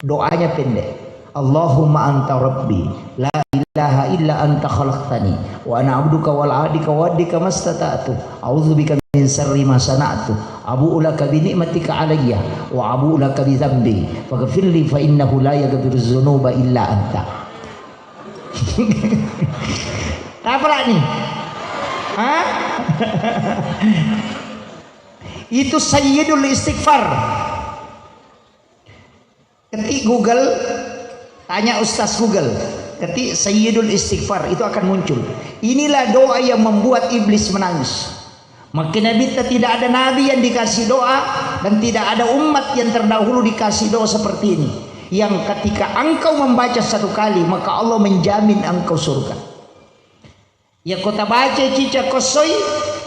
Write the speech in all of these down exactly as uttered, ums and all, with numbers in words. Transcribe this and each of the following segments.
Doanya pendek. Allahumma anta rabbi, la ilaha illa anta khalaqtani, wa ana abduka wala adika wa adika mastata'tu, a'udzubika min syarri ma sana'tu, abu'u laka bi ni'matika alayya, wa abu'u laka bi dzambi, faghfirli fa innahu la yaghfiru dzunuba illa anta. Apa lagi? Hah? Itu sayyidul istighfar. Ketik Google, tanya Ustaz Google, ketik Sayyidul Istighfar, itu akan muncul. Inilah doa yang membuat iblis menangis. Maka Nabitta tidak ada nabi yang dikasih doa dan tidak ada umat yang terdahulu dikasih doa seperti ini. Yang ketika engkau membaca satu kali, maka Allah menjamin engkau surga. Yakko tabacai cicak ko essoi,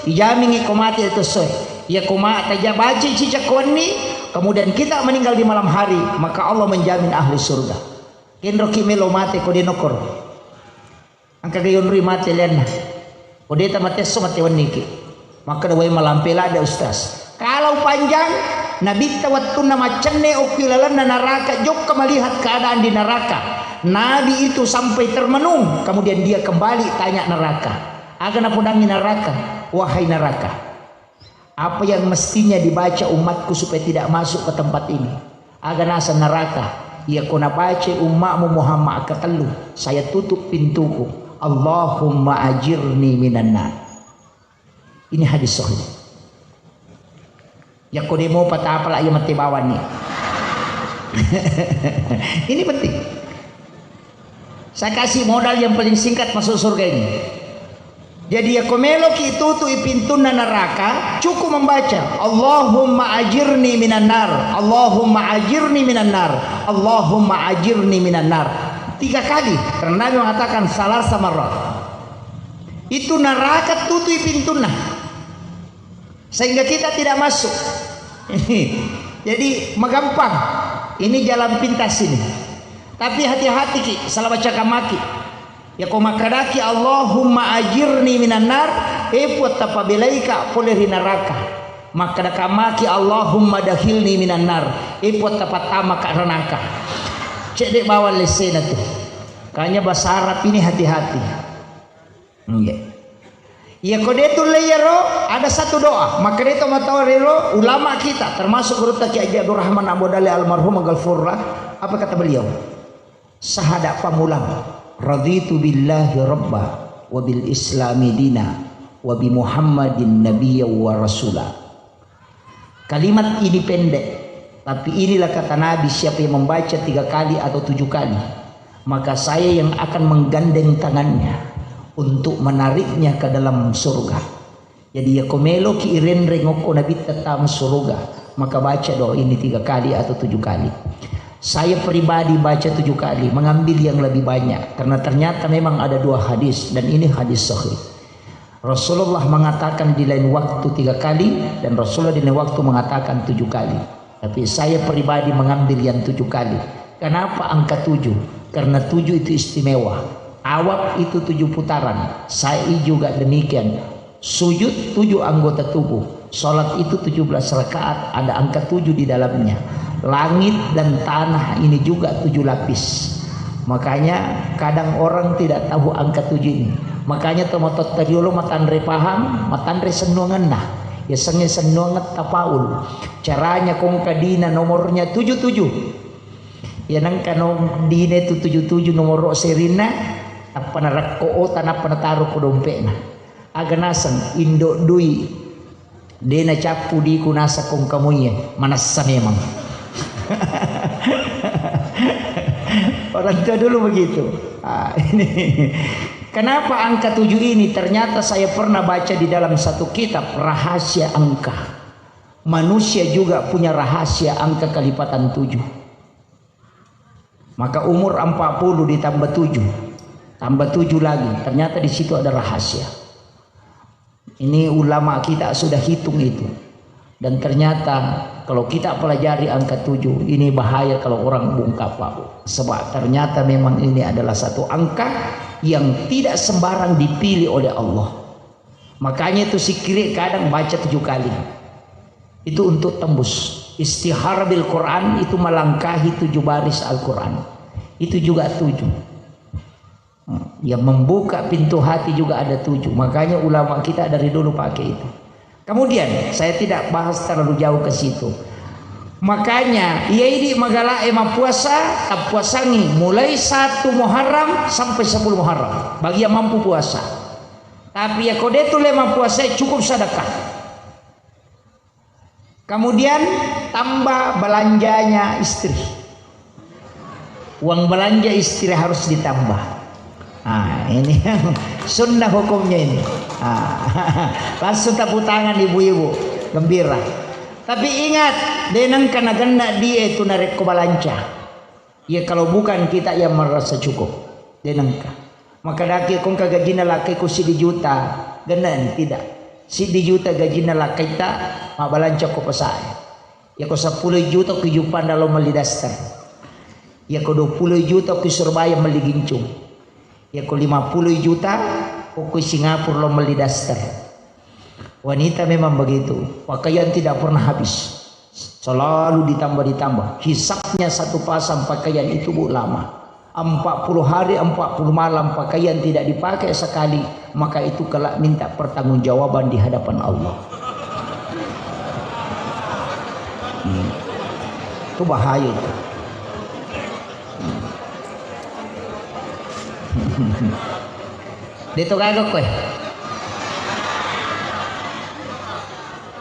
ijamingngi ko mate to essoi. Yakko ma-, taja-, bacai cicak ko wenni, kemudian kita meninggal di malam hari, maka Allah menjamin ahli surga. Kenroki melo mate ko de nokkoro. Engka ga yonroi mate lianna. Ko de tamate esso mate wenniki. Makkeda, "Wai malampe ladde, Ustaz." Kalau panjang, Nabitta wettunna maccenne okki lalenna neraka, jokka melihat keadaan di neraka. Nabi itu sampai termenung, kemudian dia kembali tanya neraka. Aga napodangi neraka, "Wahai neraka, apa yang mestinya dibaca umatku supaya tidak masuk ke tempat ini?" Aga naseng neraka, "Iya ko nabacai ummakmu Muhammad ketellu, saya tutup pintuku. Allahumma ajirni minan nar." Ini hadis sahih. Yakko demo patapala iya mate bawanni. Ini penting. Saya kasih modal yang paling singkat masuk surga ini. Jadi yakko meloki tutui pintunna neraka, cukup membaca, "Allahumma ajirni minan nar, Allahumma ajirni minan nar, Allahumma ajirni minan nar." Tiga kali, karena Nabi mengatakan, "Salasa marrat." Itu neraka tutui pintunna. Sehingga kita tidak masuk. Jadi, magampang. Ini jalan pintas ini. Tapi hati-hati ki, salah baca kamaki. Yakko makkadaki, "Allahumma ajirni minan nar," eh, Puang, tapabelaika pole ri neraka. Makkada kamaki, "Allahumma dakhilni minan nar," eh, Puang, tapattamaka ranaka. Cedde bawang lessena tu. Kanya bahasa Arab ini hati-hati. Iya. Iya, ko de tulle iyaro, ada satu doa. Makkeda to matoa rero ulama kita, termasuk gurutta Kiai Haji Abdurrahman Abu Dale almarhum Ghafurlah, apa kata beliau? Sahada pamulang, "Raditu billahi rabba, wa bil islami dina, wa bi Muhammadin nabiyya wa rasula." Kalimat ini pendek, tapi inilah kata Nabi, siapa yang membaca tiga kali atau tujuh kali, maka saya yang akan menggandeng tangannya untuk menariknya ke dalam surga. Jadi, yakko meloki irenreng okko Nabitta tama surga, maka baca doa ini tiga kali atau tujuh kali. Saya pribadi baca tujuh kali, mengambil yang lebih banyak, karena ternyata memang ada dua hadis, dan ini hadis sahih. Rasulullah mengatakan di lain waktu tiga kali, dan Rasulullah di lain waktu mengatakan tujuh kali. Tapi saya pribadi mengambil yang tujuh kali. Kenapa angka tujuh? Karena tujuh itu istimewa. Tawaf itu tujuh putaran. Sa'i juga demikian. Sujud tujuh anggota tubuh. Salat itu tujuh belas rakaat, ada angka tujuh di dalamnya. Langit dan tanah ini juga tujuh lapis. Makanya kadang orang tidak tahu angka tujuh ini. Makanya tomatoatta riolo matanre paham, matanre sennuangenna. Yasengnge sennuangeng tafaul. Caranya kongka dina nomornya tujuh tujuh. Ya nengka no dina itu tujuh tujuh nomoro serinna, tappa narekko ota, nappa nataro ko dompetna. Aga naseng, indo dui. De nacappu diku nasakong kamuye, manassa memang. Orang tua dulu begitu. Ah, ini. Kenapa angka tujuh ini? Ternyata saya pernah baca di dalam satu kitab rahasia angka. Manusia juga punya rahasia angka kelipatan tujuh. Maka umur empat puluh ditambah tujuh, tambah tujuh lagi. Ternyata di situ ada rahasia. Ini ulama kita sudah hitung itu. Dan ternyata kalau kita pelajari angka tujuh, ini bahaya kalau orang bungkam, Pak. Sebab ternyata memang ini adalah satu angka yang tidak sembarang dipilih oleh Allah. Makanya itu zikir kadang baca tujuh kali. Itu untuk tembus. Istihara bil Quran itu melangkahi tujuh baris Al-Quran. Itu juga tujuh. Hmm, yang membuka pintu hati juga ada tujuh. Makanya ulama kita dari dulu pakai itu. Kemudian, saya tidak bahas terlalu jauh ke situ. Makanya, iya idi magala e mappuasa, tappuasangi mulai satu Muharram sampai sepuluh Muharram. Bagi yang mampu puasa. Tapi ya kode tu le mappuasa, cukup sedekah. Kemudian tambah belanjanya istri. Uang belanja istri harus ditambah. Ah, ini yang sunnah hukumnya ini. Ah, langsung tepuk tangan ibu-ibu, gembira. Tapi ingat, deneng kana genna die tu narekko balanca. Ya, kalau bukan kita yang merasa cukup, de nengka. Maka daki kongka gajina lakkaiku siddi juta, gennani tidak. Siddi juta gajina lakkaitta, mabbalanca ko pesae. Ya ko seppulo juta ku Jupanda lo melli daster. Ya ko dua puluh juta ku Surabaya melli gincung. Ya ko lima puluh juta ko ku Singapura lo melli daster. Wanita memang begitu, pakaian tidak pernah habis, selalu ditambah-ditambah. Hisapnya satu pasang pakaian itu, Bu, lama. Empat puluh hari, empat puluh malam pakaian tidak dipakai sekali, maka itu kelak minta pertanggungjawaban di hadapan Allah. Hmm. Itu bahaya itu. Hmm. Deto gaga koe.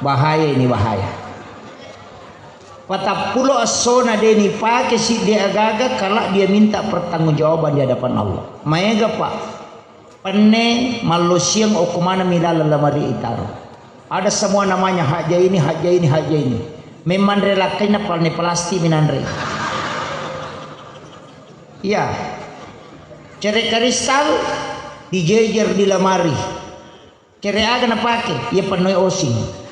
Bahaya ini, bahaya. Patappulo essona de nipake siddi agaga, kala dia minta pertanggungjawaban di hadapan Allah. Maega, Pak. Penne mallosiang okko maneng mi laleng lamari itaro. Ada semua namanya, haja ini, haja ini, haja ini. Memang relakkainna palne plastik minanre. Iya. Cere kristal dijejer di lemari. Cere aga napake? Iya pennoi osing.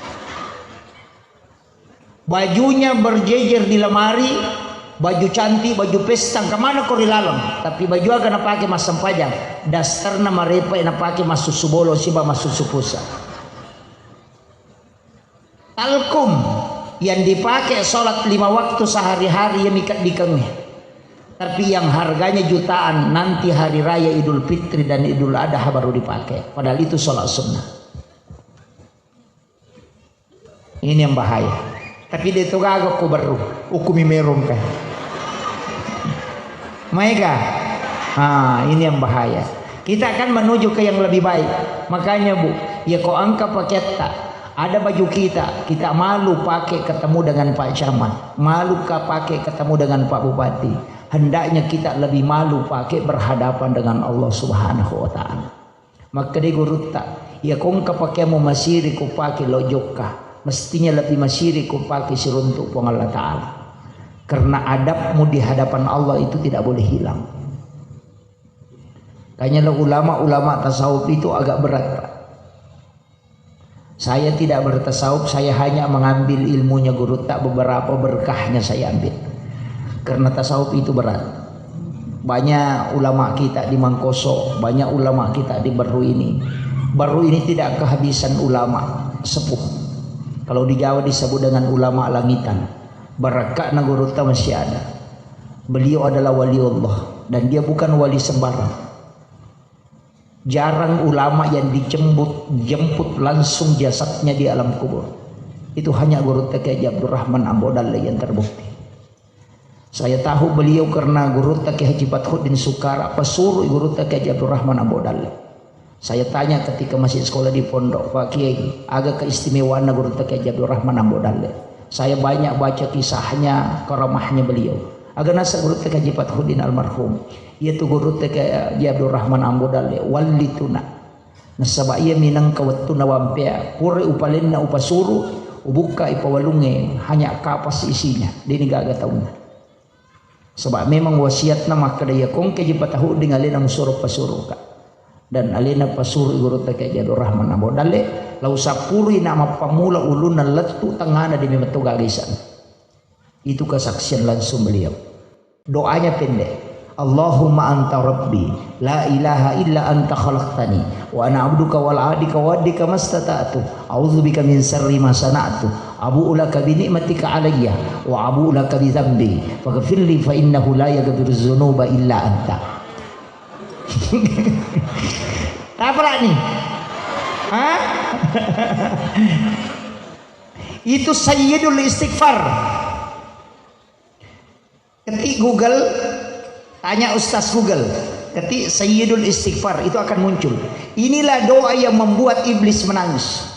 Bajunya berjejer di lemari, baju cantik, baju pesta, kemana ko ri laleng? Tapi baju aga napake massempajang? Dasterna marepa napake massusu bolo siba massusu pusa. Talkum yang dipakai sholat lima waktu sehari-hari ya mika dikengi. Tapi yang harganya jutaan nanti hari raya Idul Fitri dan Idul Adha baru dipakai. Padahal itu sholat sunnah. Ini yang bahaya. Tapi de to gaga ko baru, ukumi merong kan. Maega. Ah, ini yang bahaya. Kita akan menuju ke yang lebih baik. Makanya, Bu, ya ko engka paketta, ada baju kita, kita malu pakai ketemu dengan Pak Camat, malu ka pakai ketemu dengan Pak Bupati. Hendaknya kita lebih malu pakai berhadapan dengan Allah Subhanahu wa Ta'ala. Makkeda gurutta, iya ko engka pakeammu masiri ko pake lo jokka, mestinya lebih masiri ko pake siruntuk Puang Allah Ta'ala. Karena adabmu di hadapan Allah itu tidak boleh hilang. Kayaknya lo ulama-ulama tasawuf itu agak berat, Pak. Saya tidak bertasawuf, saya hanya mengambil ilmunya gurutta, beberapa berkahnya saya ambil. Karena tasawuf itu berat. Banyak ulama kita di Mangkoso, banyak ulama kita di Baru ini. Baru ini tidak kehabisan ulama sepuh. Kalau di Jawa disebut dengan ulama langitan. Barakakna gurutta masih ada. Beliau adalah wali Allah dan dia bukan wali sembarang. Jarang ulama yang dijemput, jemput langsung jasadnya di alam kubur. Itu hanya Gurutta Kiai Haji Abdurrahman Ambo Dalle yang terbukti. Saya tahu beliau karena Gurutta Kiai Haji Fathuddin Sukara, pesuruh Gurutta Kiai Haji Abdurrahman Ambo Dalle. Saya tanya ketika masih sekolah di pondok, "Pak Kiai, aga keistimewaanna Gurutta Kiai Haji Abdurrahman Ambo Dalle?" Saya banyak baca kisahnya, karamahnya beliau. Aga naseng Gurutta Kiai Haji Fathuddin almarhum. Iyatu Gurutta Kiai Haji Abdurrahman Ambo Dalle, wallituna. Nasaba iya minangka wettunna wampea, pura upalenna upasuru, ubukka ipawalungnge, hanya kapas isinya, deni gaga taunna. Saba memang wasiatna makkeda, iya kongke ji patahudding alena musuro pasuruka. Dan alena pasuru Gurutta Kiai Haji Abdurrahman Ambo Dalle, lau sapurui na mappamula ulunna lettu tengngana demi metto gaga isana. Itu kesaksian langsung beliau. Doanya pendek. Allahumma anta rabbi, la ilaha illa anta khalaqtani, wa ana abduka wala adika wa adika mastata'tu, a'udzubika min syarri ma sana'tu, Abu'u laka bi ni'matika alayya wa abu'u laka bi dzambi faghfirli fa innahu la yaghfirudz dzunuba illa anta. Apa nih? Hah? Itu sayyidul istighfar. Ketik Google, tanya Ustaz Google, ketik Sayyidul Istighfar, itu akan muncul. Inilah doa yang membuat iblis menangis.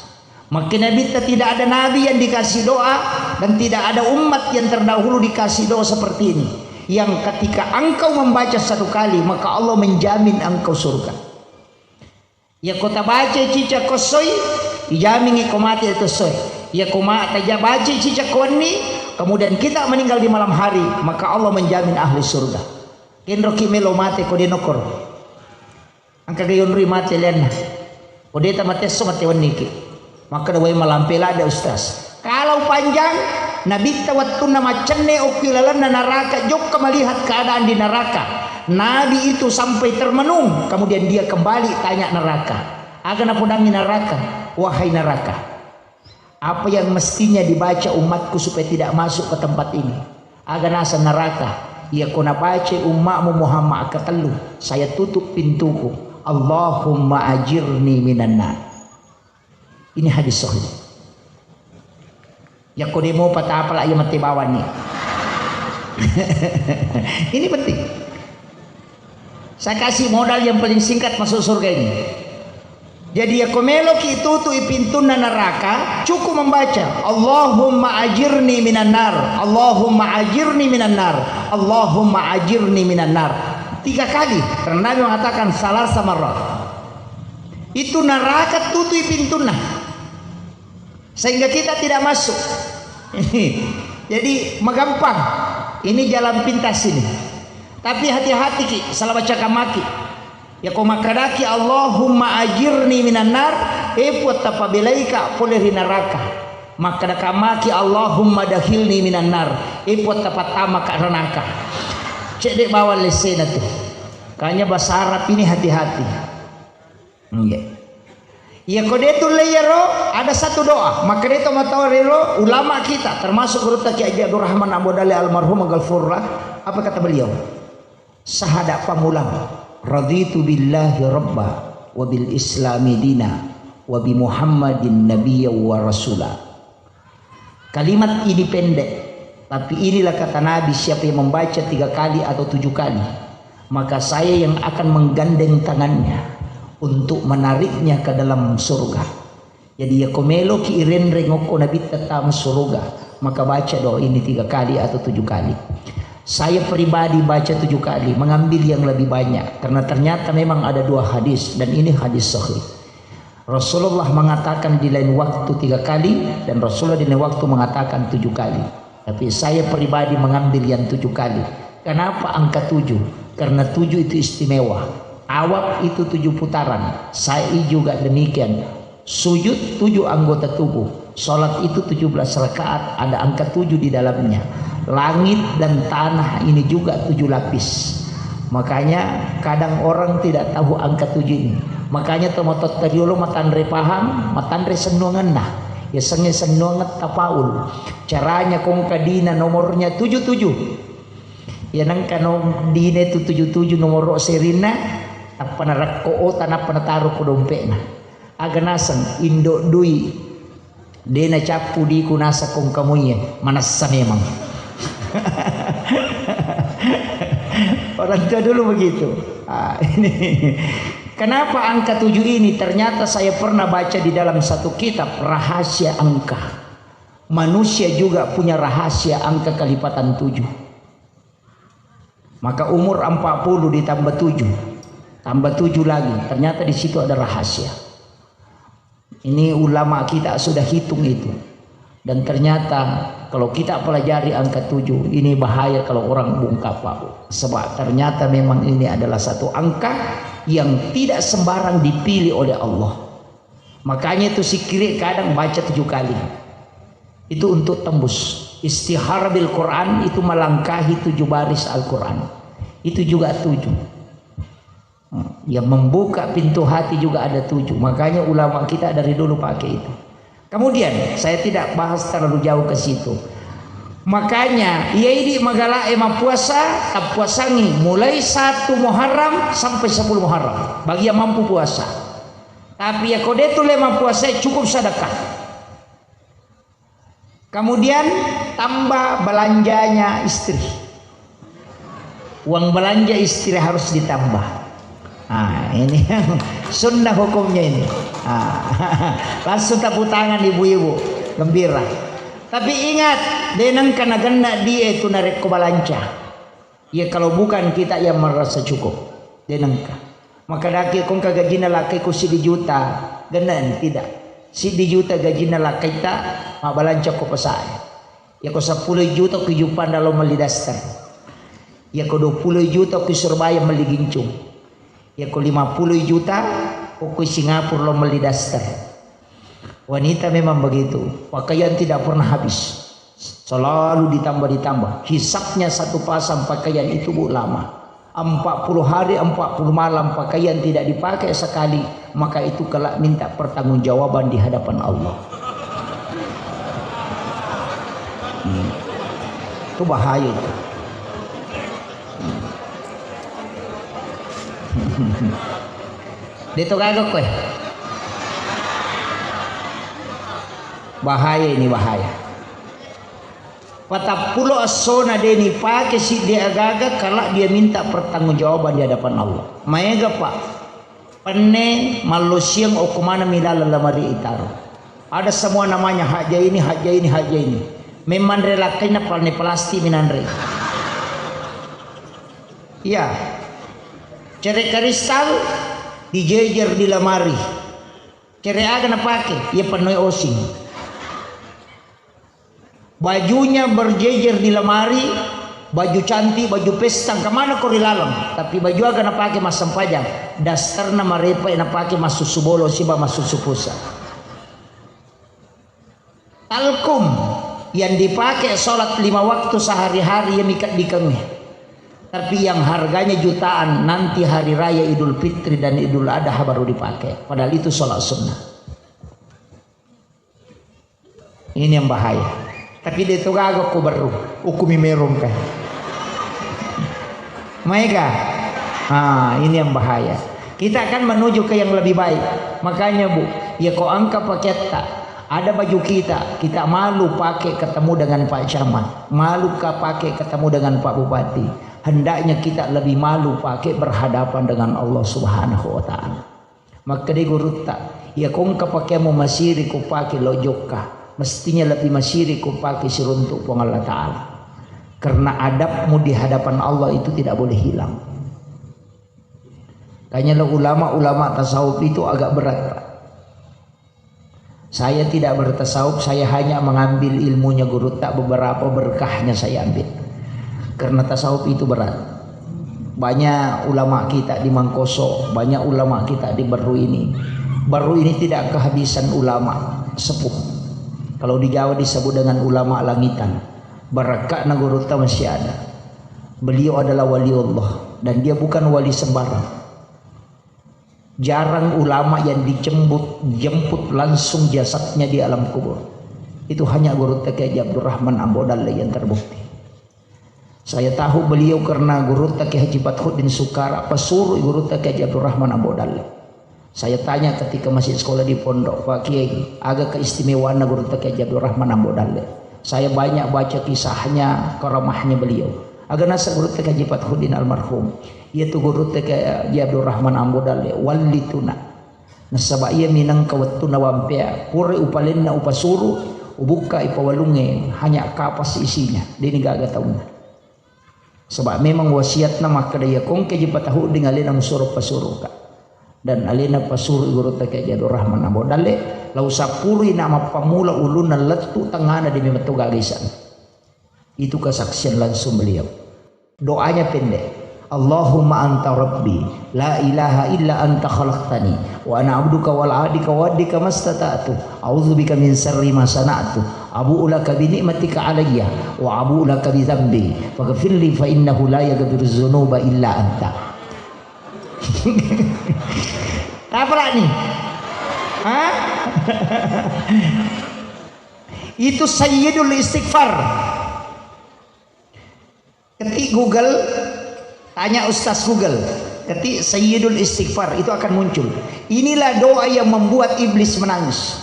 Maka Nabitta tidak ada nabi yang dikasih doa dan tidak ada umat yang terdahulu dikasih doa seperti ini. Yang ketika engkau membaca satu kali, maka Allah menjamin engkau surga. Iyako tabacai cicak ko essoi, ijamingngi ko mate to essoi. Iyako ma-, taja-, bacai cicak ko wenni, kemudian kita meninggal di malam hari, maka Allah menjamin ahli surga. Kenroki melo mate ko de nokkoro. Engka ga yonroi mate lianna. Ko de tamate esso mate wenniki. Makkeda, "Wai malampe ladde, Ustaz." Kalau panjang, Nabitta wettunna maccenne okki lalenna neraka, jokka melihat keadaan di neraka. Nabi itu sampai termenung, kemudian dia kembali tanya neraka. Aga napodangi neraka, "Wahai neraka, apa yang mestinya dibaca umatku supaya tidak masuk ke tempat ini?" Aga naseng neraka, "Iyako nabacai ummakmu Muhammad akkatellu, saya tutup pintuku. Allahumma ajirni minan nar." Ini hadis sahih. Yakko demo patapala iya mate bawang ni. Ini penting. Saya kasih modal yang paling singkat masuk surga ini. Jadi yakko meloki tutui pintunna neraka, cukup membaca, "Allahumma ajirni minan nar, Allahumma ajirni minan nar, Allahumma ajirni minan nar." Tiga kali, karena Nabi mengatakan, "Salasa marrat." Itu neraka tutui pintunna. Sehingga kita tidak masuk. Jadi, magampang. Ini jalan pintas ini. Tapi hati-hati ki, salah baca kamaki. Yakko makkedaki, "Allahumma ajirni minan nar," eh, Puang, tapabelaika pole ri neraka. Makkeda kamaki, "Allahumma dakhilni minan nar," eh, Puang, tapattamaka ranaka. Cedde bawang lessena tu. Kanya bahasa Arab ini hati-hati. Nggih. Iya, ko de tulle iyaro, ada satu doa. Makkeda to matoa rero ulama kita, termasuk gurutta Kiai Haji Abdurrahman Abu Dale almarhum, ghafurlah. Apa kata beliau? Sahada pamulang, "Raditu billahi rabba, wa bil islami dina, wa bi Muhammadin nabiyya wa rasula." Kalimat ini pendek, tapi inilah kata Nabi, siapa yang membaca tiga kali atau tujuh kali, maka saya yang akan menggandeng tangannya untuk menariknya ke dalam surga. Jadi, yakko meloki irenreng okko Nabitta tama surga, maka baca doa ini tiga kali atau tujuh kali. Saya pribadi baca tujuh kali, mengambil yang lebih banyak, karena ternyata memang ada dua hadis, dan ini hadis sahih. Rasulullah mengatakan di lain waktu tiga kali, dan Rasulullah di lain waktu mengatakan tujuh kali. Tapi saya pribadi mengambil yang tujuh kali. Kenapa angka tujuh? Karena tujuh itu istimewa. Tawaf itu tujuh putaran. Sa'i juga demikian. Sujud tujuh anggota tubuh. Salat itu tujuh belas rakaat, ada angka tujuh di dalamnya. Langit dan tanah ini juga tujuh lapis. Makanya kadang orang tidak tahu angka tujuh ini. Makanya tomatoatta riolo matanre paham, matanre sennuangenna. Yasengnge sennuangeng tafaul. Caranya kongka dina nomornya tujuh tujuh. Ya nengka no dina itu tujuh tujuh nomoro serinna, tappa narekko ota, nappa nataro ko dompetna. Aga naseng, indo dui. De nacappu diku naseng kongka muie, manessa memang. Orang tua dulu begitu. Ah, ini. Kenapa angka tujuh ini? Ternyata saya pernah baca di dalam satu kitab rahasia angka. Manusia juga punya rahasia angka kelipatan tujuh. Maka umur empat puluh ditambah tujuh, tambah tujuh lagi. Ternyata di situ ada rahasia. Ini ulama kita sudah hitung itu. Dan ternyata kalau kita pelajari angka tujuh, ini bahaya kalau orang bungkam, Pak Bu. Sebab ternyata memang ini adalah satu angka yang tidak sembarang dipilih oleh Allah. Makanya itu sikiri kadang baca tujuh kali. Itu untuk tembus. Istihara bil Quran itu melangkahi tujuh baris Al-Quran. Itu juga tujuh. Hmm, yang membuka pintu hati juga ada tujuh. Makanya ulama kita dari dulu pakai itu. Kemudian, saya tidak bahas terlalu jauh ke situ. Makanya, iya idi magala e mappuasa, tappuasangi mulai satu Muharram sampai sepuluh Muharram. Bagi yang mampu puasa. Tapi ya kode tu le mappuasa, cukup sedekah. Kemudian, tambah belanjanya istri. Uang belanja istri harus ditambah. Nah, ini yang sunnah hukumnya ini. Nah, langsung tepuk tangan ibu-ibu, gembira. Tapi ingat, denengka nagenna die tu narekko balanca. Ya kalau bukan kita yang merasa cukup, denengka. Maka daki kongka gajina lakai ku sidi juta, gennani tidak. Sidi juta gajina lakaita, mabalanca ko pasae. Yako seppulo juta ku Jupanda lo melli daster. Yako dua puluh juta ku Surabaya melli gincung. Yako lima puluh juta ko ku Singapura lo melli daster. Wanita memang begitu. Pakaian tidak pernah habis. Selalu ditambah-ditambah. Hisapnya satu pasang pakaian itu, Bu, lama. Empat puluh hari, empat puluh malam pakaian tidak dipakai sekali, maka itu kelak minta pertanggungjawaban di hadapan Allah. Hmm. Itu bahaya itu. Hmm. Deto gaga koe. Bahaya ini, bahaya. Patappulo essona de nipake siddi agaga, kala dia minta pertanggungjawaban di hadapan Allah. Maega, Pak. Penne mallosiang okko maneng mi laleng lamari itaro. Ada semua namanya, haja ini, haja ini, haja ini. Memang re lakkainna palne plastik minanre. Iya. Cere kristal dijejer di lamari. Cere aga napake? Iya pennoi osing. Bajunya berjejer di lamari, baju cantik, baju pesta, kemana ko ri laleng? Tapi baju aga napake massempajang? Dasterna marepa napake massusu bolong siba massusu pulsa. Talkum yang dipakai sholat lima waktu sehari-hari ya mika dikengnge. Tapi yang harganya jutaan nanti hari raya Idul Fitri dan Idul Adha baru dipakai. Padahal itu sholat sunnah. Ini yang bahaya. Tapi de to gaga ko berru, ukumi merong kan. Maega? Ah, ini yang bahaya. Kita akan menuju ke yang lebih baik. Makanya, Bu, ya ko engka paketta, ada baju kita, kita malu pakai ketemu dengan Pak Camat, malu ka pakai ketemu dengan Pak Bupati. Hendaknya kita lebih malu pakai berhadapan dengan Allah Subhanahu wa Ta'ala. Makkeda gurutta, iya ko engka pakeammu masiri ko pake lo jokka, mestinya lebih masiri ko pake siruntuk Puang Allah Ta'ala. Karena adabmu di hadapan Allah itu tidak boleh hilang. Kayaknya lo ulama-ulama tasawuf itu agak berat, Pak. Saya tidak bertasawuf, saya hanya mengambil ilmunya gurutta, beberapa berkahnya saya ambil. Karena tasawuf itu berat. Banyak ulama kita di Mangkoso, banyak ulama kita di Berru ini. Berru ini tidak kehabisan ulama sepuh. Kalau di Jawa disebut dengan ulama langitan. Barakakna gurutta masih ada. Beliau adalah wali Allah dan dia bukan wali sembarang. Jarang ulama yang dijemput, jemput langsung jasadnya di alam kubur. Itu hanya Gurutta Kiai Haji Abdurrahman Ambo Dalle yang terbukti. Saya tahu beliau karena Gurutta Kiai Haji Fathuddin Sukara, pesuruh Gurutta Kiai Haji Abdurrahman Ambo Dalle. Saya tanya ketika masih sekolah di pondok, "Pak Kiai, aga keistimewaan Gurutta Kiai Haji Abdurrahman Ambo Dalle?" Saya banyak baca kisahnya, karamahnya beliau. Aga nasa Gurutta Kiai Haji Fathuddin almarhum. Iya tu Gurutta Kiai Haji Abdurrahman Ambo Dalle, wallituna. Nasaba iya minangka wettunna wampea, pura upalenna upasuru, ubukka ipawalungnge, hanya kapas isinya, deni gaga taunna. Saba memang wasiatna makkeda, iya kongke ji patahudding alena musuro pasuruka. Dan alena pasuru Gurutta Kiai Haji Abdurrahman Ambo Dalle, lau sapurui na mappamula ulunna lettu tengngana demi metto gaga isana. Itu kesaksian langsung beliau. Doanya pendek. Allahumma anta rabbi, la ilaha illa anta khalaqtani, wa ana abduka wala adika wa addika mastata'tu, a'udzubika min syarri ma sana'tu, abu'u laka bi ni'matika alayya, wa abu'u laka bi dzambi, faghfirli fa innahu la yaghfiru dzunuba illa anta. Tapalak ni. Hah? Itu Sayyidul Istighfar. Ketik Google, tanya Ustaz Google. Ketik Sayyidul Istighfar, itu akan muncul. Inilah doa yang membuat iblis menangis.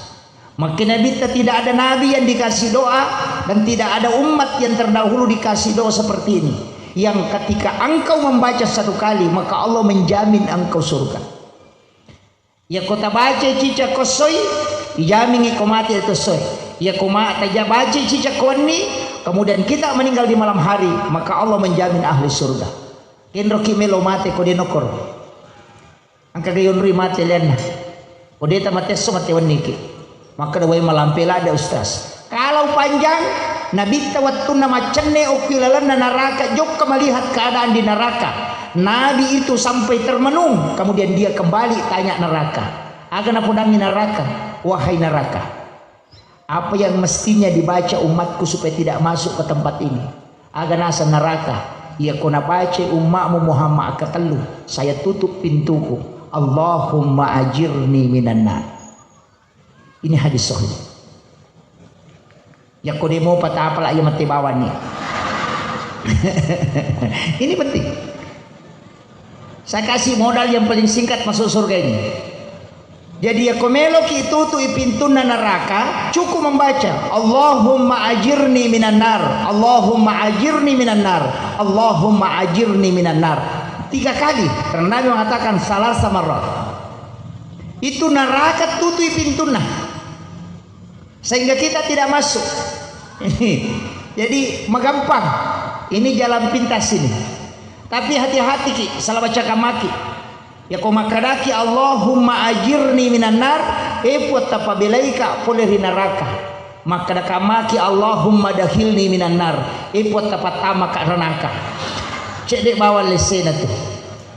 Maka Nabitta tidak ada nabi yang dikasih doa dan tidak ada umat yang terdahulu dikasih doa seperti ini. Yang ketika engkau membaca satu kali, maka Allah menjamin engkau surga. Iyako tabacai cicak ko essoi, ijamingngi ko mate to essoi. Iyako ma-, taja-, bacai cicak ko wenni, kemudian kita meninggal di malam hari, maka Allah menjamin ahli surga. Kenroki melo mate ko de nokkoro. Engka ga yonroi mate lenna. Ko de tamate esso mate wenniki. Makkeda, "Wai malampe ladde, Ustaz." Kalau panjang, Nabitta wettunna maccenne okki lalenna naraka jokka melihat keadaan di neraka. Nabi itu sampai termenung, kemudian dia kembali tanya neraka. Aga napodangi neraka, "Wahai neraka, apa yang mestinya dibaca umatku supaya tidak masuk ke tempat ini?" Aga naseng neraka, "Iyako nabacai ummakmu Muhammad akkatellu, saya tutup pintuku. Allahumma ajirni minan nar." Ini hadis sahih. Yakko demo patapala iya mate bawani. Ini penting. Saya kasih modal yang paling singkat masuk surga ini. Jadi yakko meloki tutui pintunna neraka, cukup membaca, "Allahumma ajirni minan nar, Allahumma ajirni minan nar, Allahumma ajirni minan nar." Tiga kali, karena Nabi mengatakan, "Salasa marrat." Itu neraka tutui pintunna. Sehingga kita tidak masuk. Jadi, magampang. Ini jalan pintas ini. Tapi hati-hati ki, salah baca kamaki. Yakko makkedaki, "Allahumma ajirni minan nar," e Puang, tapabelaika pole ri neraka. Makkeda kamaki, "Allahumma dakhilni minan nar," e Puang, tapattamaka ranaka. Cedde bawang lessena tu.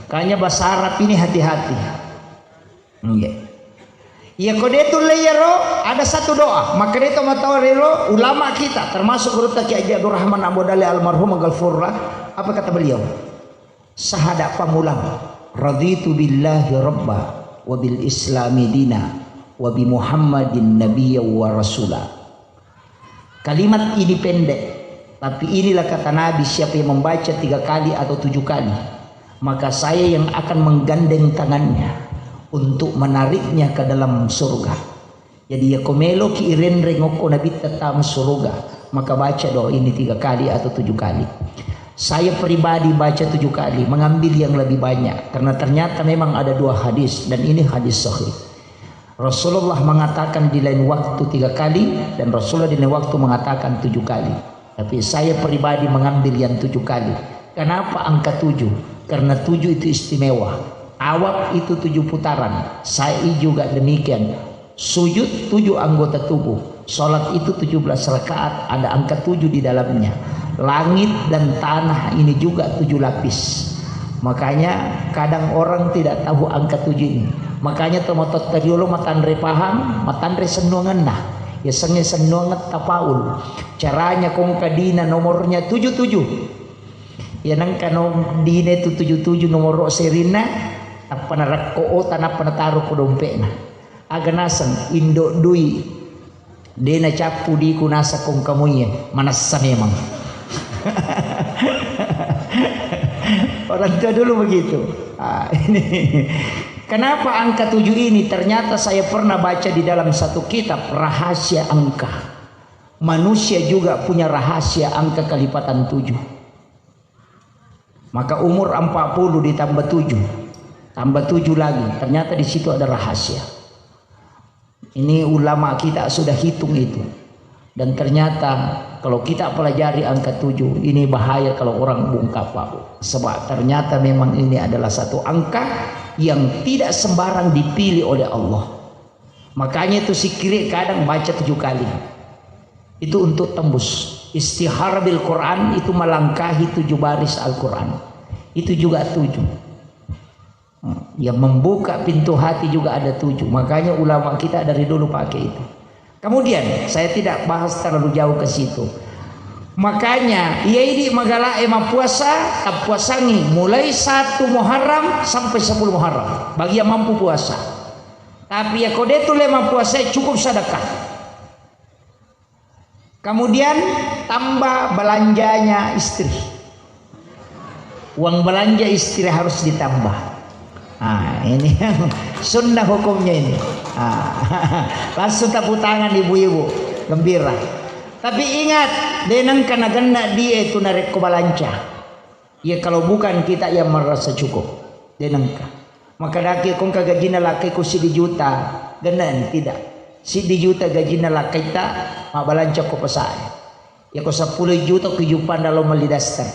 Kanya bahasa Arab ini hati-hati. Nggih. Iya, ko de tulle iyaro, ada satu doa. Makkeda to matoa rero ulama kita, termasuk gurutta Kiai Haji Abdurrahman Abu Dale almarhum, maghfurlah. Apa kata beliau? Sahada pamulang, "Raditu billahi rabba, wa bil islami dina, wa bi Muhammadin nabiyya wa rasula." Kalimat ini pendek, tapi inilah kata Nabi, "Siapa yang membaca tiga kali atau tujuh kali, maka saya yang akan menggandeng tangannya untuk menariknya ke dalam surga." Jadi, yakko meloki irenreng okko Nabitta tama surga, maka baca doa ini tiga kali atau tujuh kali. Saya pribadi baca tujuh kali, mengambil yang lebih banyak, karena ternyata memang ada dua hadis, dan ini hadis sahih. Rasulullah mengatakan di lain waktu tiga kali, dan Rasulullah di lain waktu mengatakan tujuh kali. Tapi saya pribadi mengambil yang tujuh kali. Kenapa angka tujuh? Karena tujuh itu istimewa. Tawaf itu tujuh putaran. Sa'i juga demikian. Sujud tujuh anggota tubuh. Salat itu tujuh belas rakaat, ada angka tujuh di dalamnya. Langit dan tanah ini juga tujuh lapis. Makanya kadang orang tidak tahu angka tujuh ini. Makanya tomatoatta riolo matanre paham, matanre sennuangenna. Yasengnge sennuangeng tafaul. Caranya kongka dina nomornya tujuh tujuh. Ya nengka no dina itu tujuh tujuh nomoro serinna, tappa narekko ota, nappa nataro ko dompetna. Aga naseng, indo dui. De nacappu diku naseng kongka muie, manessa memang. Orang tua dulu begitu. Ah, ini. Kenapa angka tujuh ini? Ternyata saya pernah baca di dalam satu kitab rahasia angka. Manusia juga punya rahasia angka kelipatan tujuh. Maka umur empat puluh ditambah tujuh, tambah tujuh lagi. Ternyata di situ ada rahasia. Ini ulama kita sudah hitung itu. Dan ternyata kalau kita pelajari angka tujuh, ini bahaya kalau orang bungkam, Pak Bu. Sebab ternyata memang ini adalah satu angka yang tidak sembarang dipilih oleh Allah. Makanya itu sikiri kadang baca tujuh kali. Itu untuk tembus. Istihara bil Quran itu melangkahi tujuh baris Al-Quran. Itu juga tujuh. Hmm, yang membuka pintu hati juga ada tujuh. Makanya ulama kita dari dulu pakai itu. Kemudian, saya tidak bahas terlalu jauh ke situ. Makanya, iya idi magala e mappuasa, tappuasangi mulai satu Muharram sampai sepuluh Muharram. Bagi yang mampu puasa. Tapi ya kau de tulle mappuasa, cukup sedekah. Kemudian tambah belanjanya istri. Uang belanja istri harus ditambah. Nah, ini yang sunnah hukumnya ini. Ah, langsung tepuk tangan ibu-ibu, gembira. Tapi ingat, de nengka nagenna die tu narekko balanca. Ya kalau bukan kita yang merasa cukup, de nengka. Maka daki kongka gajina lakkaiku siddi juta, gennani tidak. Siddi juta gajina lakkaitta, mabbalanca ko pasae. Yako seppulo juta ku juppanda lo melli daster.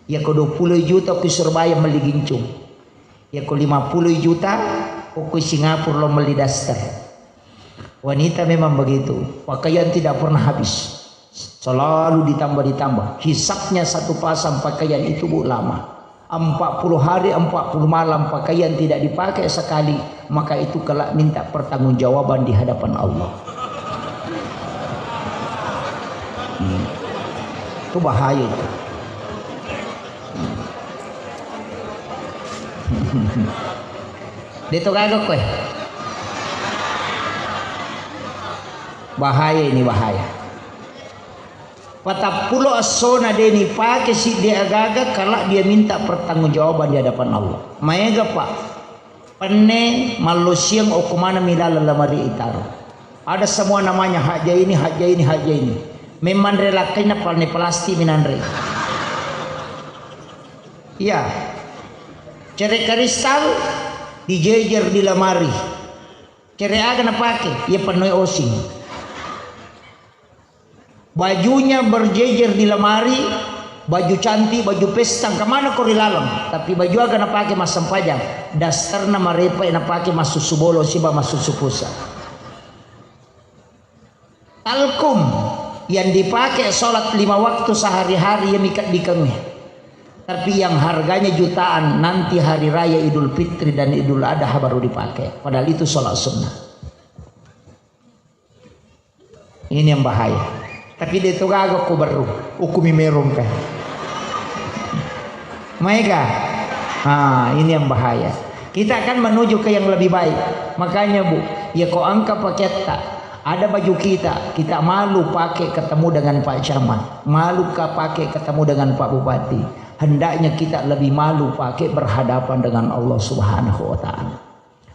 Yako dua puluh juta ku Surabaya melli gincung. Yako lima puluh juta ko ku Singapura lo melli daster. Wanita memang begitu, pakaian tidak pernah habis, selalu ditambah-ditambah. Hisapnya satu pasang pakaian itu, Bu, lama. Empat puluh hari, empat puluh malam pakaian tidak dipakai sekali, maka itu kelak minta pertanggungjawaban di hadapan Allah. Hmm. Itu bahaya itu. Hmm. Dia tu kagak kue. Bahaya ini, bahaya. Patappulo essona de nipake siddi agaga, kala dia minta pertanggungjawaban di hadapan Allah. Maega, Pak. Penne mallosiang okko maneng mi laleng lamari itaro. Ada semua namanya, haja ini, haja ini, haja ini. Memang relakkaina palne plastik minanre. Iya. Cere kristal dijejer di lamari. Cere aga napake? Iya pennoi osing. Bajunya berjejer di lemari, baju cantik, baju pesta, kemana ko ri laleng? Tapi baju aga napake massempajang? Dasterna marepa napake massusu bolo siba massusu pusa. Talkum yang dipakai sholat lima waktu sehari-hari ya mika dikengi. Tapi yang harganya jutaan nanti hari raya Idul Fitri dan Idul Adha baru dipakai. Padahal itu sholat sunnah. Ini yang bahaya. Tapi de to gaga ko berru, ukumi merong kan. Maega? Ah, ini yang bahaya. Kita akan menuju ke yang lebih baik. Makanya, Bu, ya ko engka paketta, ada baju kita, kita malu pakai ketemu dengan Pak Camat, malu ka pakai ketemu dengan Pak Bupati. Hendaknya kita lebih malu pakai berhadapan dengan Allah Subhanahu wa Ta'ala.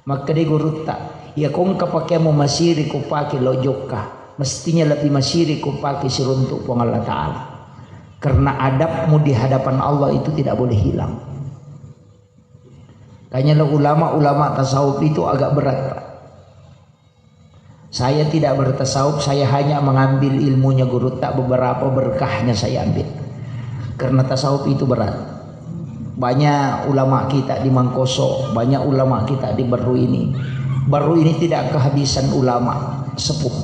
Makkedai gurutta, iya kongka pakeammu masiri kupake lo jokka, mestinya lebih masiri kupake siruntuk Puang Allah Ta'ala. Karena adabmu di hadapan Allah itu tidak boleh hilang. Kayaknya lo ulama-ulama tasawuf itu agak berat, Pak. Saya tidak bertasawuf, saya hanya mengambil ilmunya gurutta, beberapa berkahnya saya ambil. Karena tasawuf itu berat. Banyak ulama kita di Mangkoso, banyak ulama kita di Berru ini. Berru ini tidak kehabisan ulama sepuh.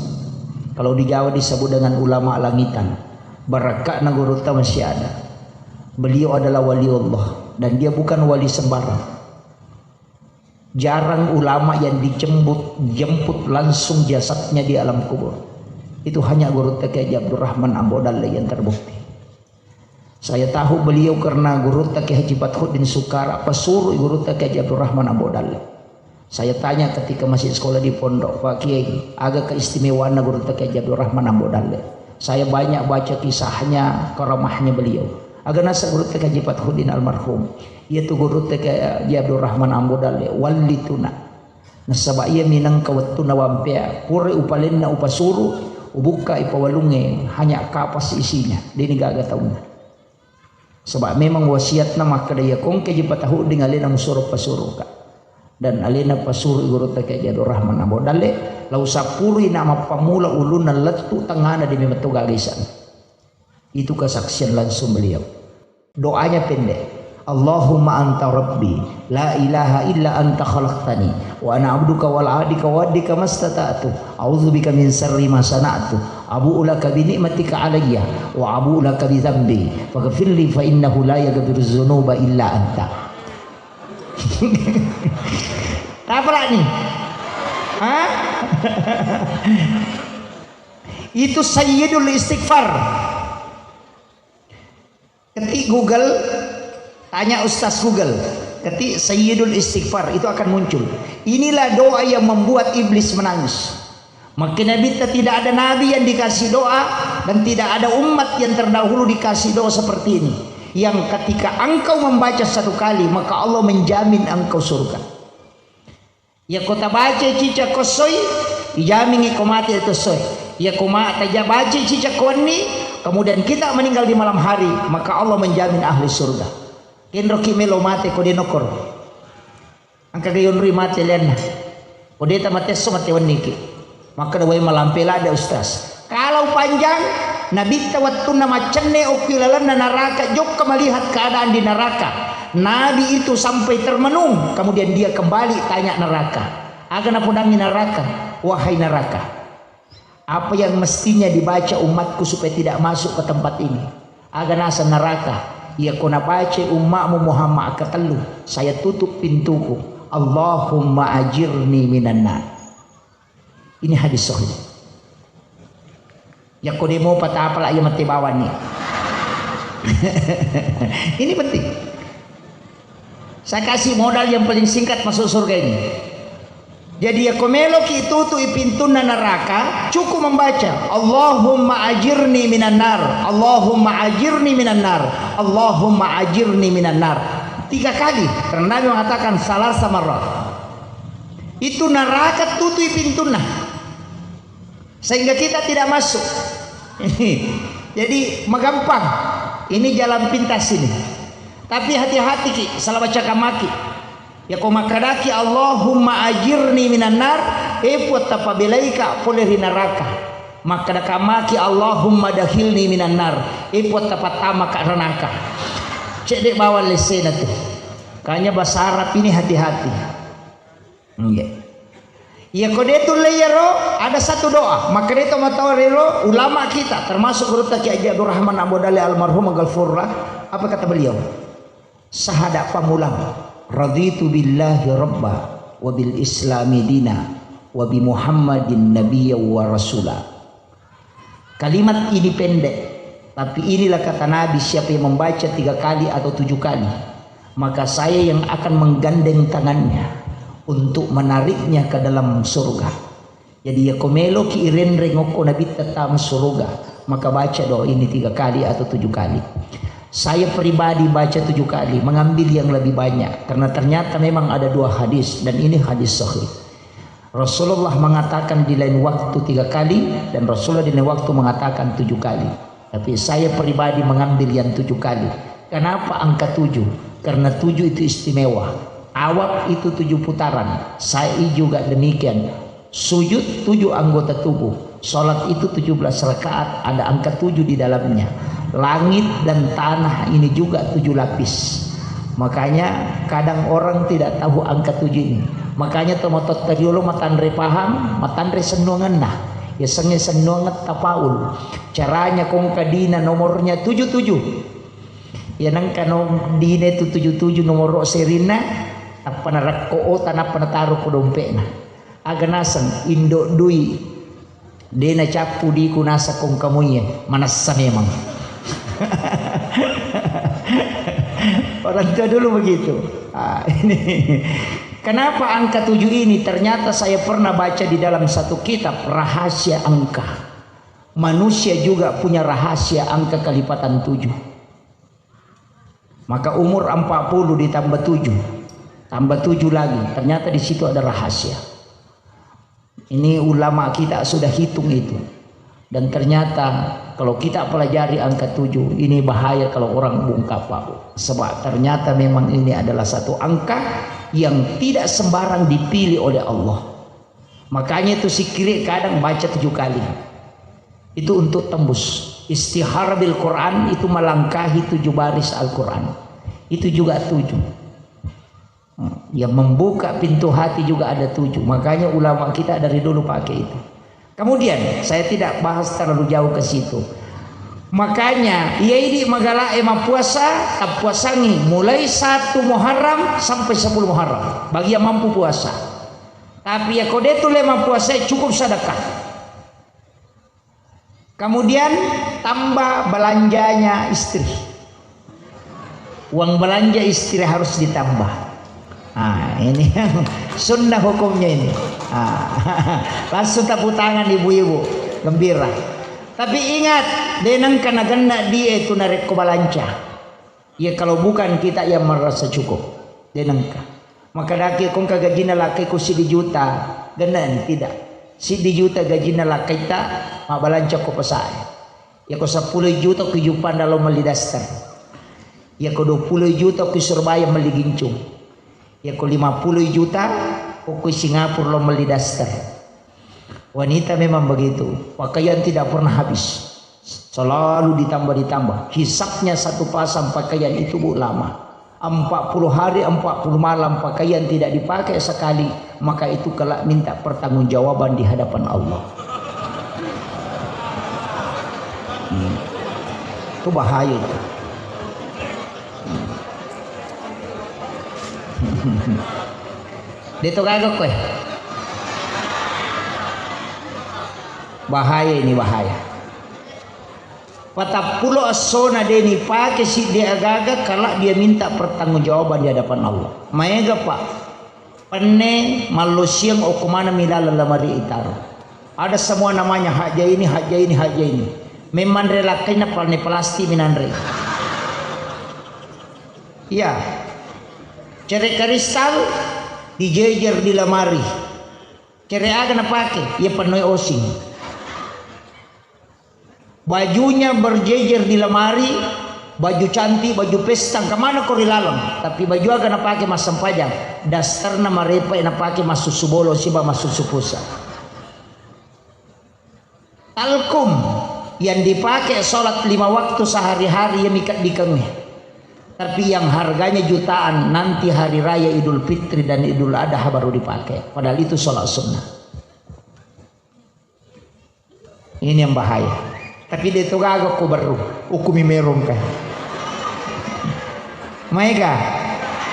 Kalau di Jawa disebut dengan ulama langitan. Barakka'na gurutta masih ada. Beliau adalah wali Allah dan dia bukan wali sembarang. Jarang ulama yang dijemput, jemput langsung jasadnya di alam kubur. Itu hanya Gurutta Kiai Haji Abdurrahman Ambo Dalle yang terbukti. Saya tahu beliau karena Gurutta Kiai Haji Fathuddin Sukara, pesuruh Gurutta Kiai Haji Abdurrahman Ambo Dalle. Saya tanya ketika masih sekolah di pondok, "Pak Kiai, aga keistimewaanna Gurutta Kiai Haji Abdurrahman Ambo Dalle?" Saya banyak baca kisahnya, karamahnya beliau. Aga nasa Gurutta Kiai Haji Fathuddin almarhum. Iyatu Gurutta Kiai Haji Abdurrahman Ambo Dalle, wallituna. Nasaba iya minangka wettunna wampea, pura upalenna upasuru, ubukka ipawalungnge, hanya kapas isinya, deni gaga taunna. Saba memang wasiatna makkeda, iya kongke ji patahudding alena musuro pasuruka. Dan alena pasuru Gurutta Kiai Haji Abdurrahman Ambo Dalle, lau sapurui na mappamula ulunna lettu tengngana demi metto gaga isana. Itu kesaksian langsung beliau. Doanya pendek. Allahumma anta rabbi, la ilaha illa anta khalaqtani, wa ana abduka wala adika wa addika mastata'tu, a'udzubika min syarri ma sana'tu, abu'u laka bi ni'matika alayya, wa abu'u laka bi dzambi, faghfirli fa innahu la yaghfiru dzunuba illa anta. Apa nih? Hah? Itu sayyidul istighfar. Ketik Google, tanya Ustaz Google, ketik Sayyidul Istighfar, itu akan muncul. Inilah doa yang membuat iblis menangis. Maka Nabitta tidak ada nabi yang dikasih doa dan tidak ada umat yang terdahulu dikasih doa seperti ini. Yang ketika engkau membaca satu kali, maka Allah menjamin engkau surga. Yako tabaca cica kossoi, ijamingi ko mate to soi. Yako ma taja baca cica konni, kemudian kita meninggal di malam hari, maka Allah menjamin ahli surga. Kenroki melo mate ko denokor. Engka ga yonroi mate lianna. Ko deta matesso mate wenniki. Makkeda, "Wai malampe ladde, Ustaz." Kalau panjang, Nabitta wettunna maccenne okki lalenna naraka, jokka melihat keadaan di neraka. Nabi itu sampai termenung, kemudian dia kembali tanya neraka. Aga napodangi neraka, "Wahai neraka, apa yang mestinya dibaca umatku supaya tidak masuk ke tempat ini?" Aga naseng neraka, "Iya ko nabaca ummakmu Muhammad katellu, saya tutup pintuku. Allahumma ajirni minan nar." Ini hadis sahih. Yakko demo patapala iya mate bawani. Ini penting. Saya kasih modal yang paling singkat masuk surga ini. Jadi yakko meloki tutui pintunna neraka, cukup membaca, "Allahumma ajirni minan nar, Allahumma ajirni minan nar, Allahumma ajirni minan nar." Tiga kali, karena Nabi mengatakan salah sama roh. Itu neraka tutui pintunna. Sehingga kita tidak masuk. Jadi magampang. Ini jalan pintas ini. Tapi hati-hati ki, salah baca kamaki. Yakko makkadaki Allahumma ajirni minan nar, e Puang tapabelaika pole ri neraka. Makkada kamaki Allahumma dakhilni minan nar, e Puang tapattamaka ranaka. Cedde bawang lessena tu. Kanya bahasa Arab ini hati-hati. Nggih. Iya ko de tulle iyaro, ada satu doa. Maka de to matawa rero ulama kita, termasuk gurutta Kiai Haji Abdurrahman Abu Dale almarhum Ghafurullah, apa kata beliau? Sahada pamulang, "Raditu billahi rabba, wa bil islami dina, wa bi Muhammadin nabiyya wa rasula." Kalimat ini pendek, tapi inilah kata Nabi, "Siapa yang membaca tiga kali atau tujuh kali, maka saya yang akan menggandeng tangannya untuk menariknya ke dalam surga." Jadi, yakko meloki irenreng okko Nabitta tama surga, maka baca doa ini tiga kali atau tujuh kali. Saya pribadi baca tujuh kali, mengambil yang lebih banyak, karena ternyata memang ada dua hadis, dan ini hadis sahih. Rasulullah mengatakan di lain waktu tiga kali, dan Rasulullah di lain waktu mengatakan tujuh kali. Tapi saya pribadi mengambil yang tujuh kali. Kenapa angka tujuh? Karena tujuh itu istimewa. Tawaf itu tujuh putaran. Sa'i juga demikian. Sujud tujuh anggota tubuh. Salat itu tujuh belas rakaat, ada angka tujuh di dalamnya. Langit dan tanah ini juga tujuh lapis. Makanya kadang orang tidak tahu angka tujuh ini. Makanya tomatoatta riolo matanre paham, matanre sennuangenna. Yasengnge sennuangeng tafaul. Caranya kongka dina nomornya tujuh tujuh. Iya nengka no dina itu tujuh tujuh nomoro serinna, tappa narekko ota, nappa nataro ko dompetna. Aga naseng indo dui, de nacappu diku naseng kongka muie, manessa memang. Orang tua dulu begitu. Ah, ini. Kenapa angka tujuh ini? Ternyata saya pernah baca di dalam satu kitab rahasia angka. Manusia juga punya rahasia angka kalipatan tujuh. Maka umur empat puluh ditambah tujuh, tambah tujuh lagi. Ternyata di situ ada rahasia. Ini ulama kita sudah hitung itu. Dan ternyata kalau kita pelajari angka tujuh, ini bahaya kalau orang bungkam, Pak. Sebab ternyata memang ini adalah satu angka yang tidak sembarang dipilih oleh Allah. Makanya itu sikiri kadang baca tujuh kali. Itu untuk tembus. Istihara bil Quran itu melangkahi tujuh baris Al-Quran. Itu juga tujuh. Hmm, yang membuka pintu hati juga ada tujuh. Makanya ulama kita dari dulu pakai itu. Kemudian, saya tidak bahas terlalu jauh ke situ. Makanya, iya idi magala e mappuasa, tappuasangi mulai satu Muharram sampai sepuluh Muharram. Bagi yang mampu puasa. Tapi ya kode tu le mappuasa cukup sedekah. Kemudian tambah belanjanya istri. Uang belanja istri harus ditambah. Nah, Ini yang sunnah hukumnya ini. Ah, langsung tepuk tangan ibu-ibu, gembira. Tapi ingat, de nengka nagenna die tu narekko balanca. Ya kalau bukan kita yang merasa cukup, de nengka. Maka daki kongka gajina lakkaiku siddi juta, gennani tidak. Siddi juta gajina lakkaita, mabbalanca ko pasae. Yako seppulo juta ku Juppanda lo melli daster. Yako dua puluh juta ku Surabaya melli gincung. Yako lima puluh juta ku Singapura lo melli daster. Wanita memang begitu, pakaian tidak pernah habis. Selalu ditambah-ditambah. Hisabnya satu pasang pakaian itu, Bu, lama. Empat puluh hari, empat puluh malam pakaian tidak dipakai sekali, maka itu kelak minta pertanggungjawaban di hadapan Allah. Hmm. Itu bahaya itu. Hmm. De to gaga koe. Bahaya ini, bahaya. Patappulo essona de nipake siddi agaga, kala dia minta pertanggungjawaban di hadapan Allah. Maega, Pak. Penne mallosiang okko maneng mi laleng lamari itaro. Ada semua namanya, hakja ini, hakja ini, hakja ini. Memang re lakkainna palne plastik minanre. Iya. Cere kristal dijejer di lamari. Cere aga napake? Iya pennoi osing. Bajunya berjejer di lemari, baju cantik, baju pesta, kemana ko ri laleng? Tapi baju aga napake massempajang? Dasterna marepa napake massusu bolo siba massusu pusa. Talkum yang dipakai sholat lima waktu sehari-hari ya mika dikengnge. Tapi yang harganya jutaan nanti hari raya Idul Fitri dan Idul Adha baru dipakai. Padahal itu sholat sunnah. Ini yang bahaya. Tapi de to gaga ko berru, ukumi merong kan. Maega.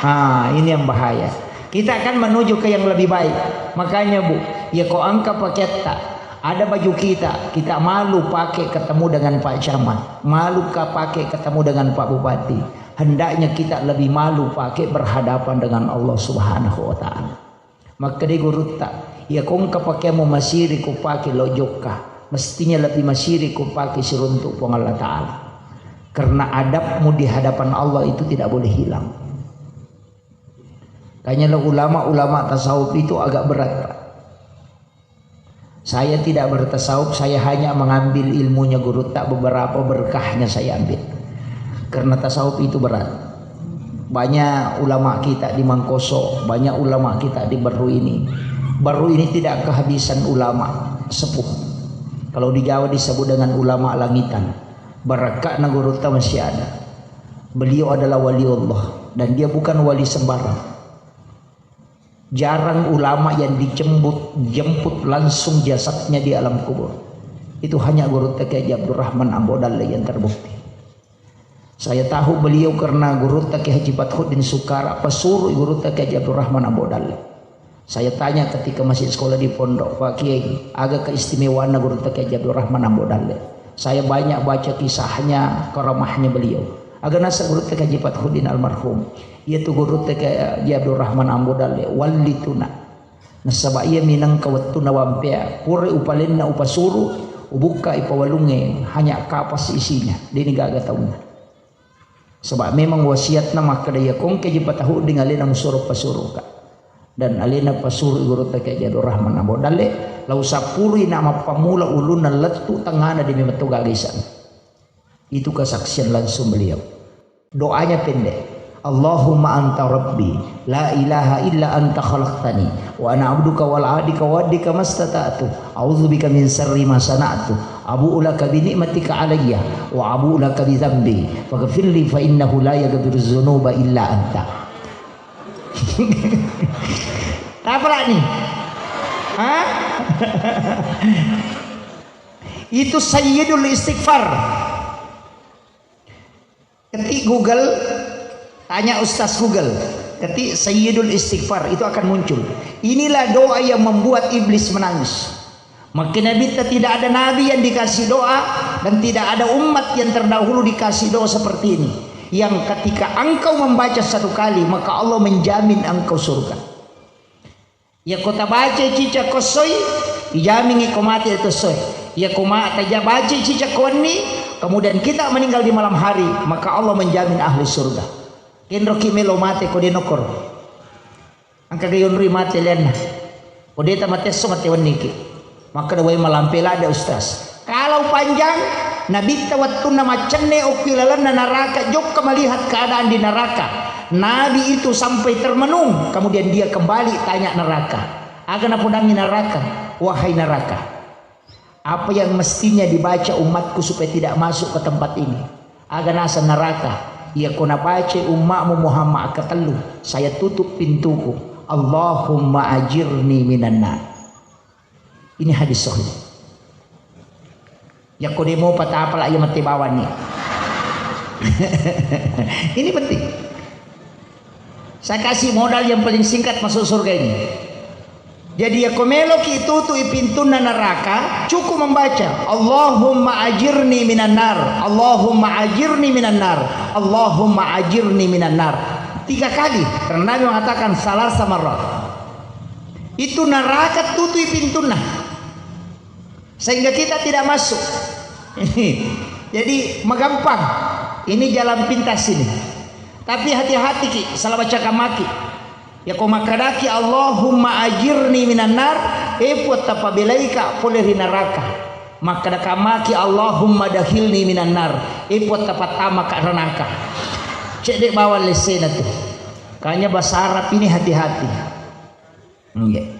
Ah, ini yang bahaya. Kita akan menuju ke yang lebih baik. Makanya, Bu, ya ko engka paketta, ada baju kita, kita malu pakai ketemu dengan Pak Camat, malu ka pakai ketemu dengan Pak Bupati. Hendaknya kita lebih malu pakai berhadapan dengan Allah Subhanahu wa Ta'ala. Makkeda gurutta, iya kongka pakeammu masiri kupake lo jokka, mestinya lebih masiri kupake siruntuk Puang Allah Ta'ala. Karena adabmu di hadapan Allah itu tidak boleh hilang. Kayaknya lo ulama-ulama tasawuf itu agak berat, Pak. Saya tidak bertasawuf, saya hanya mengambil ilmunya gurutta, beberapa berkahnya saya ambil. Karena tasawuf itu berat. Banyak ulama kita di Mangkoso, banyak ulama kita di Berru ini. Berru ini tidak kehabisan ulama sepuh. Kalau di Jawa disebut dengan ulama langitan. Barakakna gurutta masih ada. Beliau adalah wali Allah dan dia bukan wali sembarang. Jarang ulama yang dijemput, jemput langsung jasadnya di alam kubur. Itu hanya gurutta Kiai Haji Abdurrahman Ambo Dalle yang terbukti. Saya tahu beliau karena gurutta Kiai Haji Fathuddin Sukara, pesuruh gurutta Kiai Haji Abdurrahman Ambo Dalle. Saya tanya ketika masih sekolah di pondok, "Pak Kiai, aga keistimewaanna gurutta Kiai Haji Abdurrahman Ambo Dalle?" Saya banyak baca kisahnya, karamahnya beliau. Aga naseng gurutta Kiai Haji Fathuddin almarhum. Iyatu gurutta Kiai Haji Abdurrahman Ambo Dalle, wallituna. Nasaba iya minangka wettunna wampea, pura upalenna upasuru, ubukka ipawalungnge, hanya kapas isinya, deni gaga taunna. Saba memang wasiatna makkeda, iya kongke ji patahudding alena musuro pasuruka. Dan alena pasuru gurutta Kiai Haji Abdurrahman Ambo Dalle, lau sapurui na mappamula ulunna lettu tengngana demi metto gaga isana. Itu kesaksian langsung beliau. Doanya pendek. Allahumma anta rabbi, la ilaha illa anta khalaqtani, wa ana abduka wala adika wa addika mastata'tu. A'udzubika min syarri ma sana'tu. Abu'u laka bi ni'matika alayya, wa abu'u laka bi dzambi. Faghfirli fa innahu la yaghfiru dzunuba illa anta. Taprak nih. Hah? Itu sayyidul istighfar. Ketik Google, tanya Ustaz Google. Ketik Sayyidul Istighfar, itu akan muncul. Inilah doa yang membuat iblis menangis. Maka Nabi, tidak ada nabi yang dikasih doa dan tidak ada umat yang terdahulu dikasih doa seperti ini. Yang ketika engkau membaca satu kali, maka Allah menjamin engkau surga. Iyako tabacai cicak ko essoi, ijamingngi ko mate to essoe. Iyako ma-, taja-, bacai cicak ko wenni, kemudian kita meninggal di malam hari, maka Allah menjamin ahli surga. Kenroki melo mate ko de nokkoro. Engka ga yonroi mate lianna. Ko de tamate esso mate wenniki. Makkeda, "Wai malampe ladde, Ustaz." Kalau panjang, Nabitta wettunna maccenne okki lalenna neraka, jokka melihat keadaan di neraka. Nabi itu sampai termenung, kemudian dia kembali tanya neraka. Aga napodangi neraka, "Wahai neraka, apa yang mestinya dibaca umatku supaya tidak masuk ke tempat ini?" Aga naseng neraka, "Iyako nabacai ummakmu Muhammad akkatellu, saya tutup pintuku. Allahumma ajirni minan nar." Ini hadis sahih. Yakko demo patapala iya mate bawani. Ini penting. Saya kasih modal yang paling singkat masuk surga ini. Jadi yakko meloki tutui pintunna neraka, cukup membaca, "Allahumma ajirni minan nar, Allahumma ajirni minan nar, Allahumma ajirni minan nar." Tiga kali, karena Nabi mengatakan, "Salasa marrat." Itu neraka tutui pintunna. Sehingga kita tidak masuk. Jadi, magampang. Ini jalan pintas ini. Tapi hati-hati ki, salah baca kamaki. Yakko makkadaki, "Allahumma ajirni minan nar," e Puang, tapabelaika pole ri neraka. Makkada kamaki, "Allahumma dakhilni minan nar," e Puang, tapattamaka ranaka. Cedde bawang lessena tu. Kanya bahasa Arab ini hati-hati. Nggih.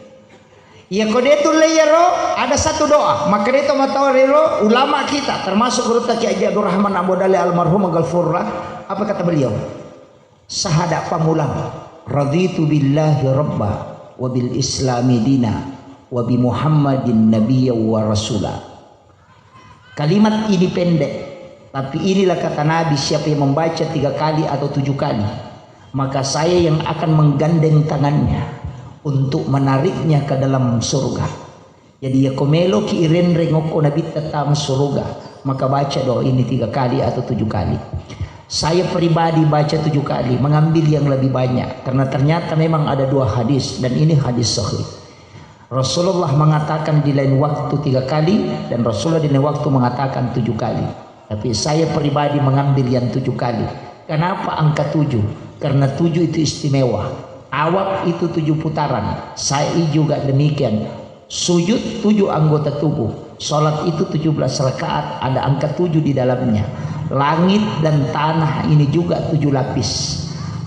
Iya, ko de tulle iyaro, ada satu doa. Makkeda to matoa rero ulama kita, termasuk gurutta Kiai Haji Abdurrahman Abu Dale almarhum, ghafurlah. Apa kata beliau? Sahada pamulang, "Raditu billahi rabba, wa bil islami dina, wa bi Muhammadin nabiyya wa rasula." Kalimat ini pendek, tapi inilah kata Nabi, siapa yang membaca tiga kali atau tujuh kali, maka saya yang akan menggandeng tangannya untuk menariknya ke dalam surga. Jadi, yakko meloki irenreng okko Nabitta tama surga, maka baca doa ini tiga kali atau tujuh kali. Saya pribadi baca tujuh kali, mengambil yang lebih banyak, karena ternyata memang ada dua hadis, dan ini hadis sahih. Rasulullah mengatakan di lain waktu tiga kali, dan Rasulullah di lain waktu mengatakan tujuh kali. Tapi saya pribadi mengambil yang tujuh kali. Kenapa angka tujuh? Karena tujuh itu istimewa. Tawaf itu tujuh putaran. Sa'i juga demikian. Sujud tujuh anggota tubuh. Salat itu tujuh belas rakaat, ada angka tujuh di dalamnya. Langit dan tanah ini juga tujuh lapis.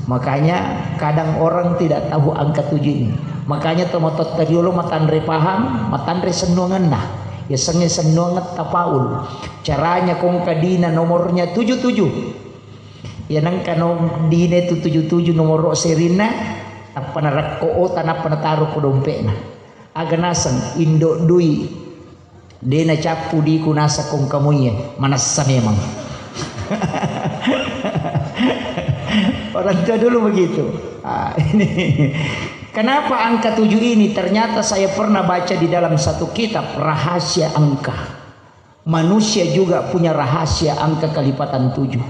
Makanya kadang orang tidak tahu angka tujuh ini. Makanya tomatoatta riolo matanre paham, matanre sennuangenna. Yasengnge sennuangeng tafaul. Caranya kongka dina nomornya tujuh tujuh. Ya nengka no dina itu tujuh tujuh nomoro serinna, tappa narekko ota, nappa nataro ko dompetna. Aga naseng indo dui. De nacappu diku naseng kongka muie, manessa memang. Orang tua dulu begitu. Ah, ini. Kenapa angka tujuh ini? Ternyata saya pernah baca di dalam satu kitab rahasia angka. Manusia juga punya rahasia angka kelipatan tujuh.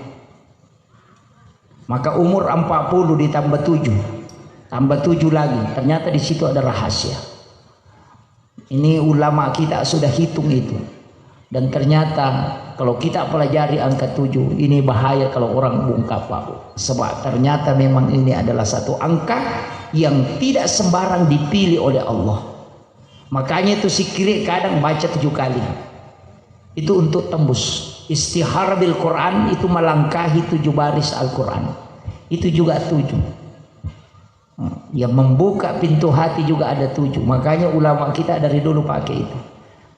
Maka umur empat puluh ditambah tujuh, tambah tujuh lagi. Ternyata di situ ada rahasia. Ini ulama kita sudah hitung itu. Dan ternyata kalau kita pelajari angka tujuh, ini bahaya kalau orang bungkam, Pak. Sebab ternyata memang ini adalah satu angka yang tidak sembarang dipilih oleh Allah. Makanya itu sikiri kadang baca tujuh kali. Itu untuk tembus. Istihara bil Quran itu melangkahi tujuh baris Al-Quran. Itu juga tujuh. Hmm, yang membuka pintu hati juga ada tujuh. Makanya ulama kita dari dulu pakai itu.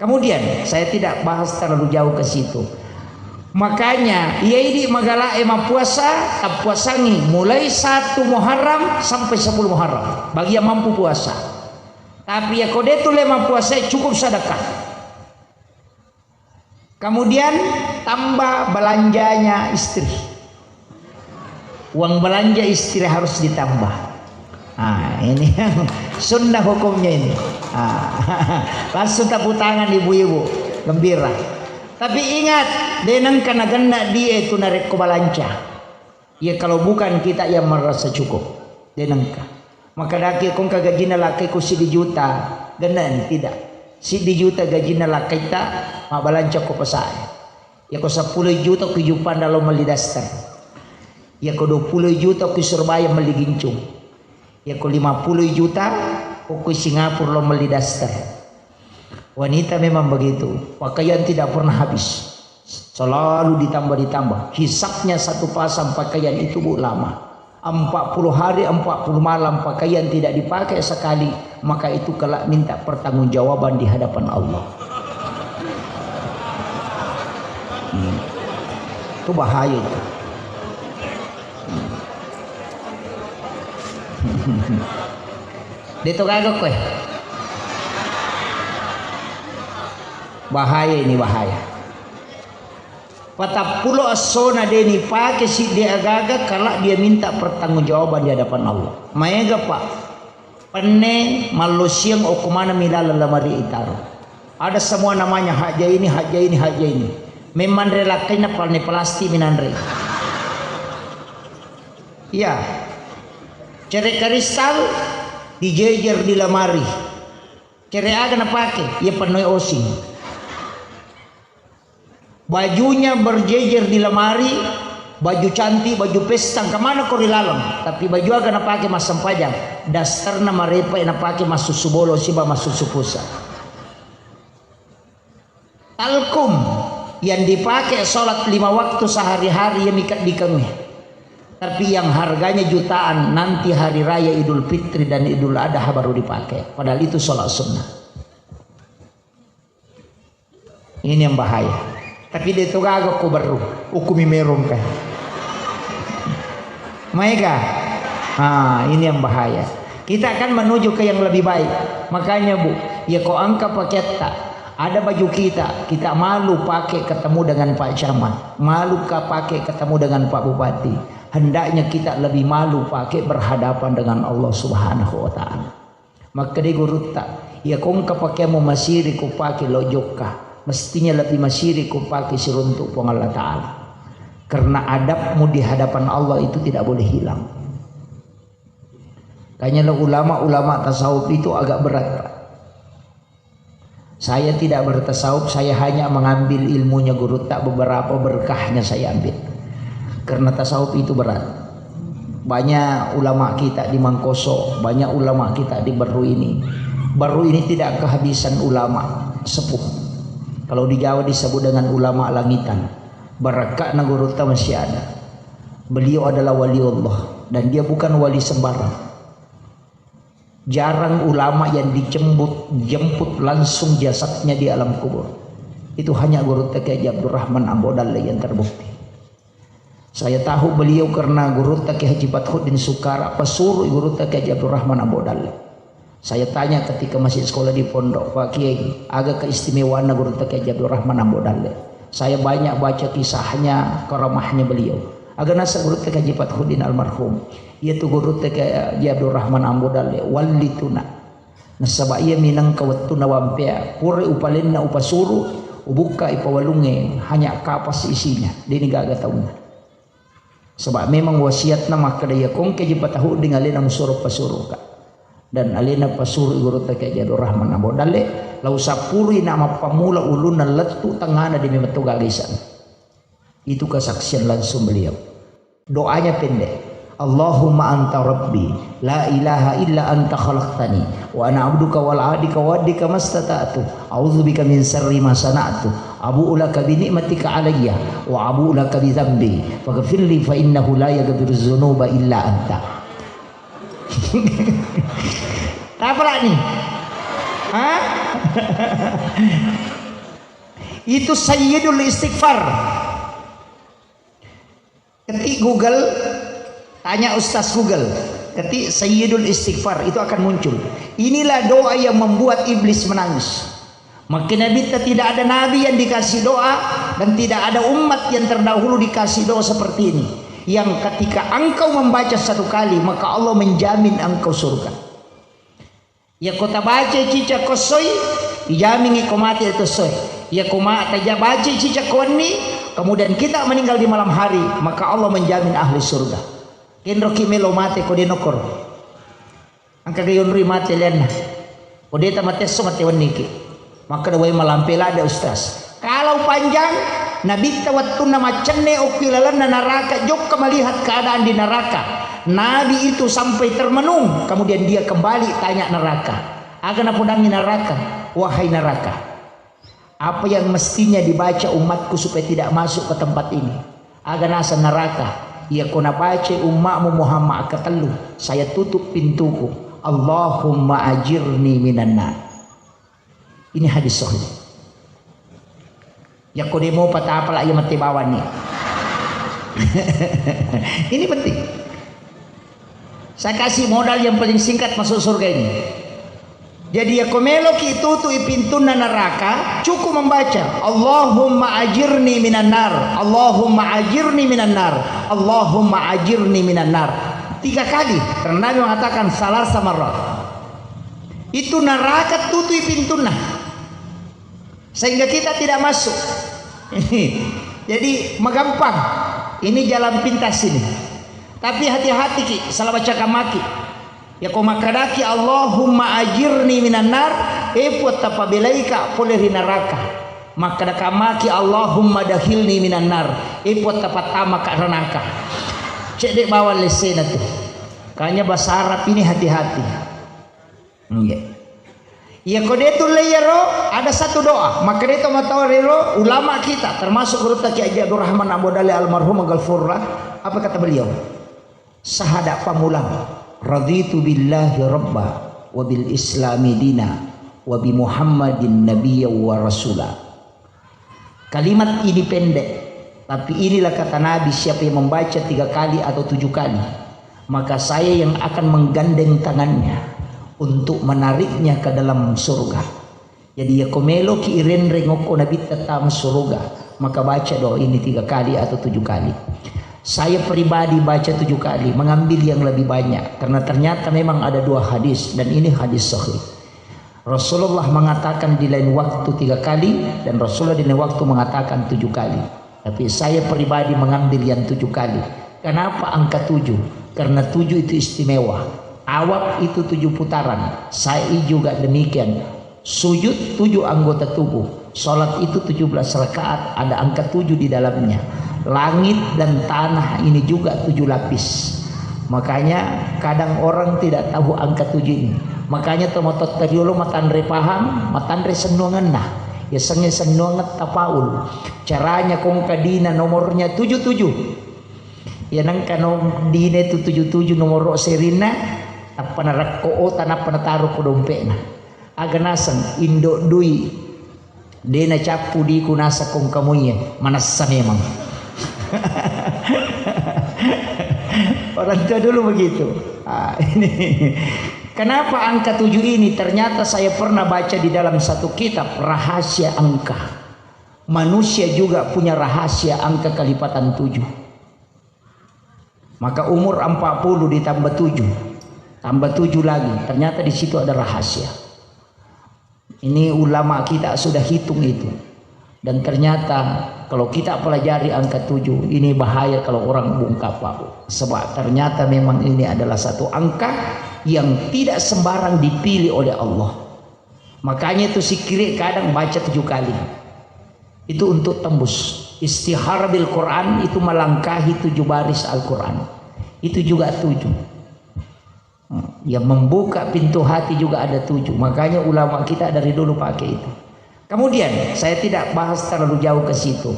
Kemudian, saya tidak bahas terlalu jauh ke situ. Makanya, iya idi magala e mappuasa, tappuasangi mulai satu Muharram sampai sepuluh Muharram. Bagi yang mampu puasa. Tapi ya kode tu le mappuasa, cukup sedekah. Kemudian tambah belanjanya istri. Uang belanja istri harus ditambah. Nah, ini yang sunnah hukumnya ini. Nah, langsung tepuk tangan ibu-ibu, gembira. Tapi ingat, denengka nagenna dia itu narekko balanja. Ya kalau bukan kita yang merasa cukup, denengka. Makkedaki ko engka gajinna lakkaiko siddi juta, gennani? Tidak. Siddi juta gajinna lakkaitta, mabbalanca ko pasae. Yako seppulo juta ko juppanda lao melli daster. Yako dua puluh juta ko Surabaya melli gincung. Yako lima puluh juta ko Singapura lao melli daster. Wanita memang begitu, pakaian tidak pernah habis, selalu ditambah-ditambah. Hisapnya satu pasang pakaian itu, Bu, lama. Empat puluh hari, empat puluh malam pakaian tidak dipakai sekali, maka itu kelak minta pertanggungjawaban di hadapan Allah. Hmm. Itu bahaya itu. Hmm. Deto gaga koe. Bahaya ini, bahaya. Patappulo essona de nipake siddi agaga, kala dia minta pertanggungjawaban di hadapan Allah. Maega, Pak. Penne mallosiang okko maneng mi laleng lamari itaro. Ada semua namanya, haja ini, haja ini, haja ini. Memang re lakkainna palne plastik minanre. Iya. Cere kristal dijejer di lamari. Cere aga napake? Iya pennoi osing. Bajunya berjejer di lamari, baju cantik, baju pesta, kemana ko ri laleng? Tapi baju aga napake massempajang? Dasterna marepa napake massusu bolong siba massusu pusa. Talkum yang dipakai sholat lima waktu sehari-hari yang ikat di kengnya. Tapi yang harganya jutaan, nanti hari raya Idul Fitri dan Idul Adha baru dipakai. Padahal itu sholat sunnah. Ini yang bahaya. Tapi de to gaga ko baru, ukumi merong kan. Maega? Ah, ini yang bahaya. Kita akan menuju ke yang lebih baik. Makanya, Bu, ya ko engka paketta, ada baju kita, kita malu pakai ketemu dengan Pak Camat, malu ka pakai ketemu dengan Pak Bupati. Hendaknya kita lebih malu pakai berhadapan dengan Allah Subhanahu wa Ta'ala. Makkeda gurutta, iya ko engka pakeammu masiri ko pake lo jokka, mestinya lebih masiri ko pake siruntuk Puang Allah Ta'ala. Karena adabmu di hadapan Allah itu tidak boleh hilang. Kayaknya lo ulama-ulama tasawuf itu agak berat, Pak. Saya tidak bertasawuf, saya hanya mengambil ilmunya gurutta, beberapa berkahnya saya ambil. Karena tasawuf itu berat. Banyak ulama kita di Mangkoso, banyak ulama kita di Baru ini. Baru ini tidak kehabisan ulama sepuh. Kalau di Jawa disebut dengan ulama langitan. Barakakna gurutta masih ada. Beliau adalah wali Allah dan dia bukan wali sembarang. Jarang ulama yang dijemput, jemput langsung jasadnya di alam kubur. Itu hanya Gurutta Kiai Haji Abdurrahman Ambo Dalle yang terbukti. Saya tahu beliau karena Gurutta Kiai Haji Fathuddin Sukara, pesuruh Gurutta Kiai Haji Abdurrahman Ambo Dalle. Saya tanya ketika masih sekolah di pondok, "Pak Kiai, aga keistimewaanna Gurutta Kiai Haji Abdurrahman Ambo Dalle?" Saya banyak baca kisahnya, karamahnya beliau. Aga naseng Gurutta Kiai Haji Fathuddin almarhum. Iyatu Gurutta Kiai Haji Abdurrahman Ambo Dalle, wallituna. Nasaba iya minangka wettunna wampea, pura upalenna upasuru, ubukka ipawalungnge, hanya kapas isinya, deni gaga taunna. Saba memang wasiatna makkeda, iya kongke ji patahuding alena musuro pasuruka. Dan alena pasuru Gurutta Kiai Haji Abdurrahman Ambo Dalle, lau sapurui na mappamula ulunna lettu tengngana demi metto gaga isana. Itu kesaksian langsung beliau. Doanya pendek. Allahumma anta rabbi, la ilaha illa anta khalaqtani, wa ana abduka wala adika wa addika mastata'tu, a'udzubika min syarri ma sana'tu, abu'u laka bi ni'matika alayya, wa abu'u laka bi dzambi, faghfirli fa innahu la yaghfiru dzunuba illa anta. Tapalak ni. Hah? Itu sayyidul istighfar. Ketik Google, tanya Ustaz Google. Ketik Sayyidul Istighfar, itu akan muncul. Inilah doa yang membuat iblis menangis. Makin Nabi, tidak ada nabi yang dikasih doa dan tidak ada umat yang terdahulu dikasih doa seperti ini. Yang ketika engkau membaca satu kali, maka Allah menjamin engkau surga. Yako tabaca cica kossoi, ijamingi ko mate to soi. Yako ma taja baca cica ko wenni, kemudian kita meninggal di malam hari, maka Allah menjamin ahli surga. Kenroki melo mate ko denokor. Engka ga yonroi mate lianna. Ko de' ta matesso mate wenniki. Makkeda, "Wai malampe ladde, Ustaz." Kalau panjang, Nabitta wettunna maccenne okki lalenna neraka, jokka melihat keadaan di neraka. Nabi itu sampai termenung, kemudian dia kembali tanya neraka. Aga napodangngi neraka, "Wahai neraka, apa yang mestinya dibaca umatku supaya tidak masuk ke tempat ini?" Aga naseng neraka, "Iyako nabacai ummakmu Muhammad akkatellu, saya tutup pintuku. Allahumma ajirni minan nar." Ini hadis sahih. Yakko demo patapala iya mate bawani. Ini penting. Saya kasih modal yang paling singkat masuk surga ini. Jadi, yakko meloki tutui pintunna neraka, cukup membaca, "Allahumma ajirni minan nar, Allahumma ajirni minan nar, Allahumma ajirni minan nar." Tiga kali, karena Nabi mengatakan, "Salasa marrat." Itu neraka tutui pintunna. Sehingga kita tidak masuk. Jadi, magampang. Ini jalan pintas ini. Tapi hati-hati ki, salah baca kamaki. Yakko makkedaki, "Allahumma ajirni minan nar," e Puang, tapabelaika pole ri neraka. Makkeda kamaki, "Allahumma dakhilni minan nar," e Puang, tapattamaka ranaka. Cedde bawang lessena tu. Kanya bahasa Arab ini hati-hati. Nggih. Iya, ko de tulle iyaro, ada satu doa. Makkeda to matoa rero ulama kita, termasuk gurutta Kiai Haji Abdurrahman Abu Dale almarhum Ghafurlah. Apa kata beliau? Sahada pamulang. "Raditu billahi rabba, wa bil islami dina, wa bi Muhammadin nabiyya wa rasula." Kalimat ini pendek, tapi inilah kata Nabi, "Siapa yang membaca tiga kali atau tujuh kali, maka saya yang akan menggandeng tangannya untuk menariknya ke dalam surga." Jadi, yakko meloki irenreng okko Nabitta tama surga, maka baca doa ini tiga kali atau tujuh kali. Saya pribadi baca tujuh kali, mengambil yang lebih banyak, karena ternyata memang ada dua hadis, dan ini hadis sahih. Rasulullah mengatakan di lain waktu tiga kali, dan Rasulullah di lain waktu mengatakan tujuh kali. Tapi saya pribadi mengambil yang tujuh kali. Kenapa angka tujuh? Karena tujuh itu istimewa. Tawaf itu tujuh putaran. Sa'i juga demikian. Sujud tujuh anggota tubuh. Sholat itu tujuh belas rakaat, ada angka tujuh di dalamnya. Langit dan tanah ini juga tujuh lapis. Makanya kadang orang tidak tahu angka tujuh ini. Makanya tomatoatta riolo matanre paham, matanre sennuangenna. Yasengnge sennuangeng tafaul. Caranya kongka dina nomornya tujuh tujuh. Ya nengka no dina itu tujuh tujuh nomoro serinna, tappa narekko ota, nappa nataro ko dompetna. Aga naseng indo dui. De nacappu diku naseng kongka muie, manessa memang. Orang tua dulu begitu. Ah, ini. Kenapa angka tujuh ini? Ternyata saya pernah baca di dalam satu kitab rahasia angka. Manusia juga punya rahasia angka kelipatan tujuh. Maka umur empat puluh ditambah tujuh, tambah tujuh lagi. Ternyata di situ ada rahasia. Ini ulama kita sudah hitung itu. Dan ternyata kalau kita pelajari angka tujuh, ini bahaya kalau orang bungkam, Pak. Sebab ternyata memang ini adalah satu angka yang tidak sembarang dipilih oleh Allah. Makanya itu sikiri kadang baca tujuh kali. Itu untuk tembus. Istihara bil Quran itu melangkahi tujuh baris Al-Quran. Itu juga tujuh. Hmm, yang membuka pintu hati juga ada tujuh. Makanya ulama kita dari dulu pakai itu. Kemudian, saya tidak bahas terlalu jauh ke situ.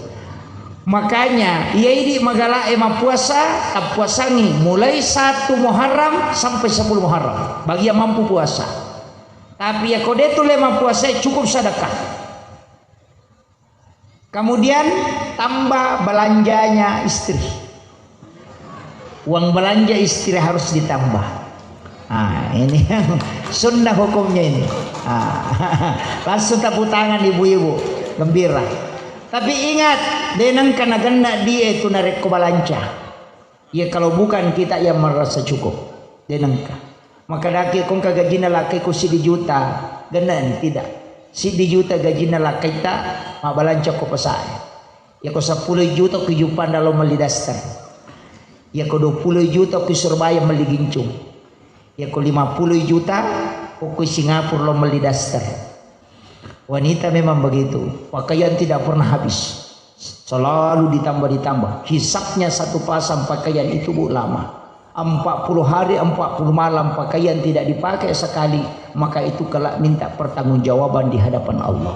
Makanya, iya idi magala e mappuasa, tappuasangi mulai satu Muharram sampai sepuluh Muharram. Bagi yang mampu puasa. Tapi ya kode tu le mappuasa cukup sedekah. Kemudian tambah belanjanya istri. Uang belanja istri harus ditambah. Nah, ini yang sunnah hukumnya ini. Ah, langsung tepuk tangan ibu-ibu, gembira. Tapi ingat, denengka nagenna dia itu narekko balanca. Ya kalau bukan kita yang merasa cukup, denengka. Maka daki kongka gajina lakkaiku siddi juta, gennani tidak. Siddi juta gajina lakkaitta, mabbalanca ko pasae. Yako seppulo juta ku juppanda lao melli daster. Yako dua puluh juta ku Surabaya melli gincung. Iya ko lima puluh juta, ko Singapura lo melli daster. Wanita memang begitu, pakaian tidak pernah habis. Selalu ditambah-ditambah. Hisapnya satu pasang pakaian itu, Bu, lama. Empat puluh hari, empat puluh malam pakaian tidak dipakai sekali, maka itu kelak minta pertanggungjawaban di hadapan Allah.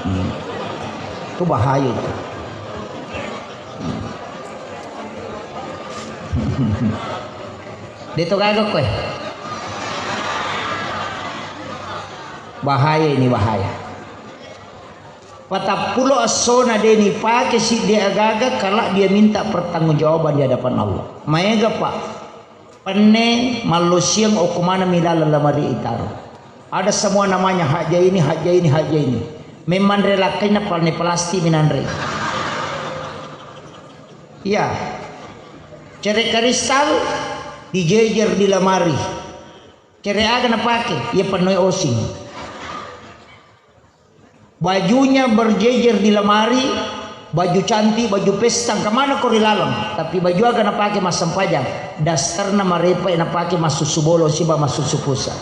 Hmm. Itu bahaya itu. Deto gaga koe. Bahaya ini, bahaya. Patappulo essona de nipake siddi agaga, kala dia minta pertanggungjawaban di hadapan Allah. Maega, Pak. Penne mallosiang okko maneng mi laleng lamari itaro. Ada semua namanya, hakja ini, hakja ini, hakja ini. Memang relakkainna palne plastik minanre. Iya. Cere kristal dijejer di lamari. Cere aga napake? Iya pennoi osing. Bajunya berjejer di lamari, baju cantik, baju pesta, kemana ko ri laleng? Tapi baju aga napake massempajang? Dasterna marepa napake massusu bolong siba massusu pusa.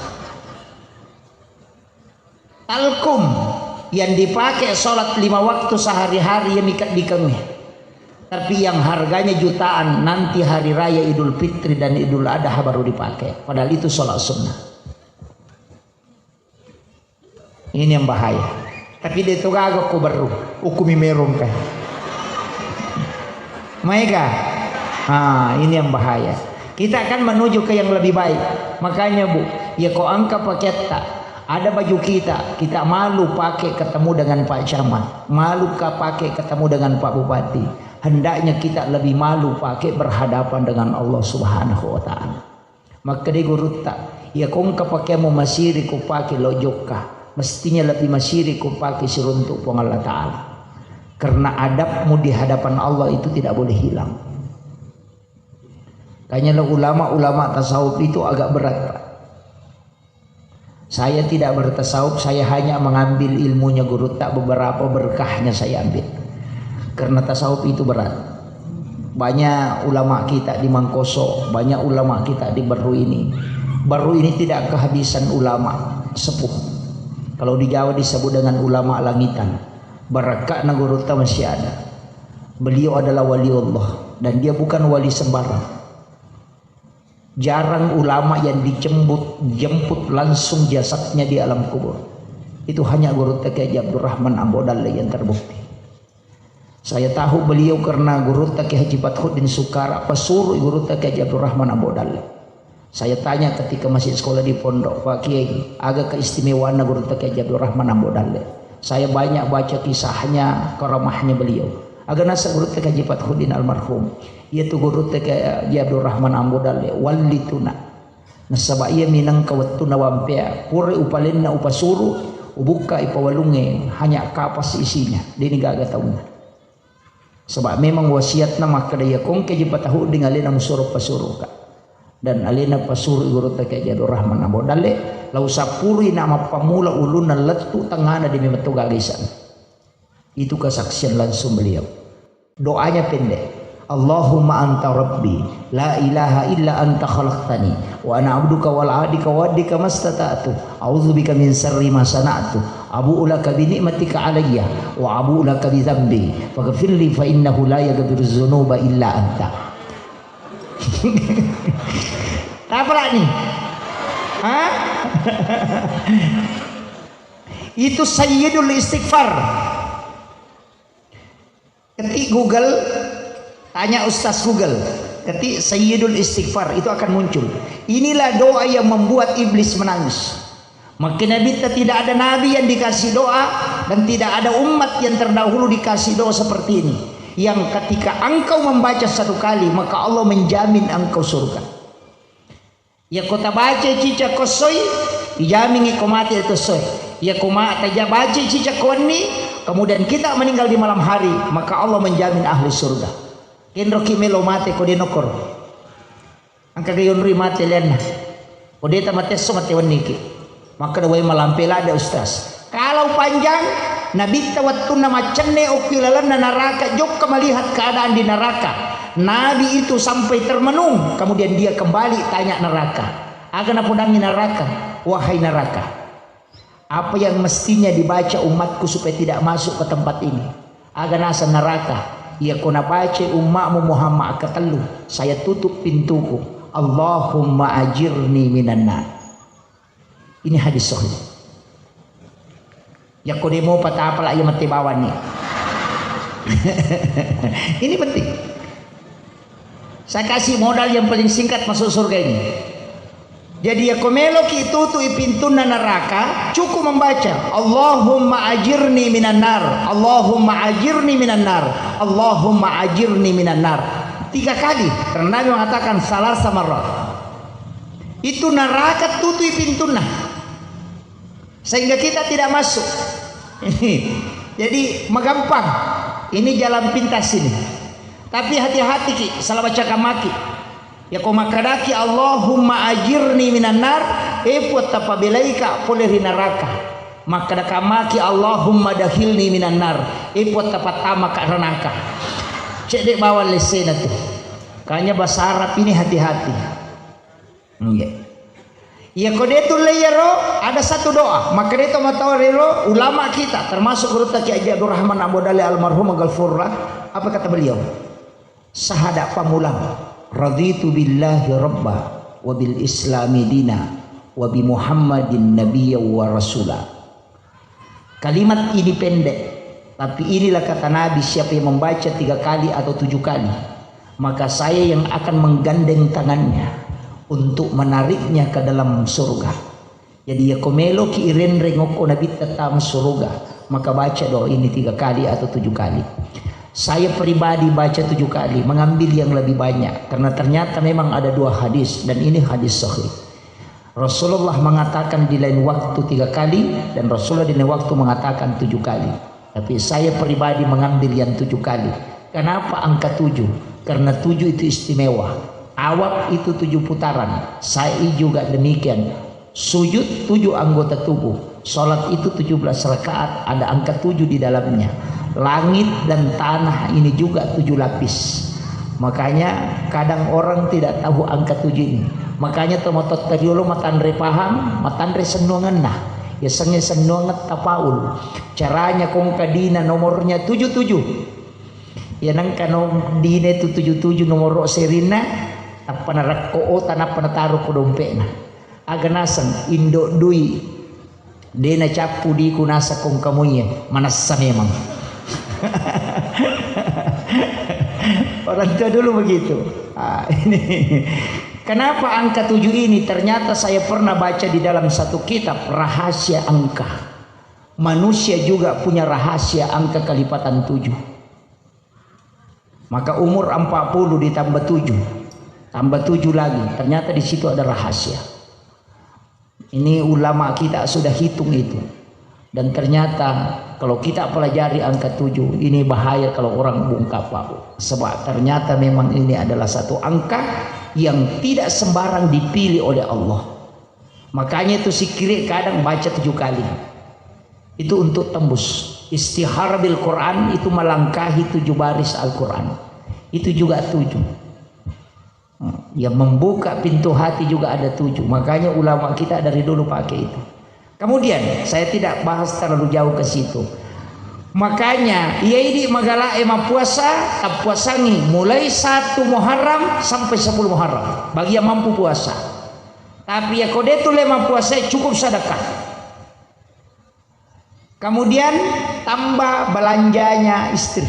Talkum yang dipakai sholat lima waktu sehari-hari, yang dikaddikengnge. Tapi yang harganya jutaan nanti hari raya Idul Fitri dan Idul Adha baru dipakai. Padahal itu sholat sunnah. Ini yang bahaya. Tapi de to gaga ko berru, ukumi merong kan. Maega? Ah, ini yang bahaya. Kita akan menuju ke yang lebih baik. Makanya, Bu, ya ko engka paketta, ada baju kita, kita malu pakai ketemu dengan Pak Camat, malu ka pakai ketemu dengan Pak Bupati. Hendaknya kita lebih malu pakai berhadapan dengan Allah Subhanahu wa Ta'ala. Makkeda gurutta, iya ko engka pakeammu masiri ko pake lo jokka, mestinya lebih masiri ko pake siruntuk Puang Allah Ta'ala. Karena adabmu di hadapan Allah itu tidak boleh hilang. Tanya lo ulama-ulama tasawuf itu agak berat, Pak. Saya tidak bertasawuf, saya hanya mengambil ilmunya gurutta, beberapa berkahnya saya ambil. Karena tasawuf itu berat. Banyak ulama kita di Mangkoso, banyak ulama kita di Berru ini. Berru ini tidak kehabisan ulama sepuh. Kalau di Jawa disebut dengan ulama langitan. Barakka'na gurutta masih ada. Beliau adalah wali Allah dan dia bukan wali sembarang. Jarang ulama yang dijemput, jemput langsung jasadnya di alam kubur. Itu hanya gurutta Kiai Haji Abdurrahman Ambo Dalle yang terbukti. Saya tahu beliau karena gurutta Kiai Haji Fathuddin Sukara, pesuruh gurutta Kiai Haji Abdurrahman Ambo Dalle. Saya tanya ketika masih sekolah di pondok, "Pak Kiai, aga keistimewaanna gurutta Kiai Haji Abdurrahman Ambo Dalle?" Saya banyak baca kisahnya, karamahnya beliau. Aga naseng gurutta Kiai Haji Fathuddin almarhum. Iyatu gurutta Kiai Haji Abdurrahman Ambo Dalle, wallituna. Nasaba iya minangka wettunna wampea, pura upalenna upasuru, ubukka ipawalungnge, hanya kapas isinya, deni gaga taunna. Saba memang wasiatna makkeda, iya ko engka ji patahudding alena musuro pasuruka. Dan alena pasuru gurutta Kiai Haji Abdurrahman Ambo Dalle, lao sapurui na mappamula ulunna lettu tengngana demi metto gaga isana. Itu kesaksian langsung beliau. Doanya pendek. Allahumma anta rabbi, la ilaha illa anta khalaqtani, wa ana abduka wala adika wa addika mastata'tu, a'udzubika min syarri ma sana'tu, abu'u laka bi ni'matika alayya, wa abu'u laka bi dzambi, faghfirli fa innahu la yaghfiru dzunuba illa anta. Apa lagi? Hah? Itu sayyidul istighfar. Ketik Google, tanya Ustaz Google, ketik Sayyidul Istighfar, itu akan muncul. Inilah doa yang membuat iblis menangis. Maka Nabi, tidak ada nabi yang dikasih doa dan tidak ada umat yang terdahulu dikasih doa seperti ini. Yang ketika engkau membaca satu kali, maka Allah menjamin engkau surga. Iya ko tabacai cicak ko essoi, ijamingi ko mate to essoi. Iya ko ma-, taja-, bacai cicak ko wenni, kemudian kita meninggal di malam hari, maka Allah menjamin ahli surga. Kenroki melo mate ko de nokor. Engka ga yonroi mate lianna. Ko de ta mate esso mate wenniki. Makkeda, "Wai malampe ladde, Ustaz." Kalau panjang, Nabitta wettunna maccenne okki lalenna naraka, jokka melihat keadaan di neraka. Nabi itu sampai termenung, kemudian dia kembali tanya neraka. Aga napodangi neraka, "Wahai neraka, apa yang mestinya dibaca umatku supaya tidak masuk ke tempat ini?" Aga naseng neraka, "Iya ko nabaca ummakmu Muhammad katellu, saya tutup pintuku. Allahumma ajirni minan nar." Ini hadis sahih. Yakko demo patapala iya mette bawang ni. Ini penting. Saya kasih modal yang paling singkat masuk surga ini. Jadi yakko meloki tutui pintunna neraka, cukup membaca, "Allahumma ajirni minan nar, Allahumma ajirni minan nar, Allahumma ajirni minan nar." Tiga kali. Karena Nabi mengatakan, "Salasa marrat." Itu neraka tutui pintunna. Sehingga kita tidak masuk. Jadi, magampang. Ini jalan pintas ini. Tapi hati-hati ki, salah baca kamaki. Yakko makkadaki, "Allahumma ajirni minan nar," e Puang, tapabelaika pole ri neraka. Makkada kamaki, "Allahumma dakhilni minan nar," e Puang, tapattamaka ranaka. Cedde bawang lessena tu. Kanya bahasa Arab ini hati-hati. Iya. Iya, ko de tulle iyaro, ada satu doa. Maka de to matawa rero ulama kita, termasuk gurutta Kiai Haji Abdurrahman Abu Dale almarhum Ghafurullah, apa kata beliau? Sahada pamulang, "Raditu billahi rabba, wa bil islami dina, wa bi Muhammadin nabiyya wa rasula." Kalimat ini pendek, tapi inilah kata Nabi, "Siapa yang membaca tiga kali atau tujuh kali, maka saya yang akan menggandeng tangannya untuk menariknya ke dalam surga." Jadi, yakko meloki irenreng okko Nabitta tama surga, maka baca doa ini tiga kali atau tujuh kali. Saya pribadi baca tujuh kali, mengambil yang lebih banyak, karena ternyata memang ada dua hadis, dan ini hadis sahih. Rasulullah mengatakan di lain waktu tiga kali, dan Rasulullah di lain waktu mengatakan tujuh kali. Tapi saya pribadi mengambil yang tujuh kali. Kenapa angka tujuh? Karena tujuh itu istimewa. Tawaf itu tujuh putaran. Sa'i juga demikian. Sujud tujuh anggota tubuh. Salat itu tujuh belas rakaat, ada angka tujuh di dalamnya. Langit dan tanah ini juga tujuh lapis. Makanya kadang orang tidak tahu angka tujuh ini. Makanya tomatoatta riolo matanre paham, matanre sennuangenna. Yasengnge sennuangeng tafaul. Caranya kongka dina nomornya tujuh tujuh. Ya nengka no dina itu tujuh tujuh nomoro serinna, tappa narekko ota, nappa nataro ko dompetna. Aga naseng indo dui. De nacappu diku naseng kongka muie, manessa memang. Orang tua dulu begitu. Ah, ini. Kenapa angka tujuh ini? Ternyata saya pernah baca di dalam satu kitab rahasia angka. Manusia juga punya rahasia angka kelipatan tujuh. Maka umur empat puluh ditambah tujuh, tambah tujuh lagi. Ternyata di situ ada rahasia. Ini ulama kita sudah hitung itu. Dan ternyata kalau kita pelajari angka tujuh, ini bahaya kalau orang bungkam, Pak. Sebab ternyata memang ini adalah satu angka yang tidak sembarang dipilih oleh Allah. Makanya itu sikiri kadang baca tujuh kali. Itu untuk tembus. Istihara bil Quran itu melangkahi tujuh baris Al-Quran. Itu juga tujuh. Hmm, yang membuka pintu hati juga ada tujuh. Makanya ulama kita dari dulu pakai itu. Kemudian, saya tidak bahas terlalu jauh ke situ. Makanya, iya idi magala e mappuasa, tappuasangi mulai satu Muharram sampai sepuluh Muharram. Bagi yang mampu puasa. Tapi ya ko de tulle mappuasa, cukup sedekah. Kemudian tambah belanjanya istri.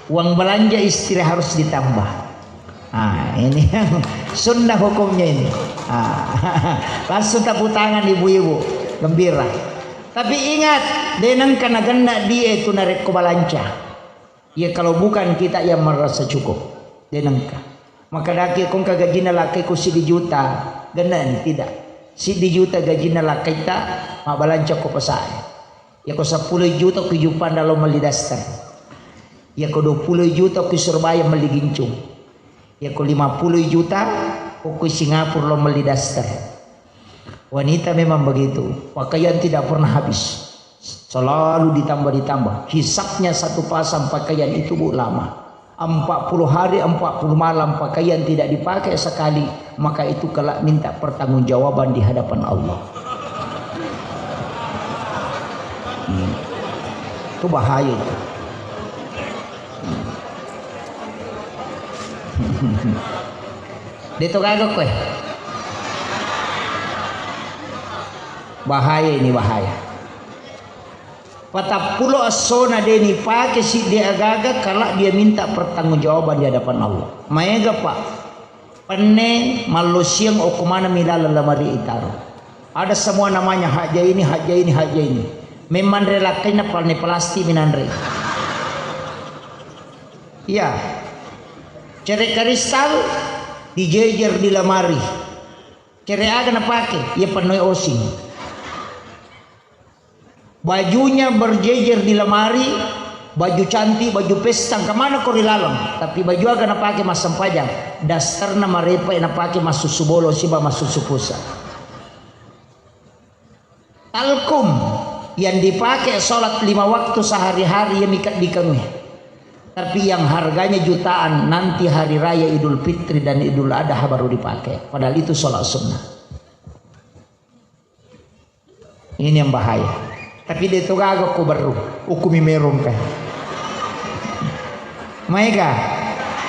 Uang belanja istri harus ditambah. Nah, ini yang sunnah hukumnya ini. Ah, langsung tepuk tangan ibu-ibu, gembira. Tapi ingat, de nengka nagenna die tu narekko balanca. Ya kalau bukan kita yang merasa cukup, de nengka. Maka daki kongka gajinna lakkai ko siddi juta, gennani tidak. Siddi juta gajinna lakkaitta, mabbalanca ko pasae. Yako seppulo juta ko juppanda lo melli daster. Yako dua puluh juta ko Surabaya melli gincung. Yako lima puluh juta ko Singapura lo melli daster. Wanita memang begitu, pakaian tidak pernah habis, selalu ditambah-ditambah. Hisapnya satu pasang pakaian itu, Bu, lama. empat puluh hari, empat puluh malam pakaian tidak dipakai sekali, maka itu kelak minta pertanggungjawaban di hadapan Allah. Hmm. Itu bahaya itu. Hmm. Deto gaga kowe. Bahaya ini, bahaya. Patappulo essona de nipake siddi agaga, kala dia minta pertanggungjawaban di hadapan Allah. Maega, Pak. Penne mallosiang okko maneng mi laleng lamari itaro. Ada semua namanya, haja ini, haja ini, haja ini. Memang relakkaina palne plastik minanre. Iya. Cere kristal dijejer di lamari. Cere aga napake? Iya pennoi osing. Bajunya berjejer di lamari, baju cantik, baju pesta, kemana ko ri laleng? Tapi baju aga napake massempajang? Dasterna marepa napake massusu bolong siba massusu pusa. Talkum yang dipakai sholat lima waktu sehari-hari ya mika dikengi. Tapi yang harganya jutaan nanti hari raya Idul Fitri dan Idul Adha baru dipakai. Padahal itu sholat sunnah. Ini yang bahaya. Tapi de to gaga ko berru, ukumi merong kan. Maega.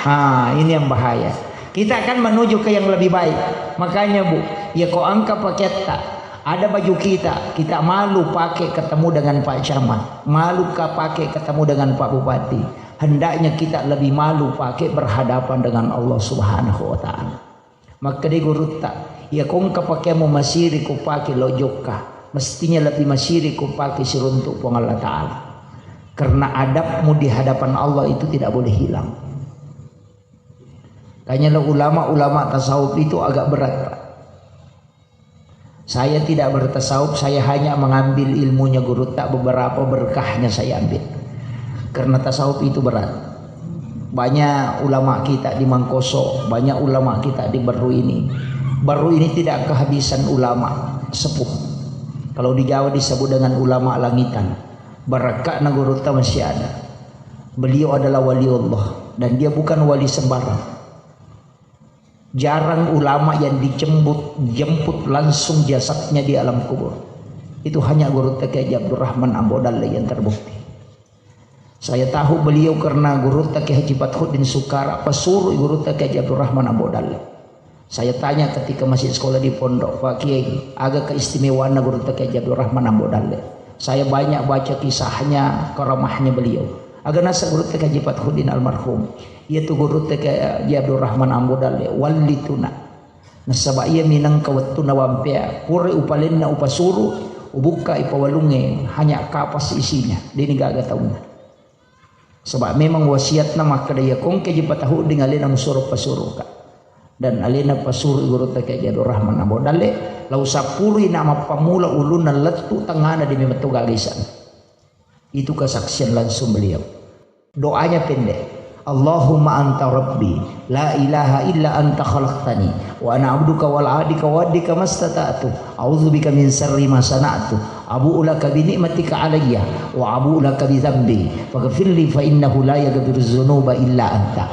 Ah, ini yang bahaya. Kita akan menuju ke yang lebih baik. Makanya, Bu, ya ko engka paketta, ada baju kita, kita malu pakai ketemu dengan Pak Camat, malu ka pakai ketemu dengan Pak Bupati. Hendaknya kita lebih malu pakai berhadapan dengan Allah Subhanahu wa Ta'ala. Makkeda gurutta, iya ko engka pakeammu masiri ko pake lo jokka, mestinya lebih masiri ko pake siruntuk Puang Allah Ta'ala. Karena adabmu di hadapan Allah itu tidak boleh hilang. Tanya lo ulama-ulama tasawuf itu agak berat, Pak. Saya tidak bertasawuf, saya hanya mengambil ilmunya gurutta, beberapa berkahnya saya ambil. Karena tasawuf itu berat. Banyak ulama kita di Mangkoso, banyak ulama kita di Barru ini. Barru ini tidak kehabisan ulama sepuh. Kalau di Jawa disebut dengan ulama langitan. Barakka'na gurutta masih ada. Beliau adalah wali Allah dan dia bukan wali sembarang. Jarang ulama yang dijemput, jemput langsung jasadnya di alam kubur. Itu hanya gurutta Kiai Haji Abdurrahman Ambo Dalle yang terbukti. Saya tahu beliau karena gurutta Kiai Haji Fathuddin Sukara, pesuruh gurutta Kiai Haji Abdurrahman Ambo Dalle. Saya tanya ketika masih sekolah di pondok, "Pak Kiai, aga keistimewaanna gurutta Kiai Haji Abdurrahman Ambo Dalle?" Saya banyak baca kisahnya, karamahnya beliau. Aga naseng gurutta Kiai Haji Fathuddin almarhum. Iyatu gurutta Kiai Haji Abdurrahman Ambo Dalle, wallituna. Nasaba iya minangka wettunna wampea, pura upalenna upasuru, ubukka ipawalungnge, hanya kapas isinya, deni gaga taunna. Saba memang wasiatna makkeda, iya ko engka ji patahuding alena musuro pasuruka. Dan alena pasuru gurutta Kiai Haji Abdurrahman Ambo Dalle, lao sappurui na mappamula ulunna lettu tengngana demi metto gaga isana. Itu kesaksian langsung beliau. Doanya pendek. Allahumma anta rabbi, la ilaha illa anta khalaqtani, wa ana abduka wala adika wa adika mastata'tu, a'udzubika min syarri ma sana'tu, abu'u laka bi ni'matika alayya, wa abu'u laka bi dzambi, faghfirli fa innahu la yaghfiru dzunuba illa anta.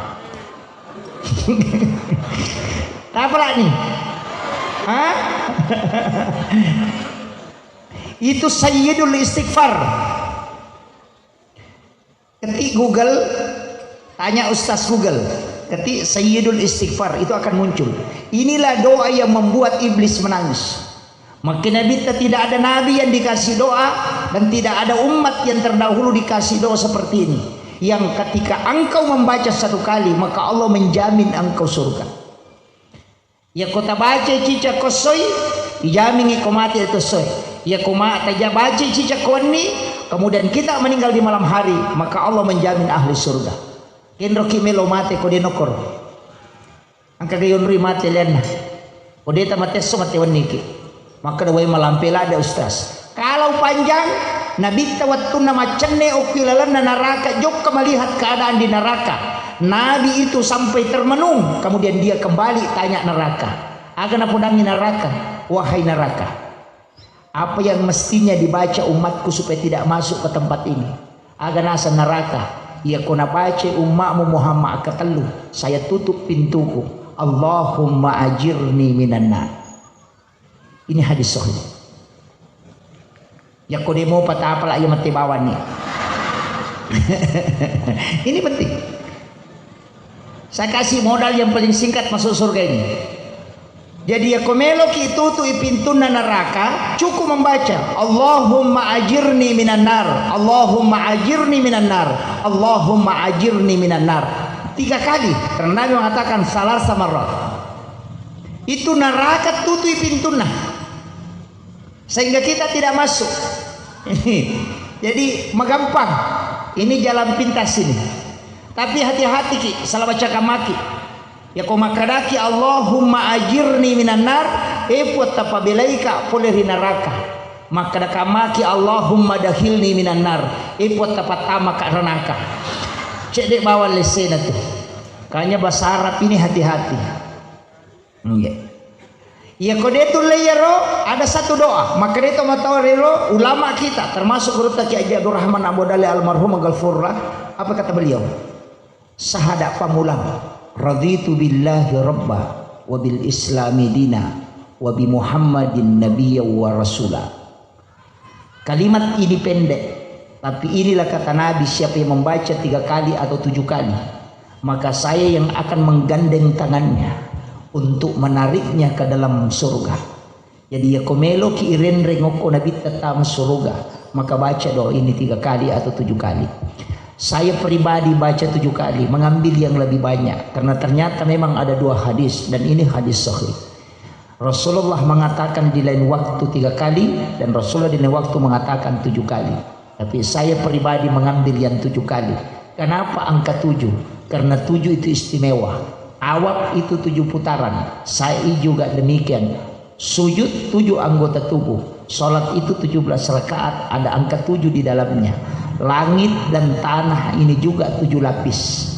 Taprak nih. Hah? Itu sayyidul istighfar. Ketik Google, tanya Ustaz Google, ketik Sayyidul Istighfar, itu akan muncul. Inilah doa yang membuat iblis menangis. Maka Nabi, tidak ada nabi yang dikasih doa dan tidak ada umat yang terdahulu dikasih doa seperti ini. Yang ketika engkau membaca satu kali, maka Allah menjamin engkau surga. Iya ko tabacai cicak ko essoi, ijamingi ko mate to essoe. Iya ko ma-, taja-, bacai cicak ko wenni, kemudian kita meninggal di malam hari, maka Allah menjamin ahli surga. Kenroki melo mate ko de nokor. Engka ga yonroi mate lianna. Ko de tamate esso mate wenniki. Makkeda, "Wai malampe ladde, Ustaz." Kalau panjang, Nabitta wettunna maccenne okki lalenna naraka, jokka melihat keadaan di neraka. Nabi itu sampai termenung, kemudian dia kembali tanya neraka. Aga napodangi neraka, "Wahai neraka, apa yang mestinya dibaca umatku supaya tidak masuk ke tempat ini?" Aga naseng neraka, Iyako nabaca umma'mu Muhammad katellu, saya tutup pintuku. Allahumma ajirni minan nar. Ini hadis sahih. Yakko demo patapala iya mette bawang ni. Ini penting. Saya kasih modal yang paling singkat masuk surga ini. Jadi yakko meloki tutui pintunna neraka, cukup membaca, "Allahumma ajirni minan nar, Allahumma ajirni minan nar, Allahumma ajirni minan nar." Tiga kali, karena Nabi mengatakan, "Salasa marrat." Itu neraka tutui pintunna. Sehingga kita tidak masuk. Jadi, magampang. Ini jalan pintas ini. Tapi hati-hati ki, salah baca kamaki. Yako makkadaki, "Allahumma ajirni minan nar," eh, Puang, tapabelaika pole ri neraka. Makkada kamaki, "Allahumma dakhilni minan nar," eh, Puang, tapattamaka ranaka. Cedde bawang lessena tu. Kanya bahasa Arab ini hati-hati. Iya. Iya, ko de tulle iyaro, ada satu doa. Maka de to matau rero ulama kita, termasuk gurutta Kiai Haji Abdurrahman Abu Dale almarhum Ghafurullah, apa kata beliau? Sahada pamulang, "Raditu billahi rabba, wa bil islami dina, wa bi Muhammadin nabiyya wa rasula." Kalimat ini pendek, tapi inilah kata Nabi, siapa yang membaca tiga kali atau tujuh kali, maka saya yang akan menggandeng tangannya untuk menariknya ke dalam surga. Jadi, ya, ko meloki irenreng okko Nabitta tama surga, maka baca doa ini tiga kali atau tujuh kali. Saya pribadi baca tujuh kali, mengambil yang lebih banyak, karena ternyata memang ada dua hadis, dan ini hadis sahih. Rasulullah mengatakan di lain waktu tiga kali, dan Rasulullah di lain waktu mengatakan tujuh kali. Tapi saya pribadi mengambil yang tujuh kali. Kenapa angka tujuh? Karena tujuh itu istimewa. Tawaf itu tujuh putaran. Sa'i juga demikian. Sujud tujuh anggota tubuh. Sholat itu tujuh belas rakaat, ada angka tujuh di dalamnya. Langit dan tanah ini juga tujuh lapis.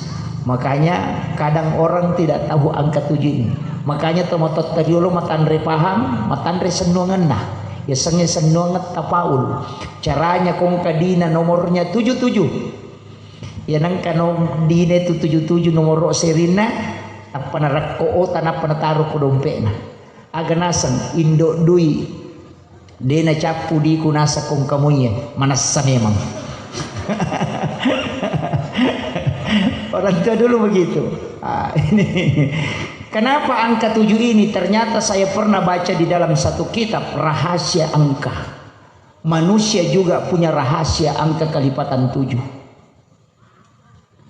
Makanya kadang orang tidak tahu angka tujuh ini. Makanya tomatoatta riolo matanre paham, matanre sennuangenna. Yasengnge sennuangeng tafaul. Caranya kongka dina nomornya tujuh tujuh. Ya nengka no dina itu tujuh tujuh nomoro serinna, tappa narekko ota, nappa nataro ko dompetna. Aga naseng, indo dui, de nacappu diku naseng kongka muie, manessa memang. Orang tua dulu begitu. Ah, ini. Kenapa angka tujuh ini? Ternyata saya pernah baca di dalam satu kitab rahasia angka. Manusia juga punya rahasia angka kelipatan tujuh.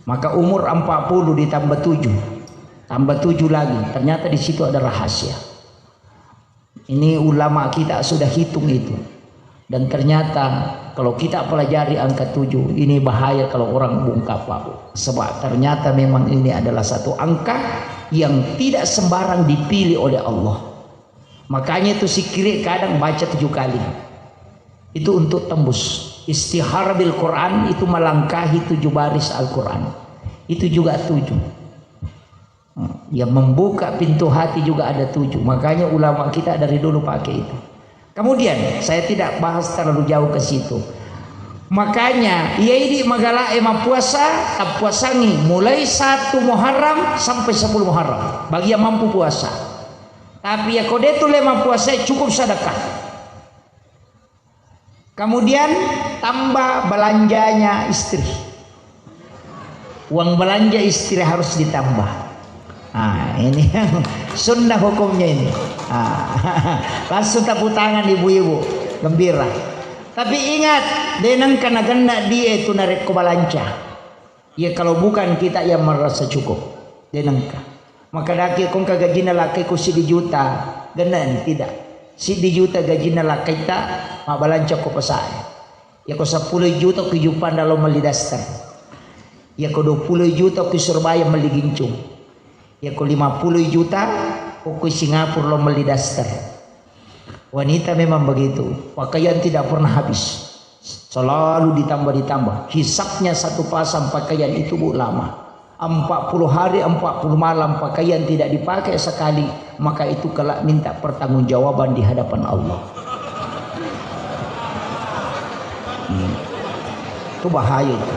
Maka umur empat puluh ditambah tujuh, tambah tujuh lagi. Ternyata di situ ada rahasia. Ini ulama kita sudah hitung itu. Dan ternyata kalau kita pelajari angka tujuh, ini bahaya kalau orang bungkam, Pak. Sebab ternyata memang ini adalah satu angka yang tidak sembarang dipilih oleh Allah. Makanya itu sikiri kadang baca tujuh kali. Itu untuk tembus. Istihara bil Quran itu melangkahi tujuh baris Al-Quran. Itu juga tujuh. Hmm, yang membuka pintu hati juga ada tujuh. Makanya ulama kita dari dulu pakai itu. Kemudian, saya tidak bahas terlalu jauh ke situ. Makanya, iya idi magala e mappuasa, tappuasangi mulai satu Muharram sampai sepuluh Muharram. Bagi yang mampu puasa. Tapi ya ko de tulle mappuasa, cukup sedekah. Kemudian tambah belanjanya istri. Uang belanja istri harus ditambah. Nah, ini yang sunnah hukumnya ini. Nah, langsung tepuk tangan ibu-ibu. Gembira. Tapi ingat, de nengka nagenna die tu narekko balanca. Iya, kalau bukan kita yang merasa cukup. De nengka. Makkedaki ko engka gajinna lakkaiko siddi juta, gennani? Tidak. Siddi juta gajinna lakkaitta, mabbalanca ko pasae. Yako seppulo juta ko juppanda lao melli daster. Yako dua puluh juta ko Surabaya melli gincung. Yako lima puluh juta ko, ko Singapura lao melli daster. Wanita memang begitu, pakaian tidak pernah habis, selalu ditambah-ditambah. Hisapnya satu pasang pakaian itu, Bu, lama. Empat puluh hari, empat puluh malam pakaian tidak dipakai sekali, maka itu kelak minta pertanggungjawaban di hadapan Allah. Hmm. Itu bahaya itu.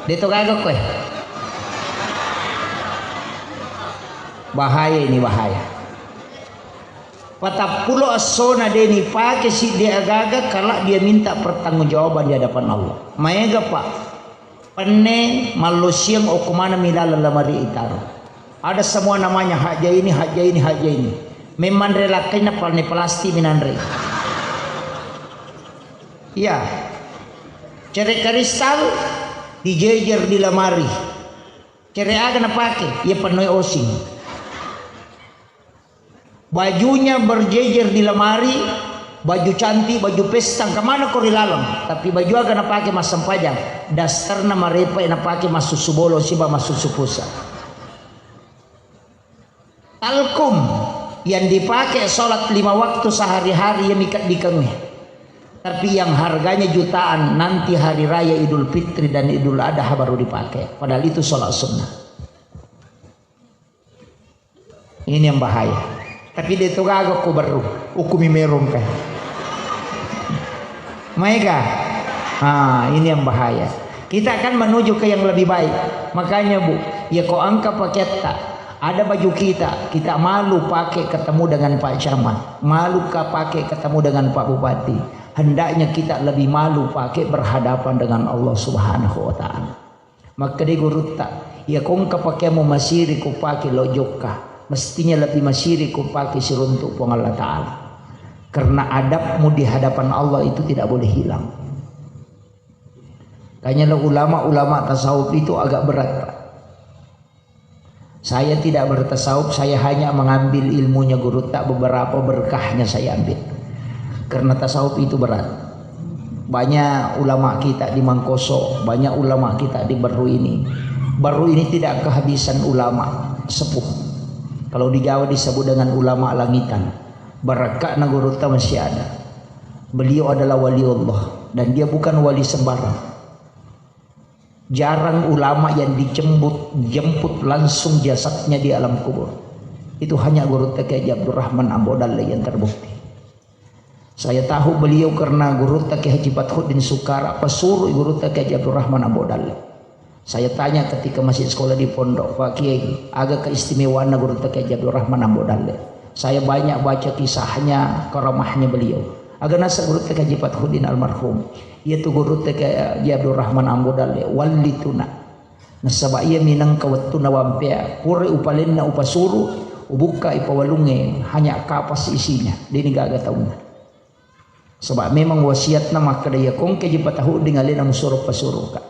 De' to gaga koe. Bahaya ini, bahaya. Patappulo essona de' nipake siddi agaga, kala dia minta pertanggungjawaban di hadapan Allah. Maega, Pak. Penne mallosiang okko maneng mi laleng lamari itaro. Ada semua namanya, hakja ini, hakja ini, hakja ini. Memang relakkainna palne plastik minanre. Iya. Cere' kristal dijejer di lamari. Cere' aga napake? Iya pennoi osing. Bajunya berjejer di lamari, baju cantik, baju pesta, kemana ko ri laleng? Tapi baju aga napake massempajang? Dasterna marepa napake massusu bolong siba massusu pusa. Talkum yang dipakai sholat lima waktu sehari-hari ya mika dikengnge. Tapi yang harganya jutaan nanti hari raya Idul Fitri dan Idul Adha baru dipakai. Padahal itu sholat sunnah. Ini yang bahaya. Tapi de' to gaga ko berru, ukumi merong kan. Maega. Ah, ini yang bahaya. Kita akan menuju ke yang lebih baik. Makanya, Bu, ya ko engka paketta, ada baju kita, kita malu pakai ketemu dengan Pak Camat, malu ka pakai ketemu dengan Pak Bupati. Hendaknya kita lebih malu pakai berhadapan dengan Allah Subhanahu wa Ta'ala. Makkeda gurutta, iya ko engka pakeammu masiri ko pake lo jokka, mestinya lebih masiri ko pake siruntuk Puang Allah Ta'ala. Karena adabmu di hadapan Allah itu tidak boleh hilang. Tanya lo ulama-ulama tasawuf itu agak berat, Pak. Saya tidak bertasawuf, saya hanya mengambil ilmunya gurutta, beberapa berkahnya saya ambil. Karena tasawuf itu berat. Banyak ulama kita di Mangkoso, banyak ulama kita di Berru ini. Berru ini tidak kehabisan ulama sepuh. Kalau di Jawa disebut dengan ulama langitan. Barakakna gurutta masih ada. Beliau adalah wali Allah dan dia bukan wali sembarang. Jarang ulama yang dijemput, jemput langsung jasadnya di alam kubur. Itu hanya gurutta Kiai Haji Abdurrahman Ambo Dalle yang terbukti. Saya tahu beliau karena gurutta Kiai Haji Fathuddin Sukara, pesuruh gurutta Kiai Haji Abdurrahman Ambo Dalle. Saya tanya ketika masih sekolah di pondok, "Pak Kiai, aga keistimewaanna gurutta Kiai Haji Abdurrahman Ambo Dalle?" Saya banyak baca kisahnya, karamahnya beliau. Aga naseng gurutta Kiai Haji Fathuddin almarhum. Iyatu gurutta Kiai Haji Abdurrahman Ambo Dalle, wallituna. Nasaba iya minangka wettunna wampea, pura upalenna upasuru, ubukka ipawalungnge, hanya kapas isinya, deni gaga taunna. Saba memang wasiatna makkeda, iya ko engka ji patahudding alena musuro pasuruka.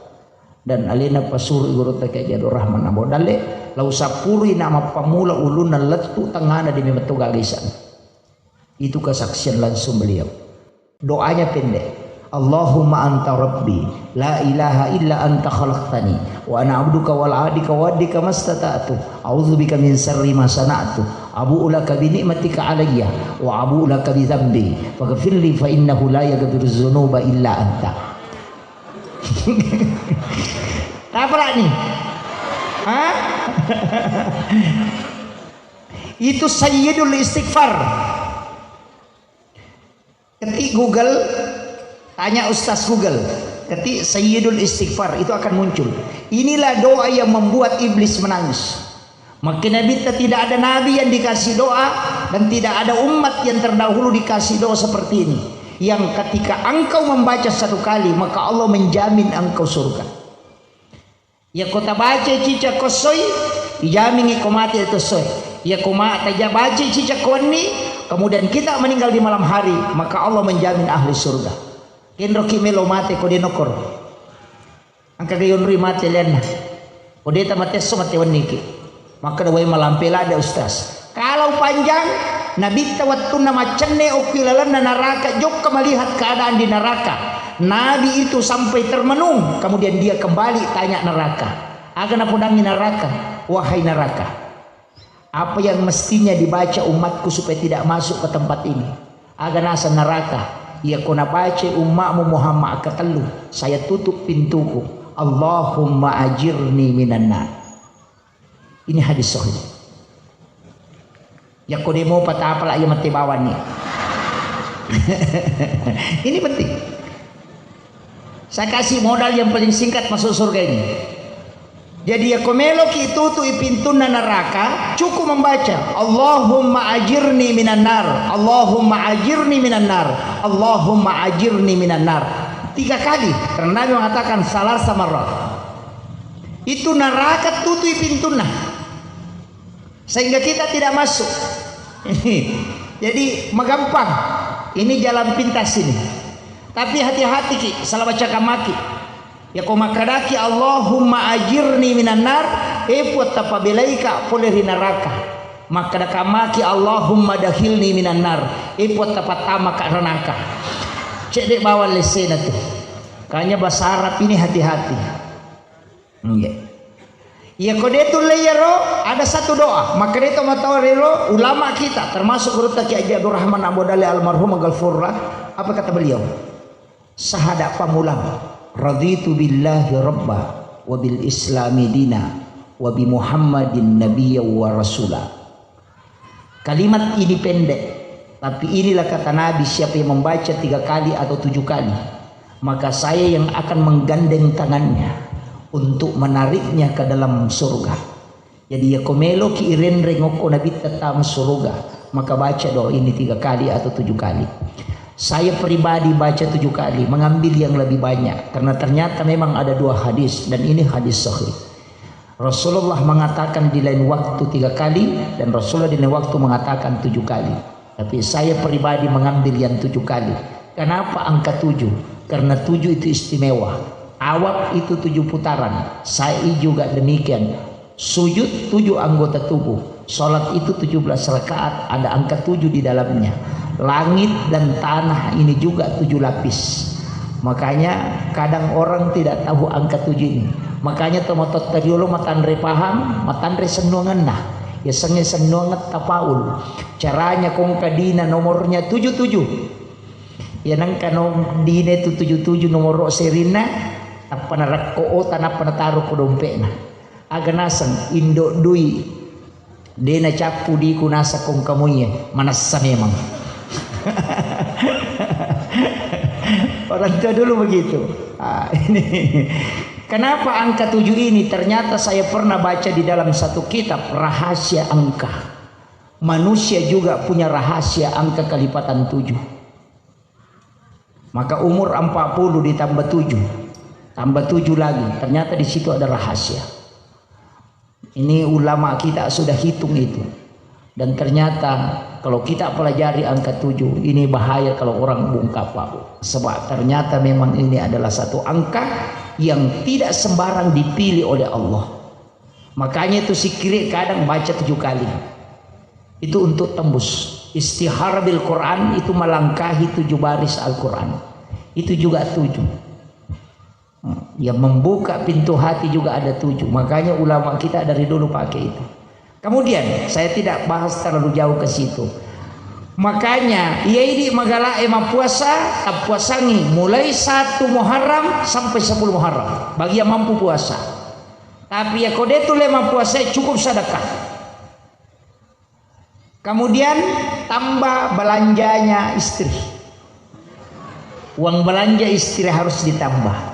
Dan alena pasuru gurutta Kiai Haji Abdurrahman Ambo Dalle, lao sappurui na mappamula ulunna lettu tengngana demi metto gaga isana. Itu kesaksian langsung beliau. Doanya pendek. Allahumma anta rabbi, la ilaha illa anta khalaqtani, wa ana abduka wala adika wa adika mastata'tu. A'udzubika min syarri ma sana'tu. Abu'u laka bi ni'matika alayya, wa abu'u laka bi dzambi. Faghfirli fa innahu la yaghfiru dzunuba illa anta. Apa lagi? Hah? Itu sayyidul istighfar. Ketik Google, tanya Ustaz Google. Ketik Sayyidul Istighfar, itu akan muncul. Inilah doa yang membuat iblis menangis. Maka Nabi, tidak ada nabi yang dikasih doa dan tidak ada umat yang terdahulu dikasih doa seperti ini. Yang ketika engkau membaca satu kali, maka Allah menjamin engkau surga. Yakko tabacai cicak ko essoi, ijamingi ko mate to essoe. Yakko ma-, taja-, bacai cicak ko wenni, kemudian kita meninggal di malam hari, maka Allah menjamin ahli surga. Kenroki melo mate ko de nokkoro. Engka ga yonroi mate lianna. Ko de tamate esso mate wenniki. Makkeda, "Wai malampe ladde, Ustaz." Kalau panjang, Nabitta wettunna maccenne okki lalenna naraka, jokka melihat keadaan di neraka. Nabi itu sampai termenung, kemudian dia kembali tanya neraka. Aga napodangi neraka, "Wahai neraka, apa yang mestinya dibaca umatku supaya tidak masuk ke tempat ini?" Aga naseng neraka, "Iya ko nabacai ummakmu Muhammad katellu, saya tutup pintuku. Allahumma ajirni minan nar." Ini hadis sahih. Yakko demo patapala iya mate bawanni. Ini penting. Saya kasih modal yang paling singkat masuk surga ini. Jadi, ya, ko meloki tutu'i pintunna neraka, cukup membaca, "Allahumma ajirni minan nar, Allahumma ajirni minan nar, Allahumma ajirni minan nar." Tiga kali, karena Nabi mengatakan, "Salasa marrat." Itu neraka tutu'i pintunna. Sehingga kita tidak masuk. Jadi, magampang. Ini jalan pintas ini. Tapi hati-hati ki, salah baca kamaki. Ya, ko makkadaki, "Allahumma ajirni minan nar," eh, Puang, tapabelaika pole ri neraka. Makkada kamaki, "Allahumma dakhilni minan nar," eh, Puang, tapattamaka ranaka. Cedde bawang lessena tu. Kanya bahasa Arab ini hati-hati. Nggih. Iya, ko de tulle iyaro, ada satu doa. Makkeda to matoa rero ulama kita, termasuk gurutta Kiai Haji Abdurrahman Abu Dale almarhum Ghafurullah, apa kata beliau? Sahada pamulang, "Raditu billahi rabba, wa bil islami dina, wa bi Muhammadin nabiyya wa rasula." Kalimat ini pendek, tapi inilah kata Nabi, siapa yang membaca tiga kali atau tujuh kali, maka saya yang akan menggandeng tangannya untuk menariknya ke dalam surga. Jadi, ya, ko meloki irenreng okko Nabitta tama surga, maka baca doa ini tiga kali atau tujuh kali. Saya pribadi baca tujuh kali, mengambil yang lebih banyak, karena ternyata memang ada dua hadis, dan ini hadis sahih. Rasulullah mengatakan di lain waktu tiga kali, dan Rasulullah di lain waktu mengatakan tujuh kali. Tapi saya pribadi mengambil yang tujuh kali. Kenapa angka tujuh? Karena tujuh itu istimewa. Tawaf itu tujuh putaran. Sa'i juga demikian. Sujud tujuh anggota tubuh. Salat itu tujuh belas rakaat, ada angka tujuh di dalamnya. Langit dan tanah ini juga tujuh lapis. Makanya kadang orang tidak tahu angka tujuh ini. Makanya tomatoatta riolo matanre paham, matanre sennuangenna. Yasengnge sennuangeng tafaul. Caranya kongka dina nomornya tujuh tujuh. Ya nengka no dina itu tujuh tujuh nomoro serinna, tappa narekko ota, nappa nataro ko dompetna. Aga naseng, indo dui. De nacappu diku naseng kongka muie, manessa memang. Orang tua dulu begitu. Ah, ini. Kenapa angka tujuh ini? Ternyata saya pernah baca di dalam satu kitab rahasia angka. Manusia juga punya rahasia angka kelipatan tujuh. Maka umur empat puluh ditambah tujuh, tambah tujuh lagi. Ternyata di situ ada rahasia. Ini ulama kita sudah hitung itu. Dan ternyata kalau kita pelajari angka tujuh, ini bahaya kalau orang bungkam, Pak. Sebab ternyata memang ini adalah satu angka yang tidak sembarang dipilih oleh Allah. Makanya itu sikiri kadang baca tujuh kali. Itu untuk tembus. Istihara bil Quran itu melangkahi tujuh baris Al-Quran. Itu juga tujuh. Hmm, yang membuka pintu hati juga ada tujuh. Makanya ulama kita dari dulu pakai itu. Kemudian, saya tidak bahas terlalu jauh ke situ. Makanya, iya idi magala e mappuasa, tappuasangi mulai satu Muharram sampai sepuluh Muharram. Bagi yang mampu puasa. Tapi ya ko de tulle mappuasa, cukup sedekah. Kemudian tambah belanjanya istri. Uang belanja istri harus ditambah.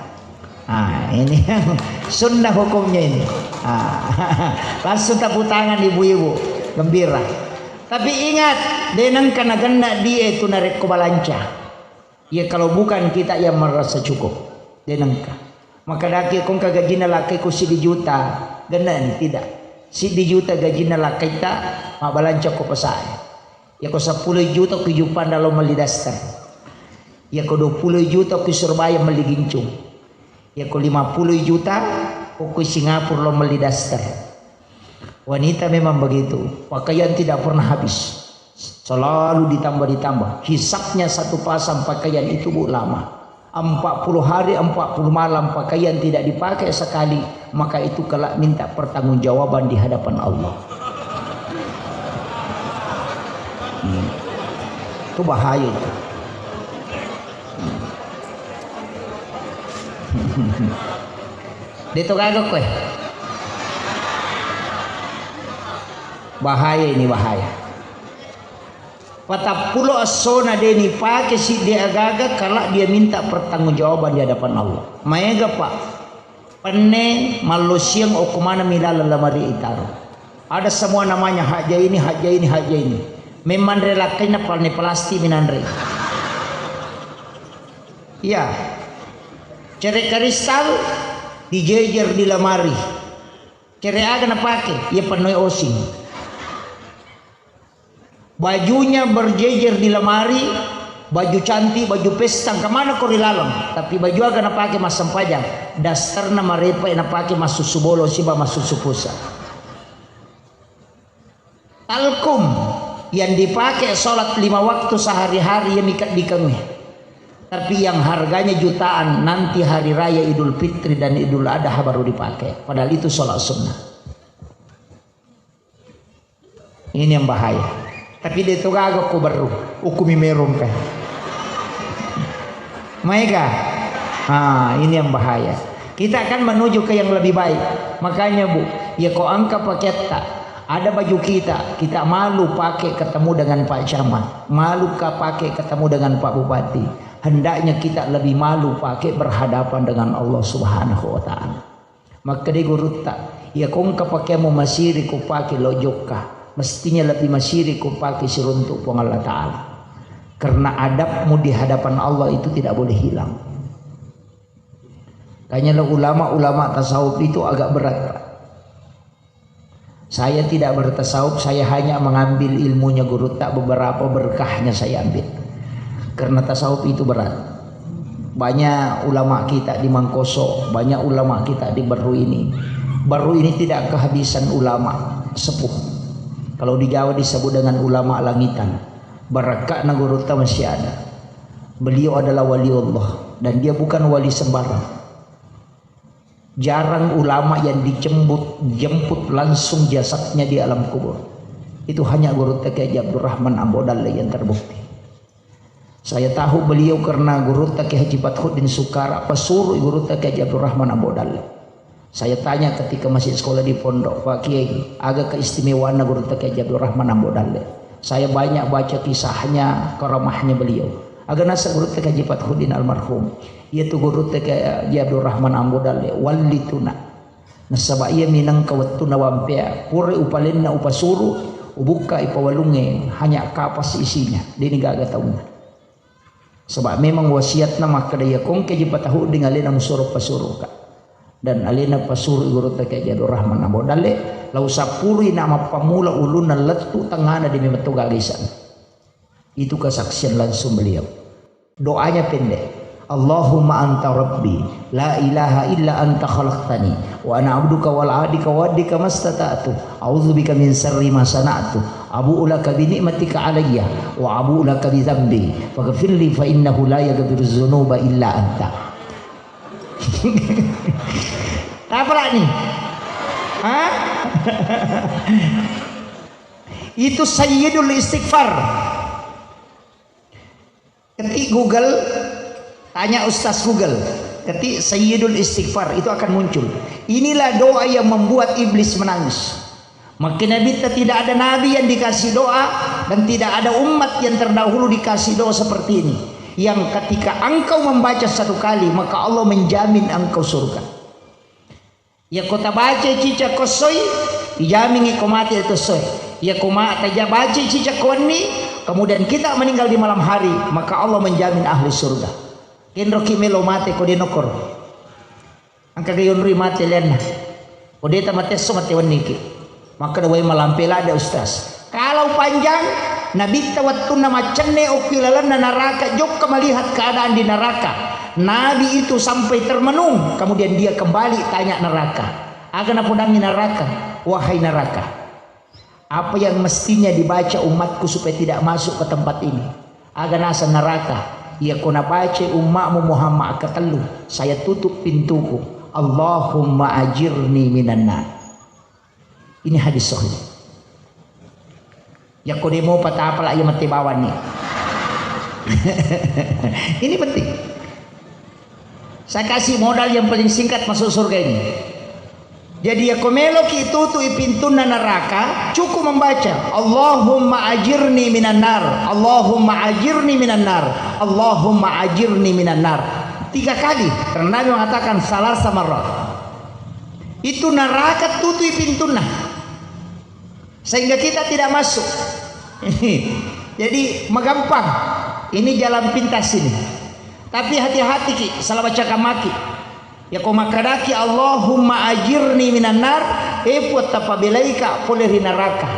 Nah, ini yang sunnah hukumnya ini. Nah, langsung tepuk tangan ibu-ibu, gembira. Tapi ingat, de nengka nagenna dia itu narekko balanca. Ya, kalau bukan kita yang merasa cukup, de nengka. Makkedaki ko engka gajinna lakkaiko siddi juta, gennani? Tidak. Siddi juta gajinna lakkaitta, mabbalanca ko pasae. Yako seppulo juta ko juppanda lao melli daster. Yako dua puluh juta ko Surabaya melli gincung. Yako lima puluh juta ko Singapura lao melli daster. Wanita memang begitu, pakaian tidak pernah habis, selalu ditambah-ditambah. Hisapnya satu pasang pakaian itu, Bu, lama. Empat puluh hari, empat puluh malam pakaian tidak dipakai sekali, maka itu kelak minta pertanggungjawaban di hadapan Allah. Hmm. Itu bahaya itu. Hmm. De to gaga koe. Bahaya ini, bahaya. Patappulo essona de' nipake siddi agaga, kala dia minta pertanggungjawaban di hadapan Allah. Maega, Pak. Penne mallosiang okko maneng mi laleng lamari itaro. Ada semua namanya, hakja ini, hakja ini, hakja ini. Memang relakai na palne plastik minanre. Iya. Cere kristal dijejer di lamari. Cere aga napake? Iya pennoi osing. Bajunya berjejer di lemari, baju cantik, baju pesta, kemana ko ri laleng? Tapi baju aga napake massempajang? Dasterna marepa napake massusu bolong siba massusu pusa. Talkum yang dipakai sholat lima waktu sehari-hari yang dikedikannya. Tapi yang harganya jutaan, nanti hari raya Idul Fitri dan Idul Adha baru dipakai. Padahal itu sholat sunnah. Ini yang bahaya. Tapi de' to gaga ko berru, ukumi merong kan. Maega. Ah, ini yang bahaya. Kita akan menuju ke yang lebih baik. Makanya, Bu, ya ko engka paketta, ada baju kita, kita malu pakai ketemu dengan Pak Camat, malu ka pakai ketemu dengan Pak Bupati. Hendaknya kita lebih malu pakai berhadapan dengan Allah Subhanahu wa Ta'ala. Makkeda gurutta, iya ko engka pakeammu masiri ko pake lo jokka, mestinya lebih masiri ko pake siruntuk Puang Allah Ta'ala. Karena adabmu di hadapan Allah itu tidak boleh hilang. Tanya lo ulama-ulama tasawuf itu agak berat, Pak. Saya tidak bertasawuf, saya hanya mengambil ilmunya gurutta, beberapa berkahnya saya ambil. Karena tasawuf itu berat. Banyak ulama kita di Mangkoso, banyak ulama kita di Baru ini. Baru ini tidak kehabisan ulama sepuh. Kalau di Jawa disebut dengan ulama langitan. Barakakna gurutta masih ada. Beliau adalah wali Allah dan dia bukan wali sembarang. Jarang ulama yang dijemput, jemput langsung jasadnya di alam kubur. Itu hanya Gurutta Kiai Haji Abdurrahman Ambo Dalle yang terbukti. Saya tahu beliau karena Gurutta Kiai Haji Fathuddin Sukara, pesuruh Gurutta Kiai Haji Abdurrahman Ambo Dalle. Saya tanya ketika masih sekolah di pondok, "Pak Kiai, aga keistimewaanna Gurutta Kiai Haji Abdurrahman Ambo Dalle?" Saya banyak baca kisahnya, karamahnya beliau. Aga naseng Gurutta Kiai Haji Fathuddin almarhum. Iyatu Gurutta Kiai Haji Abdurrahman Ambo Dalle, wallituna. Nasaba iya minangka wettunna wampea, pura upalenna upasuru, ubukka ipawalungnge, hanya kapas isinya, deni gaga taunna. Saba memang wasiatna makkeda, iya kongke ji patahudding alena musuro pasuruka. Dan alena pasuru Gurutta Kiai Haji Abdurrahman Ambo Dalle, lao sappurui na mappamula ulunna lettu tengngana demi metto gaga isana. Itu kesaksian langsung beliau. Doanya pendek. Allahumma anta rabbi, la ilaha illa anta khalaqtani, wa ana abduka wala adika wa adika mastata'tu, a'udzubika min syarri ma sana'tu, abu'u laka bi ni'matika alayya, wa abu'u laka bi dzambi, faghfirli fa innahu la yaghfiru dzunuba illa anta. Apa nih? Hah? Itu sayyidul istighfar. Ketik Google, tanya Ustaz Google, ketik Sayyidul Istighfar, itu akan muncul. Inilah doa yang membuat iblis menangis. Maka Nabi, tidak ada nabi yang dikasih doa dan tidak ada umat yang terdahulu dikasih doa seperti ini. Yang ketika engkau membaca satu kali, maka Allah menjamin engkau surga. Yakko tabacai cicak ko essoi, ijamingi ko mate to essoi. Yakko ma-, taja-, bacai cicak ko wenni, kemudian kita meninggal di malam hari, maka Allah menjamin ahli surga. Kenroki melo mate ko de nokkoro. Engka ga yonroi mate lianna. Ko de ta mate esso, mate wenniki. Makkeda, "Wai malampe ladde, Ustaz." Kalau panjang, Nabitta wettunna maccenne okki lalenna naraka, jokka melihat keadaan di neraka. Nabi itu sampai termenung, kemudian dia kembali tanya neraka. Aga napodangi neraka, "Wahai neraka, apa yang mestinya dibaca umatku supaya tidak masuk ke tempat ini?" Aga naseng neraka, "Iya ko nabaca ummakmu Muhammad katellu, saya tutup pintuku. Allahumma ajirni minan nar." Ini hadis sahih. Yakko demo patapala iya mate bawang nih. Ini penting. Saya kasih modal yang paling singkat masuk surga ini. Jadi, yako meloki tutu'i pintunna neraka, cukup membaca, "Allahumma ajirni minan nar, Allahumma ajirni minan nar, Allahumma ajirni minan nar." Tiga kali, karena Nabi mengatakan, "Salasa marrat." Itu neraka tutu'i pintunna. Sehingga kita tidak masuk. Jadi, magampang. Ini jalan pintas ini. Tapi hati-hati ki, salah baca kamaki. Yako makkadaki, "Allahumma ajirni minan nar," eh, Puang, tapabelaika pole ri neraka.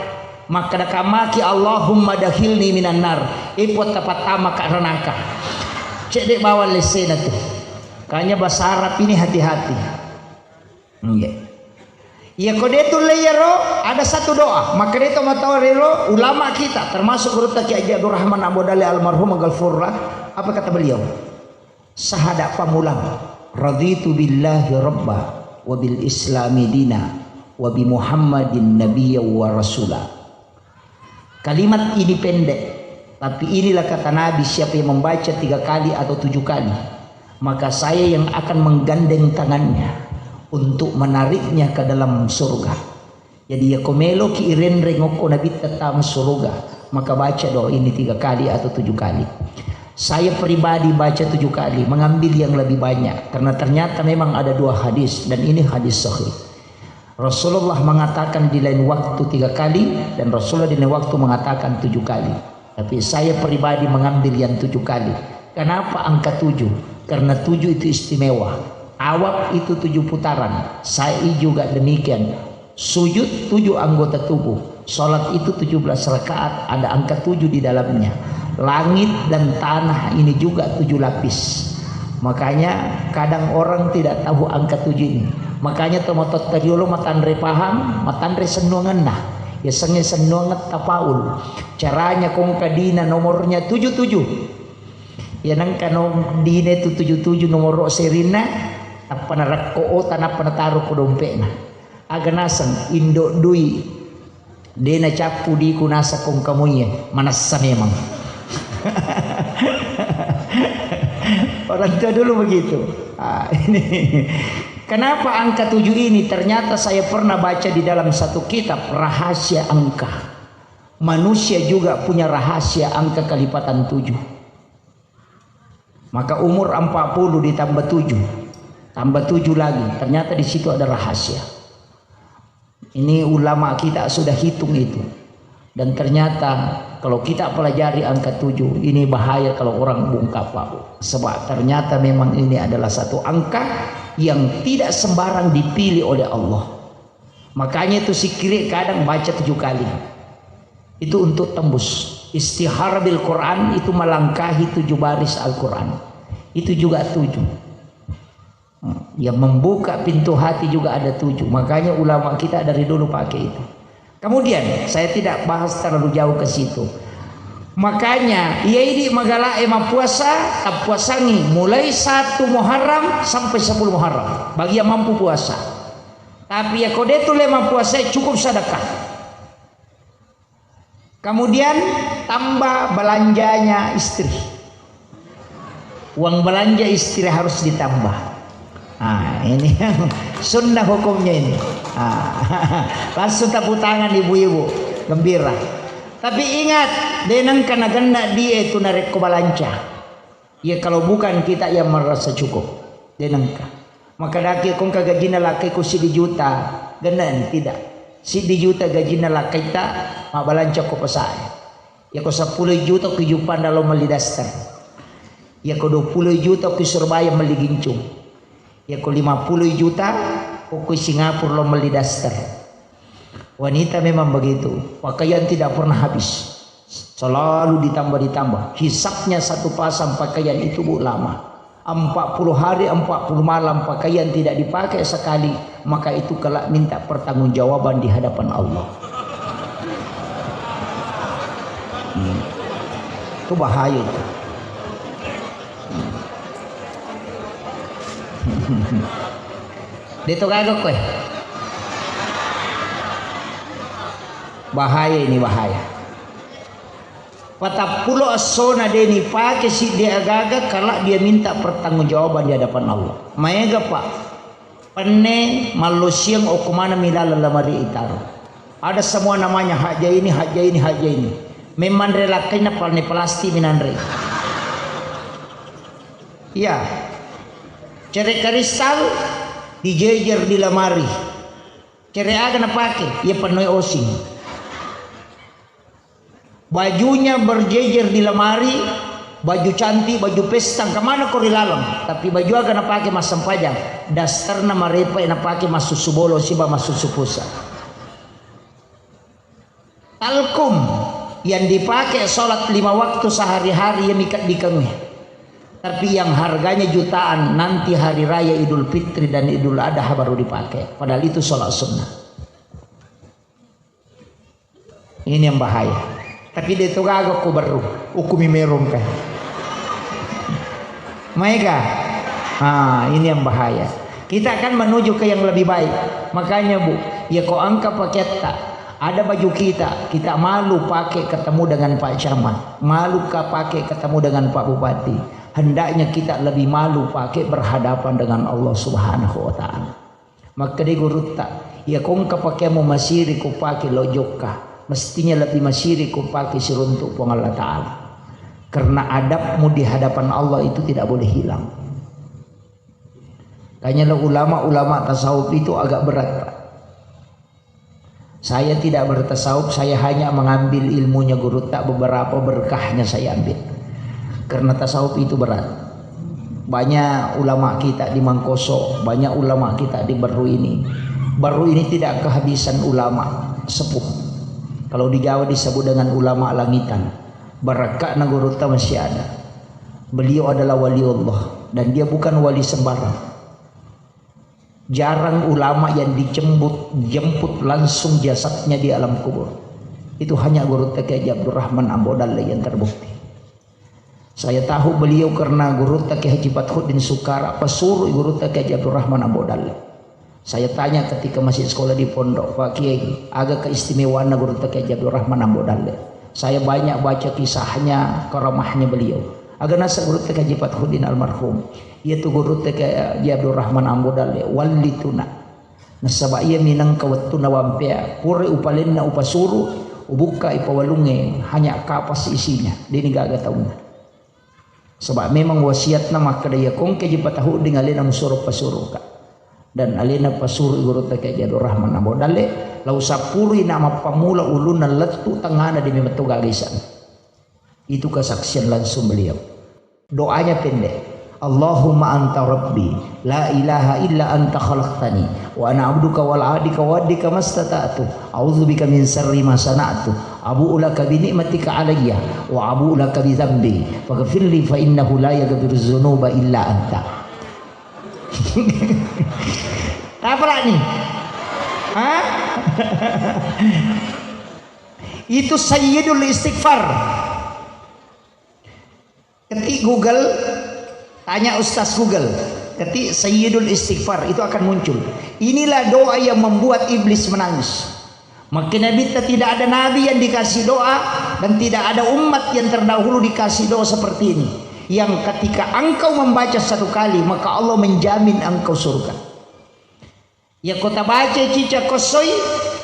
Makkada kamaki, "Allahumma dakhilni minan nar," eh, Puang, tapattamaka ranaka. Cedde bawang lessena tu. Kanya bahasa Arab ini hati-hati. Nggih. Iya, ko de tulle iyaro, ada satu doa. Makkeda to matoa rero ulama kita, termasuk gurutta Kiai Haji Abdurrahman Abu Dale almarhum Ghafurullah, apa kata beliau? Sahada pamulang, "Raditu billahi rabba, wa bil islami dina, wa bi Muhammadin nabiyya wa rasula." Kalimat ini pendek, tapi inilah kata Nabi, siapa yang membaca tiga kali atau tujuh kali, maka saya yang akan menggandeng tangannya untuk menariknya ke dalam surga. Jadi, yako meloki irenreng okko Nabitta tama surga, maka baca doa ini tiga kali atau tujuh kali. Saya pribadi baca tujuh kali, mengambil yang lebih banyak, karena ternyata memang ada dua hadis, dan ini hadis sahih. Rasulullah mengatakan di lain waktu tiga kali, dan Rasulullah di lain waktu mengatakan tujuh kali. Tapi saya pribadi mengambil yang tujuh kali. Kenapa angka tujuh? Karena tujuh itu istimewa. Tawaf itu tujuh putaran. Sa'i juga demikian. Sujud tujuh anggota tubuh. Sholat itu tujuh belas rakaat, ada angka tujuh di dalamnya. Langit dan tanah ini juga tujuh lapis. Makanya kadang orang tidak tahu angka tujuh ini. Makanya tomatoatta riolo matanre paham, matanre sennuangenna. Yasengnge sennuangeng tafaul. Caranya kongka dina nomornya tujuh tujuh. Ya nengka no dina itu tujuh tujuh nomoro serinna, tappa narekko ota, nappa nataro ko dompetna. Aga naseng, indo dui. De nacappu diku naseng kongka muie, manessa memang. Orang tua dulu begitu. Ah, ini. Kenapa angka tujuh ini? Ternyata saya pernah baca di dalam satu kitab rahasia angka. Manusia juga punya rahasia angka kelipatan tujuh. Maka umur empat puluh ditambah tujuh, tambah tujuh lagi. Ternyata di situ ada rahasia. Ini ulama kita sudah hitung itu. Dan ternyata kalau kita pelajari angka tujuh, ini bahaya kalau orang bungkam, Pak. Sebab ternyata memang ini adalah satu angka yang tidak sembarang dipilih oleh Allah. Makanya itu sikiri kadang baca tujuh kali. Itu untuk tembus. Istihara bil Quran itu melangkahi tujuh baris Al-Quran. Itu juga tujuh. Hmm, yang membuka pintu hati juga ada tujuh. Makanya ulama kita dari dulu pakai itu. Kemudian, saya tidak bahas terlalu jauh ke situ. Makanya, iya idi magala e mappuasa, tappuasangi mulai satu Muharram sampai sepuluh Muharram. Bagi yang mampu puasa. Tapi ya kode tu le mappuasa cukup sedekah. Kemudian tambah belanjanya istri. Uang belanja istri harus ditambah. Nah, ini yang sunnah hukumnya ini. Nah, langsung tepuk tangan ibu-ibu, gembira. Tapi ingat, deneng kana genna dia itu narekko balanca. Ya, kalau bukan kita yang merasa cukup, denengka. Maka daki kongka gajina lakkai ku siddi juta, gennani, tidak. Siddi juta gajina lakkaita, mabbalanca ko pasae. Yako seppulo juta ku juppanda lo melli daster. Yako dua puluh juta ku Surabaya melli gincung. Yako lima puluh juta, ko ku Singapura lo melli daster. Wanita memang begitu, pakaian tidak pernah habis. Selalu ditambah-ditambah. Hisapnya satu pasang pakaian itu, Bu, lama. Empat puluh hari, empat puluh malam pakaian tidak dipakai sekali, maka itu kelak minta pertanggungjawaban di hadapan Allah. Hmm. Itu bahaya itu. Hmm. Deto gaga koe. Bahaya ini, bahaya. Patappulo essona de nipake siddi agaga, kala dia minta pertanggungjawaban di hadapan Allah. Maega, Pak. Penne mallosiang okko maneng mi laleng lamari itaro. Ada semua namanya, haja ini, haja ini, haja ini. Memang relakkaina palne plastik minanre. Iya. Cere kristal dijejer di lamari. Cere aga napake? Iya pennoi osing. Bajunya berjejer di lamari, baju cantik, baju pesta, kemana ko ri laleng. Tapi baju aga napake massempajang? Dasterna marepa napake massusu bolong siba massusu pusa. Talkum yang dipakai sholat lima waktu sehari-hari yang dikengi. Tapi yang harganya jutaan nanti hari raya Idul Fitri dan Idul Adha baru dipakai. Padahal itu sholat sunnah. Ini yang bahaya. Tapi de to gaga ko berru, ukumi merong kan. Maega. Ah, ini yang bahaya. Kita akan menuju ke yang lebih baik. Makanya, Bu, ya ko engka paketta, ada baju kita, kita malu pakai ketemu dengan Pak Camat, malu ka pakai ketemu dengan Pak Bupati. Hendaknya kita lebih malu pakai berhadapan dengan Allah Subhanahu wa Ta'ala. Makkeda gurutta, iya ko engka pakeammu masiri ko pake lao jokka, mestinya lebih masiri ko pake siruntuk Puang Allah Ta'ala. Karena adabmu di hadapan Allah itu tidak boleh hilang. Tanyalah ulama-ulama tasawuf itu agak berat, Pak. Saya tidak bertasawuf, saya hanya mengambil ilmunya gurutta, beberapa berkahnya saya ambil. Karena tasawuf itu berat. Banyak ulama kita di Mangkoso, banyak ulama kita di Baru ini. Baru ini tidak kehabisan ulama sepuh. Kalau di Jawa disebut dengan ulama langitan. Barakakna gurutta masih ada. Beliau adalah wali Allah dan dia bukan wali sembarang. Jarang ulama yang dijemput, jemput langsung jasadnya di alam kubur. Itu hanya Gurutta Kiai Haji Abdurrahman Ambo Dalle yang terbukti. Saya tahu beliau karena Gurutta Kiai Haji Fathuddin Sukara, pesuruh Gurutta Kiai Haji Abdurrahman Ambo Dalle. Saya tanya ketika masih sekolah di pondok, "Pak Kiai, aga keistimewaanna Gurutta Kiai Haji Abdurrahman Ambo Dalle?" Saya banyak baca kisahnya, karamahnya beliau. Aga naseng Gurutta Kiai Haji Fathuddin almarhum. Iyatu Gurutta Kiai Haji Abdurrahman Ambo Dalle, walituna. Nasaba iya minangka wettunna wampea, pura upalenna upasuru, ubukka ipawalungnge, hanya kapas isinya, deni gaga taunna. Saba memang wasiatna makkeda, iya ko engka ji patahuding alena musuro pasuruka. Dan alena pasuru Gurutta Kiai Haji Abdurrahman Ambo Dalle, lao sappurui na mappammula ulunna lettu tengngana demi metto gaga isana. Itu kesaksian langsung beliau. Doanya pendek. Allahumma anta rabbi, la ilaha illa anta khalaqtani, wa ana abduka wa ana ala ahdika wa wa'dika mastata'tu, a'udzubika min syarri ma sana'tu, abu'u laka bi ni'matika alayya, wa abu'u laka bi dzambi, faghfirli fa innahu la yaghfiru dzunuba illa anta. Apa lagi? Hah? Itu sayyidul istighfar. Ketik Google, tanya Ustaz Google, ketik Sayyidul Istighfar, itu akan muncul. Inilah doa yang membuat iblis menangis. Maka Nabitta tidak ada nabi yang dikasih doa dan tidak ada umat yang terdahulu dikasih doa seperti ini. Yang ketika engkau membaca satu kali, maka Allah menjamin engkau surga. Yakko tabacai cicak ko essoi,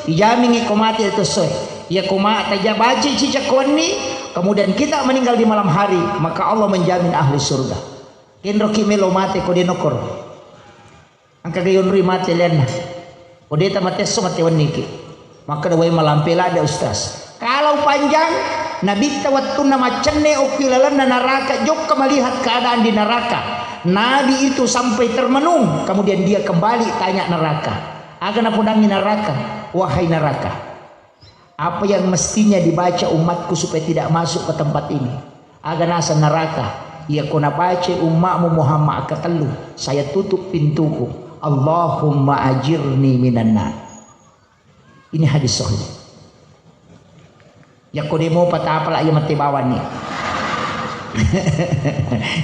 ijamingi ko mate to essoe. Yakko ma-, taja-, bacai cicak ko wenni, kemudian kita meninggal di malam hari, maka Allah menjamin ahli surga. Kenroki melo mate ko de nokkoro. Engka ga yonroi mate lianna. Ko de tamate esso mate wenniki. Makkeda, "Wai malampe ladde, Ustaz." Kalau panjang, Nabitta wettunna maccenne okki lalenna neraka, jokka melihat keadaan di neraka. Nabi itu sampai termenung, kemudian dia kembali tanya neraka. Aga napodangi neraka, "Wahai neraka, apa yang mestinya dibaca umatku supaya tidak masuk ke tempat ini?" Aga naseng neraka, "Iya ko nabaca ummakmu Muhammad katellu, saya tutup pintuku. Allahumma ajirni minan nar." Ini hadis sahih. Yakko demo patapala iya mate bawanni.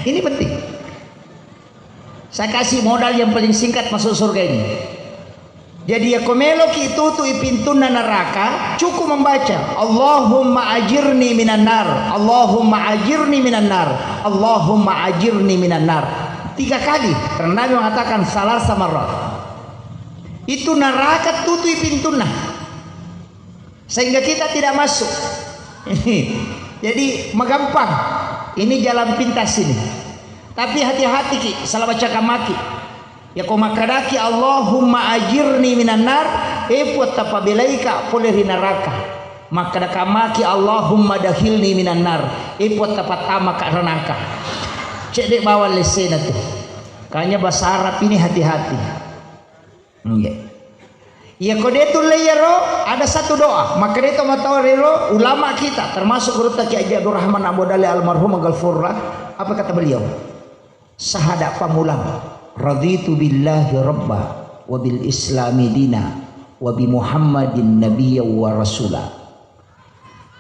Ini penting. Saya kasih modal yang paling singkat masuk surga ini. Jadi yakko meloki tutui pintunna neraka, cukup membaca, "Allahumma ajirni minan nar, Allahumma ajirni minan nar, Allahumma ajirni minan nar." Tiga kali, karena Nabi mengatakan, "Salasa marrat." Itu neraka tutui pintunna. Sehingga kita tidak masuk. Jadi, magampang. Ini jalan pintas ini. Tapi hati-hati ki, salah baca kamaki. Ya ko makkadaki, "Allahumma ajirni minan nar," eh, Puang, tapabelaika pole ri neraka. Makkada kamaki, "Allahumma dakhilni minan nar," eh, Puang, tapattamaka ranaka. Cedde bawang lessena tu. Kanya bahasa Arab ini hati-hati. Nggih. Iya, ko de tulle iyaro, ada satu doa. Maka de to matau rero ulama kita, termasuk gurutta Kiai Haji Abdurrahman Abu Dale almarhum, maghfurlah. Apa kata beliau? Sahada pamulang, "Raditu billahi rabba, wa bil islami dina, wa bi Muhammadin nabiyya wa rasula."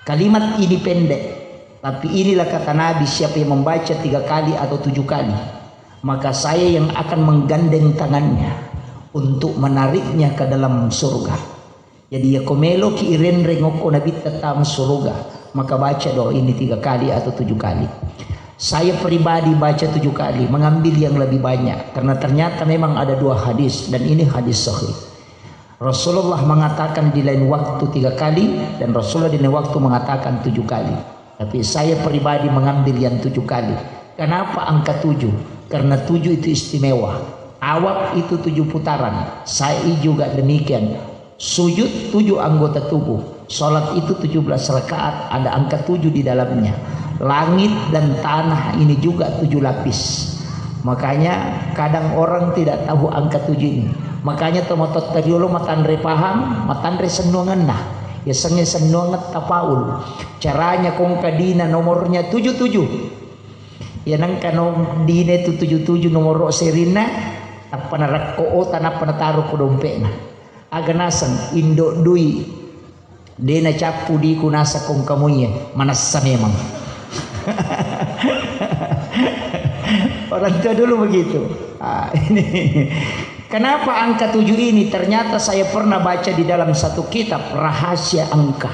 Kalimat ini pendek, tapi inilah kata Nabi, siapa yang membaca tiga kali atau tujuh kali, maka saya yang akan menggandeng tangannya untuk menariknya ke dalam surga. Jadi, ya ko meloki irenreng okko Nabitta tama surga, maka baca doa ini tiga kali atau tujuh kali. Saya pribadi baca tujuh kali, mengambil yang lebih banyak, karena ternyata memang ada dua hadis, dan ini hadis sahih. Rasulullah mengatakan di lain waktu tiga kali, dan Rasulullah di lain waktu mengatakan tujuh kali. Tapi saya pribadi mengambil yang tujuh kali. Kenapa angka tujuh? Karena tujuh itu istimewa. Tawaf itu tujuh putaran, sa'i juga demikian. Sujud tujuh anggota tubuh. Sholat itu tujuh belas rakaat, ada angka tujuh di dalamnya. Langit dan tanah ini juga tujuh lapis. Makanya kadang orang tidak tahu angka tujuh ini. Makanya tomatoatta riolo matanre pahang, matanre sennuangenna. Yasengnge sennuangeng tafaul. Caranya kongka dina nomornya tujuh tujuh. Ya nengka no dina itu tujuh tujuh nomoro serinna, tappa narekko ota, nappa nataro ko dompekna. Aga naseng, indo dui. De nacappu diku naseng kongka muie, manessa memang. Orang tua dulu begitu. Ah, ini. Kenapa angka tujuh ini? Ternyata saya pernah baca di dalam satu kitab rahasia angka.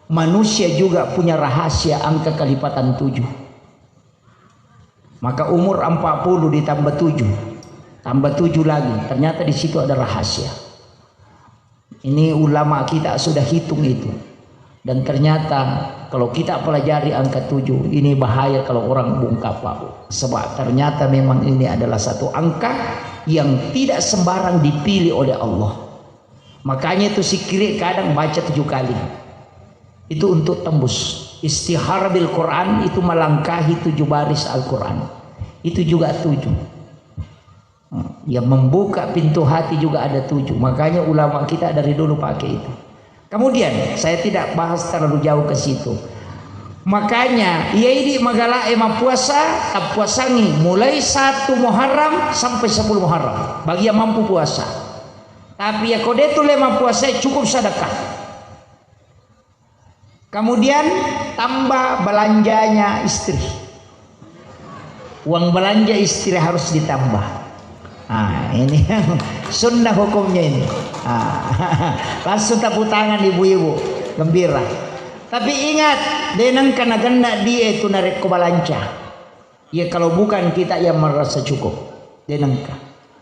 Manusia juga punya rahasia angka kelipatan tujuh. Maka umur empat puluh ditambah tujuh, tambah tujuh lagi. Ternyata di situ ada rahasia. Ini ulama kita sudah hitung itu. Dan ternyata kalau kita pelajari angka tujuh, ini bahaya kalau orang bungkam, Pak Bu. Sebab ternyata memang ini adalah satu angka yang tidak sembarang dipilih oleh Allah. Makanya itu sikiri kadang baca tujuh kali. Itu untuk tembus. Istihara bil Quran itu melangkahi tujuh baris Al-Quran. Itu juga tujuh. Hmm, yang membuka pintu hati juga ada tujuh. Makanya ulama kita dari dulu pakai itu. Kemudian, saya tidak bahas terlalu jauh ke situ. Makanya, iya idi magala e mappuasa, tappuasangi mulai satu Muharram sampai sepuluh Muharram. Bagi yang mampu puasa. Tapi ya ko de tulle mappuasa, cukup sedekah. Kemudian tambah belanjanya istri. Uang belanja istri harus ditambah. Nah, ini yang sunnah hukumnya ini. Ah, langsung tepuk tangan ibu-ibu, gembira. Tapi ingat, de nengka nagenna die tu narekko balanca. Iya, kalau bukan kita yang merasa cukup, de nengka.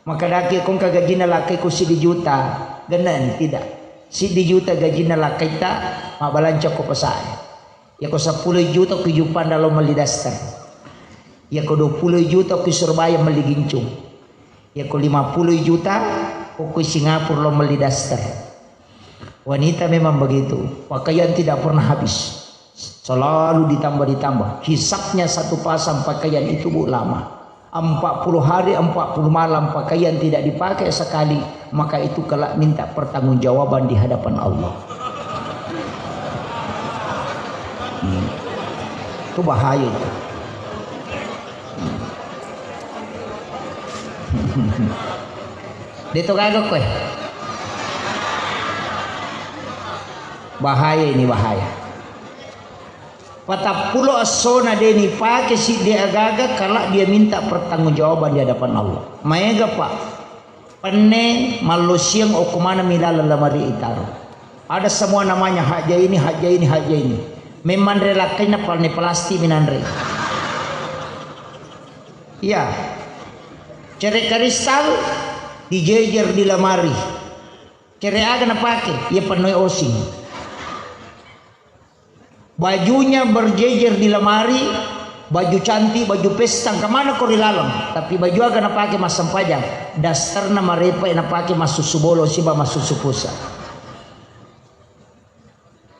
Maka daki kongka gajinna lakkai ku siddi juta, gennani tidak. Siddi juta gajinna lakkaitta, mabbalanca ko pasae. Iya ko seppulo juta ku juppanda lo melli daster. Iya ko dua puluh juta ku Surabaya melli gincung. Iya ko lima puluh juta ko Singapura lo melli daster. Wanita memang begitu, pakaian tidak pernah habis, selalu ditambah-ditambah. Hisapnya satu pasang pakaian itu, Bu, lama. Empat puluh hari, empat puluh malam pakaian tidak dipakai sekali, maka itu kelak minta pertanggungjawaban di hadapan Allah. Hmm. Itu bahaya itu. Hmm. De to gaga koe. Bahaya ini, bahaya. Patappulo essona de nipake siddi agaga, kala dia minta pertanggungjawaban di hadapan Allah. Maega, Pak. Penne mallosiang okko maneng mi laleng lamari itaro. Ada semua namanya, haja ini, haja ini, haja ini. Memang re lakkainna palne plastik minanre. Iya. Cere kristal dijejer di lamari. Cere aga napake? Iya pennoe osing. Bajunya berjejer di lemari, baju cantik, baju pesta, kemana ko ri laleng. Tapi baju aga napake massempajang? Dasterna marepa napake massusu bolo siba massusu pusa.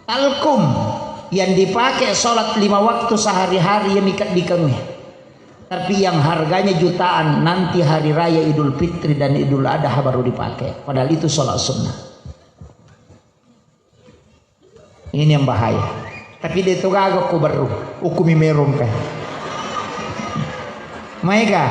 Talkum yang dipakai sholat lima waktu sehari-hari ya mika dikengi. Tapi yang harganya jutaan nanti hari raya Idul Fitri dan Idul Adha baru dipakai. Padahal itu sholat sunnah. Ini yang bahaya. Tapi dia itu gaga ku baru, ukumi merong kan. Maega?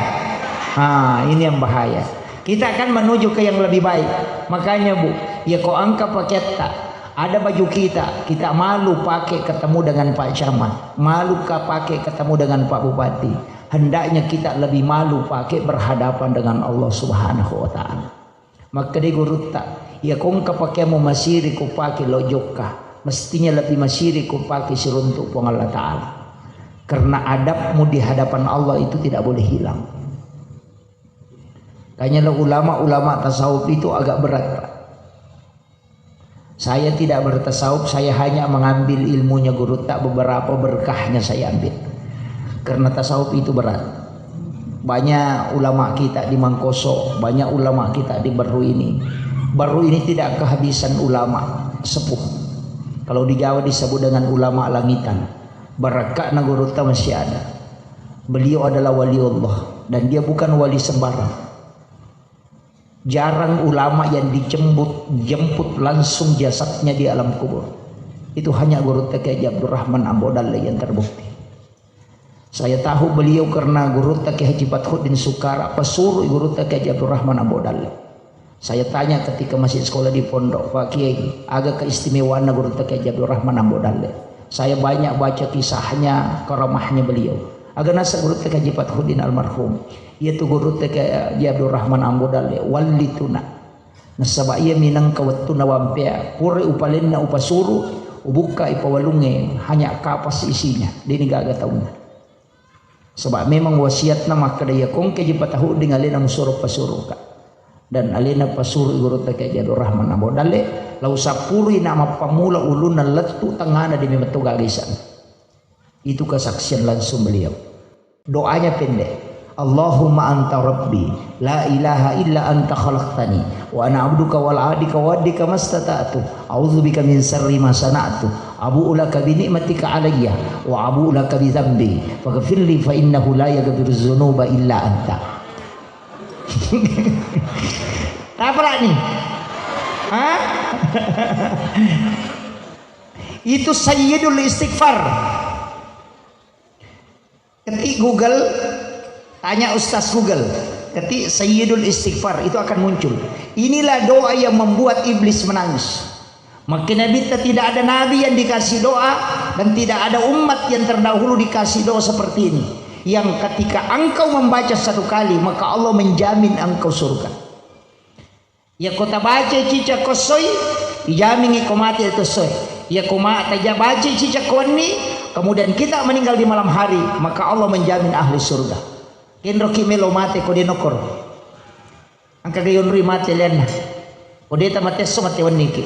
Ah, ini yang bahaya. Kita akan menuju ke yang lebih baik. Makanya, Bu, ya ko engka paketta, ada baju kita, kita malu pakai ketemu dengan Pak Camat, malu ka pakai ketemu dengan Pak Bupati. Hendaknya kita lebih malu pakai berhadapan dengan Allah Subhanahu wa Ta'ala. Makkeda gurutta, iya kongka pakeammu masiri ku pake lo jokka, mestinya lebih masiri ku pake siruntuk Puang Allah Ta'ala. Karena adabmu di hadapan Allah itu tidak boleh hilang. Tanya lo ulama-ulama tasawuf itu agak berat, Pak. Saya tidak bertasawuf, saya hanya mengambil ilmunya gurutta, beberapa berkahnya saya ambil. Karena tasawuf itu berat. Banyak ulama kita di Mangkoso, banyak ulama kita di Baru ini. Baru ini tidak kehabisan ulama sepuh. Kalau di Jawa disebut dengan ulama langitan. Barakakna gurutta masih ada. Beliau adalah waliullah dan dia bukan wali sembarang. Jarang ulama yang dijemput, jemput langsung jasadnya di alam kubur. Itu hanya Gurutta Kiai Haji Abdurrahman Ambo Dalle yang terbukti. Saya tahu beliau karena Gurutta Kiai Haji Fathuddin Sukara, pesuruh Gurutta Kiai Haji Abdurrahman Ambo Dalle. Saya tanya ketika masih sekolah di pondok, "Pak Kiai, aga keistimewaanna Gurutta Kiai Haji Abdurrahman Ambo Dalle?" Saya banyak baca kisahnya, karamahnya beliau. Aga nasa Gurutta Kiai Haji Fathuddin almarhum. Iyatu Gurutta Kiai Haji Abdurrahman Ambo Dalle, wallituna. Nasaba iya minangka wettunna wampea, pura upalenna upasuru, ubukka ipawalungnge, hanya kapas isinya, deni gaga taunna. Saba memang wasiatna makkeda, iya kongke ji patahudding alena musuro pasuruka. Dan alena pasuru Gurutta Kiai Haji Abdurrahman Ambo Dalle, lau sappurui na mappamula ulunna lettu tengngana demi metto gaga isana. Itu kesaksian langsung beliau. Doanya pendek. Allahumma anta rabbi, la ilaha illa anta khalaqtani, wa ana abduka wala adika wa addika mastata'tu, a'udzubika min syarri ma sana'tu, abu'u laka bi ni'matika alayya, wa abu'u laka bi dzambi, faghfirli fa innahu la yaghfiru dzunuba illa anta. Apa nih? Hah? Itu sayyidul istighfar. Ketik Google, tanya Ustaz Google, ketik Sayyidul Istighfar, itu akan muncul. Inilah doa yang membuat iblis menangis. Maka Nabi, tidak ada nabi yang dikasih doa dan tidak ada umat yang terdahulu dikasih doa seperti ini. Yang ketika engkau membaca satu kali, maka Allah menjamin engkau surga. Iyako tabacai cicak ko essoi, ijamingi ko mate to essoe. Iyako ma-, taja-, bacai cicak ko wenni, kemudian kita meninggal di malam hari, maka Allah menjamin ahli surga. Kenroki melo mate ko de nokoro. Engka ga yonroi mate lianna. Ko de tamate esso mate wenniki.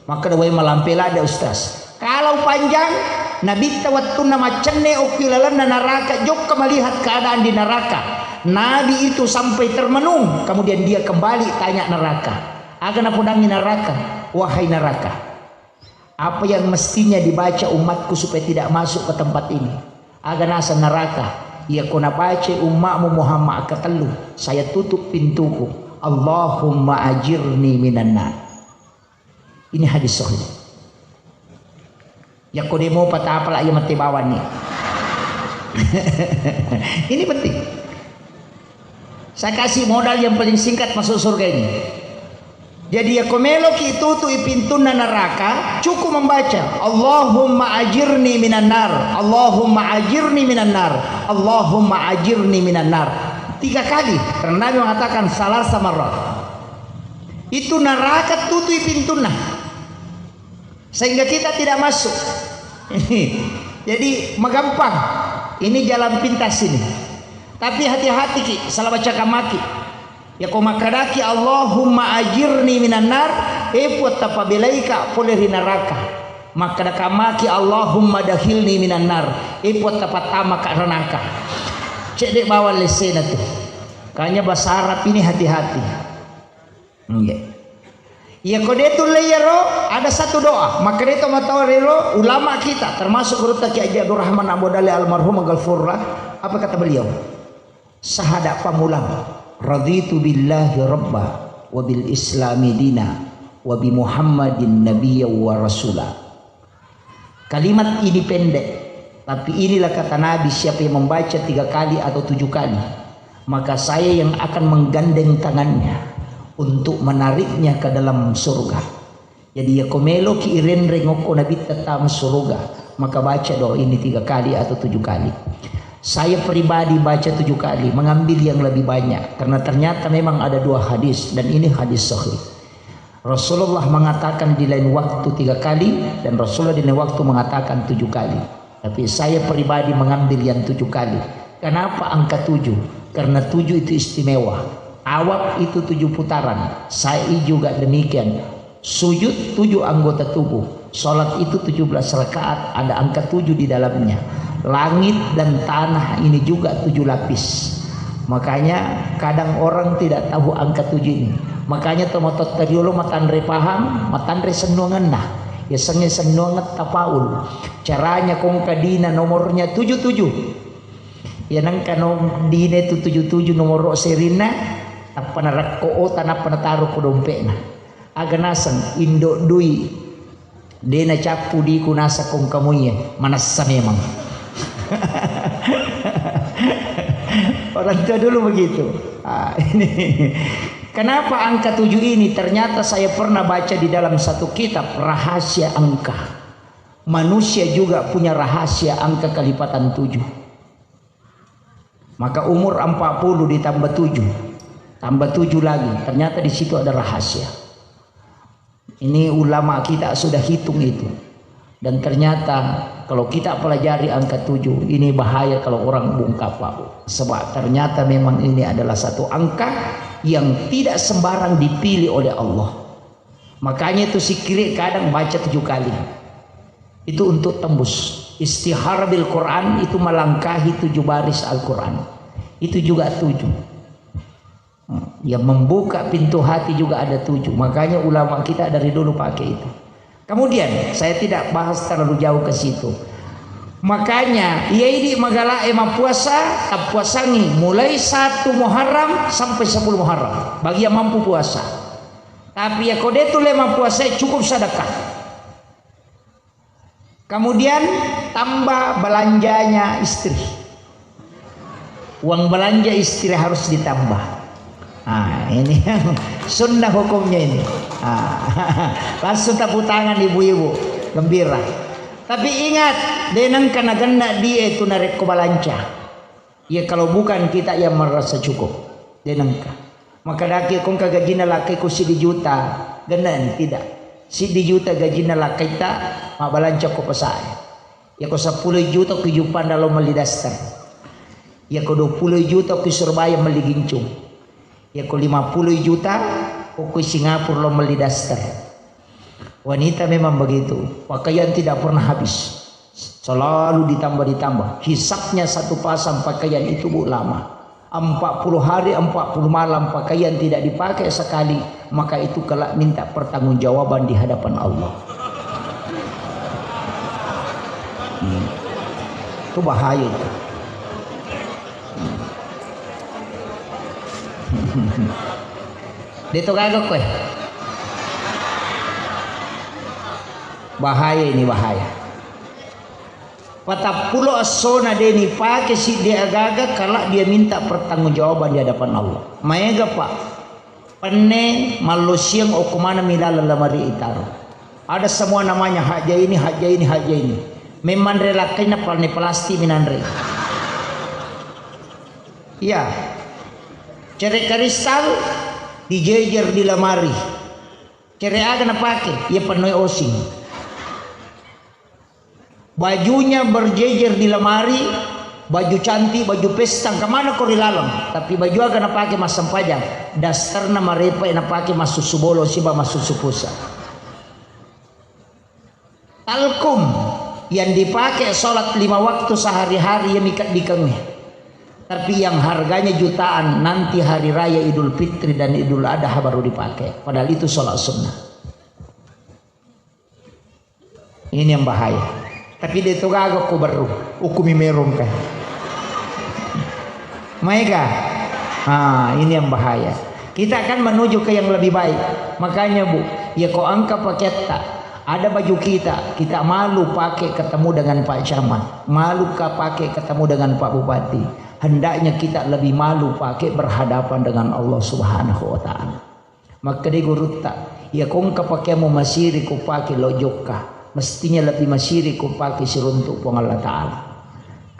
Makkeda, "Wai malampe ladde, Ustaz." Kalau panjang, Nabitta wettunna maccenne okki lalenna naraka, jokka melihat keadaan di neraka. Nabi itu sampai termenung, kemudian dia kembali tanya neraka. Aga napodangi neraka, "Wahai neraka, apa yang mestinya dibaca umatku supaya tidak masuk ke tempat ini?" Aga naseng neraka, "Iya ko nabacai ummakmu Muhammad katellu, saya tutup pintuku. Allahumma ajirni minan nar." Ini hadis sahih. Yakko demo patapala iya mate bawang ni. Ini penting. Saya kasih modal yang paling singkat masuk surga ini. Jadi yakko meloki tutui pintunna neraka, cukup membaca, "Allahumma ajirni minan nar, Allahumma ajirni minan nar, Allahumma ajirni minan nar." Tiga kali, karena Nabi mengatakan, "Salasa marrat." Itu neraka tutui pintunna. Sehingga kita tidak masuk. Jadi, magampang. Ini jalan pintas ini. Tapi hati-hati ki, salah baca kamaki. Yakko makkadaki, "Allahumma ajirni minan nar," E Puang, tapabelaika pole ri naraka. Makkeda kamaki, "Allahumma dakhilni minan nar." E Puang, tapattamaka ranaka. Cedde bawang lessena tu. Kanya basarap ini hati-hati. Nggih. Iya ko de tulle iyaro, ada satu doa. Makkeda to matoa rero ulama kita, termasuk gurutta Kiai Haji Abdurrahman Abu Dale almarhum Ghafurullah. Apa kata beliau? Sahada pamulang, "Raditu billahi rabba, wa bil islami dina, wa bi Muhammadin nabiyya wa rasula." Kalimat ini pendek, tapi inilah kata Nabi, siapa yang membaca tiga kali atau tujuh kali, maka saya yang akan menggandeng tangannya untuk menariknya ke dalam surga. Jadi, iya ko meloki irenreng okko Nabitta tama suruga, maka baca doa ini tiga kali atau tujuh kali. Saya pribadi baca tujuh kali, mengambil yang lebih banyak, karena ternyata memang ada dua hadis, dan ini hadis sahih. Rasulullah mengatakan di lain waktu tiga kali, dan Rasulullah di lain waktu mengatakan tujuh kali. Tapi saya pribadi mengambil yang tujuh kali. Kenapa angka tujuh? Karena tujuh itu istimewa. Tawaf itu tujuh putaran. Sa'i juga demikian. Sujud tujuh anggota tubuh. Sholat itu tujuh belas rakaat, ada angka tujuh di dalamnya. Langit dan tanah ini juga tujuh lapis. Makanya kadang orang tidak tahu angka tujuh ini. Makanya tomatoatta riolo matanre pahang, matanre sennuangenna. Yasengnge sennuangeng tafaul. Caranya kongka dina nomornya tujuh tujuh. Ya nengka no dina itu tujuh tujuh nomoro serinna, tappa narekko ota, nappa nataro ko dompetna. Aga naseng indo dui, de nacappu diku naseng kongka muie, manassa memang. Orang tua dulu begitu. Ah, ini. Kenapa angka tujuh ini? Ternyata saya pernah baca di dalam satu kitab rahasia angka. Manusia juga punya rahasia angka kelipatan tujuh. Maka umur empat puluh ditambah tujuh, tambah tujuh lagi. Ternyata di situ ada rahasia. Ini ulama kita sudah hitung itu. Dan ternyata kalau kita pelajari angka tujuh, ini bahaya kalau orang bungkam, Pak Bu. Sebab ternyata memang ini adalah satu angka yang tidak sembarang dipilih oleh Allah. Makanya itu sikire kadang baca tujuh kali. Itu untuk tembus. Istihara bil Quran itu melangkahi tujuh baris Al-Quran. Itu juga tujuh. Hmm, yang membuka pintu hati juga ada tujuh. Makanya ulama kita dari dulu pakai itu. Kemudian, saya tidak bahas terlalu jauh ke situ. Makanya, iya idi magala e mappuasa, tappuasangi mulai satu Muharram sampai sepuluh Muharram. Bagi yang mampu puasa. Tapi ya ko de tulle mappuasa, cukup sedekah. Kemudian tambah belanjanya istri. Uang belanja istri harus ditambah. Nah, ini yang sunnah hukumnya ini. Ah, langsung tepuk tangan ibu-ibu, gembira. Tapi ingat, de nengka nagenna die tu narekko balanca. Iya, kalau bukan kita yang merasa cukup, de nengka. Maka daki kongka gajina lakkai ku siddi juta, gennani, tidak. Siddi juta gajina lakkaita, mabbalanca ko pasae. Iya ko seppulo juta ku juppanda lo melli daster. Iya ko dua puluh juta ku Surabaya melli gincung. Iya ko lima puluh juta ko ku Singapura lo melli daster. Wanita memang begitu, pakaian tidak pernah habis, selalu ditambah-ditambah. Hisabnya satu pasang pakaian itu, Bu, lama. Empat puluh hari, empat puluh malam pakaian tidak dipakai sekali, maka itu kelak minta pertanggungjawaban di hadapan Allah. Hmm. Itu bahaya itu. De to gaga koe. Bahaya ini, bahaya. Patappulo essona de nipake siddi agaga, kala dia minta pertanggungjawaban di hadapan Allah. Maega, Pak. Penne mallosiang okko maneng mi laleng lamari itaro. Ada semua namanya, haja ini, haja ini, haja ini. Memang re lakkainna palne plastik minanre. Iya. Cere kristal dijejer di lemari. Cere aga napake? Iya pennoi osing. Bajunya berjejer di lemari, Baju cantik, baju pesta, kemana ko ri laleng? Tapi baju aga napake massempajang? Dasterna marepa napake massusu bolo siba massusu pusa. Talkum yang dipakai sholat lima waktu sehari-hari ya mika dikengnge. Tapi yang harganya jutaan nanti hari raya Idul Fitri dan Idul Adha baru dipakai. Padahal itu sholat sunnah. Ini yang bahaya. Tapi de to gaga ko berru, ukumi merong kan. Maega? Ah, ini yang bahaya. Kita akan menuju ke yang lebih baik. Makanya, Bu, ya ko engka paketta, ada baju kita, kita malu pakai ketemu dengan Pak Camat, malu ka pakai ketemu dengan Pak Bupati. Hendaknya kita lebih malu pakai berhadapan dengan Allah Subhanahu wa Ta'ala. Makkeda gurutta, iya kongka pakeammu masiri ko pake lo jokka, mestinya lebih masiri ko pake siruntuk Puang Allah Ta'ala.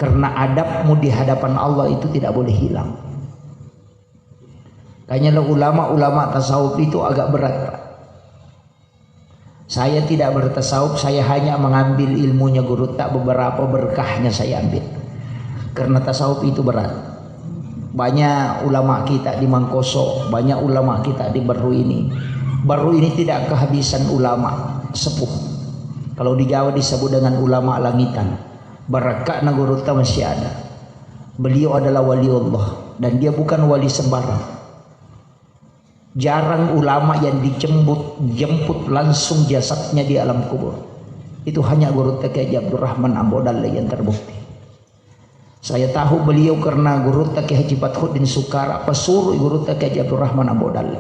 Karena adabmu di hadapan Allah itu tidak boleh hilang. Tanya lo ulama-ulama tasawuf itu agak berat, Pak. Saya tidak bertasawuf, saya hanya mengambil ilmunya gurutta, beberapa berkahnya saya ambil. Karena tasawuf itu berat. Banyak ulama kita di Mangkoso, banyak ulama kita di Baru ini. Baru ini tidak kehabisan ulama sepuh. Kalau di Jawa disebut dengan ulama langitan. Barakakna gurutta masih ada. Beliau adalah wali Allah dan dia bukan wali sembarang. Jarang ulama yang dijemput, jemput langsung jasadnya di alam kubur. Itu hanya gurutta Kiai Haji Abdurrahman Ambo Dalle yang terbukti. Saya tahu beliau karena gurutta Kiai Haji Fathuddin Sukara, pesuruh gurutta Kiai Haji Abdurrahman Ambo Dalle.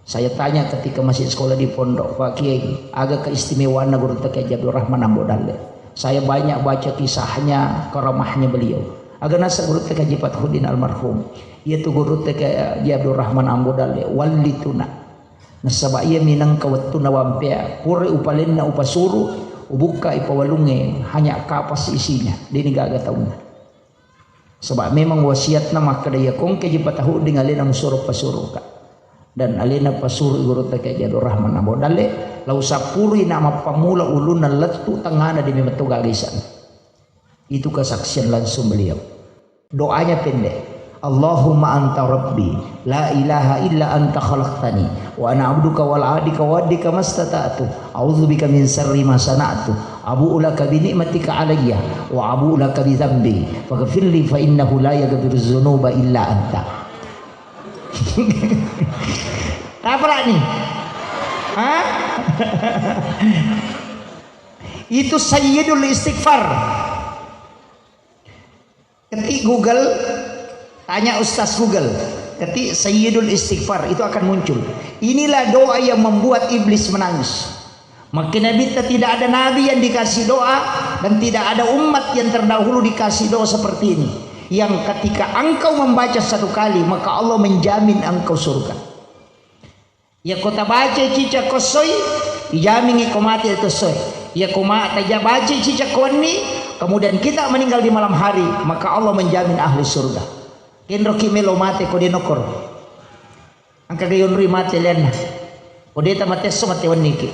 Saya tanya ketika masih sekolah di pondok, "Pak Kiai, aga keistimewaanna gurutta Kiai Haji Abdurrahman Ambo Dalle?" Saya banyak baca kisahnya, karamahnya beliau. Aga naseng gurutta Kiai Haji Fathuddin almarhum. Iyatu gurutta Kiai Haji Abdurrahman Ambo Dalle, wallituna. Nasaba iya minangka wettunna wampea, pura upalenna upasuru, ubukka ipawalungnge, hanya kapas isinya, deni gaga taunna. Saba memang wasiatna makkeda, iya kongke ji patahudding alena musuro pasuruka. Dan alena pasuru gurutta Kiai Haji Abdurrahman Ambo Dalle, lao sappurui na mappamula ulunna lettu tengngana demi metto gaga isana. Itu kesaksian langsung beliau. Doanya pendek. Allahumma anta rabbi, la ilaha illa anta khalaqtani, wa ana abduka wala adika wa adika mastata'tu. A'udzubika min syarri ma sana'tu. Abu'u laka bi ni'matika alayya, wa abu'u laka bi dzambi. Faghfirli fa innahu la yaghfiru dzunuba illa anta. Apa lagi? Hah? Itu sayyidul istighfar. Ketik Google, tanya Ustaz Google. Ketik Sayyidul Istighfar, itu akan muncul. Inilah doa yang membuat iblis menangis. Maka Nabi, tidak ada nabi yang dikasih doa dan tidak ada umat yang terdahulu dikasih doa seperti ini. Yang ketika engkau membaca satu kali, maka Allah menjamin engkau surga. Yakko tabacai cicak ko essoi, ijamingi ko mate to essoi. Yakko ma-, taja-, bacai cicak ko wenni, kemudian kita meninggal di malam hari, maka Allah menjamin ahli surga. Kenroki melo mate ko de nokkoro. Engka ga yonroi mate lianna. Ko de ta mate esso mate wenniki.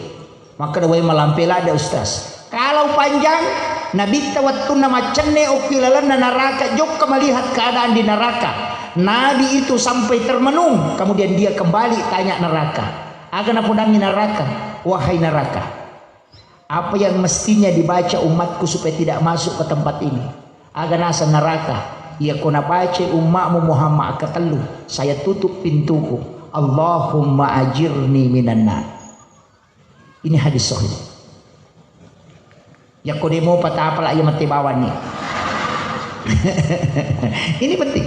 Makkeda, "Wai malampe ladde, Ustaz." Kalau panjang, Nabitta wettunna maccenne okki lalenna naraka, jokka melihat keadaan di neraka. Nabi itu sampai termenung, kemudian dia kembali tanya neraka. Aga napodangi neraka, "Wahai neraka, apa yang mestinya dibaca umatku supaya tidak masuk ke tempat ini?" Aga naseng neraka, "Iya ko nabacai ummakmu Muhammad katellu, saya tutup pintuku. Allahumma ajirni minan nar." Ini hadis sahih. Yakko demo patapala iya mate bawang ni. Ini penting.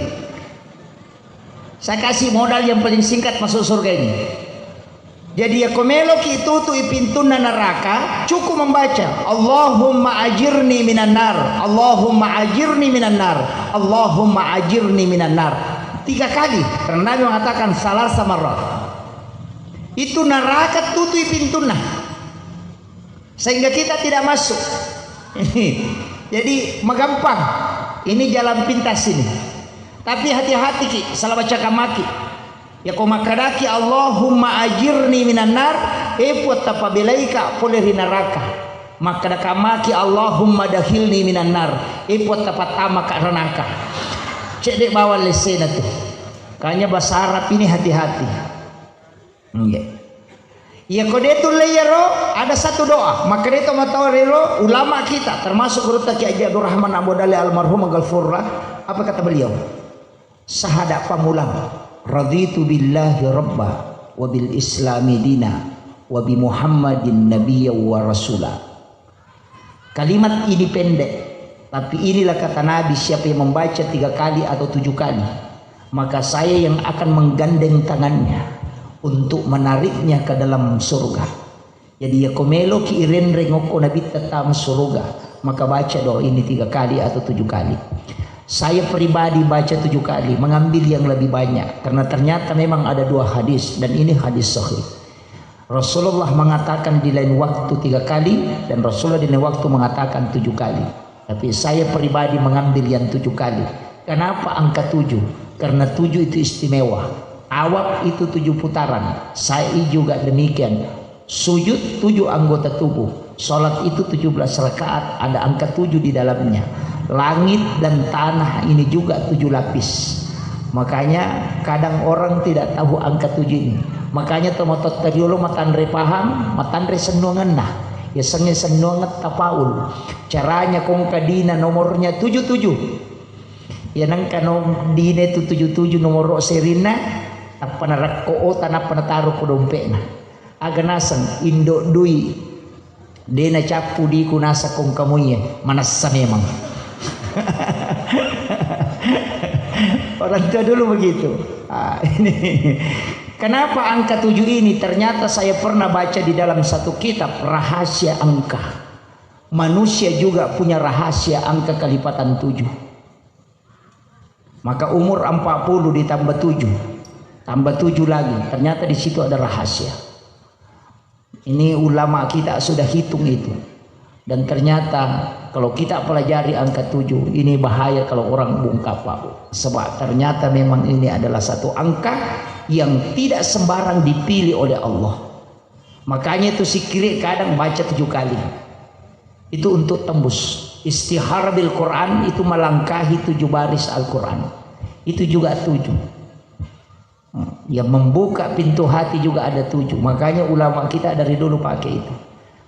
Saya kasih modal yang paling singkat masuk surga ini. Jadi yakko meloki tutui pintunna neraka, cukup membaca, "Allahumma ajirni minan nar, Allahumma ajirni minan nar, Allahumma ajirni minan nar." Tiga kali, karena Nabi mengatakan, "Salasa marrat." Itu neraka tutui pintunna. Sehingga kita tidak masuk. Jadi, magampang. Ini jalan pintas ini. Tapi hati-hati ki, salah baca kamaki. Yakko makkadaki, "Allahumma ajirni minan nar," eh, Puang, tapabelaika pole ri neraka. Makkeda kamaki, "Allahumma dakhilni minan nar." Eh, Puang, tapattamaka ranaka. Cedde bawang lessena tu. Kanya bahasa Arab ini hati-hati. Nggih. Iya, ko de tulle iyaro, ada satu doa. Makkeda to matoa rero ulama kita, termasuk gurutta Kiai Haji Abdurrahman Abu Dale almarhum, maghfurlah. Apa kata beliau? Sahada pamulang, "Raditu billahi rabba, wa bil islami dina, wa bi Muhammadin nabiyya wa rasula." Kalimat ini pendek, tapi inilah kata Nabi, siapa yang membaca tiga kali atau tujuh kali, maka saya yang akan menggandeng tangannya untuk menariknya ke dalam surga. Jadi, iya ko meloki irenreng okko Nabitta tama suruga, maka baca doa ini tiga kali atau tujuh kali. Saya pribadi baca tujuh kali, mengambil yang lebih banyak, karena ternyata memang ada dua hadis, dan ini hadis sahih. Rasulullah mengatakan di lain waktu tiga kali, dan Rasulullah di lain waktu mengatakan tujuh kali. Tapi saya pribadi mengambil yang tujuh kali. Kenapa angka tujuh? Karena tujuh itu istimewa. Tawaf itu tujuh putaran, sa'i juga demikian. Sujud tujuh anggota tubuh. Salat itu tujuh belas rakaat, ada angka tujuh di dalamnya. Langit dan tanah ini juga tujuh lapis. Makanya kadang orang tidak tahu angka tujuh ini. Makanya tomatoatta riolo matanre pahang, matanre sennuangenna. Yasengnge sennuangeng tafaul. Caranya kongka dina nomornya tujuh tujuh. Iya nengka no dina itu tujuh tujuh nomoro serinna, tappa narekko ota, nappa nataro ko dompetna. Aga naseng, indo dui. De nacappu diku naseng kongka muie, manessa memang. Orang tua dulu begitu. Ah, ini. Kenapa angka tujuh ini? Ternyata saya pernah baca di dalam satu kitab rahasia angka. Manusia juga punya rahasia angka kelipatan tujuh. Maka umur empat puluh ditambah tujuh, tambah tujuh lagi. Ternyata di situ ada rahasia. Ini ulama kita sudah hitung itu. Dan ternyata kalau kita pelajari angka tujuh, ini bahaya kalau orang bungkam, Pak Bu. Sebab ternyata memang ini adalah satu angka yang tidak sembarang dipilih oleh Allah. Makanya itu sikiri kadang baca tujuh kali. Itu untuk tembus. Istihara bil Quran itu melangkahi tujuh baris Al-Quran. Itu juga tujuh. Hmm, yang membuka pintu hati juga ada tujuh. Makanya ulama kita dari dulu pakai itu.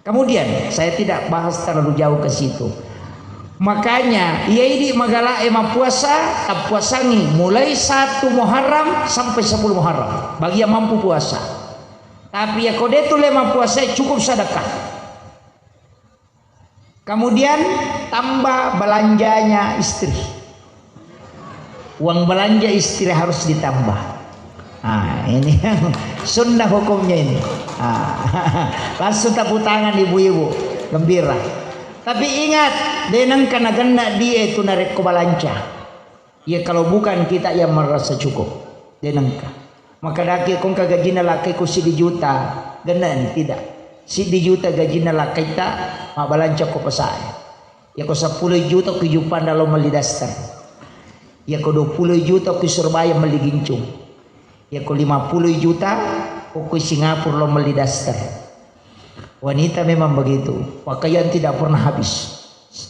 Kemudian, saya tidak bahas terlalu jauh ke situ. Makanya, iya idi magala e mappuasa, tappuasangi mulai satu Muharram sampai sepuluh Muharram. Bagi yang mampu puasa. Tapi ya ko de tu le mappuasa, cukup sedekah. Kemudian tambah belanjanya istri. Uang belanja istri harus ditambah. Nah, ini yang sunnah hukumnya ini. Ah, langsung tepuk tangan ibu-ibu, gembira. Tapi ingat, de nengka nagenna die tu narekko balanca. Ya, kalau bukan kita yang merasa cukup, de nengka. Maka daki kongka gajina lakkai ku siddi juta, gennani tidak. Siddi juta gajina lakkaita, mabalanca ko pasae. Ya ko seppulo juta ku juppanda lo melli daster. Ya ko dua puluh juta ku Surabaya melli gincung. Ya ko lima puluh juta ko ku Singapura lo melli daster. Wanita memang begitu, pakaian tidak pernah habis,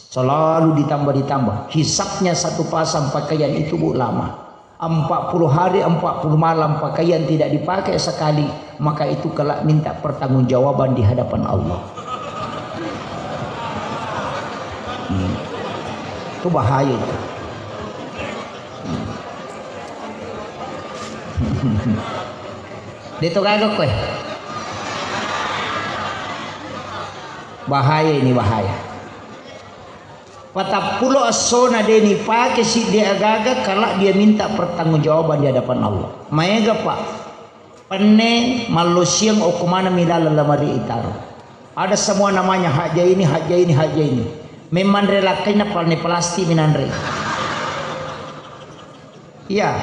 selalu ditambah-ditambah. Hisapnya satu pasang pakaian itu, Bu, lama. Empat puluh hari, empat puluh malam pakaian tidak dipakai sekali, maka itu kelak minta pertanggungjawaban di hadapan Allah. Hmm. Itu bahaya itu. Hmm. De to gaga koe. Bahaya ini, bahaya. Patappulo essona de nipake siddi agaga, kala dia minta pertanggungjawaban di hadapan Allah. Maega, Pak. Penne mallosiang okko maneng mi laleng lamari itaro. Ada semua namanya, haja ini, haja ini, haja ini. Memang re lakkainna palne plastik minanre. Iya.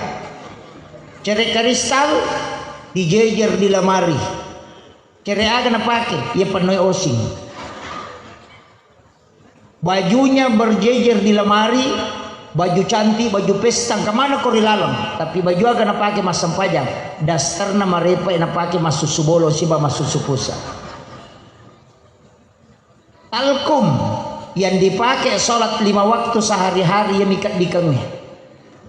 Cere kristal dijejer di lemari. Cere aga napake? Iya pennoi osing. Bajunya berjejer di lemari, baju cantik, baju pesta, kemana ko ri laleng? Tapi baju aga napake massempajang? Dasterna marepa napake massusu bolo siba massusu pusa. Talkum yang dipakai sholat lima waktu sehari-hari ya mika dikengnge.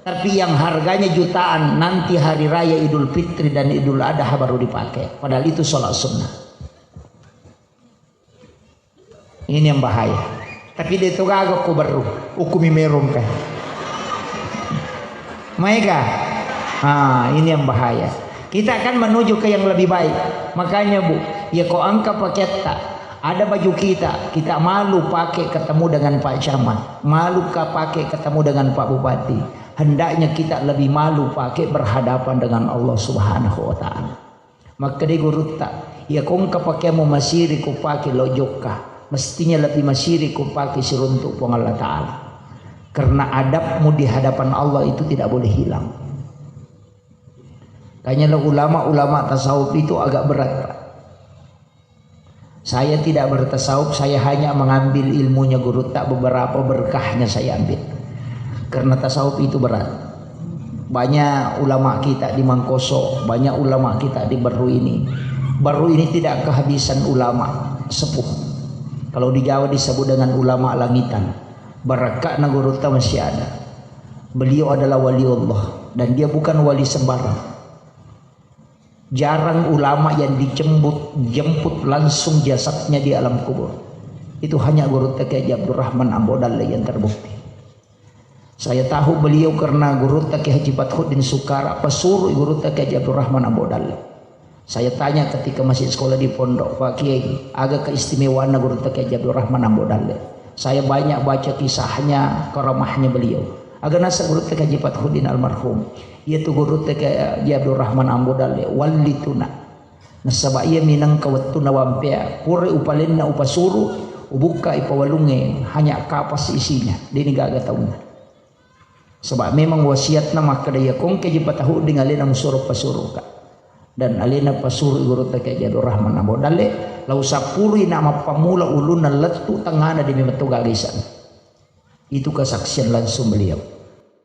Tapi yang harganya jutaan nanti hari raya Idul Fitri dan Idul Adha baru dipakai. Padahal itu sholat sunnah. Ini yang bahaya. Tapi dia itu gaga ku baru, ukumi merong kan. Maega? Ah, ini yang bahaya. Kita akan menuju ke yang lebih baik. Makanya, Bu, ya ko engka paketta, ada baju kita, kita malu pakai ketemu dengan Pak Camat, malu ka pakai ketemu dengan Pak Bupati. Hendaknya kita lebih malu pakai berhadapan dengan Allah Subhanahu wa Ta'ala. Makkeda gurutta, iya kongka pakeammu masiri kupake lo jokka, mestinya lebih masiri kupake siruntuk Puang Allah Ta'ala. Karena adabmu di hadapan Allah itu tidak boleh hilang. Tanya lo ulama-ulama tasawuf itu agak berat, Pak. Saya tidak bertasawuf, saya hanya mengambil ilmunya gurutta, beberapa berkahnya saya ambil. Karena tasawuf itu berat. Banyak ulama kita di Mangkoso, banyak ulama kita di Baru ini. Baru ini tidak kehabisan ulama sepuh. Kalau di Jawa disebut dengan ulama langitan. Barakka'na gurutta masih ada. Beliau adalah wali Allah dan dia bukan wali sembarang. Jarang ulama yang dijemput, jemput langsung jasadnya di alam kubur. Itu hanya gurutta Kiai Haji Abdurrahman Ambo Dalle yang terbukti. Saya tahu beliau karena gurutta Kiai Haji Fathuddin Sukara, pesuruh gurutta Kiai Haji Abdurrahman Ambo Dalle. Saya tanya ketika masih sekolah di pondok, "Pak Kiai, aga keistimewaanna gurutta Kiai Haji Abdurrahman Ambo Dalle?" Saya banyak baca kisahnya, karamahnya beliau. Aga naseng gurutta Kiai Haji Fathuddin almarhum. Iyatu gurutta Kiai Haji Abdurrahman Ambo Dalle, wallituna. Nasaba iya minangka wettunna wampea, pura upalenna upasuru, ubukka ipawalungnge, hanya kapas isinya, deni gaga taunna. Saba memang wasiatna makkeda, iya kongke ji patahuding alena musuro pasuruka. Dan alena pasuru gurutta Kiai Haji Abdurrahman Ambo Dalle, lau sapurui na mappamula ulunna lettu tengngana demi metto gaga isana. Itu kesaksian langsung beliau.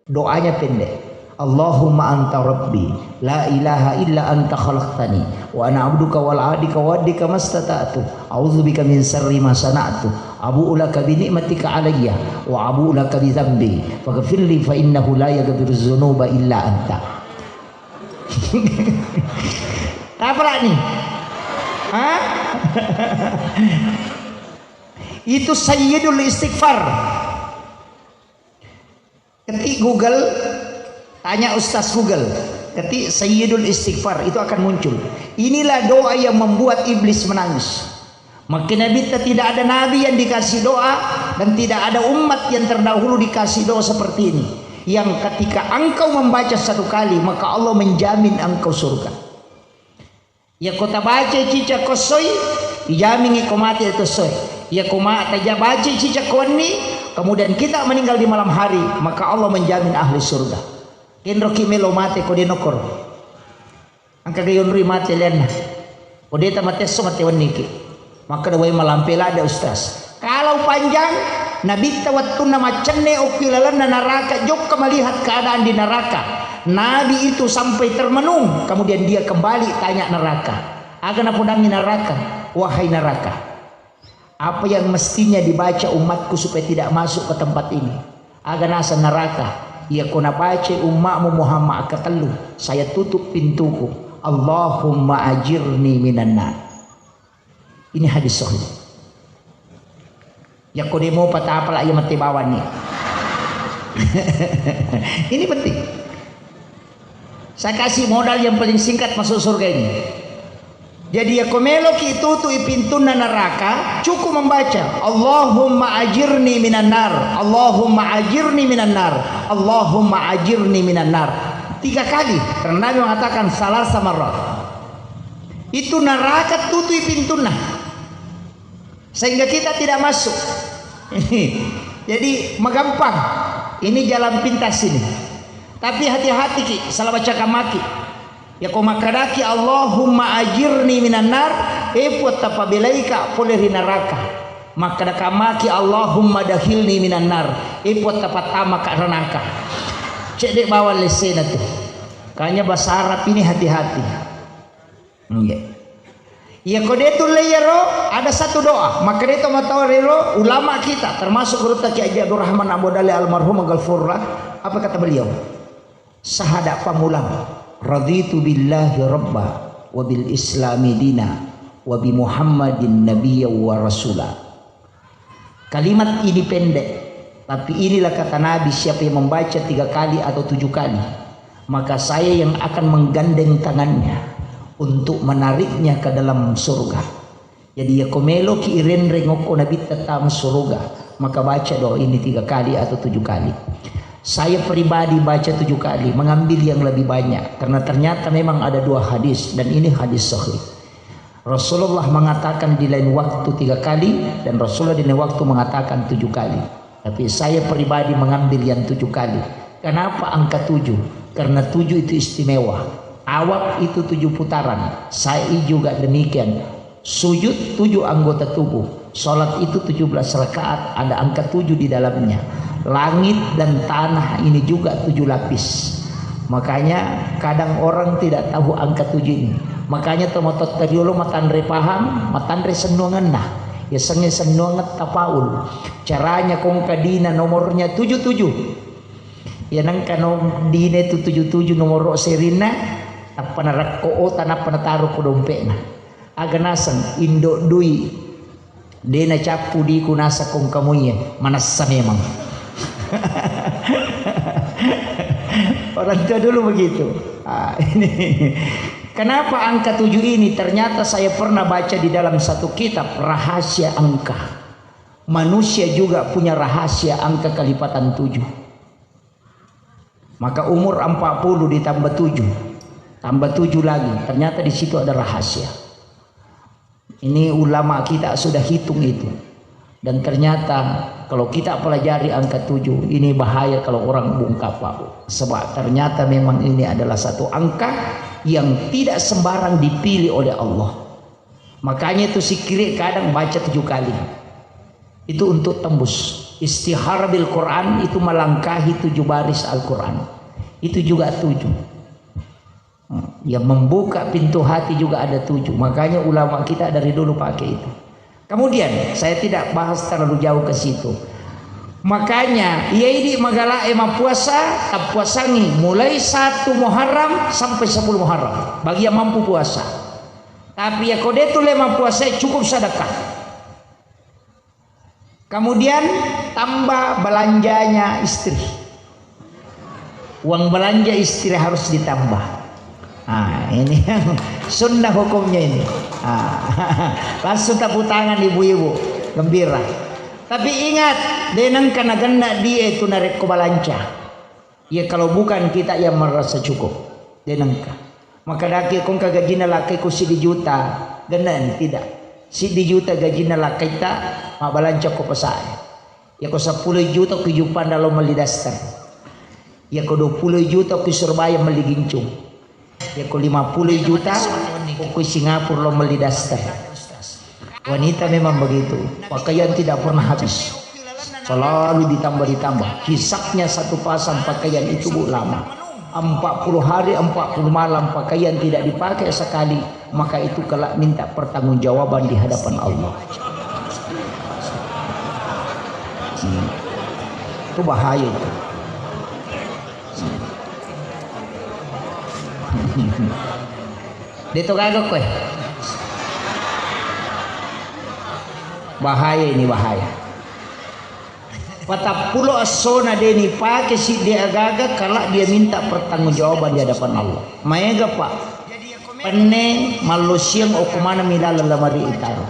Doanya pendek. Allahumma anta rabbi, la ilaha illa anta khalaqtani, wa ana abduka wala adika wa addika mastata'tu, a'udzubika min syarri ma sana'tu, abu'u laka bi ni'matika alayya, wa abu'u laka bi dzambi, faghfirli fa innahu la yaghfiru dzunuba illa anta. Apa nih? Hah? Itu sayyidul istighfar. Ketik Google, tanya Ustaz Google, ketik Sayyidul Istighfar, itu akan muncul. Inilah doa yang membuat iblis menangis. Maka Nabi, tidak ada nabi yang dikasih doa dan tidak ada umat yang terdahulu dikasih doa seperti ini. Yang ketika engkau membaca satu kali, maka Allah menjamin engkau surga. Yakko tabacai cicak ko essoi, ijamingngi ko mate to essoi. Yakko ma-, taja-, bacai cicak ko wenni, kemudian kita meninggal di malam hari, maka Allah menjamin ahli surga. Kenroki melo mate ko de nokkoro. Engka ga yonroi mate lianna. Ko de ta mate esso mate wenniki. Makkeda, "Wai malampe ladde, Ustaz." Kalau panjang, Nabitta wettunna maccenne okki lalenna naraka, jokka melihat keadaan di neraka. Nabi itu sampai termenung, kemudian dia kembali tanya neraka. Aga napodangi neraka, "Wahai neraka, apa yang mestinya dibaca umatku supaya tidak masuk ke tempat ini?" Aga naseng neraka, "Iya ko nabacai ummakmu Muhammad katellu, saya tutup pintuku. Allahumma ajirni minan nar." Ini hadis sahih. Yakko demo patapala iya mate bawang ni. Ini penting. Saya kasih modal yang paling singkat masuk surga ini. Jadi yakko meloki tutui pintunna neraka, cukup membaca, "Allahumma ajirni minan nar, Allahumma ajirni minan nar, Allahumma ajirni minan nar." Tiga kali, karena Nabi mengatakan, "Salasa marrat." Itu neraka tutui pintunna. Sehingga kita tidak masuk. Jadi, magampang. Ini jalan pintas ini. Tapi hati-hati ki, salah baca kamaki. Yakko makkedaki, "Allahumma ajirni minan nar," eh, Puang, tapabelaika pole ri neraka. Makkeda kamaki, "Allahumma dakhilni minan nar," eh, Puang, tapattamaka ranaka. Cedde bawang lessena tu. Kanya bahasa Arab ini hati-hati. Nggih. Iya ko de tulle iyaro, ada satu doa. Maka de to matawa rero ulama kita, termasuk gurutta Kiai Haji Abdurrahman Abu Dale almarhum Ghafurra, apa kata beliau? Sahada pamulang, "Raditu billahi rabba, wa bil islami dina, wa bi Muhammadin nabiyya wa rasula." Kalimat ini pendek, tapi inilah kata Nabi, siapa yang membaca tiga kali atau tujuh kali, maka saya yang akan menggandeng tangannya untuk menariknya ke dalam surga. Jadi, iya ko meloki irenreng okko Nabitta tama suruga, maka baca doa ini tiga kali atau tujuh kali. Saya pribadi baca tujuh kali, mengambil yang lebih banyak, karena ternyata memang ada dua hadis, dan ini hadis sahih. Rasulullah mengatakan di lain waktu tiga kali, dan Rasulullah di lain waktu mengatakan tujuh kali. Tapi saya pribadi mengambil yang tujuh kali. Kenapa angka tujuh? Karena tujuh itu istimewa. Tawaf itu tujuh putaran. Sa'i juga demikian. Sujud tujuh anggota tubuh. Salat itu tujuh belas rakaat, ada angka tujuh di dalamnya. Langit dan tanah ini juga tujuh lapis. Makanya kadang orang tidak tahu angka tujuh ini. Makanya tomatoatta riolo matanre paham, matanre sennuangenna. Yasengnge sennuangeng tafaul. Caranya kongka dina nomornya tujuh tujuh. Iya nengka no dina itu tujuh tujuh nomoro serinna, tappa narekko ota, nappa nataro ko dompetna. Aga naseng, indo dui. De nacappu diku naseng kongka muie, manessa memang. Orang tua dulu begitu. Ah, ini. Kenapa angka tujuh ini? Ternyata saya pernah baca di dalam satu kitab rahasia angka. Manusia juga punya rahasia angka kelipatan tujuh. Maka umur empat puluh ditambah tujuh, tambah tujuh lagi. Ternyata di situ ada rahasia. Ini ulama kita sudah hitung itu. Dan ternyata kalau kita pelajari angka tujuh, ini bahaya kalau orang bungkam, Pak. Sebab ternyata memang ini adalah satu angka yang tidak sembarang dipilih oleh Allah. Makanya itu sikiri kadang baca tujuh kali. Itu untuk tembus. Istihara bil Quran itu melangkahi tujuh baris Al-Quran. Itu juga tujuh. Hmm, yang membuka pintu hati juga ada tujuh. Makanya ulama kita dari dulu pakai itu. Kemudian, saya tidak bahas terlalu jauh ke situ. Makanya, iya idi magala e mappuasa, tappuasangi mulai satu Muharram sampai sepuluh Muharram. Bagi yang mampu puasa. Tapi ya ko de tulle mappuasa, cukup sedekah. Kemudian tambah belanjanya istri. Uang belanja istri harus ditambah. Nah, ini yang sunnah hukumnya ini. Ah, langsung tepuk tangan ibu-ibu, gembira. Tapi ingat, de nengka nagenna die tu narekko balanca. Ya, kalau bukan kita yang merasa cukup, de nengka. Maka daki kongka gajina lakkai ku siddi juta, gennani tidak. Siddi juta gajina lakkaitta, mabbalanca ko pasae. Ya ko seppulo juta ku Jupanda lo melli daster. Ya ko dua puluh juta ku Surabaya melli gincung. Ya ko lima puluh juta ku Singapura lo melli daster. Wanita memang begitu, pakaian tidak pernah habis. Selalu ditambah-ditambah. Hisapnya satu pasang pakaian itu, Bu, lama. Empat puluh hari, empat puluh malam pakaian tidak dipakai sekali, maka itu kelak minta pertanggungjawaban di hadapan Allah. Hmm. Itu bahaya itu. Hmm. De to gaga koe. Bahaya ini, bahaya. Patappulo essona de nipake siddi agaga, kala dia minta pertanggungjawaban di hadapan Allah. Maega, Pak. Penne mallosiang okko maneng mi laleng lamari itaro.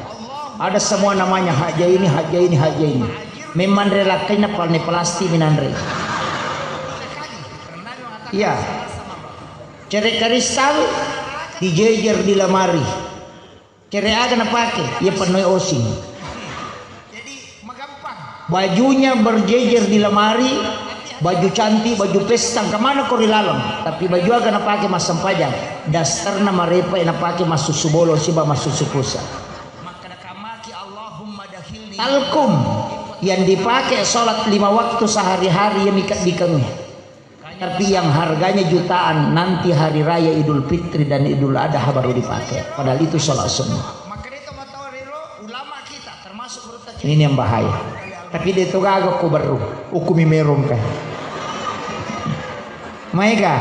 Ada semua namanya, haja ini, haja ini, haja ini. Memang re lakkainna palne plastik minanre. Iya. Cere kristal dijejer di lamari. Cere aga napake? Iya pennoi osing. Bajunya berjejer di lamari, baju cantik, baju pesta, kemana ko ri laleng? Tapi baju aga napake massempajang? Dasterna marepa napake massusu bolo siba massusu pusa. Talkum yang dipakai sholat lima waktu sehari-hari, ya mika dikengi. Tapi yang harganya jutaan, nanti hari raya Idul Fitri dan Idul Adha baru dipakai. Padahal itu sholat sunnah. Ini yang bahaya. Tapi de' to gaga ko berru, ukumi merongka. Maega?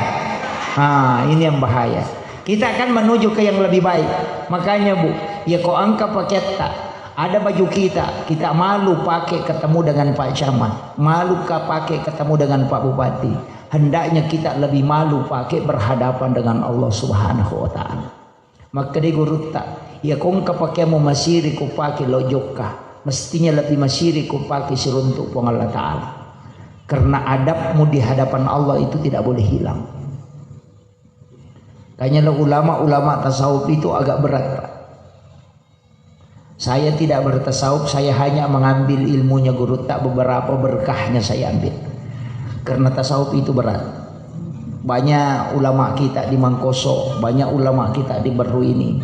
Ah, ini yang bahaya. Kita akan menuju ke yang lebih baik. Makanya, Bu, ya ko engka paketta, ada baju kita, kita malu pakai ketemu dengan Pak Camat, malu ka pakai ketemu dengan Pak Bupati. Hendaknya kita lebih malu pakai berhadapan dengan Allah Subhanahu wa Ta'ala. Makkeda gurutta, iya ko engka pakeammu masiri ko pake lao jokka, mestinya lebih masiri ko pake siruntuk Puang Allah Ta'ala. Karena adabmu di hadapan Allah itu tidak boleh hilang. Tanya lo ulama-ulama tasawuf itu agak berat, Pak. Saya tidak bertasawuf, saya hanya mengambil ilmunya gurutta, beberapa berkahnya saya ambil. Karena tasawuf itu berat. Banyak ulama kita di Mangkoso, banyak ulama kita di Baru ini.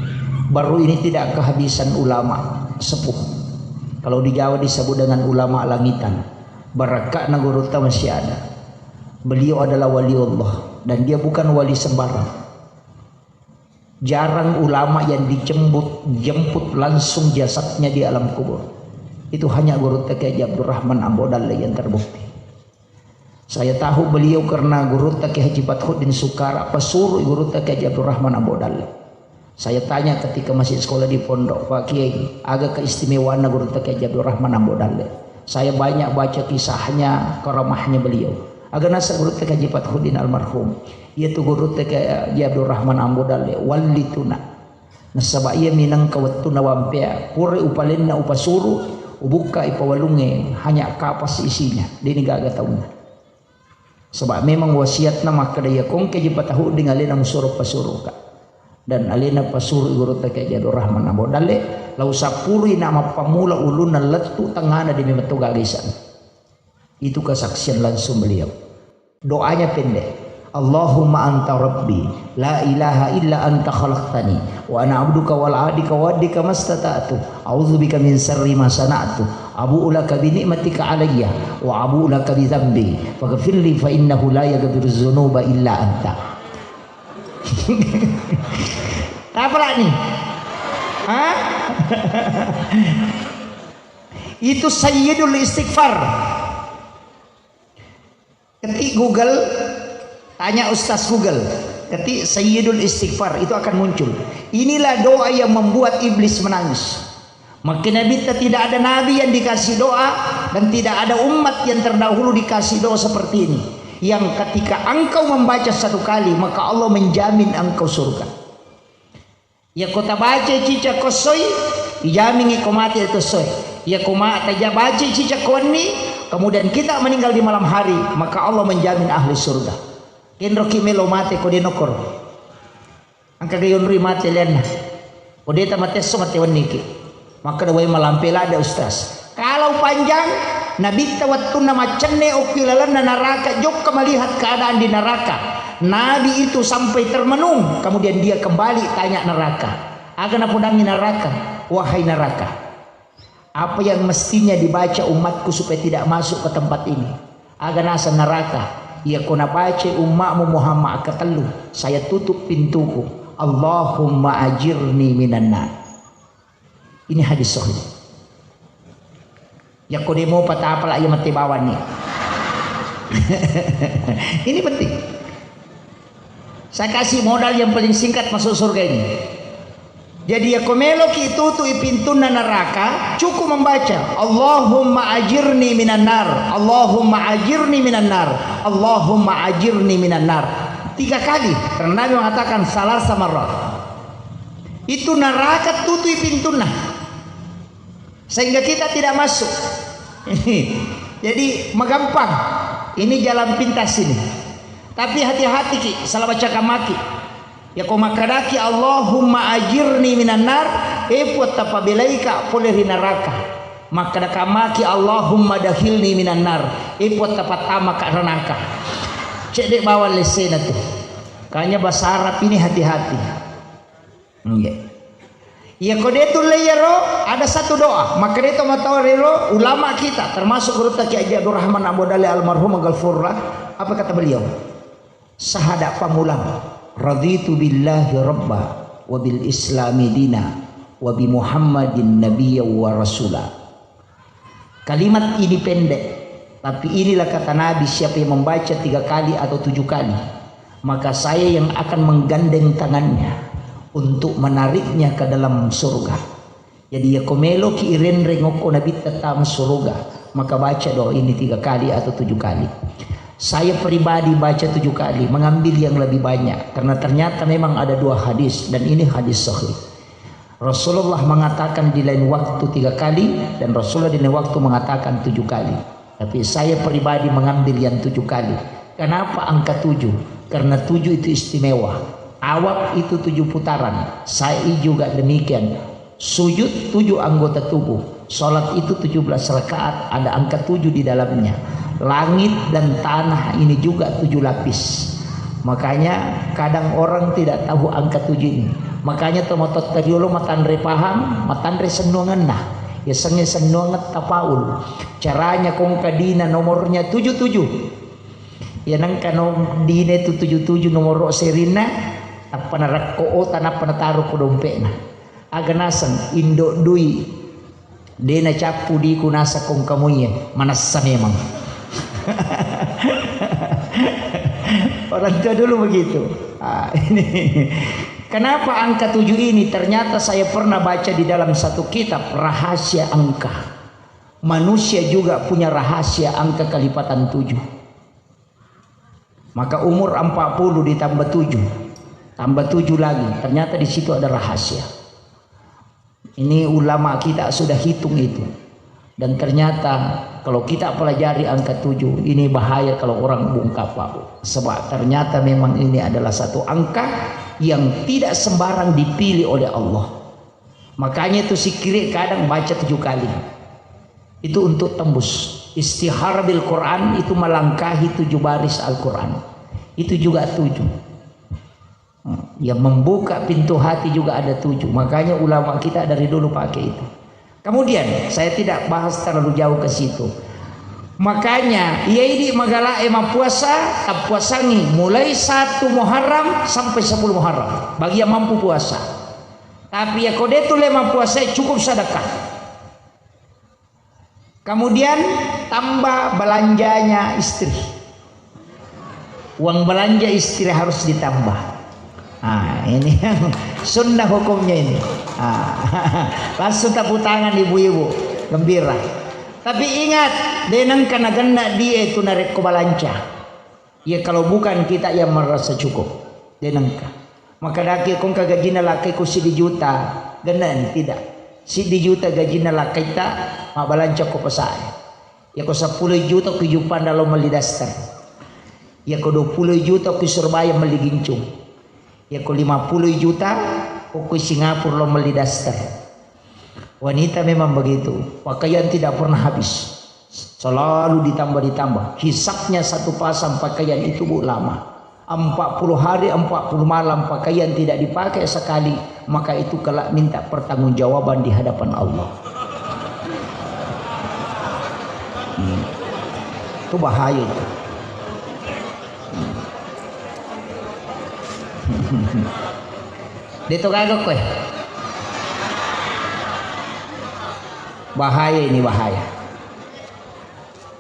Baru ini tidak kehabisan ulama sepuh. Kalau di Jawa disebut dengan ulama langitan. Barakakna gurutta masih ada. Beliau adalah wali Allah dan dia bukan wali sembarang. Jarang ulama yang dijemput, jemput langsung jasadnya di alam kubur. Itu hanya Gurutta Kiai Haji Abdurrahman Ambo Dalle yang terbukti. Saya tahu beliau karena Gurutta Kiai Haji Fathuddin Sukara, pesuruh Gurutta Kiai Haji Abdurrahman Ambo Dalle. Saya tanya ketika masih sekolah di pondok, "Pak Kiai, aga keistimewaanna Gurutta Kiai Haji Abdurrahman Ambo Dalle?" Saya banyak baca kisahnya, karamahnya beliau. Aga naseng Gurutta Kiai Haji Fathuddin almarhum. Iya tu Gurutta Kiai Haji Abdurrahman Ambo Dalle, wallituna. Nasaba iya minangka wettunna wampea, pura upalenna upasuru, ubukka ipawalungnge, hanya kapas isinya, deni gaga taunna. Saba memang wasiatna makkeda, iya ko engka ji patahudding alena musuro pasuruka. Dan alena pasuru Gurutta Kiai Haji Abdurrahman Ambo Dalle, lao sappurui na mappamula ulunna lettu tengngana demi metto gaga isana. Itu kesaksian langsung beliau. Doanya pendek. Allahumma anta rabbi, la ilaha illa anta khalaqtani, wa ana abduka wa ana ala ahdika wa wa'dika mastata'tu, a'udzubika min syarri ma sana'tu, abu'u laka bi ni'matika alayya, wa abu'u laka bi dzambi, faghfirli fa innahu la yaghfiru dzunuba illa anta. Apa lagi? Hah? Itu sayyidul istighfar. Ketik Google, tanya Ustaz Google. Ketik Sayyidul Istighfar, itu akan muncul. Inilah doa yang membuat iblis menangis. Maka Nabitta tidak ada nabi yang dikasih doa dan tidak ada umat yang terdahulu dikasih doa seperti ini. Yang ketika engkau membaca satu kali, maka Allah menjamin engkau surga. Iya ko tabacai cicak ko essoi, ijamingi ko mate to essoe. Iya ko ma-, taja-, bacai cicak ko wenni, kemudian kita meninggal di malam hari, maka Allah menjamin ahli surga. Kenroki melo mate ko de nokkoro. Engka ga yonroi mate lenna. Ko de tamate esso mate wenniki. Makkeda, "Wai malampe ladde, Ustaz." Kalau panjang, Nabitta wettunna maccenne okki lalenna naraka, jokka melihat keadaan di neraka. Nabi itu sampai termenung, kemudian dia kembali tanya neraka. Aga napodangi neraka, "Wahai neraka, apa yang mestinya dibaca umatku supaya tidak masuk ke tempat ini?" Aga naseng neraka, "Iya ko nabacai ummakmu Muhammad akkatellu, saya tutup pintuku. Allahumma ajirni minan nar." Ini hadis sahih. Yakko demo patapala iya mate bawanni. Ini penting. Saya kasih modal yang paling singkat masuk surga ini. Jadi yakko meloki tutui pintunna neraka, cukup membaca, "Allahumma ajirni minan nar, Allahumma ajirni minan nar, Allahumma ajirni minan nar." Tiga kali, karena Nabi mengatakan, "Salasa marrat." Itu neraka tutui pintunna. Sehingga kita tidak masuk. Jadi, magampang. Ini jalan pintas ini. Tapi hati-hati ki, salah baca kamaki. Yakko makkedaki, "Allahumma ajirni minan nar," e Puang, tapabelaika pole ri neraka. Makkeda kamaki, "Allahumma dakhilni minan nar," e Puang, tapattamaka ranaka. Cedde bawang lessena tu. Kanya bahasa Arab ini hati-hati. Nggih. Iya, ko de tulle iyaro, ada satu doa. Makkeda to matoa rero ulama kita, termasuk Gurutta Kiai Haji Abdurrahman Ambo Dalle almarhum, ghafurlah. Apa kata beliau? Sahada pamulang, "Raditu billahi rabba, wa bil islami dina, wa bi Muhammadin nabiyya wa rasula." Kalimat ini pendek, tapi inilah kata Nabi, siapa yang membaca tiga kali atau tujuh kali, maka saya yang akan menggandeng tangannya untuk menariknya ke dalam surga. Jadi, ya, ko meloki irenreng okko Nabitta tama surga, maka baca doa ini tiga kali atau tujuh kali. Saya pribadi baca tujuh kali, mengambil yang lebih banyak, karena ternyata memang ada dua hadis, dan ini hadis sahih. Rasulullah mengatakan di lain waktu tiga kali, dan Rasulullah di lain waktu mengatakan tujuh kali. Tapi saya pribadi mengambil yang tujuh kali. Kenapa angka tujuh? Karena tujuh itu istimewa. Tawaf itu tujuh putaran, sa'i juga demikian. Sujud tujuh anggota tubuh. Salat itu tujuh belas rakaat, ada angka tujuh di dalamnya. Langit dan tanah ini juga tujuh lapis. Makanya kadang orang tidak tahu angka tujuh ini. Makanya tomatoatta riolo matanre pahang, matanre sennuangenna. Yasengnge sennuangeng tafaul. Caranya kongka dina nomornya tujuh tujuh. Ya nengka no dina itu tujuh tujuh nomoro serinna, tappa narekko ota, nappa nataro ko dompetna. Aga naseng, indo dui. De nacappu diku naseng kongka muie, manessa memang. Orang tua dulu begitu. Ah, ini. Kenapa angka tujuh ini? Ternyata saya pernah baca di dalam satu kitab rahasia angka. Manusia juga punya rahasia angka kelipatan tujuh. Maka umur empat puluh ditambah tujuh, tambah tujuh lagi. Ternyata di situ ada rahasia. Ini ulama kita sudah hitung itu. Dan ternyata kalau kita pelajari angka tujuh, ini bahaya kalau orang bungkam, Pak Bu. Sebab ternyata memang ini adalah satu angka yang tidak sembarang dipilih oleh Allah. Makanya itu sikiri kadang baca tujuh kali. Itu untuk tembus. Istihara bil Quran itu melangkahi tujuh baris Al-Quran. Itu juga tujuh. Hmm, yang membuka pintu hati juga ada tujuh. Makanya ulama kita dari dulu pakai itu. Kemudian, saya tidak bahas terlalu jauh ke situ. Makanya, iya idi magala e mappuasa, tappuasangi mulai satu Muharram sampai sepuluh Muharram. Bagi yang mampu puasa. Tapi ya kode tu le mappuasa, cukup sedekah. Kemudian tambah belanjanya istri. Uang belanja istri harus ditambah. Nah, ini yang sunnah hukumnya ini. Ah, langsung tepuk tangan ibu-ibu, gembira. Tapi ingat, deneng kana genna dia itu narekko balanca. Ya, kalau bukan kita yang merasa cukup, de nengka. Maka daki kongka gajina lakkai ko siddi juta, gennani tidak. Siddi juta gajina lakkaitta, mabbalanca ko pasae. Ya ko seppulo juta ko juppanda lo melli daster. Ya ko dua puluh juta ko Surabaya melli gincung. Ya ko lima puluh juta ko Singapura lo melli daster. Wanita memang begitu, pakaian tidak pernah habis, selalu ditambah-ditambah. Hisapnya satu pasang pakaian itu, Bu, lama. Empat puluh hari, empat puluh malam pakaian tidak dipakai sekali, maka itu kelak minta pertanggungjawaban di hadapan Allah. Hmm. Itu bahaya itu. Hmm. Deto gaga koe. Bahaya ini, bahaya.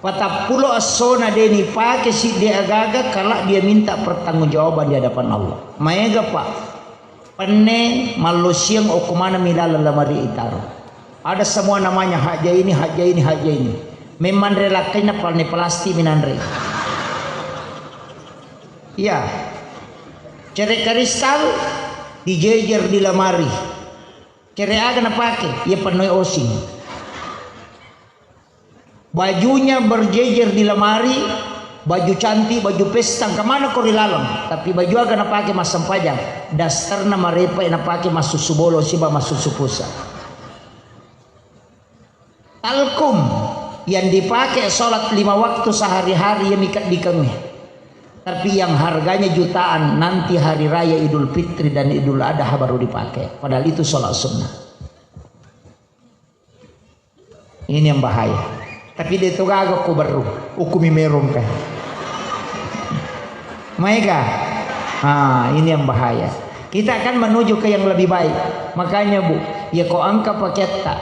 Patappulo essona de nipake siddi agaga, kala dia minta pertanggungjawaban di hadapan Allah. Maega, Pak. Penne mallosiang okko maneng mi laleng lamari itaro. Ada semua namanya, haja ini, haja ini, haja ini. Memang relakkaina palne plastik minanre. Iya. Cere kristal dijejer di lamari. Cere aga napake? Iya pennoi osing. Bajunya berjejer di lamari, baju cantik, baju pesta, kemana ko ri laleng? Tapi baju aga napake massempajang? Dasterna marepa napake massusu bolo siba massusu pusa. Talkum yang dipakai sholat lima waktu sehari-hari, ya mika dikengi. Tapi yang harganya jutaan, nanti hari raya Idul Fitri dan Idul Adha baru dipakai. Padahal itu sholat sunnah. Ini yang bahaya. Tapi de to gaga ko berru, ukumi merong kan. Maega? Ah, ini yang bahaya. Kita akan menuju ke yang lebih baik. Makanya, Bu, ya ko angka paketta,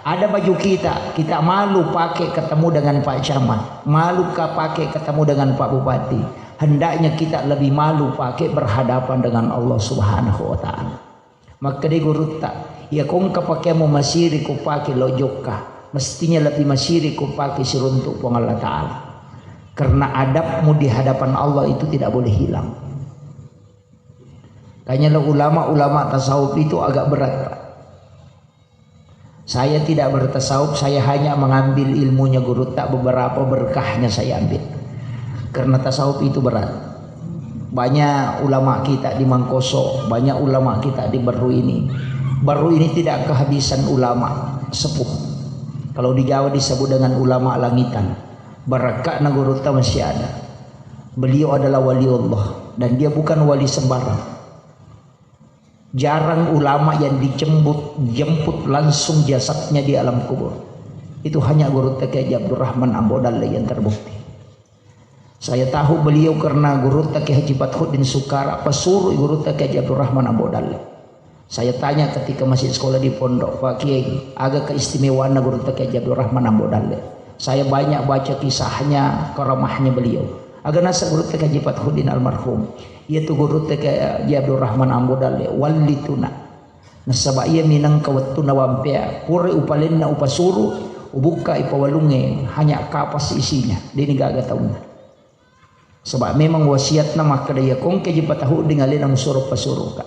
Ada baju kita, kita malu pakai ketemu dengan Pak Camat, malu ka pakai ketemu dengan Pak Bupati. Hendaknya kita lebih malu pakai berhadapan dengan Allah Subhanahu wa Ta'ala. Makkeda gurutta, iya kongka pakeammu masiri ko pake lo jokka, mestinya lebih masiri ko pake siruntuk Puang Allah Ta'ala. Karena adabmu di hadapan Allah itu tidak boleh hilang. Kayaknya lo ulama-ulama tasawuf itu agak berat, Pak. Saya tidak bertasawuf, saya hanya mengambil ilmunya gurutta, beberapa berkahnya saya ambil. Karena tasawuf itu berat. Banyak ulama kita di Mangkoso, banyak ulama kita di Baru ini. Baru ini tidak kehabisan ulama sepuh. Kalau di Jawa disebut dengan ulama langitan. Barakakna gurutta masih ada. Beliau adalah wali Allah dan dia bukan wali sembarang. Jarang ulama yang dijemput, jemput langsung jasadnya di alam kubur. Itu hanya gurutta Kiai Haji Abdurrahman Ambo Dalle yang terbukti. Saya tahu beliau karena gurutta Kiai Haji Fathuddin Sukara, pesuruh gurutta Kiai Haji Abdurrahman Ambo Dalle. Saya tanya ketika masih sekolah di pondok, "Pak Kiai, aga keistimewaanna gurutta Kiai Haji Abdurrahman Ambo Dalle?" Saya banyak baca kisahnya, karamahnya beliau. Aga naseng gurutta Kiai Haji Fathuddin almarhum. Iyatu gurutta Kiai Haji Abdurrahman Ambo Dalle, wallituna. Nasaba iya minangka wettunna wampea, pura upalenna upasuru, ubukka ipawalungnge, hanya kapas isinya, deni gaga taunna. Saba memang wasiatna makkeda, iya kongke ji patahudding alena musuro pasuruka.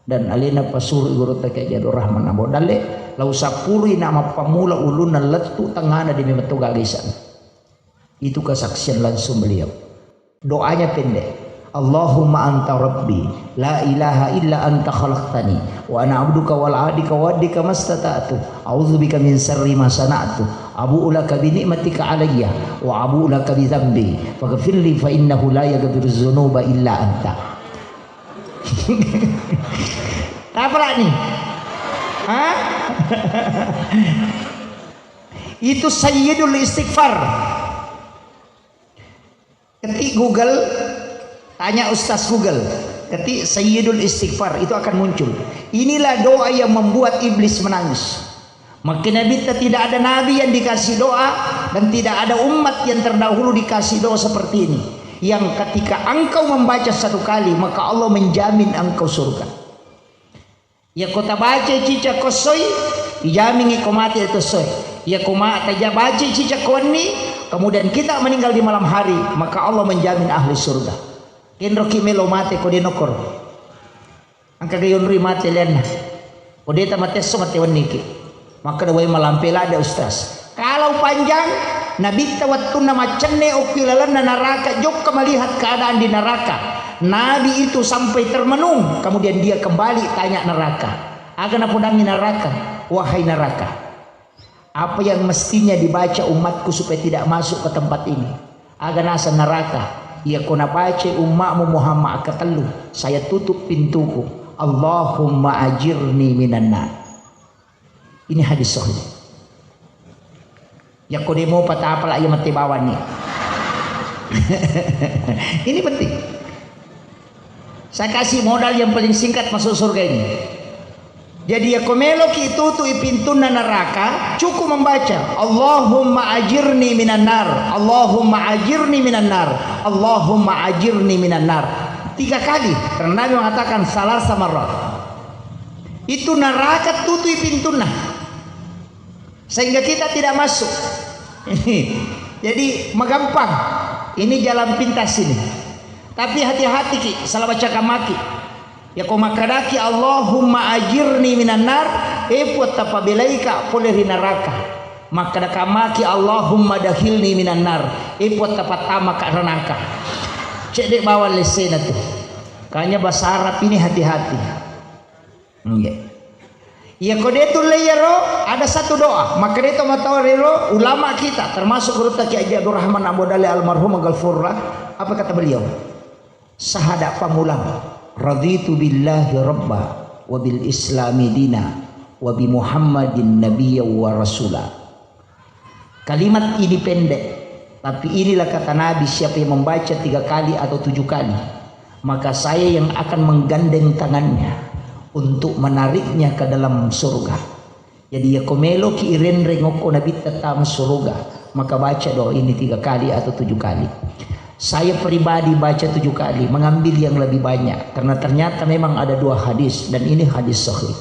Dan alena pasuru gurutta Kiai Haji Abdurrahman Ambo Dalle, lao sappurui na mappamula ulunna lettu tengngana demi metto gaga isana. Itu kesaksian langsung beliau. Doanya pendek. Allahumma anta rabbi, la ilaha illa anta khalaqtani, wa ana abduka wala adika wa addika mastata'tu. A'udzubika min syarri ma sana'tu. Abu'u laka bi ni'matika alayya, wa abu'u laka bi dzambi. Faghfirli fa innahu la yaghfiru dzunuba illa anta. Apa lagi? Hah? Itu sayyidul istighfar. Ketik Google, tanya Ustaz Google. Ketik Sayyidul Istighfar, itu akan muncul. Inilah doa yang membuat iblis menangis. Maka Nabi, tidak ada nabi yang dikasih doa dan tidak ada umat yang terdahulu dikasih doa seperti ini. Yang ketika engkau membaca satu kali, maka Allah menjamin engkau surga. Iyako tabacai cicak ko essoi, ijamingi ko mate to essoi. Iyako ma-, taja-, bacai cicak ko wenni, kemudian kita meninggal di malam hari, maka Allah menjamin ahli surga. Kenroki melo mate ko de nokkoro. Engka ga yonroi mate lianna. Ko de ta mate esso, mate wenniki. Makkeda, "Wai malampe ladde, Ustaz." Kalau panjang, Nabitta wettunna maccenne okki lalenna naraka, jokka melihat keadaan di neraka. Nabi itu sampai termenung, kemudian dia kembali tanya neraka. Aga napodangi neraka, "Wahai neraka, apa yang mestinya dibaca umatku supaya tidak masuk ke tempat ini?" Aga naseng neraka, "Iyako nabacai ummakmu Muhammad akkatellu, saya tutup pintuku. Allahumma ajirni minan nar." Ini hadis sahih. Yakko demo patapala iya mate bawang ni. Ini penting. Saya kasih modal yang paling singkat masuk surga ini. Jadi yakko meloki tutui pintunna neraka, cukup membaca, "Allahumma ajirni minan nar, Allahumma ajirni minan nar, Allahumma ajirni minan nar." Tiga kali, karena Nabi mengatakan, "Salasa marrat." Itu neraka tutui pintunna. Sehingga kita tidak masuk. Jadi, magampang. Ini jalan pintas ini. Tapi hati-hati ki, salah baca kamaki. Yakko makkadaki, "Allahumma ajirni minan nar," e Puang, tapabelaika pole ri neraka. Makkada kamaki, "Allahumma dakhilni minan nar," e Puang, tapattamaka ranaka. Cedde bawang lessena tu. Kanya bahasa Arab ini hati-hati. Nggih. Iya, ko de tulle iyaro, ada satu doa. Maka de to matawa rero ulama kita, termasuk gurutta Kiai Haji Abdurrahman Ambo Dalle almarhum Ghafurullah. Apa kata beliau? Sahada pamulang. "Raditu billahi rabba, wa bil islami dina, wa bi Muhammadin nabiyya wa rasula." Kalimat ini pendek, tapi inilah kata Nabi, "Siapa yang membaca tiga kali atau tujuh kali, maka saya yang akan menggandeng tangannya untuk menariknya ke dalam surga." Jadi, yako meloki irenreng okko Nabitta tama suruga, maka baca doa ini tiga kali atau tujuh kali. Saya pribadi baca tujuh kali, mengambil yang lebih banyak, karena ternyata memang ada dua hadis, dan ini hadis sahih.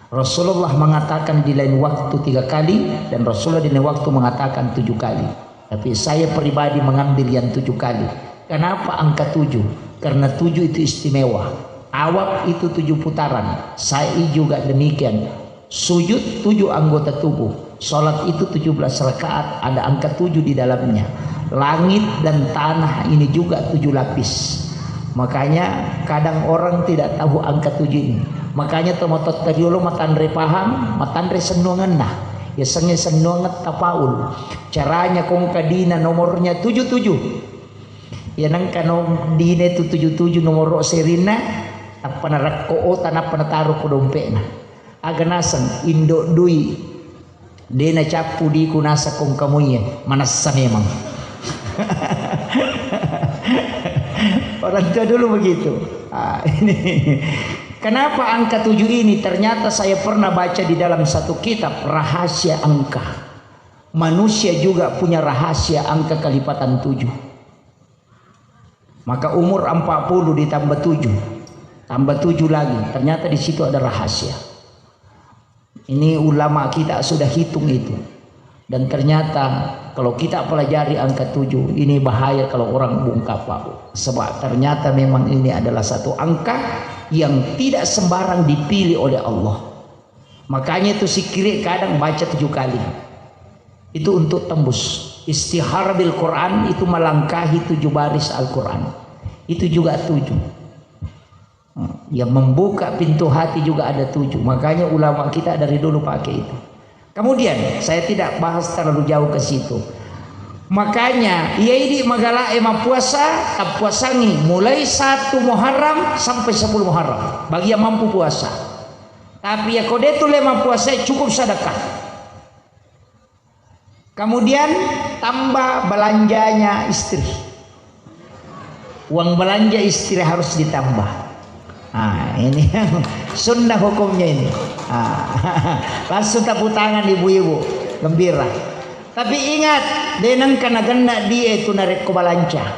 Rasulullah mengatakan di lain waktu tiga kali, dan Rasulullah di lain waktu mengatakan tujuh kali. Tapi saya pribadi mengambil yang tujuh kali. Kenapa angka tujuh? Karena tujuh itu istimewa. Tawaf itu tujuh putaran. Sa'i juga demikian. Sujud tujuh anggota tubuh. Salat itu tujuh belas rakaat, ada angka tujuh di dalamnya. Langit dan tanah ini juga tujuh lapis. Makanya kadang orang tidak tahu angka tujuh ini. Makanya tomatotta riolo matanre paham, matanre sennuangenna. Yasengnge sennuangeng tafaul. Caranya kongka dina nomornya tujuh tujuh. Ya nengka no dina itu tujuh tujuh nomoro serinna, tappa narekko ota, nappa nataro ko dompetna. Aga naseng indo dui, de nacappu diku naseng kongka muie, manessa memang. Orang tua dulu begitu. Ah, ini. Kenapa angka tujuh ini? Ternyata saya pernah baca di dalam satu kitab rahasia angka. Manusia juga punya rahasia angka kelipatan tujuh. Maka umur empat puluh ditambah tujuh, tambah tujuh lagi. Ternyata di situ ada rahasia. Ini ulama kita sudah hitung itu. Dan ternyata kalau kita pelajari angka tujuh, ini bahaya kalau orang bungkam, Pak. Sebab ternyata memang ini adalah satu angka yang tidak sembarang dipilih oleh Allah. Makanya itu sikiri kadang baca tujuh kali. Itu untuk tembus. Istihara bil Quran itu melangkahi tujuh baris Al-Quran. Itu juga tujuh. Hmm, yang membuka pintu hati juga ada tujuh. Makanya ulama kita dari dulu pakai itu. Kemudian, saya tidak bahas terlalu jauh ke situ. Makanya, iya idi magala e mappuasa, tappuasangi mulai satu Muharram sampai sepuluh Muharram. Bagi yang mampu puasa. Tapi ya kode tu le mappuasa, cukup sedekah. Kemudian tambah belanjanya istri. Uang belanja istri harus ditambah. Nah, ini yang sunnah hukumnya ini. Ah, langsung tepuk tangan ibu-ibu, gembira. Tapi ingat, deneng kana genna dia itu narekko balanca.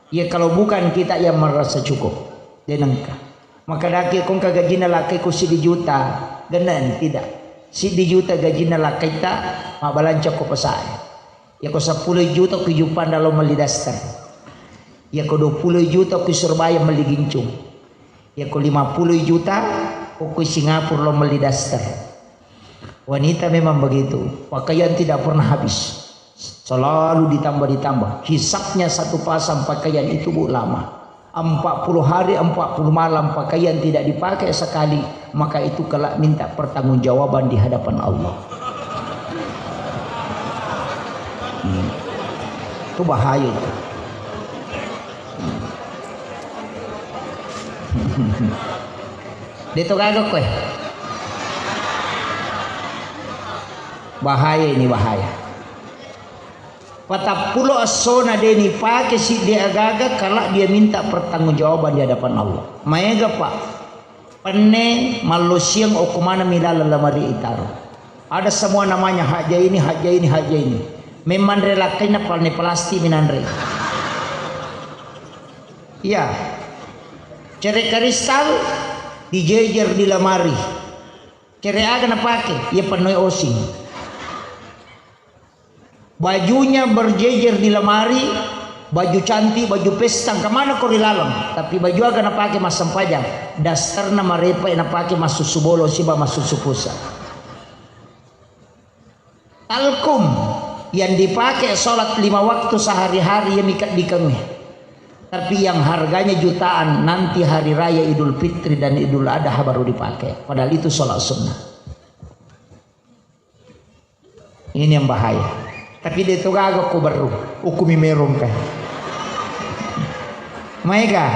Ya kalau bukan kita yang merasa cukup, denengka. Maka daki kongka gajina lakai ku siddi juta, genna tidak. Siddi juta gajina lakaita, mabalanca ko pasae. Yako seppulo juta ku Jupang lo melli daster. Yako dua puluh juta ku Surabaya melli gincung. Yako lima puluh juta ku Singapura lo melli daster. Wanita memang begitu. Pakaian tidak pernah habis. Selalu ditambah-ditambah. Hisapnya satu pasang pakaian itu, Bu, lama. Empat puluh hari, empat puluh malam pakaian tidak dipakai sekali, maka itu kelak minta pertanggungjawaban di hadapan Allah. Hmm. Itu bahaya itu. Hmm. Deto gaga koe. Bahaya ini, bahaya. Patappulo essona de nipake siddi agaga, kala dia minta pertanggungjawaban di hadapan Allah. Maega, Pak. Penne mallosiang okko maneng mi laleng lamari itaro. Ada semua namanya, haja ini, haja ini, haja ini. Memang relakkaina palne plastik minanre. Iya. Cere kristal dijejer di lamari. Cere aga napake? Iya pennoi osing. Bajunya berjejer di lamari, baju cantik, baju pesta, kemana ko ri laleng. Tapi baju aga napake massempajang? Dasterna marepa napake massusu bolo siba massusu pusa. Talkum yang dipakai sholat lima waktu sehari-hari ya mika dikengnge. Tapi yang harganya jutaan nanti hari raya Idul Fitri dan Idul Adha baru dipakai. Padahal itu sholat sunnah. Ini yang bahaya. Tapi de to gaga ko berru, ukumi merong kan. Maega?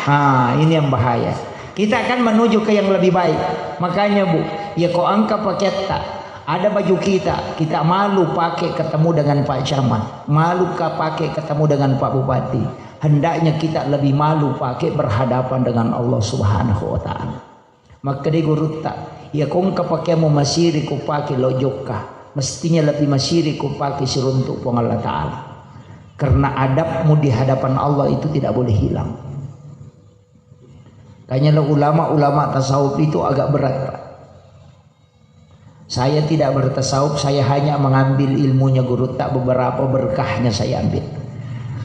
Ah, ini yang bahaya. Kita akan menuju ke yang lebih baik. Makanya, Bu, ya ko angka paketta, ada baju kita, kita malu pakai ketemu dengan Pak Camat, malu ka pakai ketemu dengan Pak Bupati. Hendaknya kita lebih malu pakai berhadapan dengan Allah Subhanahu wa Ta'ala. Makkedai gurutta, "Iya kongka pakeammu masiri ko pake lo jokka, mestinya lebih masiri ko pake siruntuk Puang Allah Ta'ala. Karena adabmu di hadapan Allah itu tidak boleh hilang." Kayaknya lo ulama-ulama tasawuf itu agak berat, Pak. Saya tidak bertasawuf, saya hanya mengambil ilmunya gurutta, beberapa berkahnya saya ambil.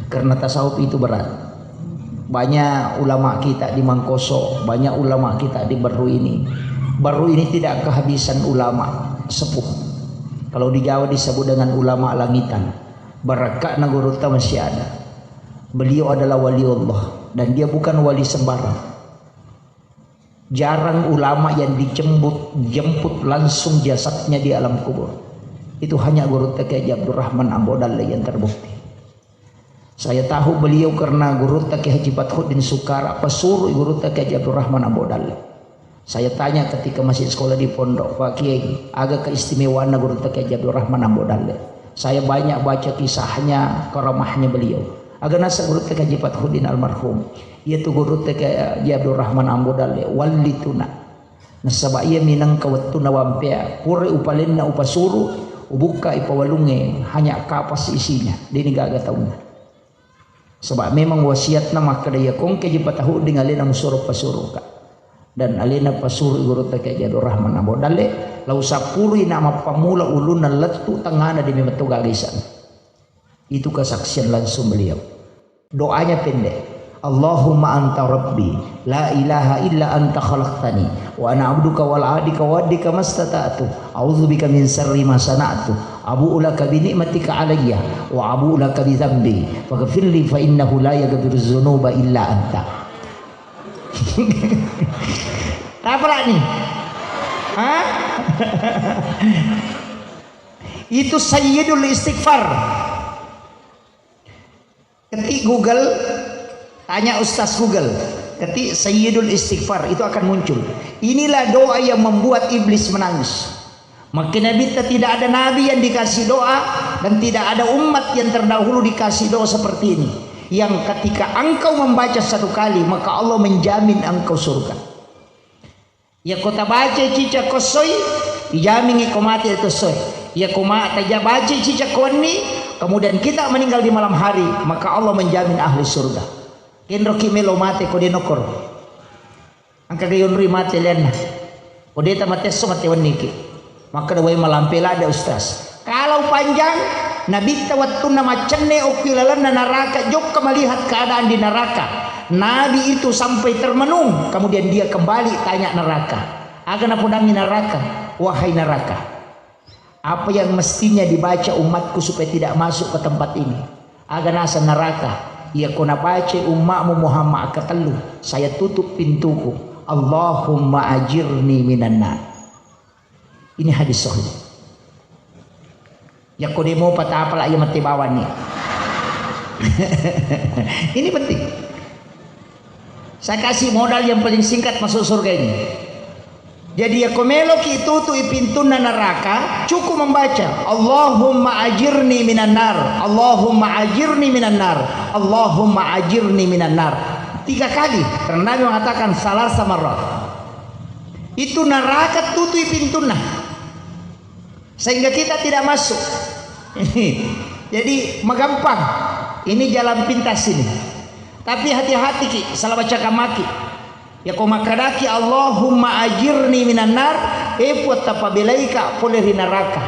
Karena tasawuf itu berat. Banyak ulama kita di Mangkoso, banyak ulama kita di Baru ini. Baru ini tidak kehabisan ulama sepuh. Kalau di Jawa disebut dengan ulama langitan. Barakka'na gurutta masih ada. Beliau adalah wali Allah dan dia bukan wali sembarang. Jarang ulama yang dijemput, jemput langsung jasadnya di alam kubur. Itu hanya gurutta Kiai Haji Abdurrahman Ambo Dalle yang terbukti. Saya tahu beliau karena gurutta Kiai Haji Fathuddin Sukara, pesuruh gurutta Kiai Haji Abdurrahman Ambo Dalle. Saya tanya ketika masih sekolah di pondok, "Pak Kiai, aga keistimewaanna gurutta Kiai Haji Abdurrahman Ambo Dalle?" Saya banyak baca kisahnya, karamahnya beliau. Aga naseng gurutta Kiai Haji Fathuddin almarhum. Iyatu gurutta Kiai Haji Abdurrahman Ambo Dalle, wallituna. Nasaba iya minangka wettunna wampea, pura upalenna upasuru, ubukka ipawalungnge, hanya kapas isinya, deni gaga taunna. Saba memang wasiatna makkeda, iya kongke ji patahudding alena musuro pasuruka. Dan alena pasuru gurutta Kiai Haji Abdurrahman Ambo Dalle, lau sappurui na mappamula ulunna lettu tengngana demi metto gaga isana. Itu kesaksian langsung beliau. Doanya pendek. "Allahumma anta rabbi, la ilaha illa anta khalaqtani, wa ana abduka wala adika wa addika mastata'tu, a'udzubika min syarri ma sana'tu, abu'u laka bi ni'matika alayya, wa abu'u laka bi dzambi, faghfirli fa innahu la yaghfiru dzunuba illa anta." Apa lagi? Hah? Itu sayyidul istighfar. Ketik Google, tanya Ustaz Google, ketik Sayyidul Istighfar, itu akan muncul. Inilah doa yang membuat iblis menangis. Maka Nabi, tidak ada nabi yang dikasih doa dan tidak ada umat yang terdahulu dikasih doa seperti ini. Yang ketika engkau membaca satu kali, maka Allah menjamin engkau surga. Iyako tabacai cicak ko essoi, ijamingngi ko mate to essoe. Iyako ma-, taja-, bacai cicak ko wenni, kemudian kita meninggal di malam hari, maka Allah menjamin ahli surga. Kenroki melo mate ko de nokkoro. Engka ga yonroi mate lianna. Ko de tamate esso mate wenniki. Makkeda, "Wai malampe ladde, Ustaz." Kalau panjang, Nabitta wettunna maccenne okki lalenna naraka, jokka melihat keadaan di neraka. Nabi itu sampai termenung, kemudian dia kembali tanya neraka. Aga napodangi neraka, "Wahai neraka, apa yang mestinya dibaca umatku supaya tidak masuk ke tempat ini?" Aga naseng neraka, "Iyako nabacai ummamu Muhammad katellu, saya tutup pintuku. Allahumma ajirni minan nar." Ini hadis sahih. Yakko demo patapala iya mate bawani. Ini penting. Saya kasih modal yang paling singkat masuk surga ini. Jadi yakko meloki tutui pintunna neraka, cukup membaca, "Allahumma ajirni minan nar, Allahumma ajirni minan nar, Allahumma ajirni minan nar." Tiga kali, karena Nabi mengatakan, "Salasa marrat." Itu neraka tutui pintunna. Sehingga kita tidak masuk. Jadi, magampang. Ini jalan pintas ini. Tapi hati-hati ki, salah baca kamaki. Yakko makkadaki, "Allahumma ajirni minan nar," e Puang, tapabelaika pole ri neraka.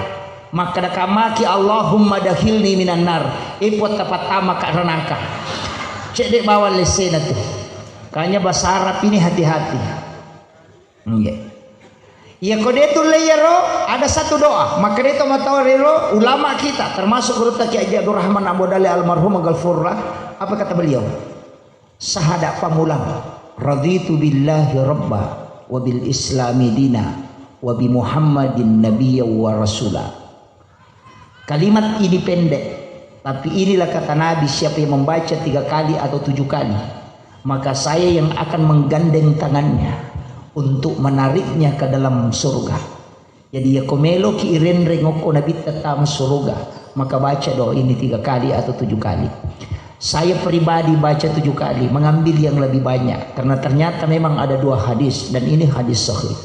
Makkada kamaki, "Allahumma dakhilni minan nar," e Puang, tapattamaka ranaka. Cedde bawang lessena tu. Kanya bahasa Arab ini hati-hati. Nggih. Iya, ko de tulle iyaro, ada satu doa. Makkeda to matoa rero ulama kita, termasuk gurutta Kiai Haji Abdurrahman Ambo Dalle almarhum Ghafurullah. Apa kata beliau? Sahada pamulang, "Raditu billahi rabba, wa bil islami dina, wa bi Muhammadin nabiyya wa rasula." Kalimat ini pendek, tapi inilah kata Nabi, siapa yang membaca tiga kali atau tujuh kali, maka saya yang akan menggandeng tangannya untuk menariknya ke dalam surga. Jadi, yakko meloki irenreng okko Nabitta tama surga, maka baca doa ini tiga kali atau tujuh kali. Saya pribadi baca tujuh kali, mengambil yang lebih banyak. Karena ternyata memang ada dua hadis, dan ini hadis sahih.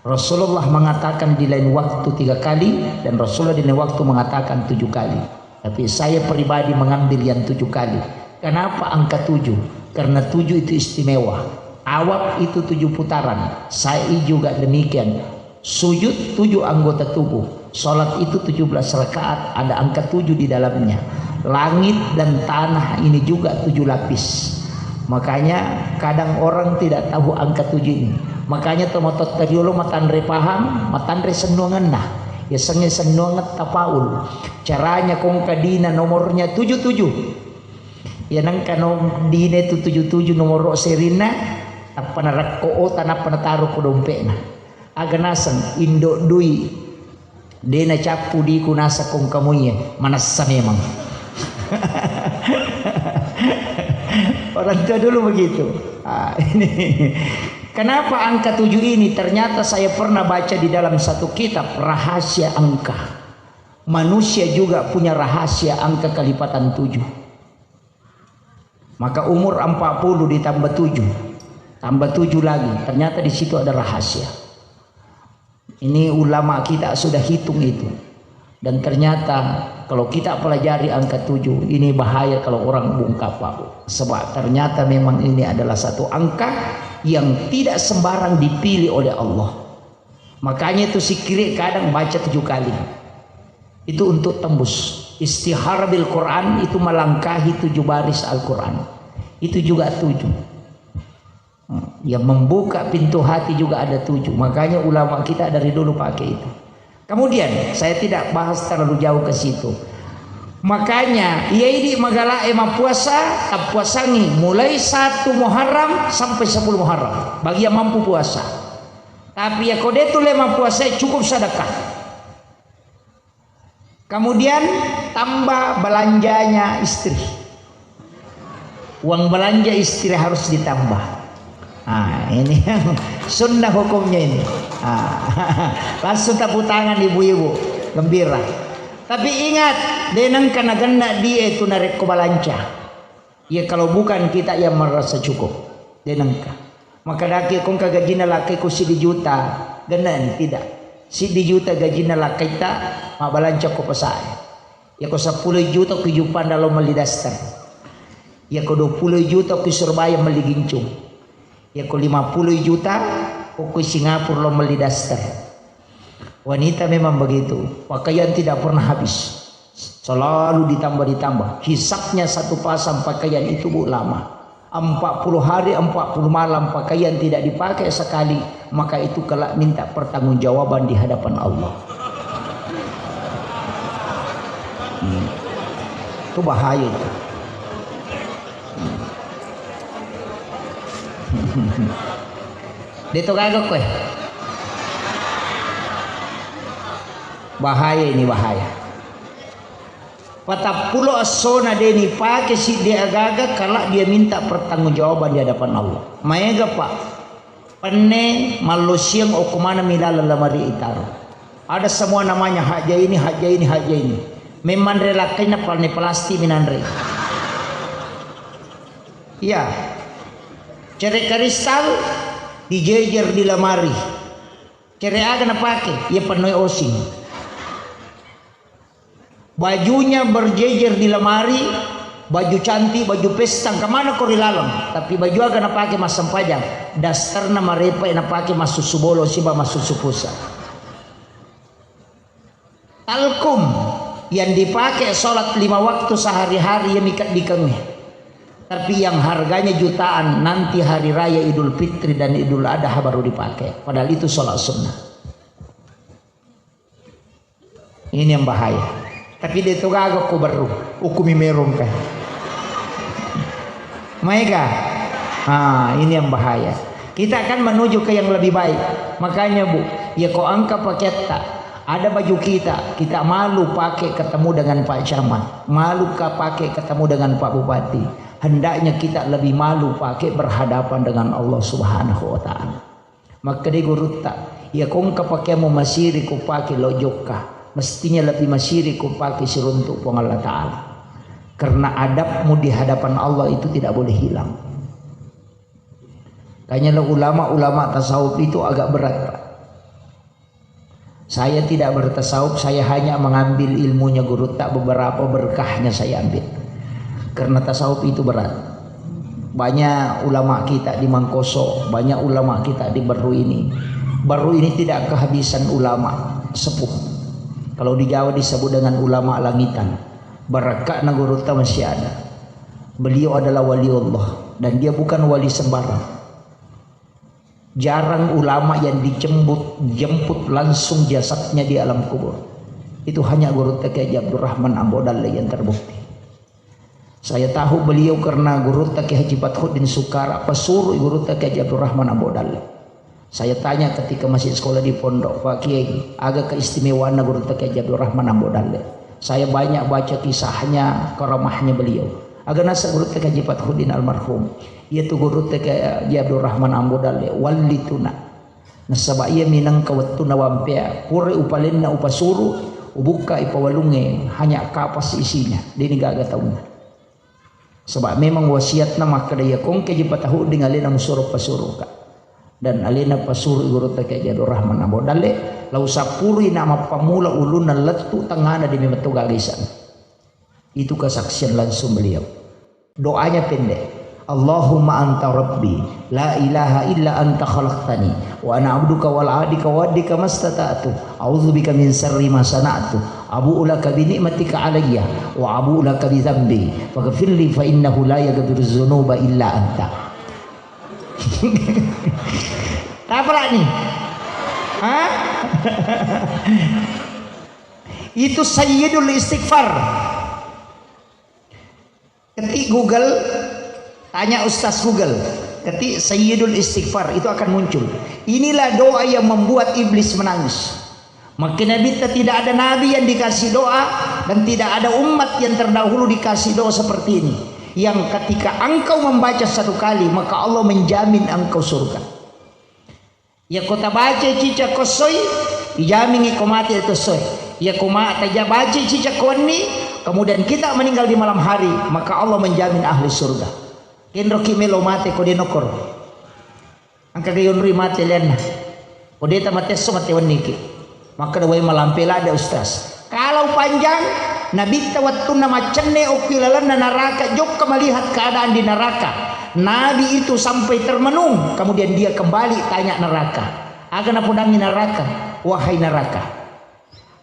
Rasulullah mengatakan di lain waktu tiga kali, dan Rasulullah di lain waktu mengatakan tujuh kali. Tapi saya pribadi mengambil yang tujuh kali. Kenapa angka tujuh? Karena tujuh itu istimewa. Tawaf itu tujuh putaran. Sa'i juga demikian. Sujud tujuh anggota tubuh. Sholat itu tujuh belas rakaat, ada angka tujuh di dalamnya. Langit dan tanah ini juga tujuh lapis. Makanya kadang orang tidak tahu angka tujuh ini. Makanya tomatotta riolo matanre pahang, matanre sennuangenna. Yasengnge sennuangeng tapaul. Caranya kongka dina nomornya tujuh tujuh. Ya nengka no dina itu tujuh tujuh nomor serinna, tappa narekko ota, nappa nataro ko dompetna. Aga naseng, indo dui. De nacappu diku naseng kongka muie, manassa memang. Orang tua dulu begitu. Ah, ini. Kenapa angka tujuh ini? Ternyata saya pernah baca di dalam satu kitab rahasia angka. Manusia juga punya rahasia angka kelipatan tujuh. Maka umur empat puluh ditambah tujuh, tambah tujuh lagi. Ternyata di situ ada rahasia. Ini ulama kita sudah hitung itu. Dan ternyata kalau kita pelajari angka tujuh, ini bahaya kalau orang bungkam, Pak. Sebab ternyata memang ini adalah satu angka yang tidak sembarang dipilih oleh Allah. Makanya itu sikiri kadang baca tujuh kali. Itu untuk tembus. Istihara bil Quran itu melangkahi tujuh baris Al-Quran. Itu juga tujuh. Hmm, yang membuka pintu hati juga ada tujuh. Makanya ulama kita dari dulu pakai itu. Kemudian, saya tidak bahas terlalu jauh ke situ. Makanya, iya idi magala e mappuasa, tappuasangi mulai satu Muharram sampai sepuluh Muharram. Bagi yang mampu puasa. Tapi ya kode tu le mappuasa cukup sedekah. Kemudian tambah belanjanya istri. Uang belanja istri harus ditambah. Nah, ini yang sunnah hukumnya ini. Ah, langsung tepuk tangan ibu-ibu, gembira. Tapi ingat, denengka nagenna dia itu narekko balanca. Ya kalau bukan kita yang merasa cukup, denengka. Maka daki kongka gajina lakkaiku siddi juta, gennani tidak. Siddi juta gajina lakkaita, mabbalanca ko pasae. Yako seppulo juta ku juppanda lo melli daster. Yako dua puluh juta ku Surabaya melli gincung. Yako lima puluh juta ko ku Singapura lo melli daster. Wanita memang begitu, pakaian tidak pernah habis. Selalu ditambah-ditambah. Hisapnya satu pasang pakaian itu, Bu, lama. Empat puluh hari, empat puluh malam pakaian tidak dipakai sekali, maka itu kelak minta pertanggungjawaban di hadapan Allah. Hmm. Itu bahaya itu. Hmm. Deto gaga koe. Bahaya ini, bahaya. Patappulo essona de nipake siddi agaga, kala dia minta pertanggungjawaban di hadapan Allah. Maega, Pak. Penne mallosiang okko maneng mi laleng lamari itaro. Ada semua namanya, haja ini, haja ini, haja ini. Memang relakkaina palne plastik minanre. Iya. Cere kristal dijejer di lemari. Cere aga napake? Iya pennoi osing. Bajunya berjejer di lemari, baju cantik, baju pesta, kemana ko ri laleng? Tapi baju aga napake massempajang? Dasterna marepa napake massusu bolo siba massusu pusa. Talkum yang dipakai sholat lima waktu sehari-hari ya mika dikengi. Tapi yang harganya jutaan nanti hari raya Idul Fitri dan Idul Adha baru dipakai. Padahal itu sholat sunnah. Ini yang bahaya. Tapi de to gaga ko berru, ukumi merong kan. Maega? Ah, ini yang bahaya. Kita akan menuju ke yang lebih baik. Makanya, Bu, ya ko angka paketta, ada baju kita, kita malu pakai ketemu dengan Pak Camat, malu ka pakai ketemu dengan Pak Bupati. Hendaknya kita lebih malu pakai berhadapan dengan Allah Subhanahu wa Ta'ala. Makkeda gurutta, iya kongka pakeammu masiri ko pake lo jokka, mestinya lebih masiri ko pake siruntuk Puang Allah Ta'ala. Karena adabmu di hadapan Allah itu tidak boleh hilang. Makanya ulama-ulama tasawuf itu agak berat, Pak. Saya tidak bertasawuf, saya hanya mengambil ilmunya gurutta, beberapa berkahnya saya ambil. Karena tasawuf itu berat. Banyak ulama kita di Mangkoso, banyak ulama kita di Baru ini. Baru ini tidak kehabisan ulama sepuh. Kalau di Jawa disebut dengan ulama langitan. Barakka'na gurutta masih ada. Beliau adalah waliullah dan dia bukan wali sembarang. Jarang ulama yang dijemput, jemput langsung jasadnya di alam kubur. Itu hanya gurutta Kiai Haji Abdurrahman Ambo Dalle yang terbukti. Saya tahu beliau karena gurutta Kiai Haji Fathuddin Sukara, pesuruh gurutta Kiai Haji Abdurrahman Ambo Dalle. Saya tanya ketika masih sekolah di pondok, "Pak Kiai, aga keistimewaanna gurutta Kiai Haji Abdurrahman Ambo Dalle?" Saya banyak baca kisahnya, karamahnya beliau. Aga naseng gurutta Kiai Haji Fathuddin almarhum. Iyatu gurutta Kiai Haji Abdurrahman Ambo Dalle, wallituna. Nasaba iya minangka wettunna wampea, pura upalenna upasuru, ubukka ipawalungnge, hanya kapas isinya, deni gaga taunna. Saba memang wasiatna makkeda, iya kongke ji patahudding alena musuro pasuruka. Dan alena pasuru gurutta Kiai Haji Abdurrahman Ambo Dalle, lao sappurui na mappamula ulunna lettu tengngana demi metto gaga isana. Itu kesaksian langsung beliau. Doanya pendek. Allahumma anta rabbi, la ilaha illa anta khalaqtani, wa ana abduka wala adika wa addika mastata'tu. A'udzubika min syarri ma sana'tu. Abu'u laka bi ni'matika alayya, wa abu'u laka bi dzambi. Faghfirli fa innahu la yaghfiru dzunuba illa anta. Apa lagi? Hah? Itu sayyidul istighfar. Ketik Google, tanya Ustaz Google. Ketik Sayyidul Istighfar, itu akan muncul. Inilah doa yang membuat iblis menangis. Maka Nabi, tidak ada nabi yang dikasih doa dan tidak ada umat yang terdahulu dikasih doa seperti ini. Yang ketika engkau membaca satu kali, maka Allah menjamin engkau surga. Yakko tabacai cicak ko essoi, ijamingi ko mate to essoi. Yakko ma-, taja-, bacai cicak ko wenni, kemudian kita meninggal di malam hari, maka Allah menjamin ahli surga. Kenroki melo mate ko de nokkoro. Engka ga yonroi mate lianna. Ko de ta mate esso, mate wenniki. Makkeda, "Wai malampe ladde, Ustaz." Kalau panjang, Nabitta wettunna maccenne okki lalenna naraka, jokka melihat keadaan di neraka. Nabi itu sampai termenung, kemudian dia kembali tanya neraka. Aga napodangi neraka, "Wahai neraka,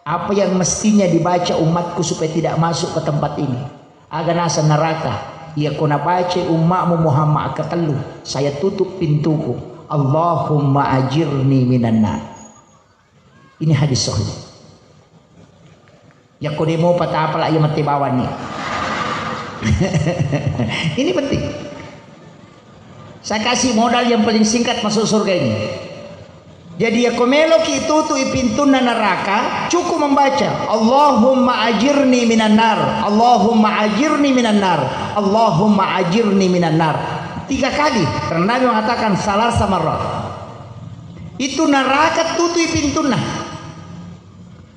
apa yang mestinya dibaca umatku supaya tidak masuk ke tempat ini?" Aga naseng neraka, "Iya ko nabacai ummakmu Muhammad katellu, saya tutup pintuku. Allahumma ajirni minan nar." Ini hadis sahih. Yakko demo patapala iya mate bawani. Ini penting. Saya kasih modal yang paling singkat masuk surga ini. Jadi yakko meloki tutui pintunna neraka, cukup membaca, "Allahumma ajirni minan nar, Allahumma ajirni minan nar, Allahumma ajirni minan nar." Tiga kali, karena Nabi mengatakan, "Salasa marrat." Itu neraka tutui pintunna.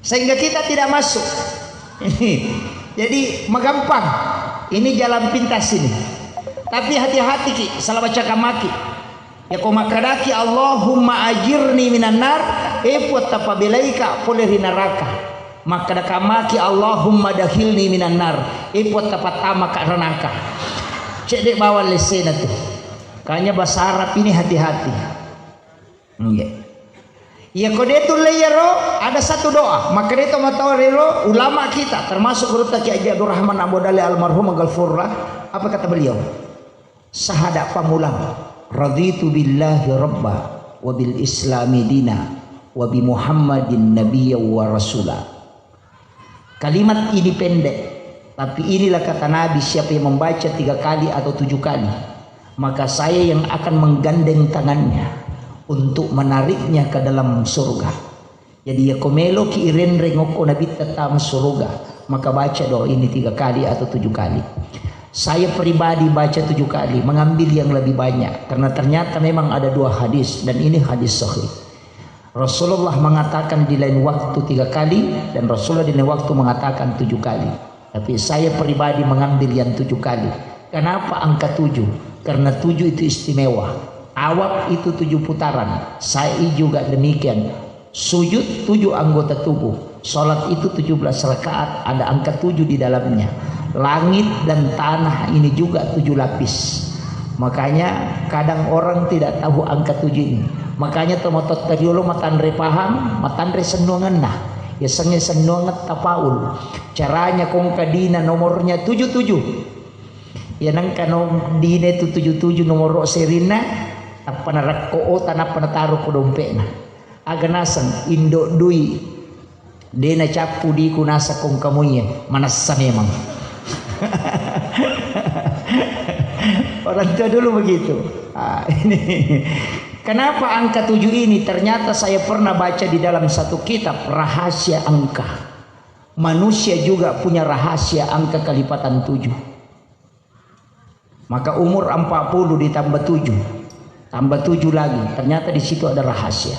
Sehingga kita tidak masuk. Jadi, magampang. Ini jalan pintas ini. Tapi hati-hati ki, salah baca kamaki. Yakko makkedaki, "Allahumma ajirni minan nar," e Puang, tapabelaika pole ri neraka. Makkeda kamaki, "Allahumma dakhilni minan nar," e Puang, tapattamaka ranaka. Cedde bawang lessena tu. Kanya bahasa Arab ini hati-hati. Nggih. Iya ko de tulle iyaro, ada satu doa. Maka de to matawa rero ulama kita, termasuk gurutta Kiai Haji Abdurrahman Ambo Dalle almarhum Ghafurullah, apa kata beliau? Sahada pamulang, "Raditu billahi rabba, wa bil islami dina, wa bi Muhammadin nabiyya wa rasula." Kalimat ini pendek, tapi inilah kata Nabi, "Siapa yang membaca tiga kali atau tujuh kali, maka saya yang akan menggandeng tangannya untuk menariknya ke dalam surga." Jadi, ya, ko meloki irenreng okko Nabitta tama surga, maka baca doa ini tiga kali atau tujuh kali. Saya pribadi baca tujuh kali, mengambil yang lebih banyak, karena ternyata memang ada dua hadis, dan ini hadis sahih. Rasulullah mengatakan di lain waktu tiga kali, dan Rasulullah di lain waktu mengatakan tujuh kali. Tapi saya pribadi mengambil yang tujuh kali. Kenapa angka tujuh? Karena tujuh itu istimewa. Tawaf itu tujuh putaran. Sa'i juga demikian. Sujud tujuh anggota tubuh. Salat itu tujuh belas rakaat, ada angka tujuh di dalamnya. Langit dan tanah ini juga tujuh lapis. Makanya kadang orang tidak tahu angka tujuh ini. Makanya tomatoatta riolo matanre paham, matanre sennuangenna. Yasengnge sennuangeng tafaul. Caranya kongka dina nomornya tujuh tujuh. Ya nengka no dina itu tujuh tujuh nomoro serinna, tappa narekko ota, nappa nataro ko dompetna. Aga naseng, indo dui. De nacappu diku naseng kongka muie, manessa memang. Orang tua dulu begitu. Ah, ini. Kenapa angka tujuh ini? Ternyata saya pernah baca di dalam satu kitab rahasia angka. Manusia juga punya rahasia angka kelipatan tujuh. Maka umur empat puluh ditambah tujuh, tambah tujuh lagi. Ternyata di situ ada rahasia.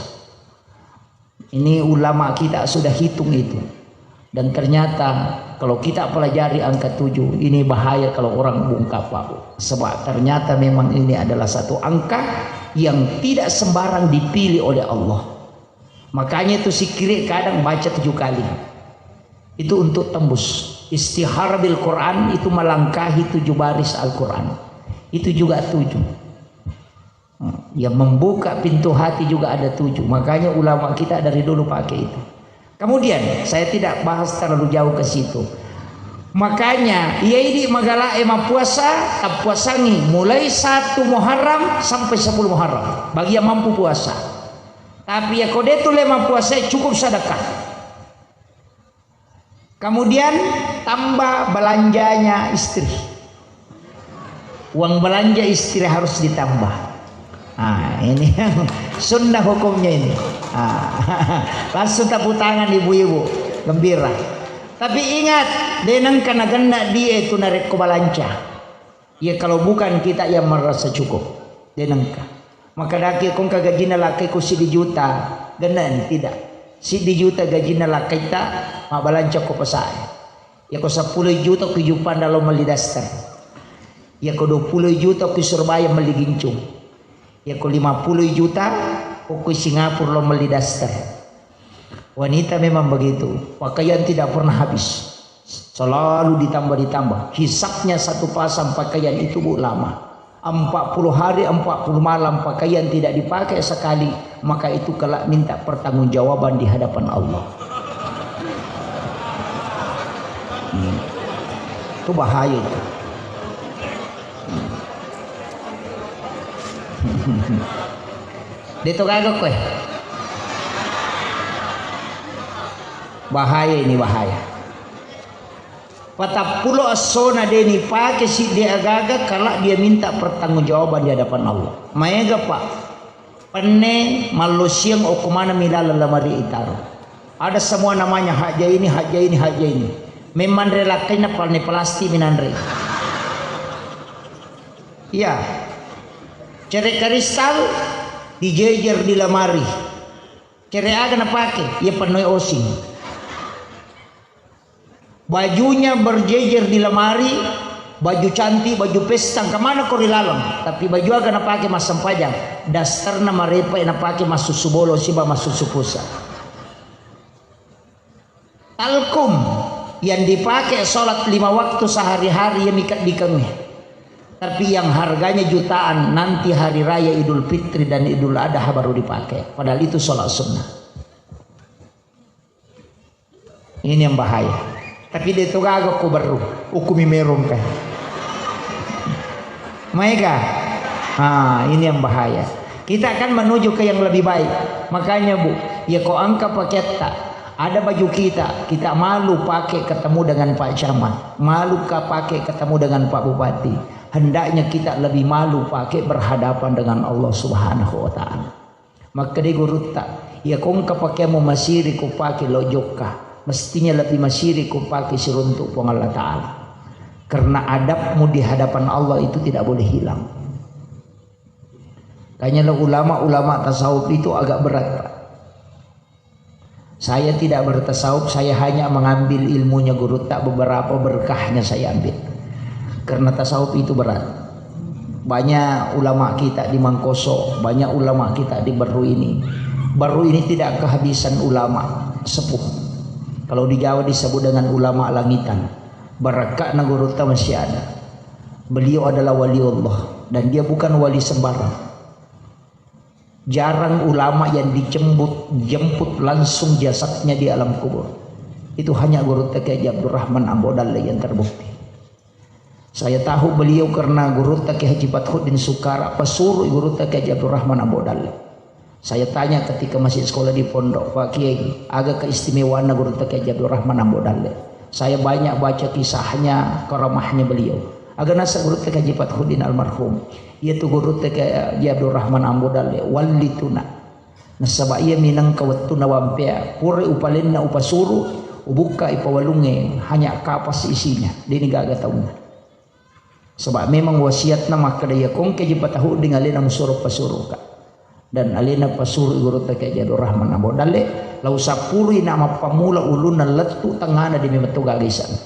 Ini ulama kita sudah hitung itu. Dan ternyata kalau kita pelajari angka tujuh, ini bahaya kalau orang bungkam, Pak. Sebab ternyata memang ini adalah satu angka yang tidak sembarang dipilih oleh Allah. Makanya itu zikir kadang baca tujuh kali. Itu untuk tembus. Istihara bil Quran itu melangkahi tujuh baris Al-Quran. Itu juga tujuh. Yang membuka pintu hati juga ada tujuh. Makanya ulama kita dari dulu pakai itu. Kemudian, saya tidak bahas terlalu jauh ke situ. Makanya, iya idi magala e mappuasa, tappuasangi mulai satu Muharram sampai sepuluh Muharram. Bagi yang mampu puasa. Tapi ya kode tu le mappuasa, cukup sedekah. Kemudian tambah belanjanya istri. Uang belanja istri harus ditambah. Nah, ini yang sunnah hukumnya ini. Ah, langsung tepuk tangan ibu-ibu, gembira. Tapi ingat, deneng kana genna dia itu narekko balanca. Ya kalau bukan kita yang merasa cukup, denengka. Maka daki kongka gajina lakkaiku siddi juta, genna ni tidak. Siddi juta gajina lakkaita, mabbalanca ko pasae. Yako seppulo juta ku Jupanda lo melli daster. Yako dua puluh juta ku Surabaya melli gincung. Yako lima puluh juta ku Singapura lo melli daster. Wanita memang begitu, pakaian tidak pernah habis. Selalu ditambah-ditambah. Hisapnya satu pasang pakaian itu, Bu, lama. Empat puluh hari, empat puluh malam pakaian tidak dipakai sekali, maka itu kelak minta pertanggungjawaban di hadapan Allah. Hmm. Itu bahaya itu. Hmm. Deto gaga koe. Bahaya ini, bahaya. Patappulo essona de nipake siddi agaga, kala dia minta pertanggungjawaban di hadapan Allah. Maega, Pak. Penne mallosiang okko maneng mi laleng lamari itaro. Ada semua namanya, haja ini, haja ini, haja ini. Memmanre lakkainna palne plastik minanre. Iya. Cere kristal dijejer di lemari. Cere aga napake? Iya pennoi osing. Bajunya berjejer di lemari, baju cantik, baju pesta, kemana ko ri laleng. Tapi baju aga napake massempajang? Dasterna marepa napake massusu bolo siba massusu pusa. Talkum yang dipakai sholat lima waktu sehari-hari ya mika dikengnge. Tapi yang harganya jutaan nanti hari raya Idul Fitri dan Idul Adha baru dipakai. Padahal itu sholat sunnah. Ini yang bahaya. Tapi de to gaga ko berru, ukumi merong kan. Maega? Ah, ini yang bahaya. Kita akan menuju ke yang lebih baik. Makanya, Bu, ya ko angka paketta, ada baju kita, kita malu pakai ketemu dengan Pak Camat, malu ka pakai ketemu dengan Pak Bupati. Hendaknya kita lebih malu pakai berhadapan dengan Allah Subhanahu wa Ta'ala. Makkeda gurutta, iya kongka pakeammu masiri ko pake lo jokka, mestinya lebih masiri ko pake siruntuk Puang Allah Ta'ala. Karena adabmu di hadapan Allah itu tidak boleh hilang. Kanya lo ulama-ulama tasawuf itu agak berat, Pak. Saya tidak bertasawuf, saya hanya mengambil ilmunya gurutta, beberapa berkahnya saya ambil. Karena tasawuf itu berat. Banyak ulama kita di Mangkoso, banyak ulama kita di Baru ini. Baru ini tidak kehabisan ulama sepuh. Kalau di Jawa disebut dengan ulama langitan. Barakakna gurutta masih ada. Beliau adalah waliullah dan dia bukan wali sembarang. Jarang ulama yang dijemput, jemput langsung jasadnya di alam kubur. Itu hanya gurutta Kiai Haji Abdurrahman Ambo Dalle yang terbukti. Saya tahu beliau karena gurutta Kiai Haji Fathuddin Sukara, pesuruh gurutta Kiai Haji Abdurrahman Ambo Dalle. Saya tanya ketika masih sekolah di pondok, "Pak Kiai, aga keistimewaanna gurutta Kiai Haji Abdurrahman Ambo Dalle?" Saya banyak baca kisahnya, karamahnya beliau. Aga naseng gurutta Kiai Haji Fathuddin almarhum. Iyatu gurutta Kiai Haji Abdurrahman Ambo Dalle, wallituna. Nasaba iya minangka wettunna wampea, pura upalenna upasuru, ubukka ipawalungnge, hanya kapas isinya, deni gaga taunna. Saba memang wasiatna makkeda, iya kongke ji patahudding alena musuro pasuruka. Dan alena pasuru gurutta Kiai Haji Abdurrahman Ambo Dalle, lao sappurui na mappamula ulunna lettu tengngana demi metto gaga isana.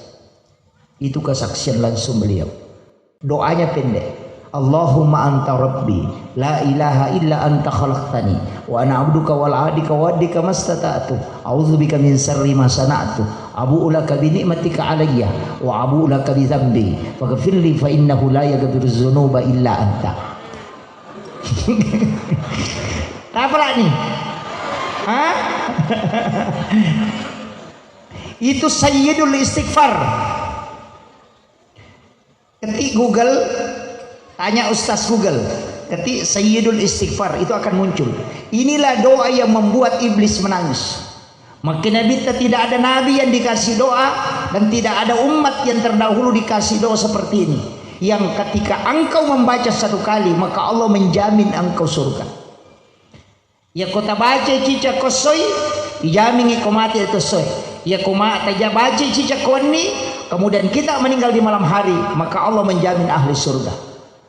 Itu kesaksian langsung beliau. Doanya pendek. Allahumma anta rabbi, la ilaha illa anta khalaqtani, wa ana abduka wala adika wa addika mastata'tu, a'udzubika min syarri ma sana'tu, abu'u laka bi ni'matika alayya, wa abu'u laka bi dzambi, faghfirli fa innahu la yaghfiru dzunuba illa anta. Apa lagi? Hah? Itu sayyidul istighfar. Ketik Google, tanya Ustaz Google, ketik Sayyidul Istighfar, itu akan muncul. Inilah doa yang membuat iblis menangis. Maka Nabi, tidak ada nabi yang dikasih doa dan tidak ada umat yang terdahulu dikasih doa seperti ini. Yang ketika engkau membaca satu kali, maka Allah menjamin engkau surga. Yakko tabacai cicak ko essoi, ijamingi ko mate to essoe. Yakko ma-, taja-, bacai cicak ko wenni, kemudian kita meninggal di malam hari, maka Allah menjamin ahli surga.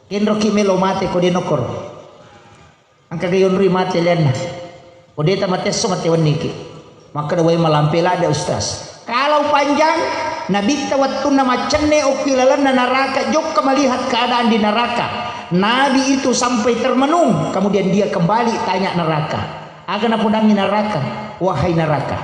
Kenroki melo mate ko de nokkoro. Engka ga yonroi mate lianna. Ko de ta mate esso, mate wenniki. Makkeda, "Wai malampe ladde, Ustaz." Kalau panjang, Nabitta wettunna maccenne okki lalenna naraka, jokka melihat keadaan di neraka. Nabi itu sampai termenung, kemudian dia kembali tanya neraka. Aga napodangi neraka, "Wahai neraka,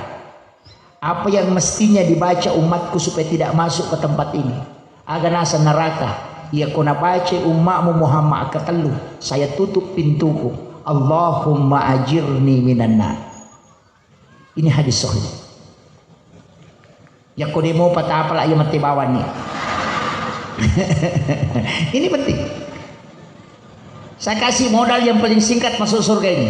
apa yang mestinya dibaca umatku supaya tidak masuk ke tempat ini?" Aga naseng neraka, "Iya ko nabacai ummakmu Muhammad katellu, saya tutup pintuku. Allahumma ajirni minan nar." Ini hadis sahih. Yakko demo patapala iya mette bawanni. Ini penting. Saya kasih modal yang paling singkat masuk surga ini.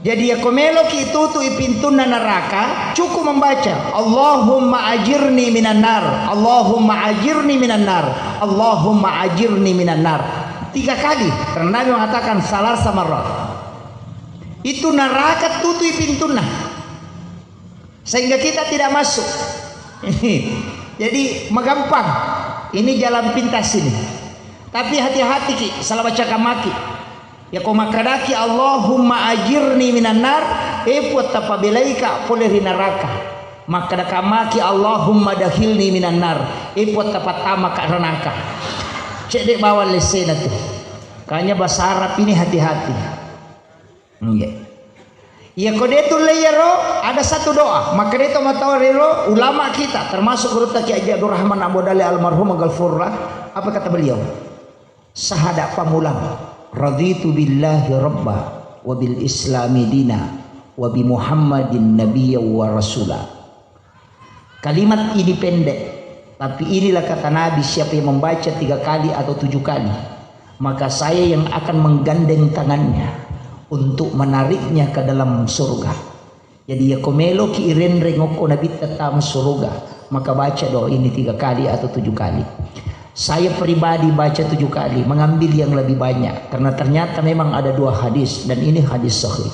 Jadi yakko meloki tutui pintunna neraka, cukup membaca, "Allahumma ajirni minan nar, Allahumma ajirni minan nar, Allahumma ajirni minan nar." Tiga kali, karena Nabi mengatakan, "Salasa marrat." Itu neraka tutui pintunna. Sehingga kita tidak masuk. Jadi, magampang. Ini jalan pintas ini. Tapi hati-hati ki, salah baca kamaki. Yakko makkedaki, "Allahumma ajirni minan nar," e Puang, tapabelaika pole ri neraka. Makkeda kamaki, "Allahumma dakhilni minan nar," e Puang, tapattamaka ranaka. Cedde bawang lessena tu. Kanya bahasa Arab ini hati-hati. Nggih. Iya ko de tulle iyaro, ada satu doa. Makkeda to matawa rero ulama kita, termasuk gurutta Kiai Haji Abdurrahman Ambo Dalle almarhum, ghafurlah. Apa kata beliau? Sahada pamulang. "Raditu billahi rabba, wa bil islami dina, wa bi Muhammadin nabiyya wa rasula." Kalimat ini pendek, tapi inilah kata Nabi, "Siapa yang membaca tiga kali atau tujuh kali, maka saya yang akan menggandeng tangannya untuk menariknya ke dalam surga." Jadi, yakko meloki irenreng okko Nabitta tama surga, maka baca doa ini tiga kali atau tujuh kali. Saya pribadi baca tujuh kali, mengambil yang lebih banyak, karena ternyata memang ada dua hadis, dan ini hadis sahih.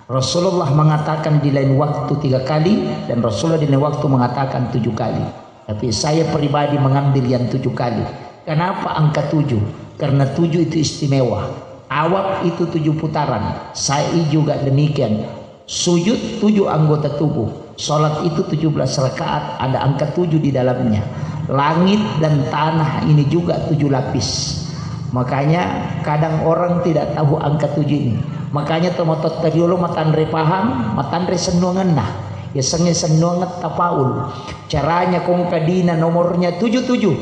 Rasulullah mengatakan di lain waktu tiga kali, dan Rasulullah di lain waktu mengatakan tujuh kali. Tapi saya pribadi mengambil yang tujuh kali. Kenapa angka tujuh? Karena tujuh itu istimewa. Awak itu tujuh putaran. Sa'i juga demikian. Sujud tujuh anggota tubuh. Salat itu tujuh belas rakaat, ada angka tujuh di dalamnya. Langit dan tanah ini juga tujuh lapis. Makanya kadang orang tidak tahu angka tujuh ini. Makanya tomatoatta riolo matanre pahang, matanre sennuangenna. Yasengnge sennuangeng tapaul. Caranya kongka dina nomornya tujuh tujuh.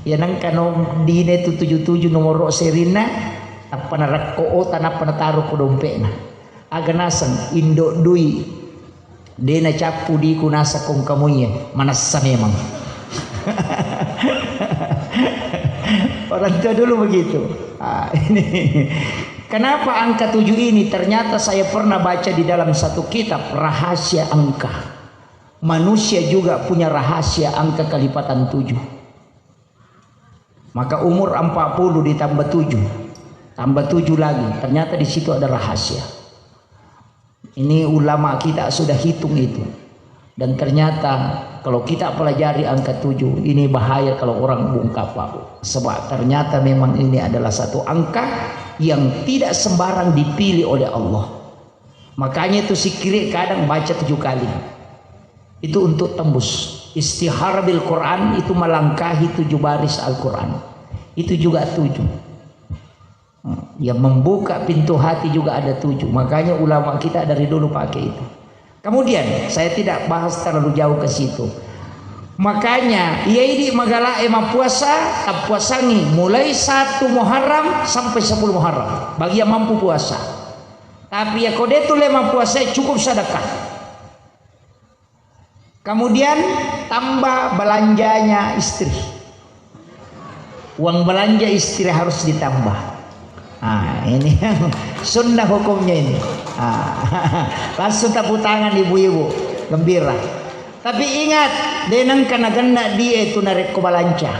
Ya nengka no dina itu tujuh tujuh nomoro serinna, tappa narekko ota, nappa nataro ko dompetna. Aga naseng, indo dui. De nacappu diku naseng kongka muie, manessa memang. Orang tua dulu begitu. Ah, ini. Kenapa angka tujuh ini? Ternyata saya pernah baca di dalam satu kitab rahasia angka. Manusia juga punya rahasia angka kelipatan tujuh. Maka umur empat puluh ditambah tujuh, tambah tujuh lagi. Ternyata di situ ada rahasia. Ini ulama kita sudah hitung itu. Dan ternyata kalau kita pelajari angka tujuh, ini bahaya kalau orang bungkam, Pak. Sebab ternyata memang ini adalah satu angka yang tidak sembarang dipilih oleh Allah. Makanya itu zikir kadang baca tujuh kali. Itu untuk tembus. Istihara bil Quran itu melangkahi tujuh baris Al-Quran. Itu juga tujuh. Yang membuka pintu hati juga ada tujuh. Makanya ulama kita dari dulu pakai itu. Kemudian, saya tidak bahas terlalu jauh ke situ. Makanya, iya idi magala e mappuasa, tappuasangi mulai satu Muharram sampai sepuluh Muharram. Bagi yang mampu puasa. Tapi ya kode tu le mappuasa, cukup sedekah. Kemudian tambah belanjanya istri. Uang belanja istri harus ditambah. Nah, ini yang sunnah hukumnya ini. Ah, langsung tepuk tangan ibu-ibu, gembira. Tapi ingat, deneng kana genna dia itu narekko balanca.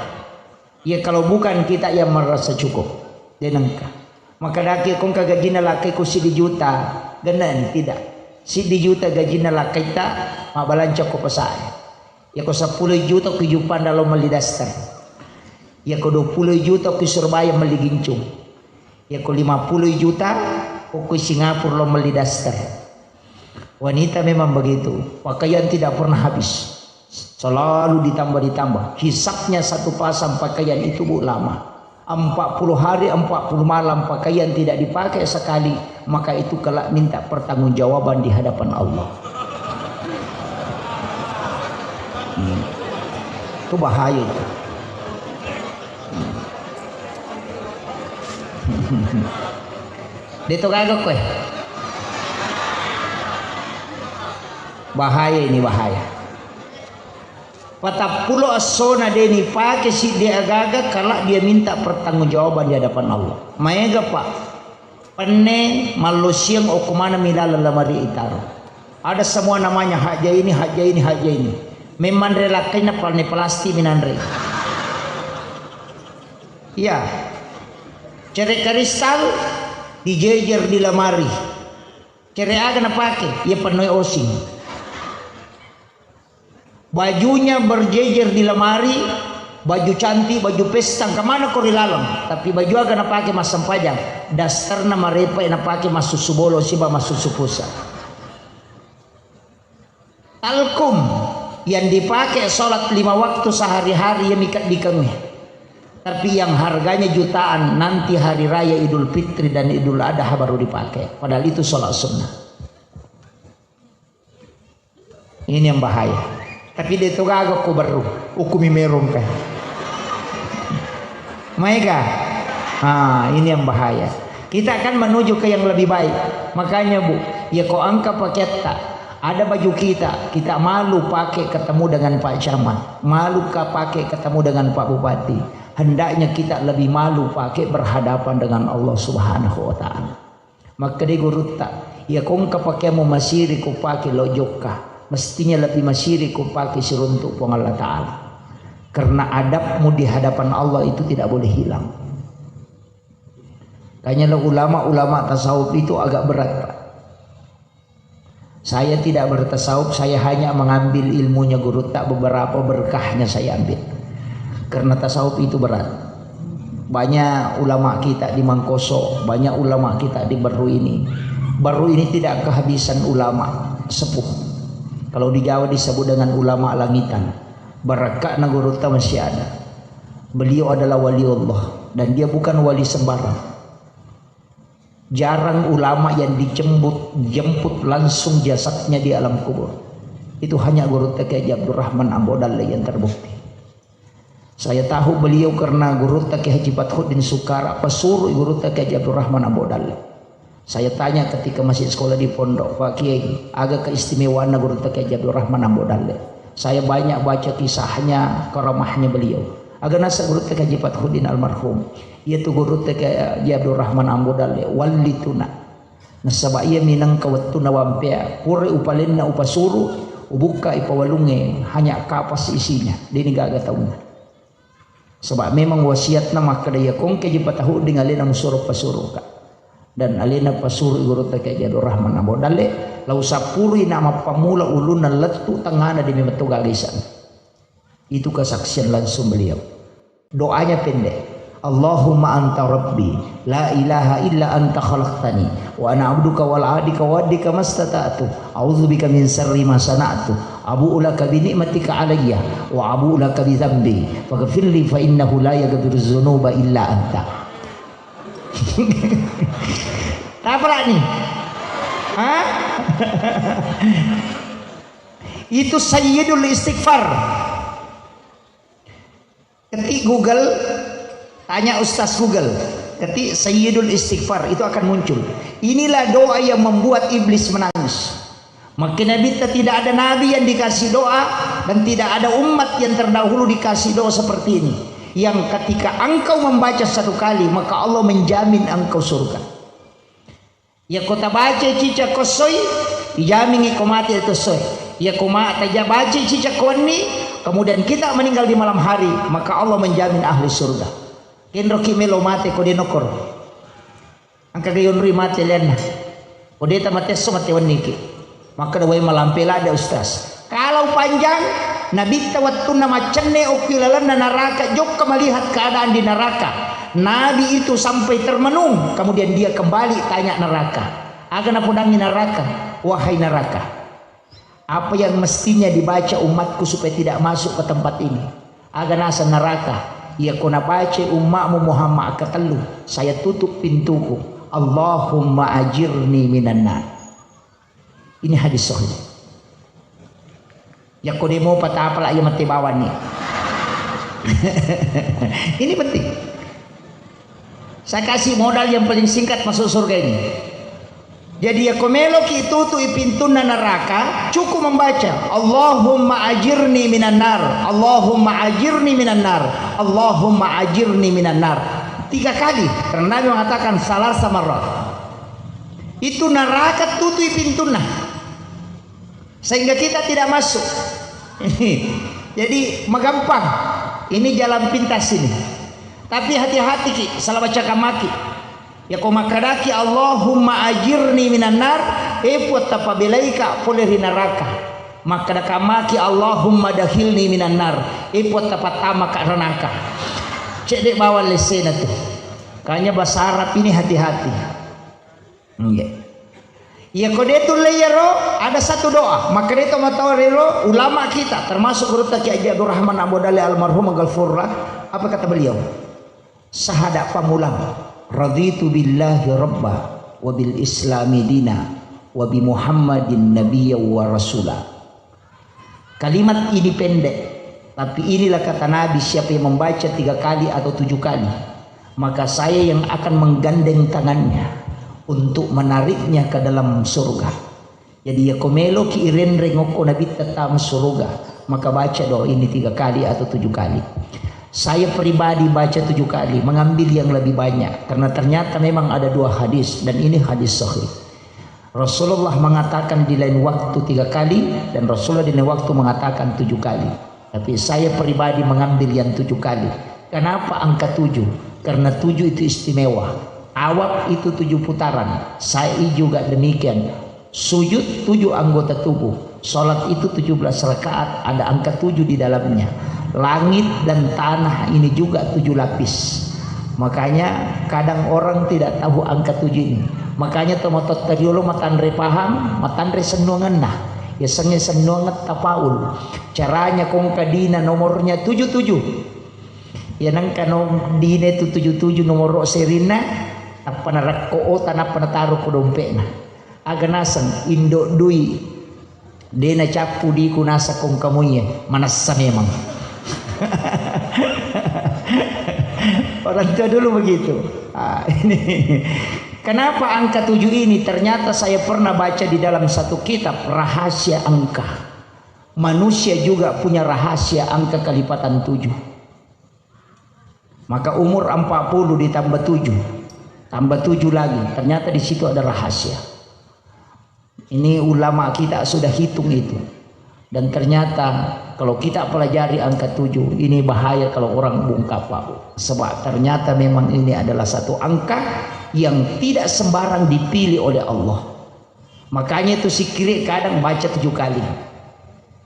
Ya kalau bukan kita yang merasa cukup, denengka. Maka daki kongka gajina lakkaiku siddi juta, genna ni tidak. Siddi juta gajina lakkaita, mabalanca ko pasae. Yako seppulo juta ku Jupang lo melli daster. Yako dua puluh juta ku Surabaya melli gincung. Yako lima puluh juta ku Singapura lo melli daster. Wanita memang begitu. Pakaian tidak pernah habis. Selalu ditambah-ditambah. Hisapnya satu pasang pakaian itu, Bu, lama. Empat puluh hari, empat puluh malam pakaian tidak dipakai sekali, maka itu kelak minta pertanggungjawaban di hadapan Allah. Hmm. Itu bahaya itu. Hmm. Deto gaga kowe. Bahaya ini, bahaya. Patappulo essona de nipake siddi agaga, kala dia minta pertanggungjawaban di hadapan Allah. Maega, Pak. Penne mallosiang okko maneng mi laleng lamari itaro. Ada semua namanya, haja ini, haja ini, haja ini. Memmanre lakkainna palne plastik minanre. Iya. Cere kristal dijejer di lamari. Cere aga napake? Iya pennoi osing. Bajunya berjejer di lemari, baju cantik, baju pesta, kemana ko ri laleng? Tapi baju aga napake massempajang? Dasterna marepa napake massusu bolo siba massusu pusa. Talkum yang dipakai sholat lima waktu sehari-hari ya mika dikengi. Tapi yang harganya jutaan nanti hari raya Idul Fitri dan Idul Adha baru dipakai. Padahal itu sholat sunnah. Ini yang bahaya. Tapi de to gaga ko berru, ukumi merong kan. Maega. Ah, ini yang bahaya. Kita akan menuju ke yang lebih baik. Makanya, Bu, ya ko angka paketta, ada baju kita, kita malu pakai ketemu dengan Pak Camat, malu ka pakai ketemu dengan Pak Bupati. Hendaknya kita lebih malu pakai berhadapan dengan Allah Subhanahu wa Ta'ala. Makkeda gurutta, iya kongka pakeammu masiri ko pake lo jokka, mestinya lebih masiri ko pake siruntuk Puang Allah Ta'ala. Karena adabmu di hadapan Allah itu tidak boleh hilang. Kayaknya lo ulama-ulama tasawuf itu agak berat, Pak. Saya tidak bertasawuf, saya hanya mengambil ilmunya gurutta, beberapa berkahnya saya ambil. Karena tasawuf itu berat. Banyak ulama kita di Mangkoso, banyak ulama kita di Berru ini. Baru ini tidak kehabisan ulama sepuh. Kalau di Jawa disebut dengan ulama langitan. Barakka'na gurutta masih ada. Beliau adalah waliullah dan dia bukan wali sembarang. Jarang ulama yang dijemput, jemput langsung jasadnya di alam kubur. Itu hanya gurutta Kiai Haji Abdurrahman Ambo Dalle yang terbukti. Saya tahu beliau karena gurutta Kiai Haji Fathuddin Sukara, pesuruh gurutta Kiai Haji Abdurrahman Ambo Dalle. Saya tanya ketika masih sekolah di pondok, "Pak Kiai, aga keistimewaanna gurutta Kiai Haji Abdurrahman Ambo Dalle?" Saya banyak baca kisahnya, karamahnya beliau. Aga naseng gurutta Kiai Haji Fathuddin almarhum. Iyatu gurutta Kiai Haji Abdurrahman Ambo Dalle, wallituna. Nasaba iya minangka wettunna wampea, pura upalenna upasuru, ubukka ipawalungnge, hanya kapas isinya, deni gaga taunna. Saba memang wasiatna makkeda, iya kongke ji patahudding alena musuro pasuruka. Dan alena pasuru gurutta Kiai Haji Abdurrahman Ambo Dalle, lau sappurui na mappamula ulunna lettu tengngana demi metto gaga isana. Itu kesaksian langsung beliau. Doanya pendek. Allahumma anta rabbi, la ilaha illa anta khalaqtani, wa ana abduka wala adika wa adika mastata'tu, a'udzubika min syarri ma sana'tu, abu'u laka bi ni'matika alayya, wa abu'u laka bi dzambi, faghfirli fa innahu la yaghfiru dzunuba illa anta. Apa lagi? Hah? Itu sayyidul istighfar. Ketik Google, tanya Ustaz Google, ketik Sayyidul Istighfar, itu akan muncul. Inilah doa yang membuat iblis menangis. Maka Nabi, tidak ada nabi yang dikasih doa dan tidak ada umat yang terdahulu dikasih doa seperti ini. Yang ketika engkau membaca satu kali, maka Allah menjamin engkau surga. Iyako tabacai cicak ko essoi, ijamingngi ko mate to essoi. Iyako ma-, taja-, bacai cicak ko wenni, kemudian kita meninggal di malam hari, maka Allah menjamin ahli surga. Kenroki melo mate ko de nokkoro. Engka ga yonroi mate lianna. Ko de tamate esso mate wenniki. Makkeda, "Wai malampe ladde, Ustaz." Kalau panjang, Nabitta wettunna maccenne okki lalenna neraka, jokka melihat keadaan di neraka. Nabi itu sampai termenung, kemudian dia kembali tanya neraka, "Aga napodangi neraka, wahai neraka? Apa yang mestinya dibaca umatku supaya tidak masuk ke tempat ini?" Aga naseng neraka, "Iyako nabacai ummamu Muhammad ketellu, saya tutup pintuku. Allahumma ajirni minan nar." Ini hadis sahih. Yakko demo patapala iya mate bawanni. Ini penting. Saya kasih modal yang paling singkat masuk surga ini. Jadi, yakko meloki tutui pintunna neraka, cukup membaca, "Allahumma ajirni minan nar, Allahumma ajirni minan nar, Allahumma ajirni minan nar." Tiga kali, karena Nabi mengatakan, "Salasa marrat." Itu neraka tutui pintunna. Sehingga kita tidak masuk. Jadi, magampang. Ini jalan pintas ini. Tapi hati-hati ki, salah baca kamaki. Yakko makkadaki, "Allahumma ajirni minan nar," e Puang, tapabelaika pole ri neraka. Makkada kamaki, "Allahumma dakhilni minan nar," e Puang, tapattamaka ranaka. Cedde bawang lessena tu. Kanya bahasa Arab ini hati-hati. Nggih. Iya, ko de tulle iyaro, ada satu doa. Makkeda to matoa rero ulama kita, termasuk gurutta Kiai Haji Abdurrahman Ambo Dalle almarhum Ghafurlah, apa kata beliau? Sahada pamulang, "Raditu billahi rabba, wa bil islami dina, wa bi Muhammadin nabiyya wa rasula." Kalimat ini pendek, tapi inilah kata Nabi, siapa yang membaca tiga kali atau tujuh kali, maka saya yang akan menggandeng tangannya untuk menariknya ke dalam surga. Jadi, yakko meloki irenreng okko Nabitta tama surga, maka baca doa ini tiga kali atau tujuh kali. Saya pribadi baca tujuh kali, mengambil yang lebih banyak, karena ternyata memang ada dua hadis, dan ini hadis sahih. Rasulullah mengatakan di lain waktu tiga kali, dan Rasulullah di lain waktu mengatakan tujuh kali. Tapi saya pribadi mengambil yang tujuh kali. Kenapa angka tujuh? Karena tujuh itu istimewa. Tawaf itu tujuh putaran. Sa'i juga demikian. Sujud tujuh anggota tubuh. Sholat itu tujuh belas rakaat, ada angka tujuh di dalamnya. Langit dan tanah ini juga tujuh lapis. Makanya kadang orang tidak tahu angka tujuh ini. Makanya tomatoatta riolo matanre pahang, matanre sennuangenna. Yasengnge sennuangeng tafaul. Caranya kongka dina nomornya tujuh tujuh. Ya nengka no dina itu tujuh tujuh nomoro serinna, tappa narekko ota, nappa nataro ko dompetna. Aga naseng, indo dui. De nacappu diku nasakong kamuye, manassa memang. Orang tua dulu begitu. Ah, ini. Kenapa angka tujuh ini? Ternyata saya pernah baca di dalam satu kitab rahasia angka. Manusia juga punya rahasia angka kelipatan tujuh. Maka umur empat puluh ditambah tujuh, tambah tujuh lagi. Ternyata di situ ada rahasia. Ini ulama kita sudah hitung itu. Dan ternyata kalau kita pelajari angka tujuh, ini bahaya kalau orang bungkam, Pak. Sebab ternyata memang ini adalah satu angka yang tidak sembarang dipilih oleh Allah. Makanya itu zikir kadang baca tujuh kali.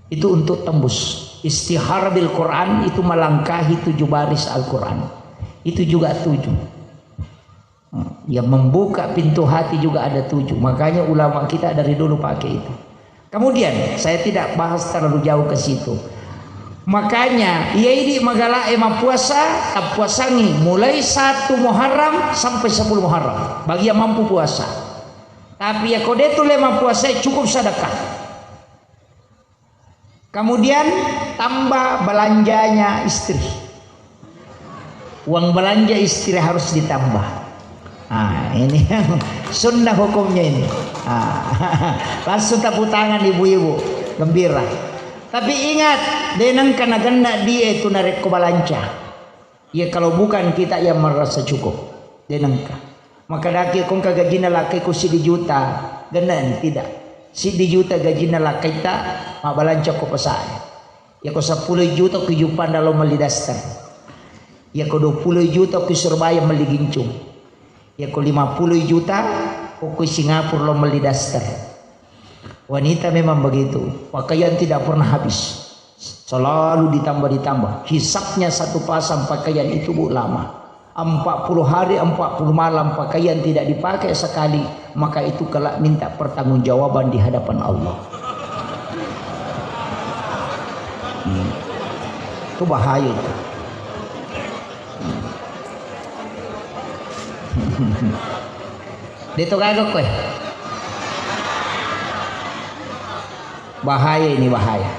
Itu untuk tembus. Istihara bil Quran itu melangkahi tujuh baris Al-Quran. Itu juga tujuh. Ya, membuka pintu hati juga ada tujuh. Makanya ulama kita dari dulu pakai itu. Kemudian, saya tidak bahas terlalu jauh ke situ. Makanya, iya idi magala e mappuasa, tappuasangi mulai satu Muharram sampai sepuluh Muharram. Bagi yang mampu puasa. Tapi ya kau detu le mappuasa, cukup sedekah. Kemudian tambah belanjanya istri. Uang belanja istri harus ditambah. Ah, ini yang sunnah hukumnya ini. Ah, langsung tepuk tangan ibu-ibu, gembira. Tapi ingat, denengka nagenna die tu narekko balanca. Ya, kalau bukan kita yang merasa cukup, denengka. Maka daki kongka gajina lakkai ko siddi juta, gennani tidak. Siddi juta gajina lakkaita, mabbalanca ko pasae. Ya ko seppulo juta ko jupanda lo melli daster. Ya ko dua puluh juta ko Surabaya melli gincung. Ya ko lima puluh juta ko Singapura lo melli daster. Wanita memang begitu, pakaian tidak pernah habis, selalu ditambah-ditambah. Hisapnya satu pasang pakaian itu, Bu, lama. Empat puluh hari, empat puluh malam pakaian tidak dipakai sekali, maka itu kelak minta pertanggungjawaban di hadapan Allah. Hmm. Itu bahaya itu. Hmm. Deto gaga koe. Bahaya ini, bahaya.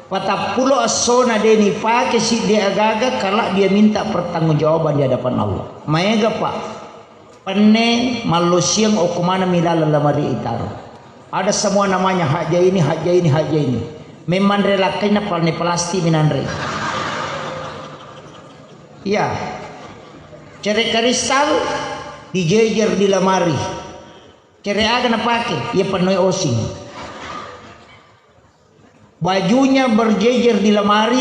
Patappulo essona de nipake siddi agaga, kala dia minta pertanggungjawaban di hadapan Allah. Maega, Pak. Penne mallosiang okko maneng mi laleng lamari itaro. Ada semua namanya, haja ini, haja ini, haja ini. Memang relakkaina palne plastik minanre. Iya. Cere kristal dijejer di lamari. Cere aga napake? Iya pennoi osing. Bajunya berjejer di lamari,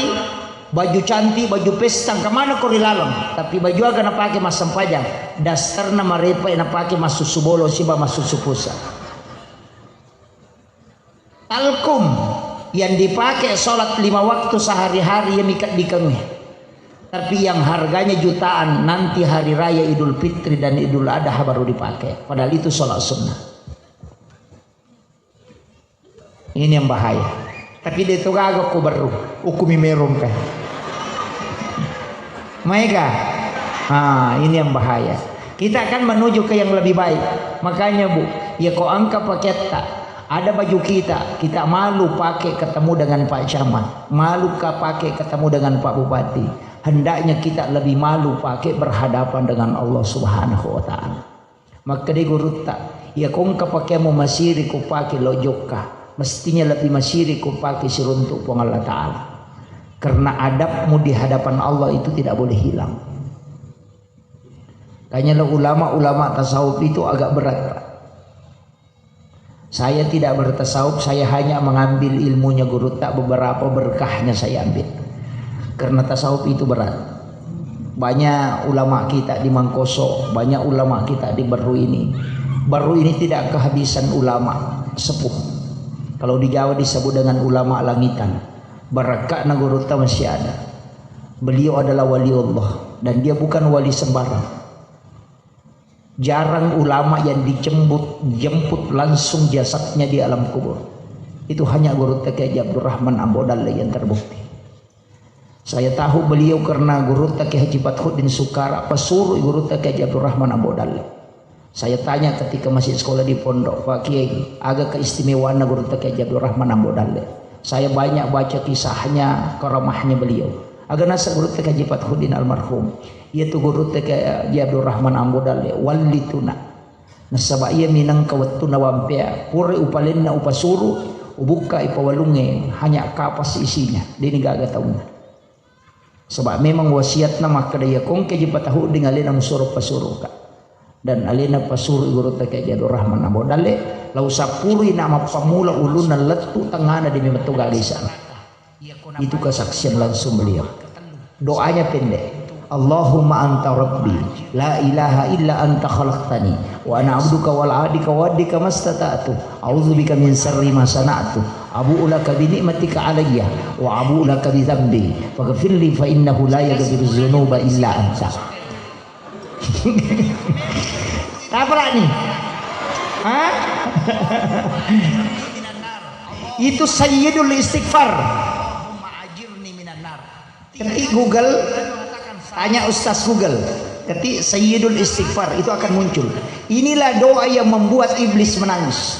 baju cantik, baju pesta, kemana ko ri laleng? Tapi baju aga napake massempajang? Dasterna marepa napake massusu bolong siba massusu pusa. Talkum yang dipakai sholat lima waktu sehari-hari, ya, mika dikengnge. Tapi yang harganya jutaan, nanti hari raya Idul Fitri dan Idul Adha baru dipakai. Padahal itu sholat sunnah. Ini yang bahaya. Tapi de to gaga ko berru, ukumi merong kai. Maega? Ah, ini yang bahaya. Kita akan menuju ke yang lebih baik. Makanya, Bu, ya ko angka paketta, ada baju kita, kita malu pakai ketemu dengan Pak Camat, malu ka pakai ketemu dengan Pak Bupati. Hendaknya kita lebih malu pakai berhadapan dengan Allah Subhanahu wa Ta'ala. Makkeda gurutta, iya kongka pakeammu masiri ko pake lo jokka, mestinya lebih masiri ko pake siruntuk Puang Allah Ta'ala. Karena adabmu di hadapan Allah itu tidak boleh hilang. Kanya lo ulama-ulama tasawuf itu agak berat, Pak. Saya tidak bertasawuf, saya hanya mengambil ilmunya gurutta, beberapa berkahnya saya ambil. Karena tasawuf itu berat. Banyak ulama kita di Mangkoso, banyak ulama kita di Baru ini. Baru ini tidak kehabisan ulama sepuh. Kalau di Jawa disebut dengan ulama langitan. Barakakna gurutta masih ada. Beliau adalah wali Allah dan dia bukan wali sembarang. Jarang ulama yang dijemput, jemput langsung jasadnya di alam kubur. Itu hanya Gurutta Kiai Haji Abdurrahman Ambo Dalle yang terbukti. Saya tahu beliau karena Gurutta Kiai Haji Fathuddin Sukara, pesuruh Gurutta Kiai Haji Abdurrahman Ambo Dalle. Saya tanya ketika masih sekolah di pondok, "Pak Kiai, aga keistimewaanna Gurutta Kiai Haji Abdurrahman Ambo Dalle?" Saya banyak baca kisahnya, karamahnya beliau. Aga naseng Gurutta Kiai Haji Fathuddin almarhum. Iyatu Gurutta Kiai Haji Abdurrahman Ambo Dalle, wallituna. Nasaba iya minangka wettunna wampea, pura upalenna upasuru, ubukka ipawalungnge, hanya kapas isinya, deni gaga taunna. Saba memang wasiatna makkeda, iya kongke ji patahudding alena musuro pasuruka. Dan alena pasuru Gurutta Kiai Haji Abdurrahman Ambo Dalle, lau sappurui na mappamula ulunna lettu tengana demi metto gaga isana. Itu kesaksian langsung beliau. Doanya pendek. Allahumma anta rabbi, la ilaha illa anta khalaqtani, wa ana abduka wa ana ala ahdika wa wa'dika mastata'tu, a'udzubika min syarri ma sana'tu, abu'u laka bi ni'matika alayya, wa abu'u laka bi dzambi, faghfirli fa innahu la yaghfiru dzunuba illa anta. Apa nih? Hah? Itu sayyidul istighfar. Ketik Google, tanya Ustaz Google. Ketik sayyidul istighfar, itu akan muncul. Inilah doa yang membuat iblis menangis.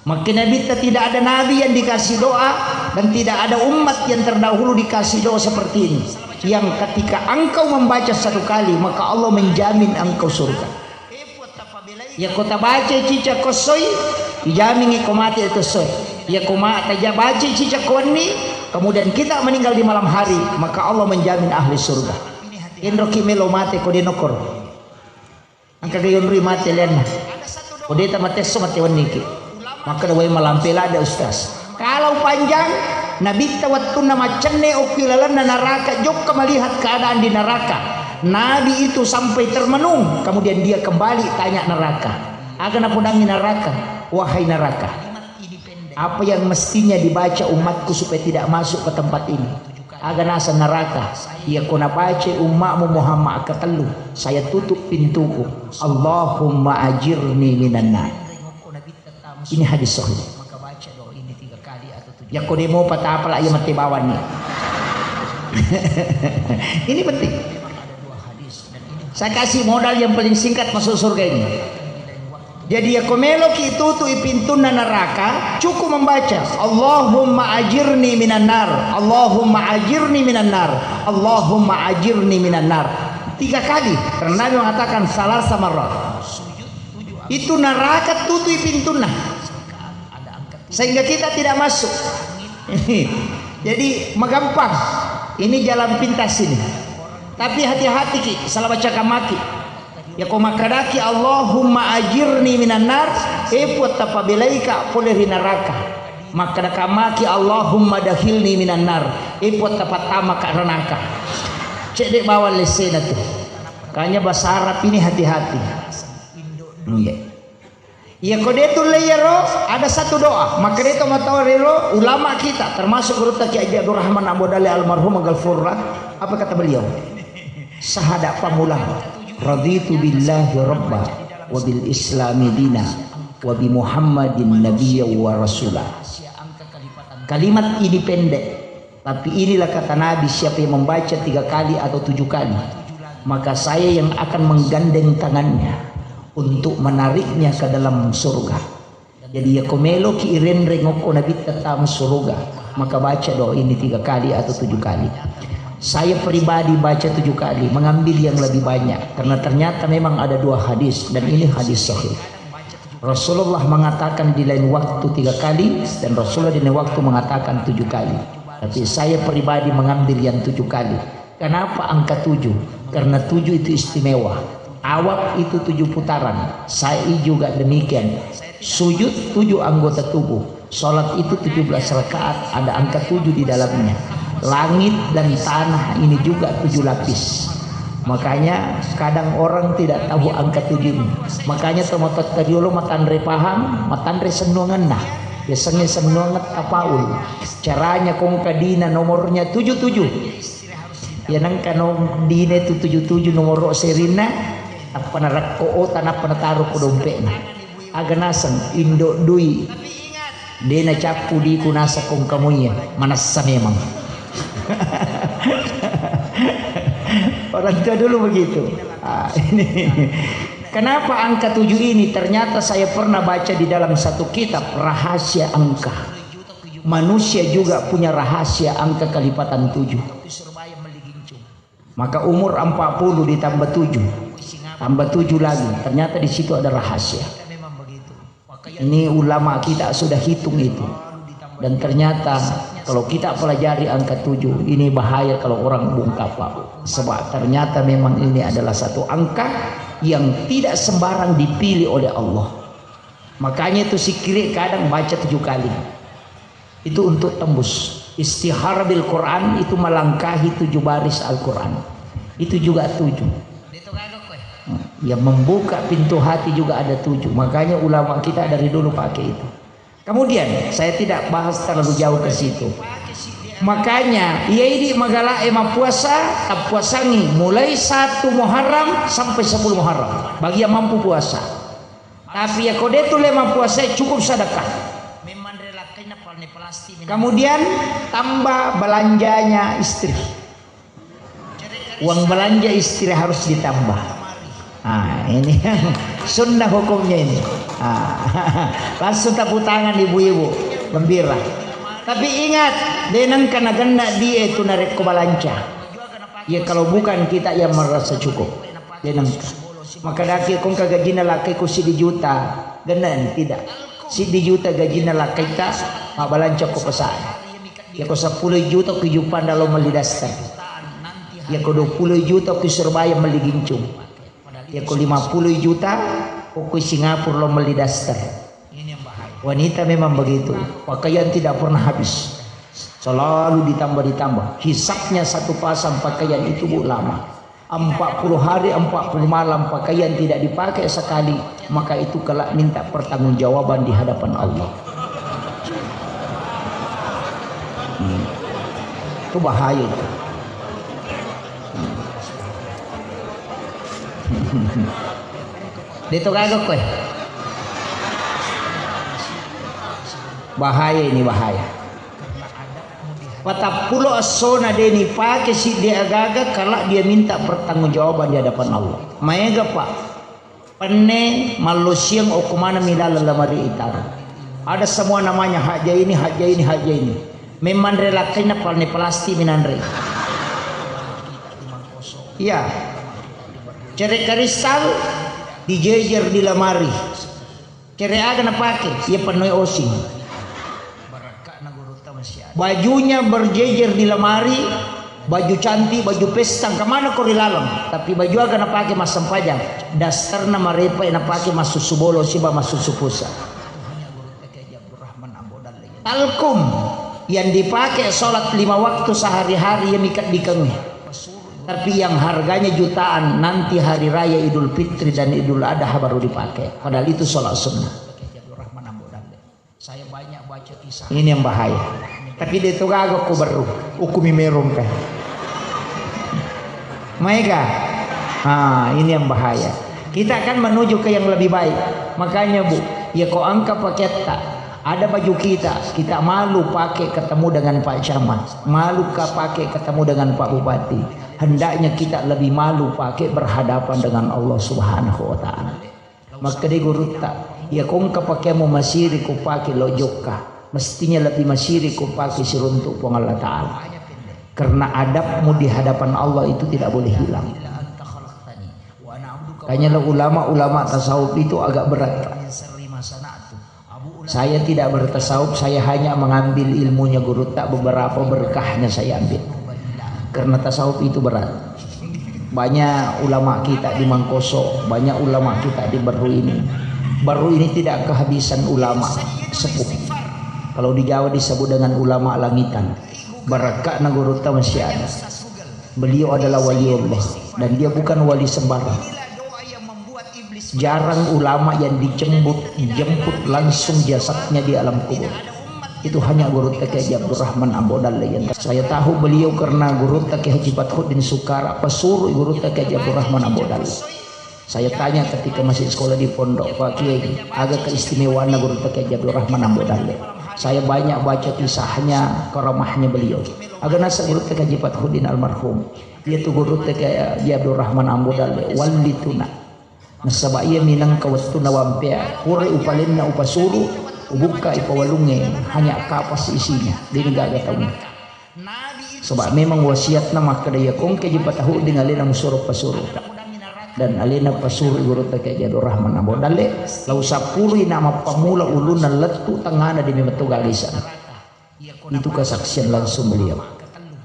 Maka Nabitta tidak ada nabi yang dikasih doa dan tidak ada umat yang terdahulu dikasih doa seperti ini. Yang ketika engkau membaca satu kali, maka Allah menjamin engkau surga. Yakko tabacai cicak kossoi, ijamingi ko mate to soi. Yakko ma-, taja bacai cicak ko wenni, kemudian kita meninggal di malam hari, maka Allah menjamin ahli surga. Enroki melo mate ko denokor. Engka gayonrui mate lenna. Ko deta matesso mate wenniki. Makkeda wai malampe lada ustaz. Kalau panjang, Nabitta wettunna maccenne okki lalenna neraka, jokka melihat keadaan di neraka. Nabi itu sampai termenung, kemudian dia kembali tanya neraka. Aga napodangi neraka, wahai neraka, apa yang mestinya dibaca umatku supaya tidak masuk ke tempat ini? Aga naseng neraka, iya ko nabacai ummakmu Muhammad katellu, saya tutup pintuku. Allahumma ajirni minan nar. Ini hadis sahih. Yakko demo patapala iya mate bawanni. Ini penting. Saya kasih modal yang paling singkat masuk surga ini. Jadi yakko meloki tutui pintunna neraka, cukup membaca, "Allahumma ajirni minan nar, Allahumma ajirni minan nar, Allahumma ajirni minan nar." Tiga kali, karena Nabi mengatakan salasa marrat. Itu neraka tutui pintunna. Sehingga kita tidak masuk. Jadi, magampang. Ini jalan pintas ini. Tapi hati-hati ki, salah baca kamaki. Yakko makkadaki, "Allahumma ajirni minan nar," e Puang, tapabelaika pole ri neraka. Makkada kamaki, "Allahumma dakhilni minan nar," e Puang, tapattamaka ranaka. Cedde bawang lessena tu. Makanya bahasa Arab ini hati-hati. Iya. Iya, ko de tulle iyaro, ada satu doa. Maka de to matawa rero ulama kita, termasuk Gurutta Kiai Haji Abdurrahman Ambo Dalle almarhum Ghafurra, apa kata beliau? Sahada pamulang, "Raditu billahi rabba, wa bil islami dina, wa bi Muhammadin nabiyya wa rasula." Kalimat ini pendek, tapi inilah kata Nabi, siapa yang membaca tiga kali atau tujuh kali, maka saya yang akan menggandeng tangannya untuk menariknya ke dalam surga. Jadi, yakko meloki irenreng okko Nabitta tama surga, maka baca doa ini tiga kali atau tujuh kali. Saya pribadi baca tujuh kali, mengambil yang lebih banyak, karena ternyata memang ada dua hadis, dan ini hadis sahih. Rasulullah mengatakan di lain waktu tiga kali, dan Rasulullah di lain waktu mengatakan tujuh kali. Tapi saya pribadi mengambil yang tujuh kali. Kenapa angka tujuh? Karena tujuh itu istimewa. Tawaf itu tujuh putaran, sa'i juga demikian. Sujud tujuh anggota tubuh. Sholat itu tujuh belas rakaat, ada angka tujuh di dalamnya. Langit dan tanah ini juga tujuh lapis. Makanya kadang orang tidak tahu angka tujuh ini. Makanya tomatoatta riolo matanre pahang, matanre sennuangenna. Biasanya sennuanget tapaul. Caranya kongka dina nomornya tujuh tujuh. Ya nangka no dina itu tujuh tujuh nomor serinna. Tappa narekko ota, nappa nataro ko dompetna. Aga naseng, indo dui. De nacappu diku naseng kongkamuye, manassa memang. Orang tua dulu begitu. Ah, ini. Kenapa angka tujuh ini? Ternyata saya pernah baca di dalam satu kitab rahasia angka. Manusia juga punya rahasia angka kelipatan tujuh. Maka umur empat puluh ditambah tujuh, tambah tujuh lagi. Ternyata di situ ada rahasia. Ini ulama kita sudah hitung itu. Dan ternyata kalau kita pelajari angka tujuh, ini bahaya kalau orang bungkam, Pak. Sebab ternyata memang ini adalah satu angka yang tidak sembarang dipilih oleh Allah. Makanya itu zikir kadang baca tujuh kali. Itu untuk tembus. Istihara bil Quran itu melangkahi tujuh baris Al-Quran. Itu juga tujuh. Ya, membuka pintu hati juga ada tujuh. Makanya ulama kita dari dulu pakai itu. Kemudian, saya tidak bahas terlalu jauh ke situ. Makanya, iya idi magala e mappuasa, tappuasangi mulai satu Muharram sampai sepuluh Muharram. Bagi yang mampu puasa. Tapi ya kode tu le mappuasa, cukup sedekah. Kemudian tambah belanjanya istri. Uang belanja istri harus ditambah. Ah, ini yang sunnah hukumnya ini. Ah, langsung tepuk tangan ibu-ibu, gembira. Tapi ingat, de nengka nagenna die tu narekko balanca. Ya kalau bukan kita yang merasa cukup, de nengka. Maka daki kongka gajina lakkai ku siddi juta, genna ni tidak. Siddi juta gajina lakkaita, mabbalanca ko pesae. Yako seppulo juta ku jupanda lo melli daster. Yako dua puluh juta ku Surabaya melli gincung. Yako lima puluh juta ko ku Singapura lo melli daster. Wanita memang begitu. Pakaian tidak pernah habis. Selalu ditambah-ditambah. Hisabnya satu pasang pakaian itu, Bu, lama. Empat puluh hari, empat puluh malam pakaian tidak dipakai sekali, maka itu kelak minta pertanggungjawaban di hadapan Allah. Hmm. Itu bahaya itu. Hmm. De to gaga koe. Bahaya ini, bahaya. Patappulo essona de nipake siddi agaga, kala dia minta pertanggungjawaban di hadapan Allah. Maega, Pak. Penne mallosiang okko maneng mi laleng lamari itaro. Ada semua namanya, haja ini, haja ini, haja ini. Memang relakkainna palne plastik minanre. Iya. Cere kristal dijejer di lamari. Cere aga napake? Iya pennoi osing. Bajunya berjejer di lamari, baju cantik, baju pesta, kemana ko ri laleng? Tapi baju aga napake massempajang? Dasterna marepa napake massussu bolo siba massussu pusa. Talkum yang dipakai sholat lima waktu sehari-hari, ya, mika dikengi. Tapi yang harganya jutaan, nanti hari raya Idul Fitri dan Idul Adha baru dipakai. Padahal itu sholat sunnah. Saya banyak baca kisah. Ini yang bahaya. Tapi de to gaga ko berru, ukumi merong kai. Maega? Ah, ini yang bahaya. Kita kan menuju ke yang lebih baik. Makanya, Bu, ya ko angka paketta, ada baju kita, kita malu pakai ketemu dengan Pak Camat, malu ka pakai ketemu dengan Pak Bupati. Hendaknya kita lebih malu pakai berhadapan dengan Allah Subhanahu wa Ta'ala. Makkeda gurutta, iya ko engka pakeammu masiri ko pake lo jokka, mestinya lebih masiri ko pake siruntuk Puang Allah Ta'ala. Karena adabmu di hadapan Allah itu tidak boleh hilang. Makanya lo ulama-ulama tasawuf itu agak berat. Saya tidak bertasawuf, saya hanya mengambil ilmunya gurutta, beberapa berkahnya saya ambil. Karena tasawuf itu berat. Banyak ulama kita di Mangkoso, banyak ulama kita di Berru ini. Berru ini tidak kehabisan ulama sepuh. Kalau di Jawa disebut dengan ulama langitan. Barakka na gurutta masih ada. Beliau adalah waliullah dan dia bukan wali sembarang. Jarang ulama yang dijemput, jemput langsung jasadnya di alam kubur. Itu hanya gurutta Kiai Haji Abdurrahman Ambo Dalle yang saya tahu beliau karena gurutta Kiai Haji Fathuddin Sukara, pesuruh gurutta Kiai Haji Abdurrahman Ambo Dalle. Saya tanya ketika masih sekolah di pondok, "Pak Kiai, aga keistimewaanna Gurutta Kiai Haji Abdul Rahman Ambo Dalle?" Saya banyak baca kisahnya, karamahnya beliau. Aga naseng Gurutta Kiai Haji Fathuddin almarhum. Iyatu Gurutta Kiai Haji Abdul Rahman Ambo Dalle, wallituna. Nasaba iya minangka wettunna wampea, pura upalenna upasuru, ubukka ipawalungnge, hanya kapas isinya, deni gaga taunna. Saba memang wasiatna makkeda, iya kongke ji patahuding alena musuro pasuruka. Dan alena pasuru Gurutta Kiai Haji Abdul Rahman Ambo Dalle, lau sappurui na mappamula ulunna lettu tengana demi metto gaga isana. Itu kesaksian langsung beliau.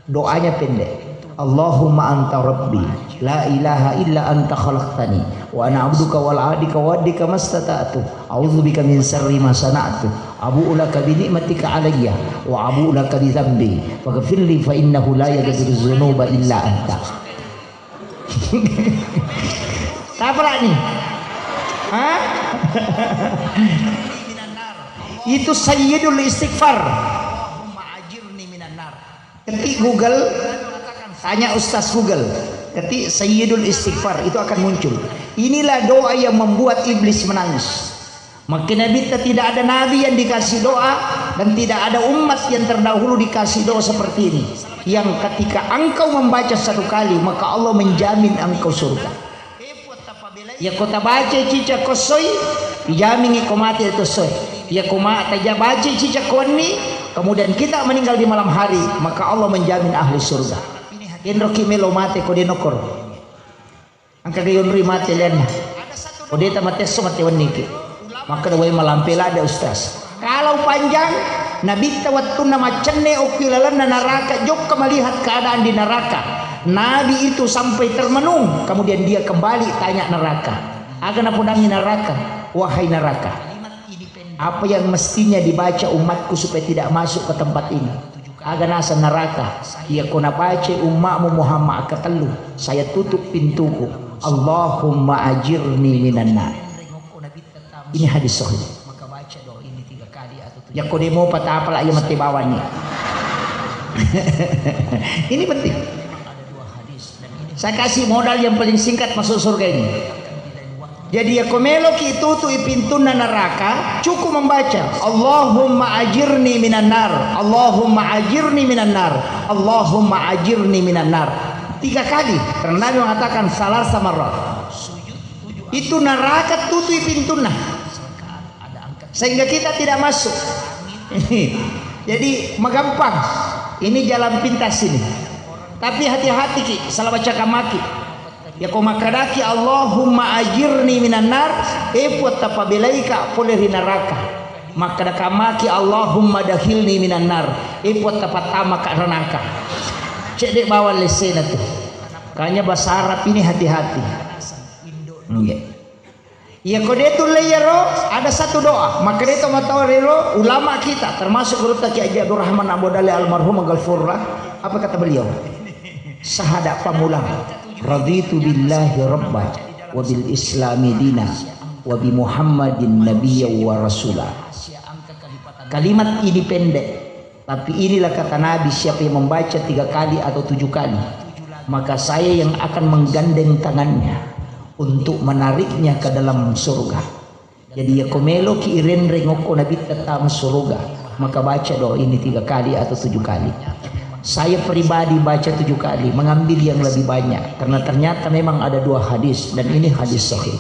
Doanya pendek. Allahumma anta rabbi, la ilaha illa anta khalaqtani, wa ana abduka wa ana ala ahdika wa wa'dika mastata'tu, a'udzubika min syarri ma sana'tu, abu'u laka bi ni'matika alayya, wa abu'u laka bi dzambi, faghfirli fa innahu la yaghfiru dzunuba illa anta. Apa nih? Hah? Itu sayyidul istighfar. Ketik Google, tanya Ustaz Google. Ketik sayyidul istighfar, itu akan muncul. Inilah doa yang membuat iblis menangis. Makkeda Nabitta, tidak ada nabi yang dikasih doa dan tidak ada umat yang terdahulu dikasih doa seperti ini. Yang ketika engkau membaca satu kali, maka Allah menjamin engkau surga. Yako tabacai cicak ko soi, ijamingi ko mate to soi. Yako ma-, taja bacai cicak ko wenni, kemudian kita meninggal di malam hari, maka Allah menjamin ahli surga. Kenroki melo mate ko denokor. Engka ga yonroi mate lianna. Ko deta matesso mate wenniki. Makkeda, "Wai malampe ladde, Ustaz." Kalau panjang, Nabitta wettunna maccenne okki lalenna neraka, jokka melihat keadaan di neraka. Nabi itu sampai termenung, kemudian dia kembali tanya neraka. Aga napodangi neraka, "Wahai neraka, apa yang mestinya dibaca umatku supaya tidak masuk ke tempat ini?" Aga naseng neraka, "Iya ko nabacai ummamu Muhammad akkatellu, saya tutup pintuku. Allahumma ajirni minan nar." Ini hadis sahih. Yakko demo patapala iya mate bawani. Ini penting. Saya kasih modal yang paling singkat masuk surga ini. Jadi, yakko meloki tutui pintunna neraka, cukup membaca, "Allahumma ajirni minan nar, Allahumma ajirni minan nar, Allahumma ajirni minan nar." Tiga kali, karena Nabi mengatakan, "Salasa marrat." Itu neraka tutui pintunna. Sehingga kita tidak masuk. Jadi, magampang. Ini jalan pintas ini. Tapi hati-hati ki, salah baca kamaki. Yako makkadaki, "Allahumma ajirni minan nar," e Puang, tapabelaika pole ri neraka. Makkada kamaki, "Allahumma dakhilni minan nar," e Puang, tapattamaka ranaka. Cedde bawang lessena tu. Kanya bahasa Arab ini hati-hati. Nggih. Iya, ko de tulle iyaro, ada satu doa. Makkeda to matoa rero ulama kita, termasuk Gurutta Kiai Haji Abdurrahman Ambo Dalle almarhum Ghafurullah. Apa kata beliau? Sahada pamula, "Raditu billahi rabba, wa bil islami dina, wa bi Muhammadin nabiyya wa rasula." Kalimat ini pendek. Tapi inilah kata Nabi, siapa yang membaca tiga kali atau tujuh kali, maka saya yang akan menggandeng tangannya untuk menariknya ke dalam surga. Jadi, yako meloki irenreng okko Nabitta tama surga, maka baca doa ini tiga kali atau tujuh kali. Saya pribadi baca tujuh kali, mengambil yang lebih banyak, karena ternyata memang ada dua hadis, dan ini hadis sahih.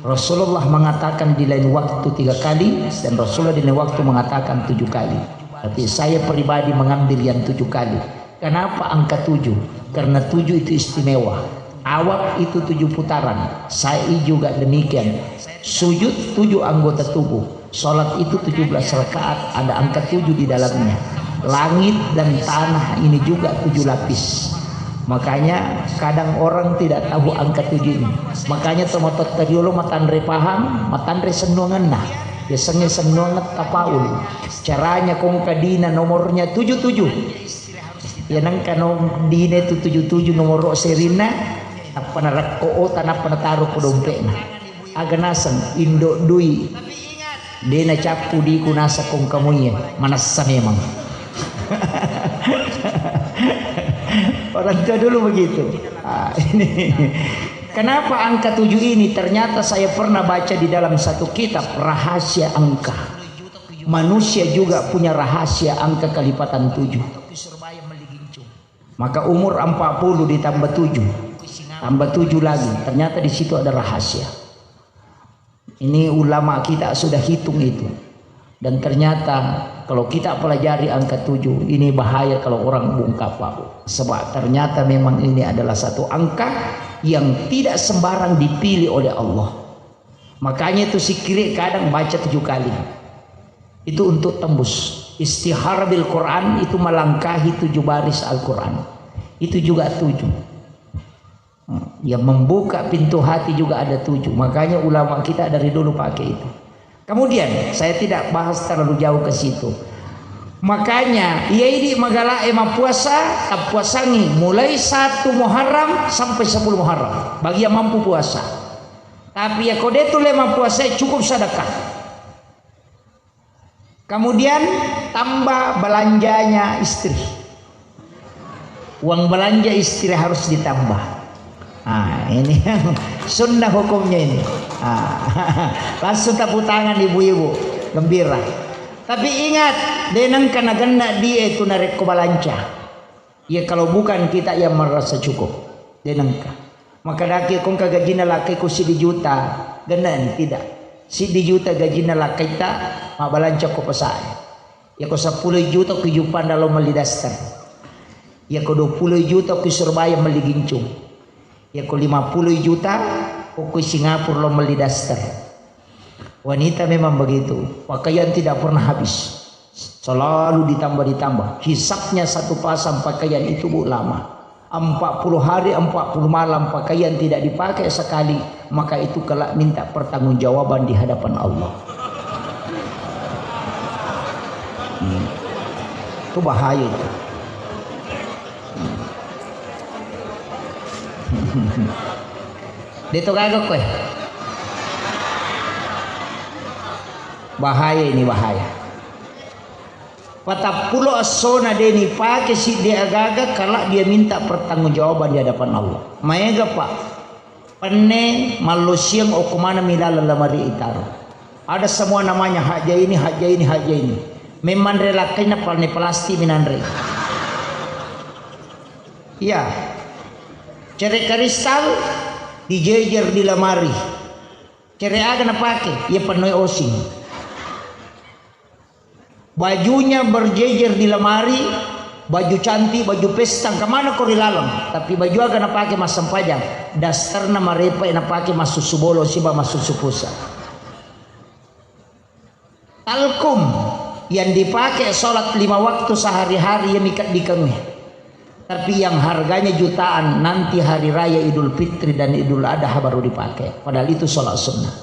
Rasulullah mengatakan di lain waktu tiga kali, dan Rasulullah di lain waktu mengatakan tujuh kali. Tapi saya pribadi mengambil yang tujuh kali. Kenapa angka tujuh? Karena tujuh itu istimewa. Awak itu tujuh putaran, sa'i juga demikian. Sujud tujuh anggota tubuh. Salat itu tujuh belas rakaat, ada angka tujuh di dalamnya. Langit dan tanah ini juga tujuh lapis. Makanya kadang orang tidak tahu angka tujuh ini. Makanya tomatoatta riolo matanre paham, matanre sennuangenna. Yasengnge sennuangeng tafaul. Caranya kongka dina nomornya tujuh tujuh. Ya nengka no dina itu tujuh tujuh nomoro serinna, tappa narekko ota, nappa nataro ko dompetna. Aga naseng, indo dui. De nacappu diku nasa kongkamuye, manassa memang. Orang tua dulu begitu. Ah, ini. Kenapa angka tujuh ini? Ternyata saya pernah baca di dalam satu kitab rahasia angka. Manusia juga punya rahasia angka kelipatan tujuh. Maka umur empat puluh ditambah tujuh, tambah tujuh lagi. Ternyata di situ ada rahasia. Ini ulama kita sudah hitung itu. Dan ternyata kalau kita pelajari angka tujuh, ini bahaya kalau orang bungkam, Pak. Sebab ternyata memang ini adalah satu angka yang tidak sembarang dipilih oleh Allah. Makanya itu zikir kadang baca tujuh kali. Itu untuk tembus. Istihara bil Quran itu melangkahi tujuh baris Al-Quran. Itu juga tujuh. Yang membuka pintu hati juga ada tujuh. Makanya ulama kita dari dulu pakai itu. Kemudian, saya tidak bahas terlalu jauh ke situ. Makanya, iya idi magala e mappuasa, tappuasangi mulai satu Muharram sampai sepuluh Muharram. Bagi yang mampu puasa. Tapi ya kode tu le mappuasa, cukup sedekah. Kemudian tambah belanjanya istri. Uang belanja istri harus ditambah. Ah, ini yang sunnah hukumnya ini. Ah, langsung tepuk tangan ibu-ibu, gembira. Tapi ingat, deneng kena genna dia itu narekko balanca. Ya, kalau bukan kita yang merasa cukup, denengka. Maka daki kongka gajina lakai ko siddi juta, gennani tidak. Siddi juta gajina lakaita, mabalanca ko pasae. Ya ko seppulo juta ko jupanda lo melli daster. Ya ko dua puluh juta ko Surabaya melli gincung. Ya ko lima puluh juta ko Singapura lo melli daster. Wanita memang begitu, pakaian tidak pernah habis. Selalu ditambah-ditambah. Hisapnya satu pasang pakaian itu, Bu, lama. Empat puluh hari, empat puluh malam pakaian tidak dipakai sekali, maka itu kelak minta pertanggungjawaban di hadapan Allah. Hmm. Itu bahaya itu. Hmm. Deto gaga kowe. Bahaya ini, bahaya. Patappulo essona de nipake siddi agaga, kala dia minta pertanggungjawaban di hadapan Allah. Maega, Pak. Penne mallosiang okko maneng mi laleng lemari itaro. Ada semua namanya, haja ini, haja ini, haja ini. Memang rela kaina palne plastik minanre. Iya. Cere kristal dijejer di lemari. Cere aga napake? Iya pennoi osing. Bajunya berjejer di lemari, baju cantik, baju pesta, kemana ko ri laleng. Tapi baju aga napake massempajang? Dasterna marepa napake massussu bolo siba massussu pusa. Talkum yang dipakai sholat lima waktu sehari-hari, ya mikat dikengi. Tapi yang harganya jutaan, nanti hari raya Idul Fitri dan Idul Adha baru dipakai. Padahal itu sholat sunnah.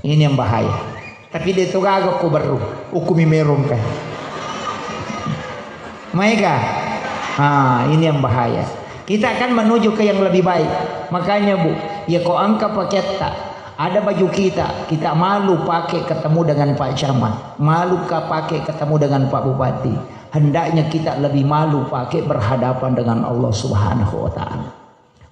Ini yang bahaya. Tapi de to gaga ko baru, ukumi merong kan. Maega. Ah, ini yang bahaya. Kita akan menuju ke yang lebih baik. Makanya, Bu, ya ko angka paketta, ada baju kita, kita malu pakai ketemu dengan Pak Camat, malu ka pakai ketemu dengan Pak Bupati. Hendaknya kita lebih malu pakai berhadapan dengan Allah Subhanahu wa Ta'ala.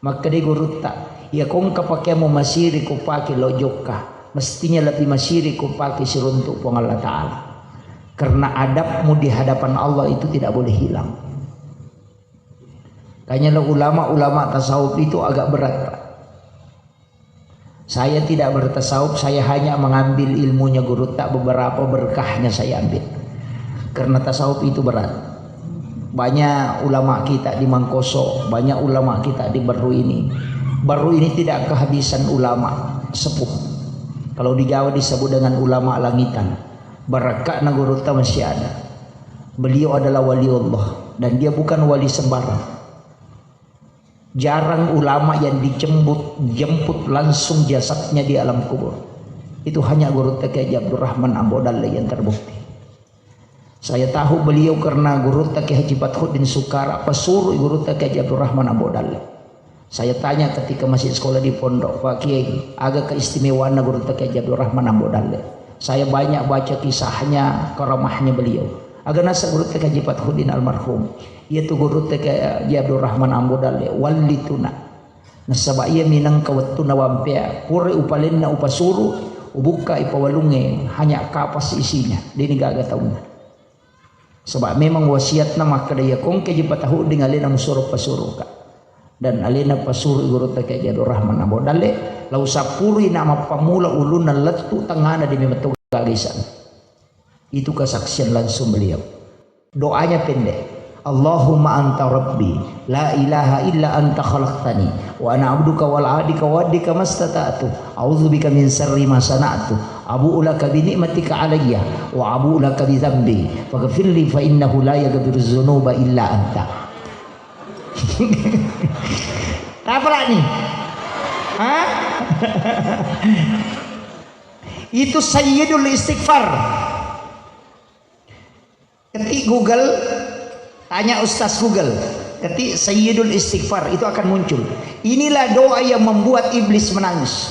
Makkeda gurutta, iya kongka pakeammu masiri kupake lao jokka, mestinya lebih masiri kupake siruntuk Puang Allah Ta'ala. Karena adabmu di hadapan Allah itu tidak boleh hilang. Makanya lo ulama-ulama tasawuf itu agak berat, Pak. Saya tidak bertasawuf, saya hanya mengambil ilmunya gurutta, beberapa berkahnya saya ambil. Karena tasawuf itu berat. Banyak ulama kita di Mangkoso, banyak ulama kita di Baru ini. Baru ini tidak kehabisan ulama sepuh. Kalau di Jawa disebut dengan ulama langitan. Barakakna gurutta masih ada. Beliau adalah wali Allah dan dia bukan wali sembarang. Jarang ulama yang dijemput, jemput langsung jasadnya di alam kubur. Itu hanya Gurutta Kiai Haji Abdurrahman Ambo Dalle yang terbukti. Saya tahu beliau karena Gurutta Kiai Haji Fathuddin Sukara, pesuruh Gurutta Kiai Haji Abdurrahman Ambo Dalle. Saya tanya ketika masih sekolah di pondok, "Pak Kiai, aga keistimewaanna Gurutta Kiai Haji Abdurrahman Ambo Dalle?" Saya banyak baca kisahnya, karamahnya beliau. Aga naseng Gurutta Kiai Haji Fathuddin almarhum. Iyatu Gurutta Kiai Haji Abdurrahman Ambo Dalle, wallituna. Nasaba iya minangka wettunna wampea, pura upalenna upasuru, ubukka ipawalungnge, hanya kapas isinya, deni gaga taunna. Saba memang wasiatna makkeda, iya kongke ji patahudding alena musuro pasuruka. Dan alena pasuru Gurutta Kiai Haji Abdurrahman Ambo Dalle, lau sappurui na mappamula ulunna lettu tengngana demi metto gaga isana. Itu kesaksian langsung beliau. Doanya pendek. Allahumma anta rabbi, la ilaha illa anta khalaqtani, wa ana abduka wa ana ala ahdika wa wa'dika mastata'tu, a'udzubika min syarri ma sana'tu, abu'u laka bi ni'matika alayya, wa abu'u laka bi dzambi, faghfirli fa innahu la yaghfiru dzunuba illa anta. Apa lagi? Hah? Itu sayyidul istighfar. Ketik Google, tanya Ustaz Google, ketik Sayyidul Istighfar, itu akan muncul. Inilah doa yang membuat iblis menangis.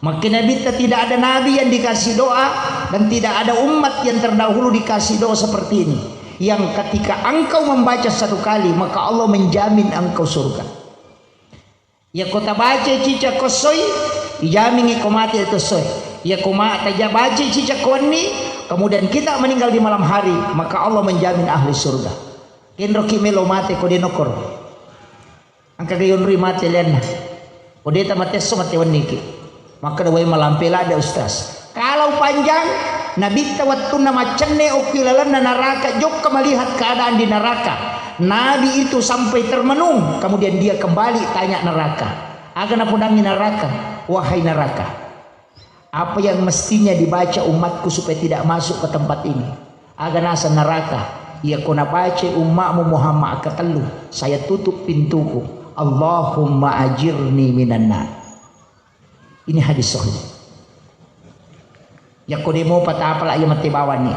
Maka Nabitta tidak ada nabi yang dikasih doa dan tidak ada umat yang terdahulu dikasih doa seperti ini. Yang ketika engkau membaca satu kali, maka Allah menjamin engkau surga. Yakko tabacai cicak ko essoi, ijamingi ko mate to essoe. Yakko ma-, taja-, bacai cicak ko wenni, kemudian kita meninggal di malam hari, maka Allah menjamin ahli surga. Kenroki melo mate ko de nokkoro. Engka ga yonroi mate lianna. Ko de ta mate esso, mate wenniki. Makkeda, "Wai malampe ladde, Ustaz." Kalau panjang, Nabitta wettunna maccenne okki lalenna naraka, jokka melihat keadaan di neraka. Nabi itu sampai termenung, kemudian dia kembali tanya neraka. Aga napodangi neraka, "Wahai neraka, apa yang mestinya dibaca umatku supaya tidak masuk ke tempat ini?" Aga naseng neraka, "Iya ko nabacai ummakmu Muhammad katellu, saya tutup pintuku. Allahumma ajirni minan nar." Ini hadis sahih. Yakko demo patapala iya mate bawani.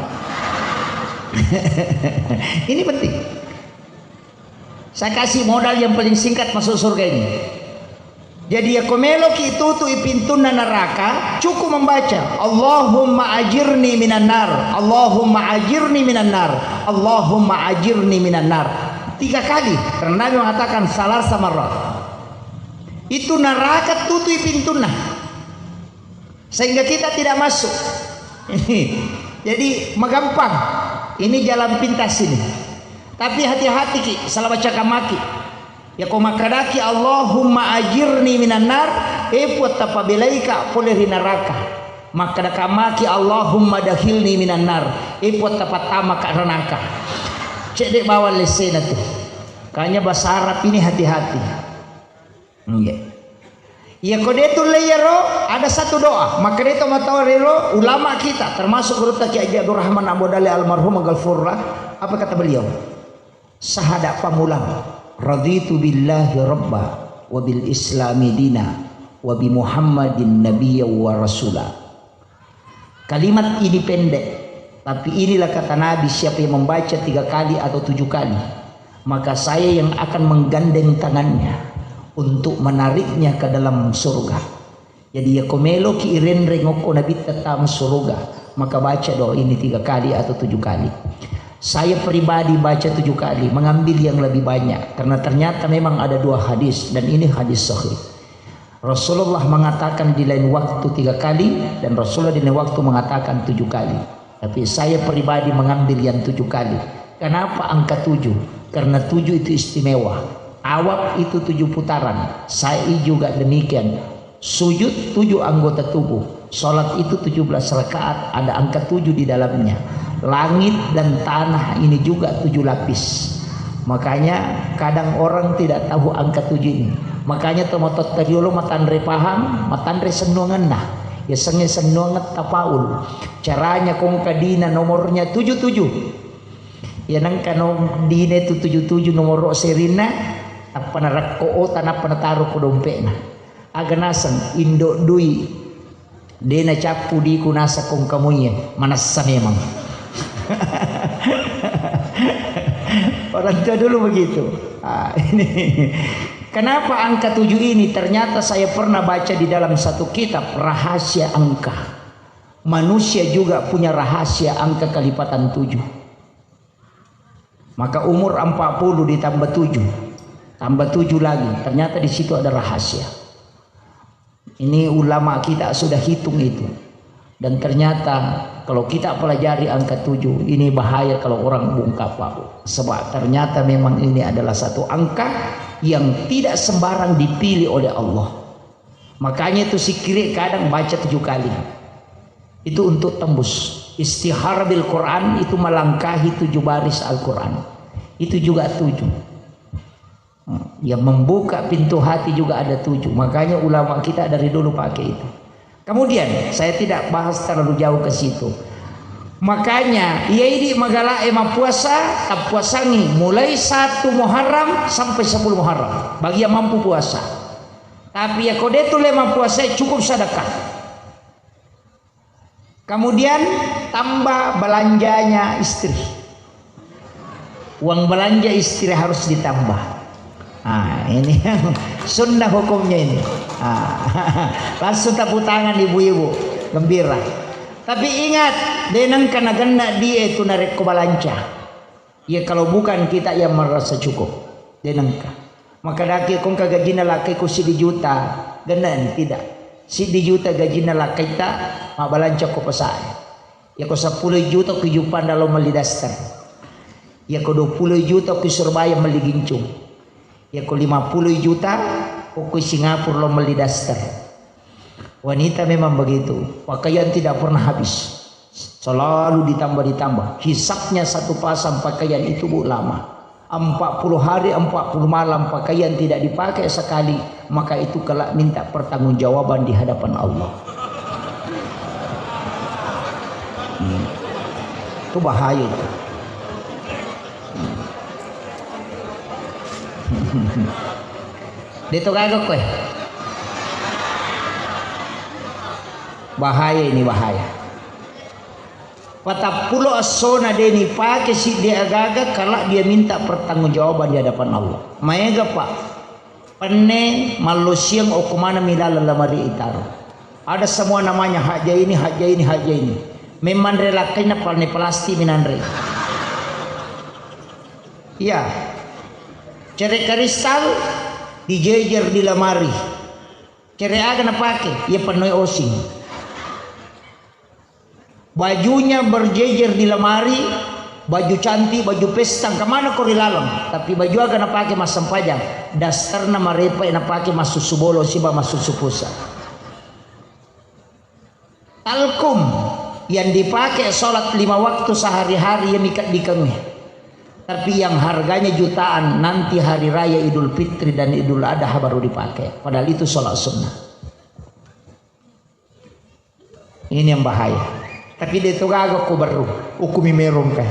Ini penting. Saya kasih modal yang paling singkat masuk surga ini. Jadi yakko meloki tutui pintunna neraka, cukup membaca, "Allahumma ajirni minan nar, Allahumma ajirni minan nar, Allahumma ajirni minan nar." Tiga kali, karena Nabi mengatakan, "Salasa marrat." Itu neraka tutui pintunna. Sehingga kita tidak masuk. Jadi, magampang. Ini jalan pintas ini. Tapi hati-hati ki, salah baca kamaki. Yakko makkadaki, "Allahumma ajirni minan nar," eh, Puang, tapabelaika pole ri neraka. Makkada kamaki, "Allahumma dakhilni minan nar," eh, Puang, tapattamaka neraka. Cedde bawang lessena tu. Kanya bahasa Arab ini hati-hati. Nggih. Iya, ko de tulle iyaro, ada satu doa. Maka de to matawa rero ulama kita, termasuk Gurutta Kiai Haji Abdurrahman Ambo Dalle almarhum Ghafurullah, apa kata beliau? Sahada pamulang, "Raditu billahi rabba, wa bil islami dina, wa bi Muhammadin nabiyya wa rasula." Kalimat ini pendek, tapi inilah kata Nabi, siapa yang membaca tiga kali atau tujuh kali, maka saya yang akan menggandeng tangannya untuk menariknya ke dalam surga. Jadi, yakko meloki irenreng okko Nabitta tama surga, maka baca doa ini tiga kali atau tujuh kali. Saya pribadi baca tujuh kali, mengambil yang lebih banyak, karena ternyata memang ada dua hadis, dan ini hadis sahih. Rasulullah mengatakan di lain waktu tiga kali, dan Rasulullah di lain waktu mengatakan tujuh kali. Tapi saya pribadi mengambil yang tujuh kali. Kenapa angka tujuh? Karena tujuh itu istimewa. Tawaf itu tujuh putaran. Sa'i juga demikian. Sujud tujuh anggota tubuh. Salat itu tujuh belas rakaat, ada angka tujuh di dalamnya. Langit dan tanah ini juga tujuh lapis. Makanya kadang orang tidak tahu angka tujuh ini. Makanya tomatoatta riolo matanre paham, matanre sennuangenna. Yasengnge sennuangeng tafaul. Caranya kongka dina nomornya tujuh tujuh. Ya nengka no dina itu tujuh tujuh nomoro serinna, tappa narekko ota, nappa nataro ko dompetna. Aga naseng indo dui. De nacappu diku naseng kongka muie, manessa memang. Orang tua dulu begitu. Ah, ini. Kenapa angka tujuh ini? Ternyata saya pernah baca di dalam satu kitab rahasia angka. Manusia juga punya rahasia angka kelipatan tujuh. Maka umur empat puluh ditambah tujuh, tambah tujuh lagi. Ternyata di situ ada rahasia. Ini ulama kita sudah hitung itu. Dan ternyata kalau kita pelajari angka tujuh, ini bahaya kalau orang bungkam, Pak. Sebab ternyata memang ini adalah satu angka yang tidak sembarang dipilih oleh Allah. Makanya itu zikir kadang baca tujuh kali. Itu untuk tembus. Istihara bil Quran itu melangkahi tujuh baris Al-Quran. Itu juga tujuh. Yang membuka pintu hati juga ada tujuh. Makanya ulama kita dari dulu pakai itu. Kemudian, saya tidak bahas terlalu jauh ke situ. Makanya, iya idi magala e mappuasa, tappuasangi mulai satu Muharram sampai sepuluh Muharram. Bagi yang mampu puasa. Tapi ya kode tu le mappuasa, cukup sedekah. Kemudian tambah belanjanya istri. Uang belanja istri harus ditambah. Nah, ini yang sunnah hukumnya ini. Ah, langsung tepuk tangan ibu-ibu, gembira. Tapi ingat, deneng kana genna die tu narekko balanca. Ya kalau bukan kita yang merasa cukup, denengka. Maka daki kongka gajina lakai ko siddi juta, genna ni tidak. Siddi juta gajina lakaita, mabalanca ko pasae. Yako seppulo juta ko juppanda lo melli daster. Yako dua puluh juta ko Surabaya melli gincung. Yako lima puluh juta ko Singapura lo melli daster. Wanita memang begitu, pakaian tidak pernah habis. Selalu ditambah-ditambah. Hisapnya satu pasang pakaian itu, Bu, lama. Empat puluh hari, empat puluh malam pakaian tidak dipakai sekali, maka itu kelak minta pertanggungjawaban di hadapan Allah. Hmm. Itu bahaya itu. Hmm. De to gaga koe. Bahaya ini, bahaya. Patappulo essona de nipake siddi agaga, kala dia minta pertanggungjawaban di hadapan Allah. Maega, Pak. Penne mallosiang okko maneng mi laleng lamari itaro. Ada semua namanya, haja ini, haja ini, haja ini. Memang re lakkainna palne plastik minanre. Iya. Cere kristal dijejer di lamari. Cere aga napake? Iya pennoi osing. Bajunya berjejer di lamari, baju cantik, baju pesta, kemana ko ri laleng? Tapi baju aga napake massempajang? Dasterna marepa napake massusu bolo siba massusu pusa. Talkum yang dipakai sholat lima waktu sehari-hari ya mika dikengi. Tapi yang harganya jutaan nanti hari raya Idul Fitri dan Idul Adha baru dipakai. Padahal itu sholat sunnah. Ini yang bahaya. Tapi de to gaga ko berru, ukumi merong kan.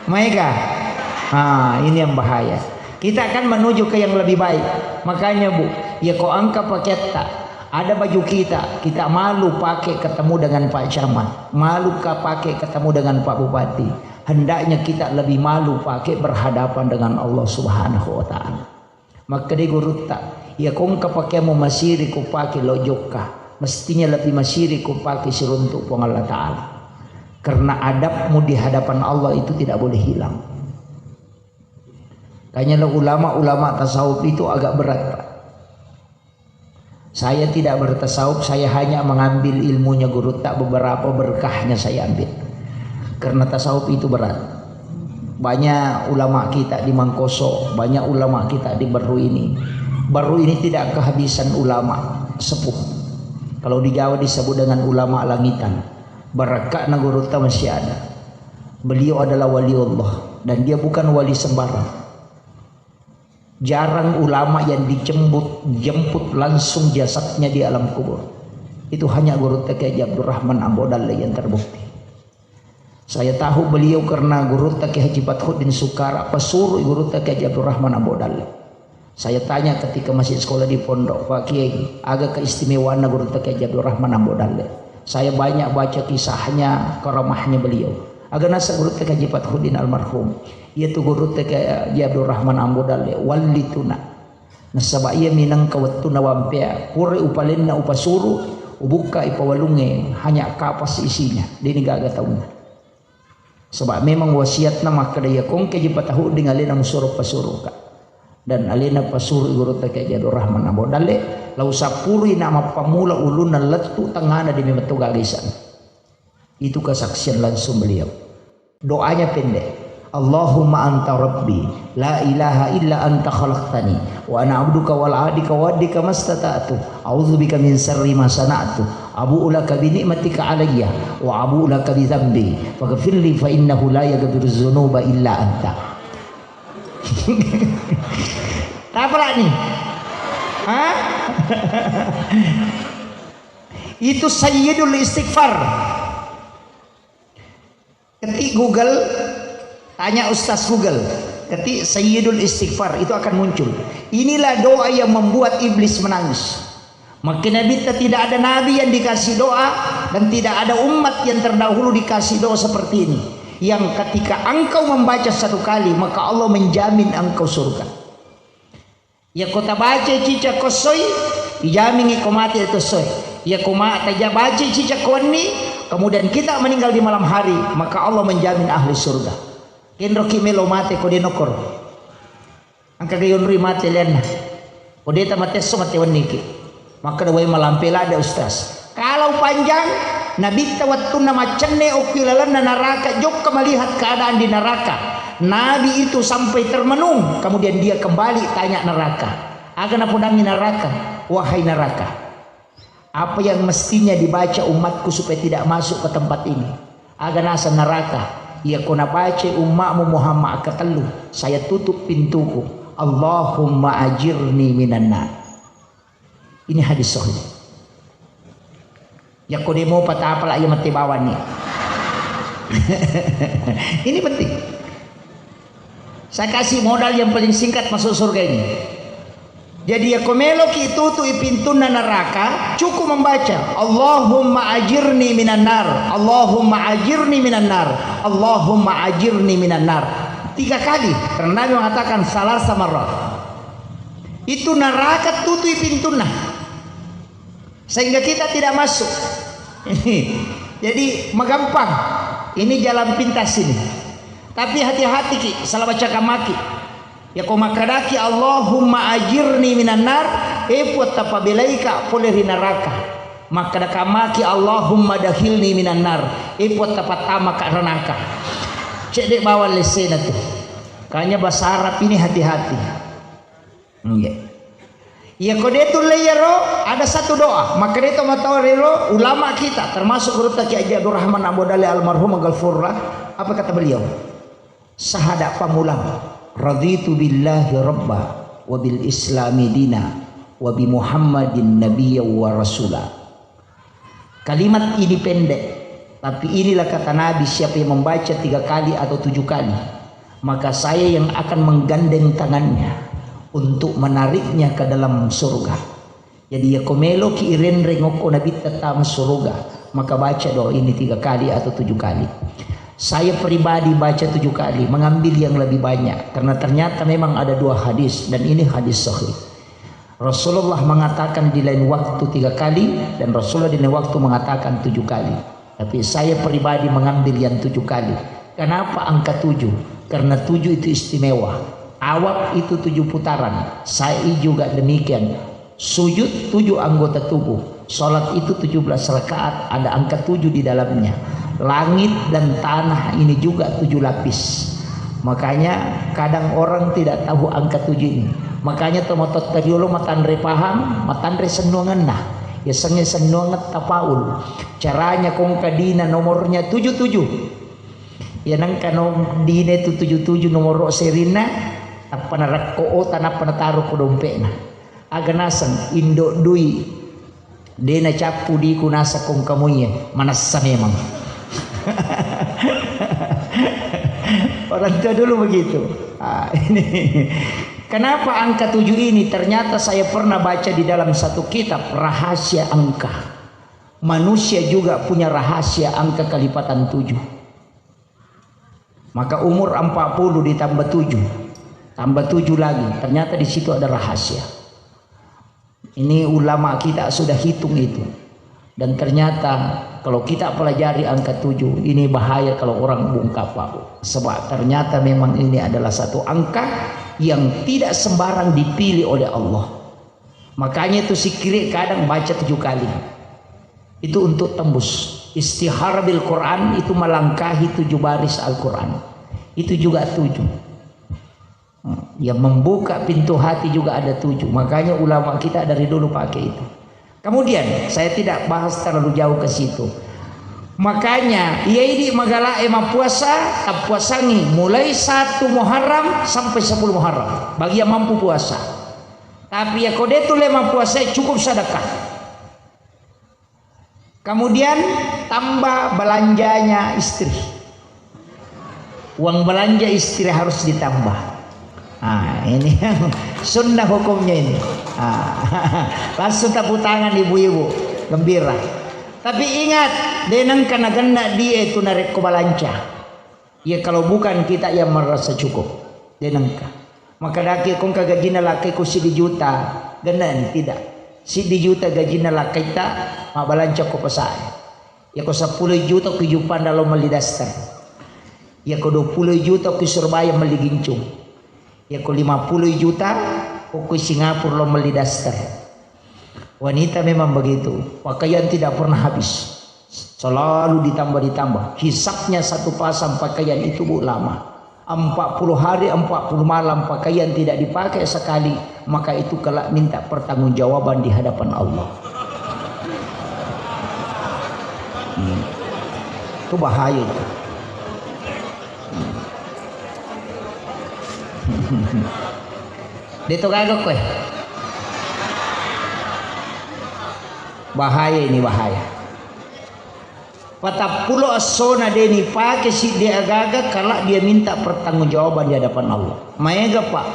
Maega. Ah, ini yang bahaya. Kita akan menuju ke yang lebih baik. Makanya, Bu, ya ko angka paketta, ada baju kita, kita malu pakai ketemu dengan Pak Camat, malu ka pakai ketemu dengan Pak Bupati. Hendaknya kita lebih malu pakai berhadapan dengan Allah Subhanahu wa Ta'ala. Makkeda gurutta, iya kongka pakeammu masiri ko pake lo jokka, mestinya lebih masiri ko pake siruntuk Puang Allah Ta'ala. Karena adabmu di hadapan Allah itu tidak boleh hilang. Kanya lo ulama-ulama tasawuf itu agak berat, Pak. Saya tidak bertasawuf, saya hanya mengambil ilmunya gurutta, beberapa berkahnya saya ambil. Karena tasawuf itu berat. Banyak ulama kita di Mangkoso, banyak ulama kita di Baru ini. Baru ini tidak kehabisan ulama sepuh. Kalau di Jawa disebut dengan ulama langitan. Barakakna gurutta masih ada. Beliau adalah wali Allah dan dia bukan wali sembarang. Jarang ulama yang dijemput, jemput langsung jasadnya di alam kubur. Itu hanya Gurutta Kiai Haji Abdurrahman Ambo Dalle yang terbukti. Saya tahu beliau karena Gurutta Kiai Haji Fathuddin Sukara, pesuruh Gurutta Kiai Haji Abdurrahman Ambo Dalle. Saya tanya ketika masih sekolah di pondok, "Pak Kiai, aga keistimewaanna Gurutta Kiai Haji Abdurrahman Ambo Dalle?" Saya banyak baca kisahnya, karamahnya beliau. Aga nasa Gurutta Kiai Haji Fathuddin almarhum. Iya tu Gurutta Kiai Haji Abdurrahman Ambo Dalle, wali tuna. Nasaba iya minangka wettunna wampea, pura upalenna upasuru, ubukka ipawalunge, hanya kapas isinya, deni gaga taunna. Sebab memang wasiatna makkeda, iya kongke ji patahudding alena musuro pasuruka. Dan alena pasuru gurutta Kiai Haji Abdul Rahman Abu Dalle, lau sappurui na mappamula ulunna lettu tengana di memetto gaga isana. Itu kesaksian langsung beliau. Doanya pendek. Allahumma anta rabbi, la ilaha illa anta khalaqtani, wa ana abduka wa ana ala ahdika wa wa'dika mastata'tu, a'udzubika min syarri ma sana'tu, abu'u laka bi ni'matika alayya, wa abu'u laka bi dzambi, faghfirli fa innahu la yaghfiru dzunuba illa anta. Apa lagi? Hah? Itu sayyidul istighfar. Ketik Google, tanya Ustaz Google, ketik Sayyidul Istighfar, itu akan muncul. Inilah doa yang membuat iblis menangis. Maka Nabi, tidak ada nabi yang dikasih doa dan tidak ada umat yang terdahulu dikasih doa seperti ini. Yang ketika engkau membaca satu kali, maka Allah menjamin engkau surga. Yakko tabacai cicak ko essoi, ijamingi ko mate to essoi. Yakko ma-, taja-, bacai cicak ko wenni, kemudian kita meninggal di malam hari, maka Allah menjamin ahli surga. Kenroki melo mate ko de nokkoro. Engka ga yonroi mate lianna. Ko de ta mate esso, mate wenniki. Makkeda, "Wai malampe ladde, Ustaz." Kalau panjang, Nabitta wettunna maccenne okki lalenna naraka, jokka melihat keadaan di neraka. Nabi itu sampai termenung, kemudian dia kembali tanya neraka. Aga napodangi neraka, "Wahai neraka, apa yang mestinya dibaca umatku supaya tidak masuk ke tempat ini?" Aga naseng neraka, "Iya ko nabacai ummakmu Muhammad akkatellu, saya tutup pintuku. Allahumma ajirni minan nar." Ini hadis sahih. Yakko demo patapala iya mate bawanni. Ini penting. Saya kasih modal yang paling singkat masuk surga ini. Jadi yakko meloki tutui pintunna neraka, cukup membaca, "Allahumma ajirni minan nar, Allahumma ajirni minan nar, Allahumma ajirni minan nar." Tiga kali, karena Nabi mengatakan, "Salasa marrat." Itu neraka tutui pintunna. Sehingga kita tidak masuk. Jadi, magampang. Ini jalan pintas ini. Tapi hati-hati ki, salah baca kamaki. Yakko makkadaki, "Allahumma ajirni minan nar," e Puang, tapabelaika pole ri neraka. Makkada kamaki, "Allahumma dakhilni minan nar," e Puang, tapattamaka ranaka. Cedde bawang lessena tu. Kanya bahasa Arab ini hati-hati. Nggih. Iya, ko de tulle iyaro, ada satu doa. Makkeda to matoa rero ulama kita, termasuk gurutta Kiai Haji Abdurrahman Abu Dale almarhum, maghfurlah. Apa kata beliau? Sahada pamulang, "Raditu billahi rabba, wa bil islami dina, wa bi Muhammadin nabiyya wa rasula." Kalimat ini pendek, tapi inilah kata Nabi, "Siapa yang membaca tiga kali atau tujuh kali, maka saya yang akan menggandeng tangannya untuk menariknya ke dalam surga." Jadi, yakko meloki irenreng okko Nabitta tama surga, maka baca doa ini tiga kali atau tujuh kali. Saya pribadi baca tujuh kali, mengambil yang lebih banyak, karena ternyata memang ada dua hadis, dan ini hadis sahih. Rasulullah mengatakan di lain waktu tiga kali, dan Rasulullah di lain waktu mengatakan tujuh kali. Tapi saya pribadi mengambil yang tujuh kali. Kenapa angka tujuh? Karena tujuh itu istimewa. Tawaf itu tujuh putaran. Sa'i juga demikian. Sujud tujuh anggota tubuh. Salat itu tujuh belas rakaat, ada angka tujuh di dalamnya. Langit dan tanah ini juga tujuh lapis. Makanya kadang orang tidak tahu angka tujuh ini. Makanya tomatoatta riolo matanre paham, matanre sennuangenna. Yasengnge sennuangeng tafaul. Caranya kongka dina nomornya tujuh tujuh. Ya nengka no dina itu tujuh tujuh nomoro serinna, tappa narekko ota, nappa nataro ko dompetna. Aga naseng, indo dui. De nacappu diku naseng kongka muie, manessa memang. Orang tua dulu begitu. Ah, ini. Kenapa angka tujuh ini? Ternyata saya pernah baca di dalam satu kitab rahasia angka. Manusia juga punya rahasia angka kelipatan tujuh. Maka umur empat puluh ditambah tujuh, tambah tujuh lagi. Ternyata di situ ada rahasia. Ini ulama kita sudah hitung itu. Dan ternyata kalau kita pelajari angka tujuh, ini bahaya kalau orang bungkam, Pak. Sebab ternyata memang ini adalah satu angka yang tidak sembarang dipilih oleh Allah. Makanya itu zikir kadang baca tujuh kali. Itu untuk tembus. Istihara bil Quran itu melangkahi tujuh baris Al-Quran. Itu juga tujuh. Yang membuka pintu hati juga ada tujuh. Makanya ulama kita dari dulu pakai itu. Kemudian, saya tidak bahas terlalu jauh ke situ. Makanya, iya idi magala e mappuasa, tappuasangi mulai satu Muharram sampai sepuluh Muharram. Bagi yang mampu puasa. Tapi ya kode tu le mappuasa, cukup sedekah. Kemudian tambah belanjanya istri. Uang belanja istri harus ditambah. Nah, ini yang sunnah hukumnya ini. Ah, langsung tepuk tangan ibu-ibu, gembira. Tapi ingat, deneng kana genna dia itu narekko balanca. Ya kalau bukan kita yang merasa cukup, denengka. Maka daki kongka gajina lakai ko siddi juta, genna tidak. Siddi juta gajina lakaita, mabalanca ko pasae. Yako seppulo juta ko juppanda lo melli daster. Yako dua puluh juta ko Surabaya melli gincung. Yako lima puluh juta ko Singapura lo melli daster. Wanita memang begitu. Pakaian tidak pernah habis. Selalu ditambah-ditambah. Hisapnya satu pasang pakaian itu, Bu, lama. Empat puluh hari, empat puluh malam pakaian tidak dipakai sekali, maka itu kelak minta pertanggungjawaban di hadapan Allah. Hmm. Itu bahaya itu. Hmm. Deto gaga kowe. Bahaya ini, bahaya. Patappulo essona de nipake siddi agaga, kala dia minta pertanggungjawaban di hadapan Allah. Maega, Pak.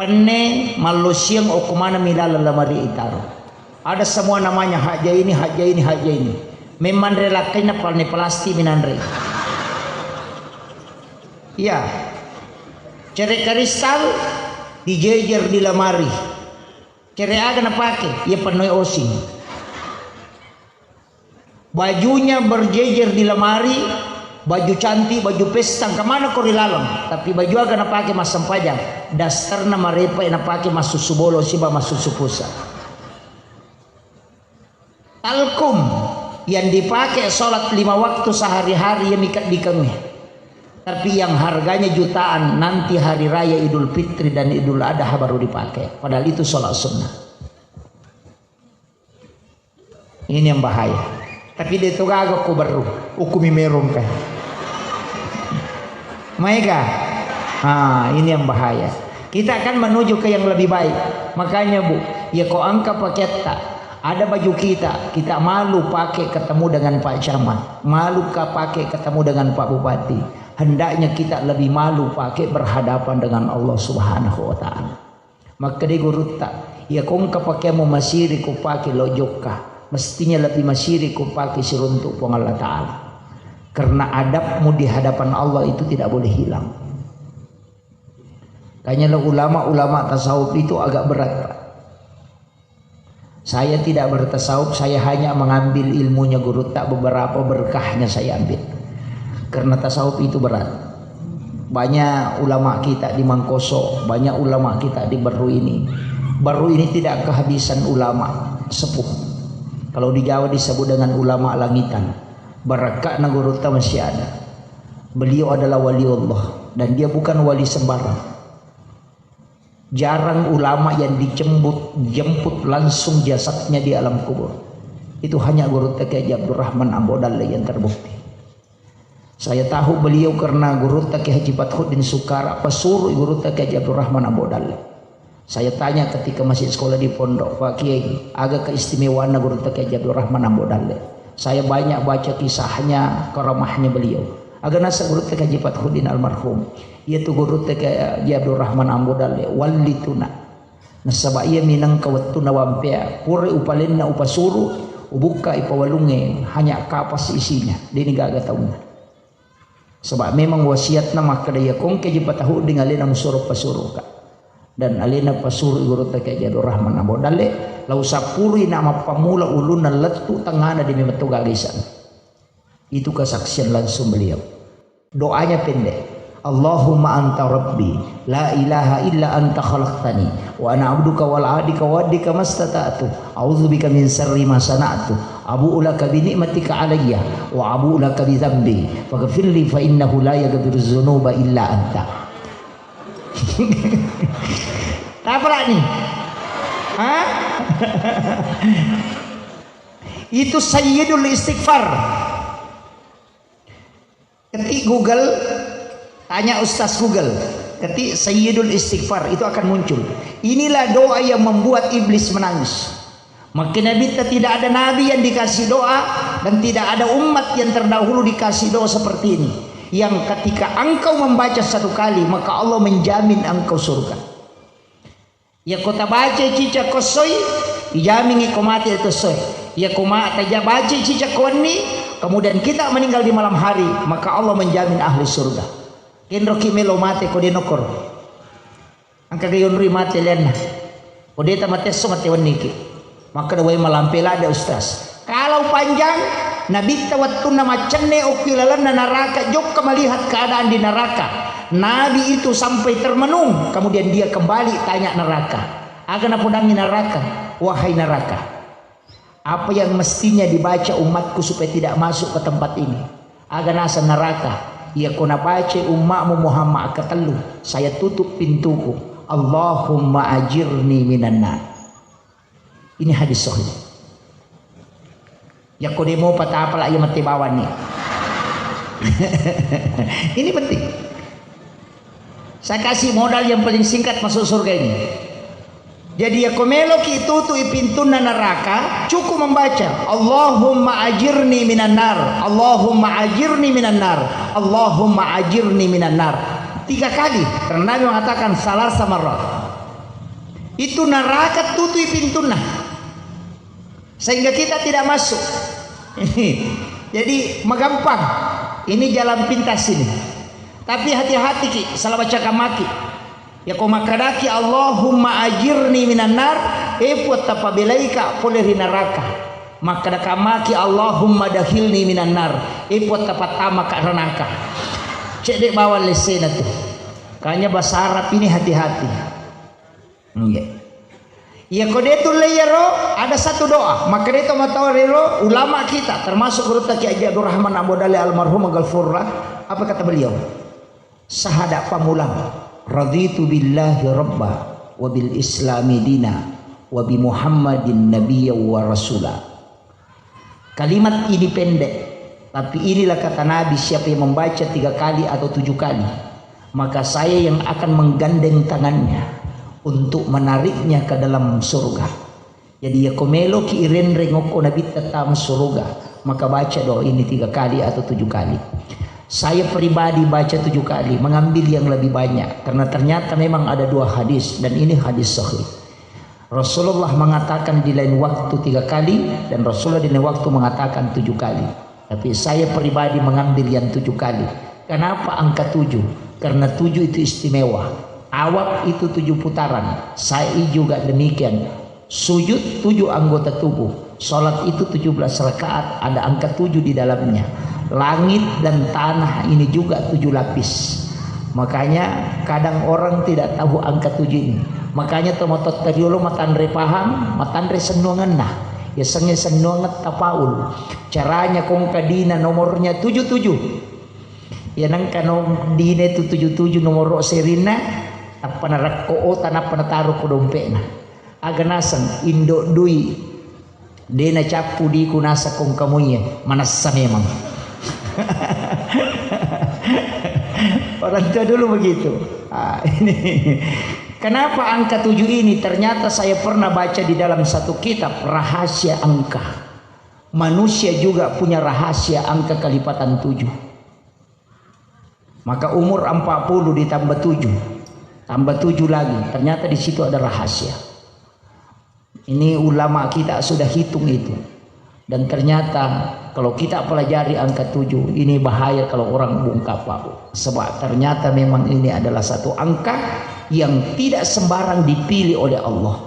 Penne mallosiang okko maneng mi laleng lamari itaro. Ada semua namanya, haja ini, haja ini, haja ini. Memang re lakkainna palne plastik minanre. Iya. Cere kristal dijejer di lamari. Cere aga napake? Iya pennoi osing. Bajunya berjejer di lamari, baju cantik, baju pesta, kemana ko ri laleng? Tapi baju aga napake massempajang? Dasterna marepa napake massusu bolo siba massusu pusa. Talkum yang dipakai sholat lima waktu sehari-hari ya mika dikengi. Tapi yang harganya jutaan nanti hari raya Idul Fitri dan Idul Adha baru dipakai. Padahal itu sholat sunnah. Ini yang bahaya. Tapi dia itu gaga ku baru, hukumi merong kan. Maega. Ah, ini yang bahaya. Kita akan menuju ke yang lebih baik. Makanya, Bu, ya ko angka paketta, ada baju kita, kita malu pakai ketemu dengan Pak Camat, malu ka pakai ketemu dengan Pak Bupati. Hendaknya kita lebih malu pakai berhadapan dengan Allah Subhanahu wa Ta'ala. Makkeda gurutta, iya kongka pakeammu masiri ko pake lo jokka, mestinya lebih masiri ko pake siruntuk Puang Allah Ta'ala. Karena adabmu di hadapan Allah itu tidak boleh hilang. Makanya lo ulama-ulama tasawuf itu agak berat, Pak. Saya tidak bertasawuf, saya hanya mengambil ilmunya gurutta, beberapa berkahnya saya ambil. Karena tasawuf itu berat. Banyak ulama kita di Mangkoso, banyak ulama kita di Baru ini. Baru ini tidak kehabisan ulama sepuh. Kalau di Jawa disebut dengan ulama langitan. Barakakna gurutta masih ada. Beliau adalah wali Allah dan dia bukan wali sembarang. Jarang ulama yang dijemput, jemput langsung jasadnya di alam kubur. Itu hanya Gurutta Kiai Haji Abdurrahman Ambo Dalle yang terbukti. Saya tahu beliau karena Gurutta Kiai Haji Fathuddin Sukara, pesuruh Gurutta Kiai Haji Abdurrahman Ambo Dalle. Saya tanya ketika masih sekolah di pondok, "Pak Kiai, aga keistimewaanna Gurutta Kiai Haji Abdurrahman Ambo Dalle?" Saya banyak baca kisahnya, karamahnya beliau. Aga naseng Gurutta Kiai Haji Fathuddin almarhum. Iya tu Gurutta Kiai Haji Abdurrahman Ambo Dalle, walituna. Nasaba iya minangka wettunna wampea, pura upalenna upasuru, ubukka ipawalunge, hanya kapas isinya, deni gaga taunna. Sebab memang wasiatna makkeda, iya kongke ji patahuding alena musuro pasuruka. Dan alena pasuru Gurutta Kiai Haji Abdurrahman Ambo Dalle, Lau sappului na mappamula ulunna lettu tengngana demi metto gaga isa'na. Itu kesaksian langsung beliau. Doanya pendek. Allahumma anta rabbi, la ilaha illa anta khalaqtani, wa ana abduka wala adika wa addika mastata'tu, a'udzubika min syarri ma sana'tu, abu'u laka bi ni'matika alayya, wa abu'u laka bi dzambi, faghfirli fa innahu la yaghfiru dzunuba illa anta. Apa lagi? Hah? Itu sayyidul istighfar. Ketik Google, tanya Ustaz Google, ketik Sayyidul Istighfar, itu akan muncul. Inilah doa yang membuat iblis menangis. Maka Nabi, tidak ada nabi yang dikasih doa dan tidak ada umat yang terdahulu dikasih doa seperti ini. Yang ketika engkau membaca satu kali, maka Allah menjamin engkau surga. Yakko tabacai cicak ko essoi, ijamingi ko mate to essoi. Yakko ma-, taja-, bacai cicak ko wenni, kemudian kita meninggal di malam hari, maka Allah menjamin ahli surga. Kenroki melo mate ko de nokkoro. Engka ga yonroi mate lianna. Ko de ta mate esso, mate wenniki. Makkeda, "Wai, malampe ladde, Ustaz." Kalau panjang, Nabitta wettunna maccenne okki lalenna naraka, jokka melihat keadaan di neraka. Nabi itu sampai termenung, kemudian dia kembali tanya neraka. Aga napodangi neraka, "Wahai neraka, apa yang mestinya dibaca umatku supaya tidak masuk ke tempat ini?" Aga naseng neraka, "Iya ko nabacai ummakmu Muhammad katellu, saya tutup pintuku. Allahumma ajirni minan nar." Ini hadis sahih. Yakko demo patapala iya mate bawang ni. Ini penting. Saya kasih modal yang paling singkat masuk surga ini. Jadi yakko meloki tutui pintunna neraka, cukup membaca, "Allahumma ajirni minan nar, Allahumma ajirni minan nar, Allahumma ajirni minan nar." Tiga kali, karena Nabi mengatakan, "Salasa marrat." Itu neraka tutui pintunna. Sehingga kita tidak masuk. Jadi, magampang. Ini jalan pintas ini. Tapi hati-hati ki, salah baca kamaki. Yakko makkedaki, "Allahumma ajirni minan nar," e Puang, tapabelaika pole ri neraka. Makkeda kamaki, "Allahumma dakhilni minan nar," e Puang, tapattamaka ranaka. Cedde bawang lessena tu. Kanya bahasa Arab ini hati-hati. Iya. Iya, ko de tulle iyaro, ada satu doa. Makkeda to matoa rero ulama kita, termasuk gurutta Kiai Haji Abdurrahman Abu Dale almarhum, ghafurlah. Apa kata beliau? Sahada pamulang, "Raditu billahi rabba, wa bil islami dina, wa bi Muhammadin nabiyya wa rasula." Kalimat ini pendek, tapi inilah kata Nabi, siapa yang membaca tiga kali atau tujuh kali, maka saya yang akan menggandeng tangannya untuk menariknya ke dalam surga. Jadi, yakko meloki irenreng okko Nabitta tama surga, maka baca doa ini tiga kali atau tujuh kali. Saya pribadi baca tujuh kali, mengambil yang lebih banyak, karena ternyata memang ada dua hadis, dan ini hadis sahih. Rasulullah mengatakan di lain waktu tiga kali, dan Rasulullah di lain waktu mengatakan tujuh kali. Tapi saya pribadi mengambil yang tujuh kali. Kenapa angka tujuh? Karena tujuh itu istimewa. Tawaf itu tujuh putaran. Sa'i juga demikian. Sujud tujuh anggota tubuh. Salat itu tujuh belas rakaat, ada angka tujuh di dalamnya. Langit dan tanah ini juga tujuh lapis. Makanya kadang orang tidak tahu angka tujuh ini. Makanya tomatoatta riolo matanre pahang, matanre sennuangenna. Yasengnge sennuangeng tafaul. Caranya kongka dina nomornya tujuh tujuh. Ya nengka no dina itu tujuh tujuh nomoro serinna, tappa narekko ota, nappa nataro ko dompetna. Aga naseng, indo dui. De nacappu diku naseng kongka muie, manessa memang. Orang tua dulu begitu. Ah, ini. Kenapa angka tujuh ini? Ternyata saya pernah baca di dalam satu kitab rahasia angka. Manusia juga punya rahasia angka kelipatan tujuh. Maka umur empat puluh ditambah tujuh, tambah tujuh lagi. Ternyata di situ ada rahasia. Ini ulama kita sudah hitung itu. Dan ternyata kalau kita pelajari angka tujuh, ini bahaya kalau orang bungkam, Pak. Sebab ternyata memang ini adalah satu angka yang tidak sembarang dipilih oleh Allah.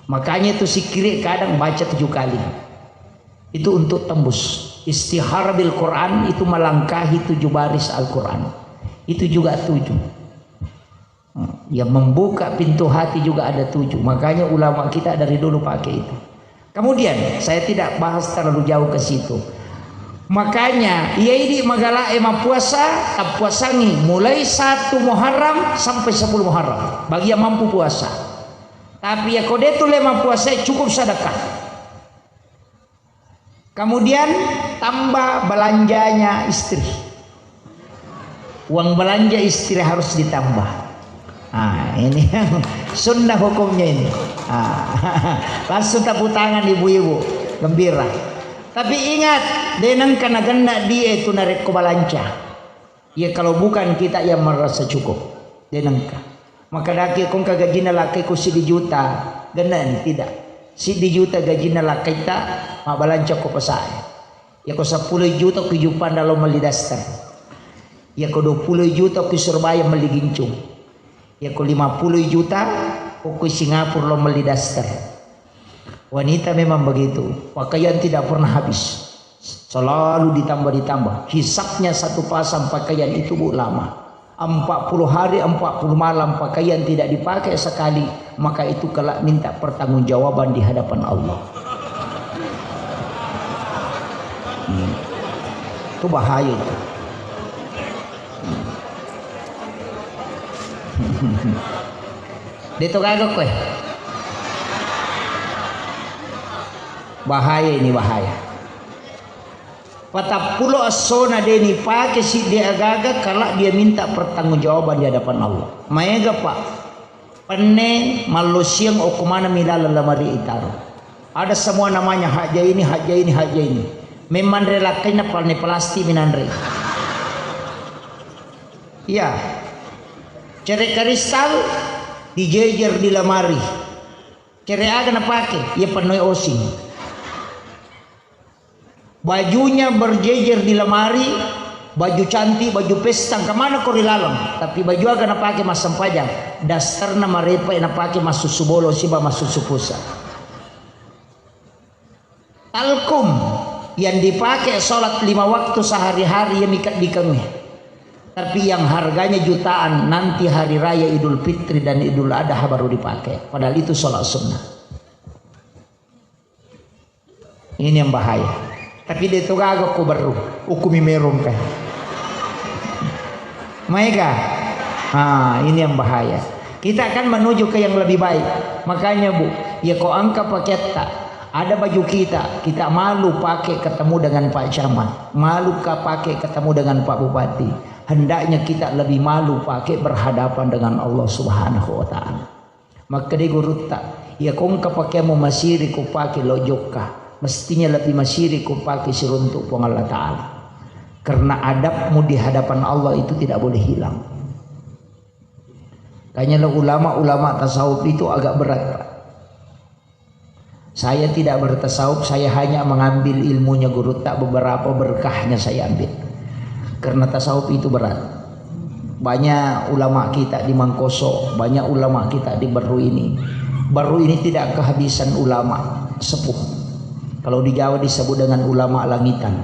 Makanya itu sikiri kadang baca tujuh kali. Itu untuk tembus. Istihara bil Quran itu melangkahi tujuh baris Al-Quran. Itu juga tujuh. Yang membuka pintu hati juga ada tujuh. Makanya ulama kita dari dulu pakai itu. Kemudian, saya tidak bahas terlalu jauh ke situ. Makanya, iya idi magala e mappuasa, tappuasangi mulai satu Muharram sampai sepuluh Muharram. Bagi yang mampu puasa. Tapi ya kode tu le mappuasa cukup sedekah. Kemudian tambah belanjanya istri. Uang belanja istri harus ditambah. Ah, ini sunnah hukumnya ini. Ah, langsung tepuk tangan ibu-ibu, gembira. Tapi ingat, deneng kana genna dia itu narekko balanca. Ya kalau bukan kita yang merasa cukup, denengka. Maka daki kongka gajina lakai ku sidi juta, genna ni tidak. Sidi juta gajina lakaita, mabalanca ko pasae. Yako seppulo juta ku Jupanda lo melli daster. Yako dua puluh juta ku Surabaya melli gincung. Yako lima puluh juta ku Singapura lo melli daster. Wanita memang begitu, pakaian tidak pernah habis. Selalu ditambah-ditambah. Hisapnya satu pasang pakaian itu, Bu, lama. Empat puluh hari, empat puluh malam pakaian tidak dipakai sekali, maka itu kelak minta pertanggungjawaban di hadapan Allah. Hmm. Itu bahaya itu. Deto gaga kowe. Bahaya ini, bahaya. Patappulo essona de nipake siddi agaga, kala dia minta pertanggungjawaban di hadapan Allah. Maega, Pak. Penne mallosiang okko maneng mi laleng lamari itaro. Ada semua namanya, haja ini, haja ini, haja ini. Memang relakkaina palne plastik minanre. Iya. Cere kristal dijejer di lamari. Cere aga napake? Iya pennoi osing. Bajunya berjejer di lamari, baju cantik, baju pesta, kemana ko ri laleng? Tapi baju aga napake massempajang? Dasterna marepa napake massusu bolo siba massusu pusa. Talkum yang dipakai sholat lima waktu sehari-hari ya mika dikengi. Tapi yang harganya jutaan nanti hari raya Idul Fitri dan Idul Adha baru dipakai. Padahal itu sholat sunnah. Ini yang bahaya. Tapi de to gaga ko baru, ukumi merong kan. Maega. Ah, ini yang bahaya. Kita akan menuju ke yang lebih baik. Makanya, Bu, ya ko angka paketta, ada baju kita, kita malu pakai ketemu dengan Pak Camat, malu ka pakai ketemu dengan Pak Bupati. Hendaknya kita lebih malu pakai berhadapan dengan Allah Subhanahu wa Ta'ala. Makkeda gurutta, iya kongka pakeammu masiri ko pake lo jokka, mestinya lebih masiri ko pake siruntuk Puang Allah Ta'ala. Karena adabmu di hadapan Allah itu tidak boleh hilang. Kanya lo ulama-ulama tasawuf itu agak berat, Pak. Saya tidak bertasawuf, saya hanya mengambil ilmunya gurutta, beberapa berkahnya saya ambil. Karena tasawuf itu berat. Banyak ulama kita di Mangkoso, banyak ulama kita di Baru ini. Baru ini tidak kehabisan ulama sepuh. Kalau di Jawa disebut dengan ulama langitan.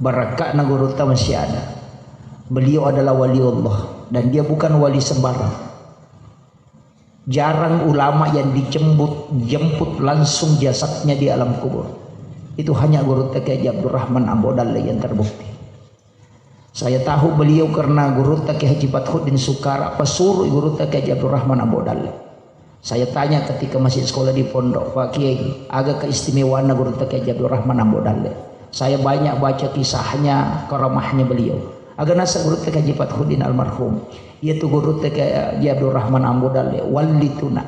Barakakna gurutta masih ada. Beliau adalah wali Allah dan dia bukan wali sembarang. Jarang ulama yang dijemput, jemput langsung jasadnya di alam kubur. Itu hanya Gurutta Kiai Haji Abdurrahman Ambo Dalle yang terbukti. Saya tahu beliau karena Gurutta Kiai Haji Fathuddin Sukara, pesuruh Gurutta Kiai Haji Abdurrahman Ambo Dalle. Saya tanya ketika masih sekolah di pondok, "Pak Kiai, aga keistimewaanna Gurutta Kiai Haji Abdurrahman Ambo Dalle?" Saya banyak baca kisahnya, karamahnya beliau. Aga nasa Gurutta Kiai Haji Fathuddin almarhum. Iya tu Gurutta Kiai Haji Abdurrahman Ambo Dalle, wali tuna.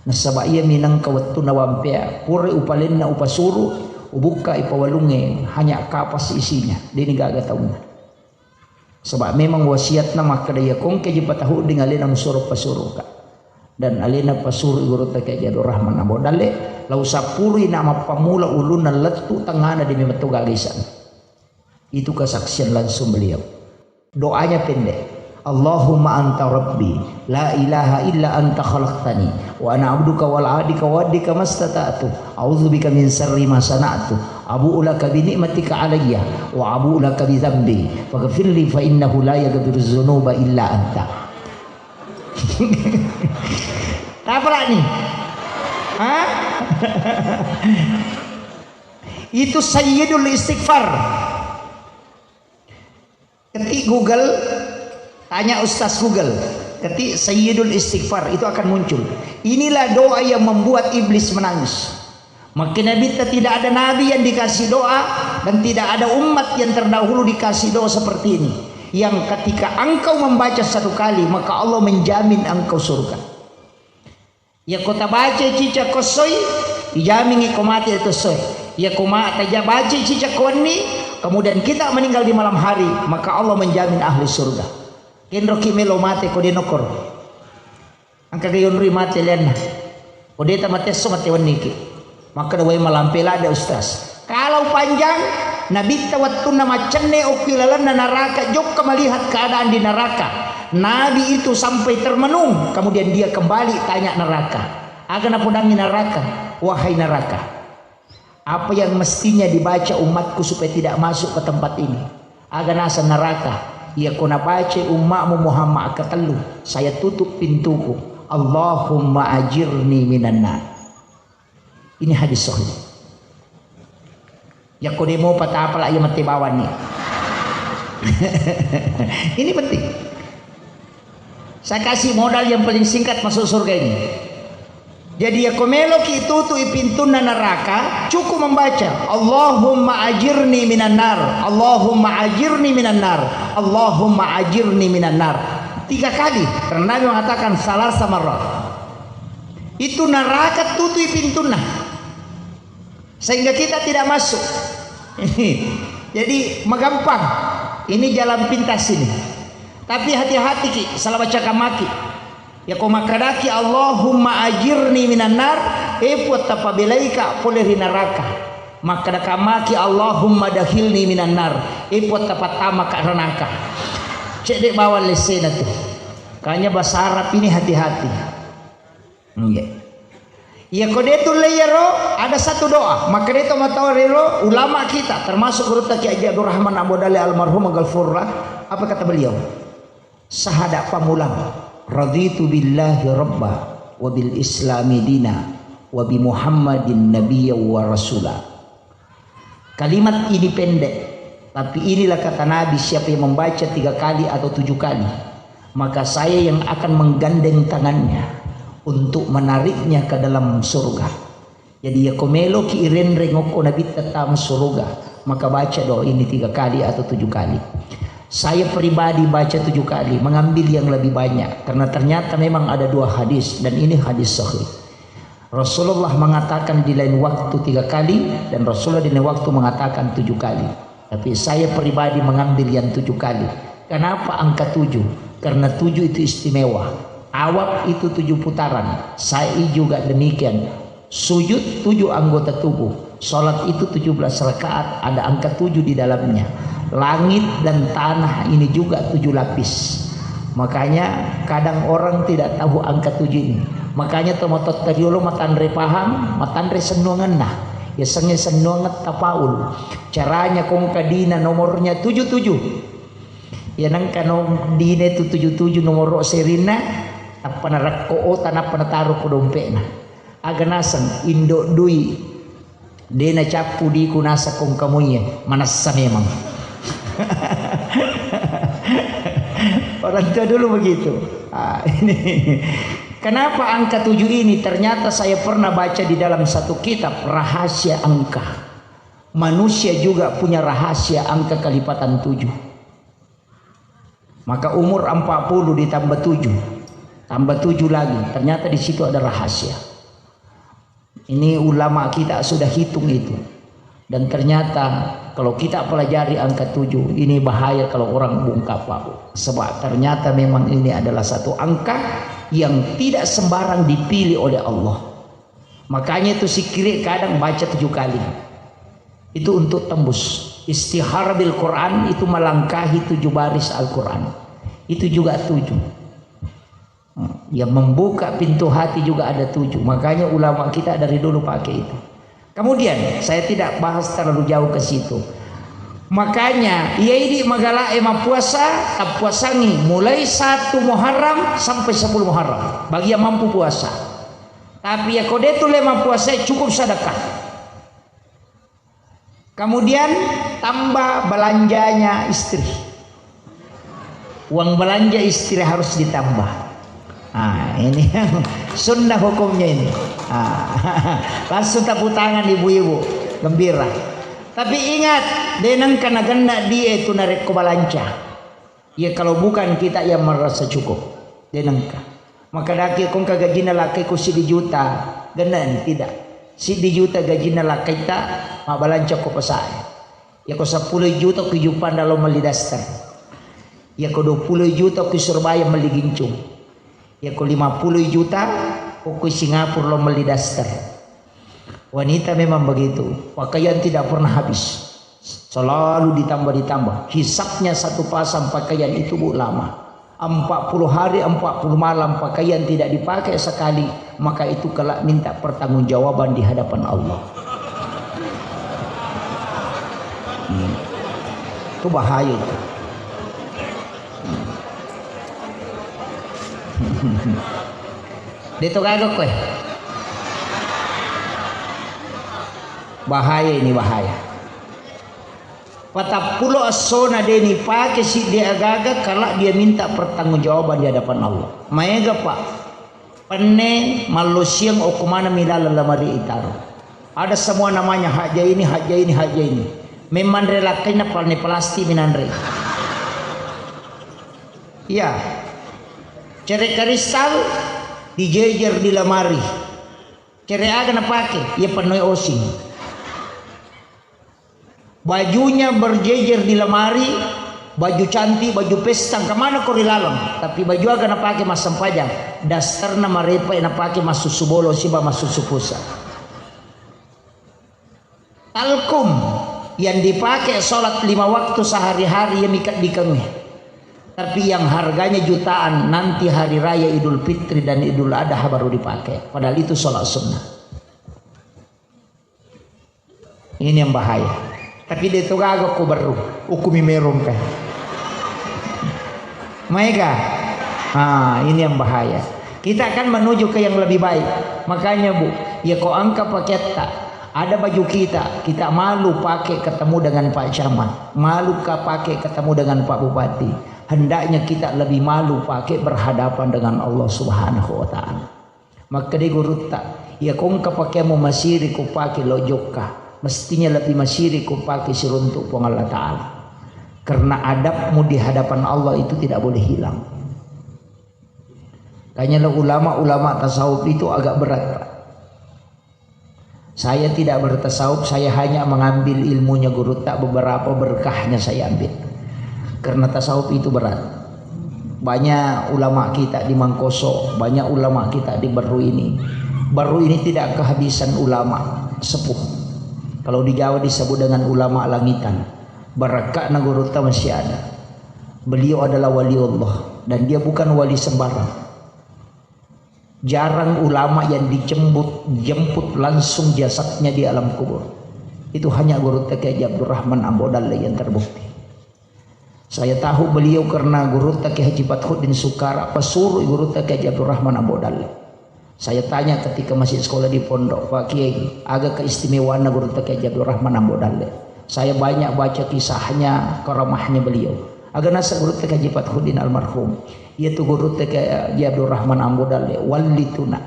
Nasaba iya minangka wettunna wampea, pura upalenna upasuru, ubukka ipawalunge, hanya kapas isinya, deni gaga taunna. Saba memang wasiatna makkeda, iya kongke ji patahudding alena musuro pasuruka. Dan alena pasuru Gurutta Kiai Haji Abdurrahman Ambo Dalle, lao sappurui na mappamula ulunna lettu tengngana demi metto gaga isana. Itu kesaksian langsung beliau. Doanya pendek. Allahumma anta rabbi, la ilaha illa anta khalaqtani, wa ana abduka wa ana ala ahdika wa wa'dika mastata'tu, a'udzubika min syarri ma sana'tu, abu'u laka bi ni'matika alayya, wa abu'u laka bi dzambi, faghfirli fa innahu la yaghfiru dzunuba illa anta. Apa lagi? Hah? Itu sayyidul istighfar. Ketik Google, tanya Ustaz Google, ketik Sayyidul Istighfar, itu akan muncul. Inilah doa yang membuat iblis menangis. Maka Nabi, tidak ada nabi yang dikasih doa dan tidak ada umat yang terdahulu dikasih doa seperti ini. Yang ketika engkau membaca satu kali, maka Allah menjamin engkau surga. Yako tabacai cicak ko essoi, ijamingi ko mate to essoi. Yako ma-, taja-, bacai cicak ko wenni, kemudian kita meninggal di malam hari, maka Allah menjamin ahli surga. Kenroki melo mate ko de nokkoro. Engka ga yonroi mate lianna. Ko de ta mate esso, mate wenniki. Makkeda, "Wai, malampe ladde, Ustaz." Kalau panjang, Nabitta wettunna maccenne okki lalenna neraka, jokka melihat keadaan di neraka. Nabi itu sampai termenung, kemudian dia kembali tanya neraka. Aga napodangi neraka, "Wahai neraka, apa yang mestinya dibaca umatku supaya tidak masuk ke tempat ini?" Aga naseng neraka, "Iya ko nabaca ummamu Muhammad katellu, saya tutup pintuku. Allahumma ajirni minan nar." Ini hadis sahih. Yako demo patapala iya mate bawang ni. Ini penting. Saya kasih modal yang paling singkat masuk surga ini. Jadi, yako meloki tutui pintunna neraka, cukup membaca, "Allahumma ajirni minan nar, Allahumma ajirni minan nar, Allahumma ajirni minan nar." Tiga kali, karena Nabi mengatakan, "Salasa marrat." Itu neraka tutui pintunna. Sehingga kita tidak masuk. Jadi, magampang. Ini jalan pintas ini. Tapi hati-hati ki, salah baca kamaki. Yako makkadaki, "Allahumma ajirni minan nar," eh, Puang, tapabelaika pole ri neraka. Makkada kamaki, "Allahumma dakhilni minan nar," eh, Puang, tapattamaka ranaka. Cedde bawang lessena tu. Kanya bahasa Arab ini hati-hati. Iya. Iya, ko de tulle iyaro, ada satu doa. Makkeda to matoa rero ulama kita, termasuk gurutta Kiai Haji Abdurrahman Abu Dale almarhum Ghafurullah, apa kata beliau? Sahada pamulang, "Raditu billahi rabba, wa bil islami dina, wa bi Muhammadin nabiyya wa rasula." Kalimat ini pendek, tapi inilah kata Nabi, siapa yang membaca tiga kali atau tujuh kali, maka saya yang akan menggandeng tangannya untuk menariknya ke dalam surga. Jadi, yako meloki irenreng okko Nabitta tama surga, maka baca doa ini tiga kali atau tujuh kali. Saya pribadi baca tujuh kali, mengambil yang lebih banyak, karena ternyata memang ada dua hadis, dan ini hadis sahih. Rasulullah mengatakan di lain waktu tiga kali, dan Rasulullah di lain waktu mengatakan tujuh kali. Tapi saya pribadi mengambil yang tujuh kali. Kenapa angka tujuh? Karena tujuh itu istimewa. Tawaf itu tujuh putaran. Sa'i juga demikian. Sujud tujuh anggota tubuh. Sholat itu tujuh belas rakaat, ada angka tujuh di dalamnya. Langit dan tanah ini juga tujuh lapis. Makanya kadang orang tidak tahu angka tujuh ini. Makanya tomatoatta riolo matanre paham, matanre sennuangenna. Yasengnge sennuangeng tafaul. Caranya, ko engka dina nomornya tujuh tujuh. Ya, nengka no dina itu tujuh tujuh nomoro serinna, tappa narekko ota, nappa nataro ko dompetna. Aga naseng, indo dui. De nacappu diku naseng ko engka muie, manessa memang. Orang tua dulu begitu. Ah, ini. Kenapa angka tujuh ini? Ternyata saya pernah baca di dalam satu kitab rahasia angka. Manusia juga punya rahasia angka kelipatan tujuh. Maka umur empat puluh ditambah tujuh, tambah tujuh lagi, ternyata di situ ada rahasia. Ini ulama kita sudah hitung itu. Dan ternyata kalau kita pelajari angka tujuh, ini bahaya kalau orang bungkam, Pak. Sebab ternyata memang ini adalah satu angka yang tidak sembarang dipilih oleh Allah. Makanya itu zikir kadang baca tujuh kali. Itu untuk tembus. Istihara bil Quran itu melangkahi tujuh baris Al-Quran. Itu juga tujuh. Yang membuka pintu hati juga ada tujuh. Makanya ulama kita dari dulu pakai itu. Kemudian, saya tidak bahas terlalu jauh ke situ. Makanya, iya idi magala e mappuasa, tappuasangi mulai satu Muharram sampai sepuluh Muharram. Bagi yang mampu puasa. Tapi ya kode tu le mappuasa, cukup sedekah. Kemudian tambah belanjanya istri. Uang belanja istri harus ditambah. Nah, ini yang sunnah hukumnya ini. Ah, langsung tepuk tangan ibu-ibu, gembira. Tapi ingat, deneng kana genna dia itu narekko balanca. Ya kalau bukan kita yang merasa cukup, denengka. Maka daki kongka gajina lakai ku siddi juta, genna ni tidak. Siddi juta gajina lakaita, mabalanca ko pasae. Yako seppulo juta ku juppanda lo melli daster. Yako dua puluh juta ku Surabaya melli gincung. Yako lima puluh juta ko ku Singapura lo melli daster. Wanita memang begitu, pakaian tidak pernah habis. Selalu ditambah-ditambah. Hisapnya satu pasang pakaian itu, Bu, lama. Empat puluh hari, empat puluh malam pakaian tidak dipakai sekali, maka itu kelak minta pertanggungjawaban di hadapan Allah. Hmm. Itu bahaya itu. Hmm. Deto gaga kowe. Bahaya ini, bahaya. Patappulo essona de nipake siddi agaga, kala dia minta pertanggungjawaban di hadapan Allah. Maega, Pak. Penne mallo siang okko maneng mi laleng lamari itaro. Ada semua namanya, haja ini, haja ini, haja ini. Memang re lakkainna palne plastik minanre. Iya. Cere kristal dijejer di lamari. Cere aga napake? Iya pennoi osing. Bajunya berjejer di lamari, baju cantik, baju pesta, kemana ko ri laleng? Tapi baju aga napake massempajang? Dasterna marepa napake massusu bolo siba massusu pusa. Talkum yang dipakai sholat lima waktu sehari-hari ya mika dikengi. Tapi yang harganya jutaan nanti hari raya Idul Fitri dan Idul Adha baru dipakai. Padahal itu sholat sunnah. Ini yang bahaya. Tapi dia itu gaga ku baru hukumi merong kan. Maega. Ah, ini yang bahaya. Kita akan menuju ke yang lebih baik. Makanya, Bu, ya ko engka paketta, ada baju kita, kita malu pakai ketemu dengan Pak Camat, malu ka pakai ketemu dengan Pak Bupati. Hendaknya kita lebih malu pakai berhadapan dengan Allah Subhanahu wa Ta'ala. Makkeda gurutta, iya kongka pakeammu masiri ko pake lo jokka, mestinya lebih masiri ko pake siruntuk Puang Allah Ta'ala. Karena adabmu di hadapan Allah itu tidak boleh hilang. Makanya lo ulama-ulama tasawuf itu agak berat, Pak. Saya tidak bertasawuf, saya hanya mengambil ilmunya gurutta, beberapa berkahnya saya ambil. Karena tasawuf itu berat. Banyak ulama kita di Mangkoso, banyak ulama kita di Baru ini. Baru ini tidak kehabisan ulama sepuh. Kalau di Jawa disebut dengan ulama langitan. Barakakna gurutta masih ada. Beliau adalah wali Allah dan dia bukan wali sembarang. Jarang ulama yang dijemput, jemput langsung jasadnya di alam kubur. Itu hanya Gurutta Kiai Haji Abdurrahman Ambo Dalle yang terbukti. Saya tahu beliau karena Gurutta Kiai Haji Fathuddin Sukara, pesuruh Gurutta Kiai Haji Abdurrahman Ambo Dalle. Saya tanya ketika masih sekolah di pondok, "Pak Kiai, aga keistimewaanna Gurutta Kiai Haji Abdurrahman Ambo Dalle?" Saya banyak baca kisahnya, karamahnya beliau. Aga nasa Gurutta Kiai Haji Fathuddin almarhum. Iya tu Gurutta Kiai Haji Abdurrahman Ambo Dalle, wali tuna.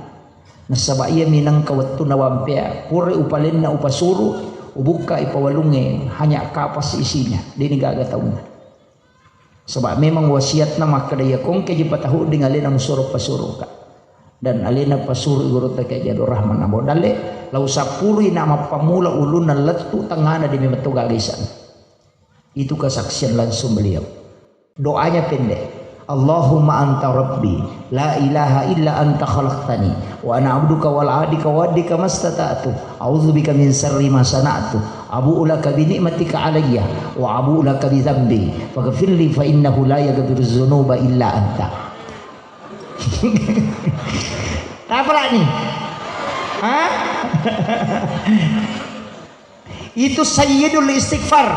Nasaba iya minangka wettunna wampea, pura upalenna upasuru, ubukka ipawalunge, hanya kapas isinya, deni gaga taunna. Saba memang wasiatna makkeda, iya kongke ji patahuding alena musuro pasuruka. Dan alena pasuru Gurutta Kiai Haji Abdurrahman Ambo Dalle, lao sappurui na mappamula ulunna lettu tengngana demi metto gaga isana. Itu kesaksian langsung beliau. Doanya pendek. Allahumma anta rabbi, la ilaha illa anta khalaqtani, wa ana abduka wala adika wa adika mastata'tu, a'udzubika min syarri ma sana'tu, Abu'u laka bi ni'matika alayya wa abu'u laka bi dzambi faghfirli fa innahu la yaghfiru dzunuba illa anta. Apa lagi? Hah? Itu sayyidul istighfar.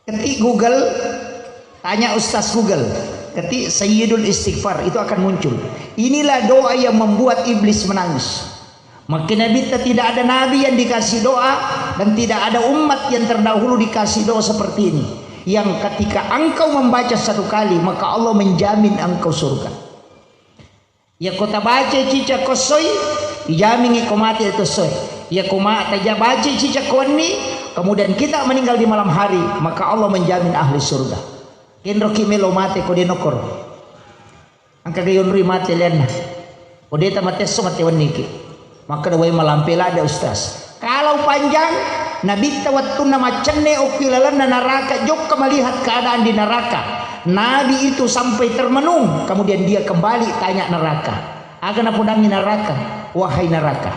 Ketik Google, tanya Ustaz Google, ketik Sayyidul Istighfar, itu akan muncul. Inilah doa yang membuat iblis menangis. Maka Nabi, tidak ada nabi yang dikasih doa dan tidak ada umat yang terdahulu dikasih doa seperti ini. Yang ketika engkau membaca satu kali, maka Allah menjamin engkau surga. Yakko tabacai cicak ko essoi, ijamingngi ko mate to essoi. Yakko ma-, taja-, bacai cicak ko wenni, kemudian kita meninggal di malam hari, maka Allah menjamin ahli surga. Kenroki melo mate ko de nokkoro. Engka ga yonroi mate lianna. Ko de tamate esso mate wenniki. Makkeda, "Wai malampe ladde, Ustaz." Kalau panjang, Nabitta wettunna maccenne okki lalenna neraka, jokka melihat keadaan di neraka. Nabi itu sampai termenung, kemudian dia kembali tanya neraka. Aga napodangi neraka, "Wahai neraka,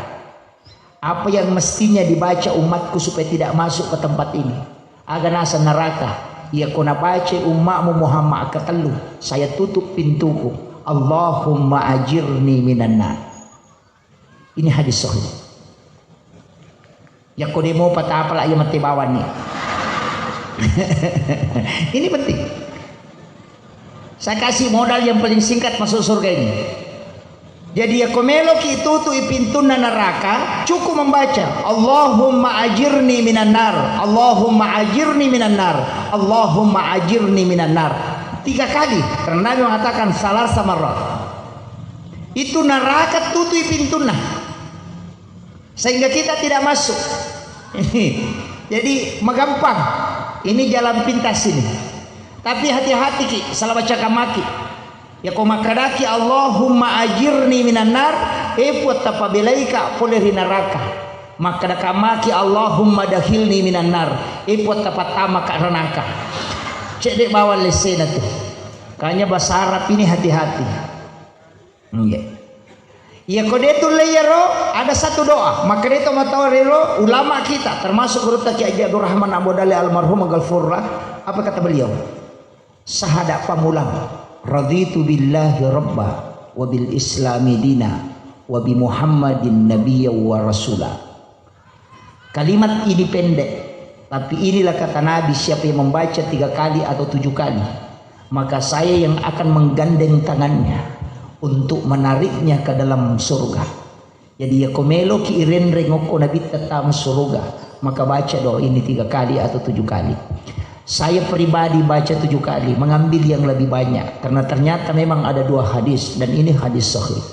apa yang mestinya dibaca umatku supaya tidak masuk ke tempat ini?" Aga naseng neraka, "Iya ko nabacai ummakmu Muhammad katellu, saya tutup pintuku. Allahumma ajirni minan nar." Ini hadis sahih. Yakko demo patapala iya mate bawanni. Ini penting. Saya kasih modal yang paling singkat masuk surga ini. Jadi yakko meloki tutui pintunna neraka, cukup membaca, "Allahumma ajirni minan nar, Allahumma ajirni minan nar, Allahumma ajirni minan nar." Tiga kali, karena Nabi mengatakan, "Salasa marrat." Itu neraka tutui pintunna. Sehingga kita tidak masuk. Jadi, magampang. Ini jalan pintas ini. Tapi hati-hati ki, salah baca kamaki. Yakko makkadaki, "Allahumma ajirni minan nar," eh, Puang, tapabelaika pole ri neraka. Makkada kamaki, "Allahumma dakhilni minan nar," eh, Puang, tapattamaka ranaka. Cedde bawang lessena tu. Kanya bahasa Arab ini hati-hati. Iya. Iya, ko de tulle iyaro, ada satu doa. Makkeda to matoa rero ulama kita, termasuk gurutta Kiai Haji Abdurrahman Abu Dale almarhum Ghafurullah. Apa kata beliau? Sahada pamulang, "Raditu billahi rabba, wa bil islami dina, wa bi Muhammadin nabiyya wa rasula." Kalimat ini pendek, tapi inilah kata Nabi, "Siapa yang membaca tiga kali atau tujuh kali, maka saya yang akan menggandeng tangannya untuk menariknya ke dalam surga." Jadi, yakko meloki irenreng okko Nabi tentang surga, maka baca doa ini tiga kali atau tujuh kali. Saya pribadi baca tujuh kali, mengambil yang lebih banyak, karena ternyata memang ada dua hadis, dan ini hadis sahih.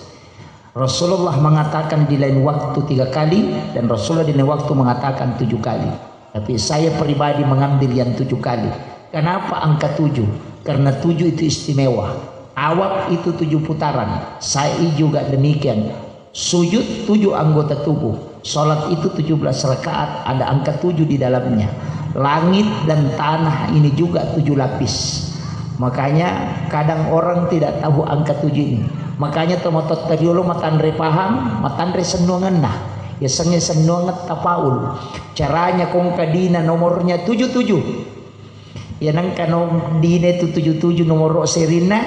Rasulullah mengatakan di lain waktu tiga kali, dan Rasulullah di lain waktu mengatakan tujuh kali. Tapi saya pribadi mengambil yang tujuh kali. Kenapa angka tujuh? Karena tujuh itu istimewa. Tawaf itu tujuh putaran. Sa'i juga demikian. Sujud tujuh anggota tubuh. Salat itu tujuh belas rakaat, ada angka tujuh di dalamnya. Langit dan tanah ini juga tujuh lapis. Makanya kadang orang tidak tahu angka tujuh ini. Makanya tomatoatta riolo matanre paham, matanre sennuangenna. Yasengnge sennuangeng tafaul. Caranya kongka dina nomornya tujuh tujuh. Ya nengka no dina itu tujuh tujuh nomoro serinna,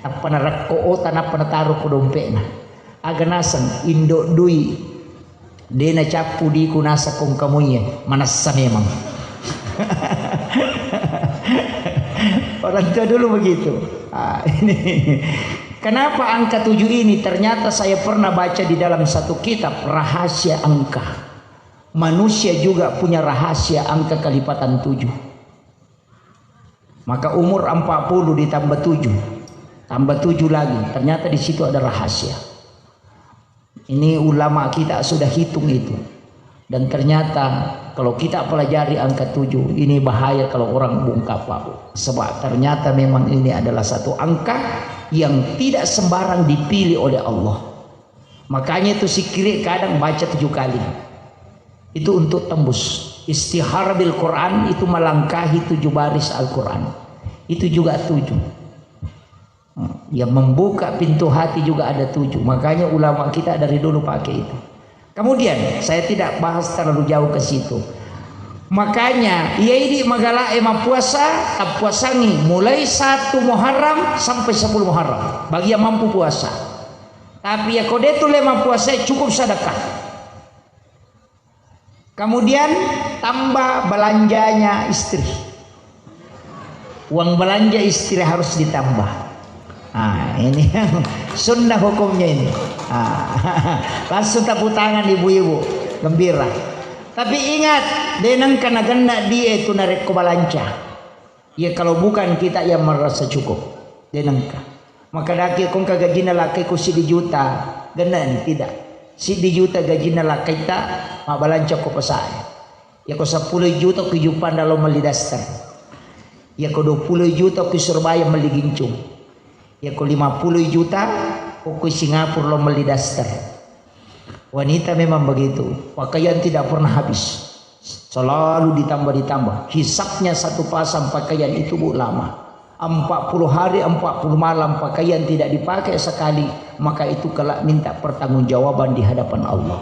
nappa narekko ota, nappa nataro ko dompetna. Aga naseng indo dui. De nacappu diku naseng kongka muie, manessa memang. Orang tua dulu begitu. Ah, ini. Kenapa angka tujuh ini? Ternyata saya pernah baca di dalam satu kitab rahasia angka. Manusia juga punya rahasia angka kelipatan tujuh. Maka umur empat puluh ditambah tujuh, tambah tujuh lagi. Ternyata di situ ada rahasia. Ini ulama kita sudah hitung itu. Dan ternyata kalau kita pelajari angka tujuh, ini bahaya kalau orang bungkam, Pak. Sebab ternyata memang ini adalah satu angka yang tidak sembarang dipilih oleh Allah. Makanya itu zikir kadang baca tujuh kali. Itu untuk tembus. Istihara bil Quran itu melangkahi tujuh baris Al-Quran. Itu juga tujuh. Yang membuka pintu hati juga ada tujuh. Makanya ulama kita dari dulu pakai itu. Kemudian, saya tidak bahas terlalu jauh ke situ. Makanya, iya idi magala e mappuasa, tappuasangi mulai satu Muharram sampai sepuluh Muharram. Bagi yang mampu puasa. Tapi ya kode tu le mappuasa, cukup sedekah. Kemudian tambah belanjanya istri. Uang belanja istri harus ditambah. Ah, ini yang sunnah hukumnya ini. Ah, langsung tepuk tangan ibu-ibu, gembira. Tapi ingat, deneng kana genna die tu narekko balanca. Ya, kalau bukan kita yang merasa cukup, denengka. Maka daki kongka gajinna lakkai ko siddi juta, gennani tidak. Siddi juta gajinna lakkaita, mabbalanca ko pasae. Ya ko seppulo juta ko juppanda lo melli daster. Ya ko dua puluh juta ko Surabaya melli gincung. Ya ko lima puluh juta ko ko Singapura lo melli daster. Wanita memang begitu, pakaian tidak pernah habis, selalu ditambah-ditambah. Hisapnya satu pasang pakaian itu, Bu, lama. Empat puluh hari, empat puluh malam pakaian tidak dipakai sekali, maka itu kelak minta pertanggungjawaban di hadapan Allah.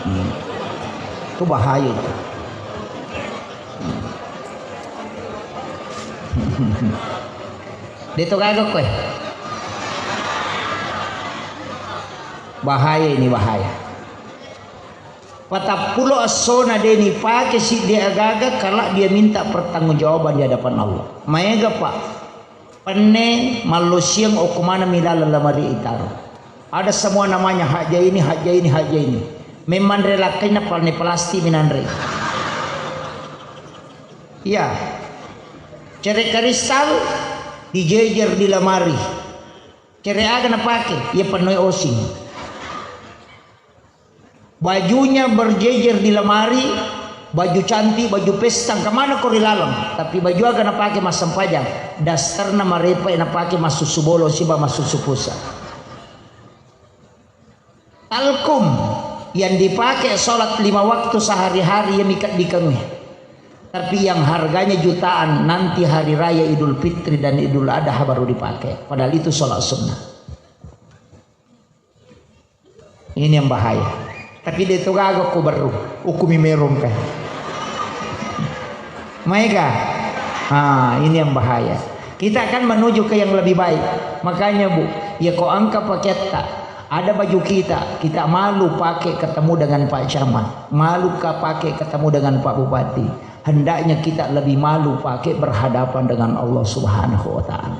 Hmm. Itu bahaya itu. Deto gaga koe. Bahaya ini, bahaya. Patappulo essona de nipake siddi agaga, kala dia minta pertanggungjawaban di hadapan Allah. Maega, Pak. Penne mallosiang okko maneng mi laleng lamari itaro. Ada semua namanya, haja ini, haja ini, haja ini. Memang re lakkainna palne plastik minanre. Iya. Cere kristal dijejer di lamari. Cere aga napake? Iya pennoi osing. Bajunya berjejer di lamari, baju cantik, baju pesta, kemana ko ri laleng. Tapi baju aga napake massempajang? Dasterna marepa napake massusu bolo siba massusu pusa. Talkum yang dipakai sholat lima waktu sehari-hari ya mika dikengi. Tapi yang harganya jutaan nanti hari raya Idul Fitri dan Idul Adha baru dipakai. Padahal itu sholat sunnah. Ini yang bahaya. Tapi de to gaga ko berru, ukumi merong kan. Maega. Ah, ini yang bahaya. Kita akan menuju ke yang lebih baik. Makanya, Bu, ya ko engka paketta, ada baju kita, kita malu pakai ketemu dengan Pak Camat, malu ka pakai ketemu dengan Pak Bupati. Hendaknya kita lebih malu pakai berhadapan dengan Allah Subhanahu wa Ta'ala.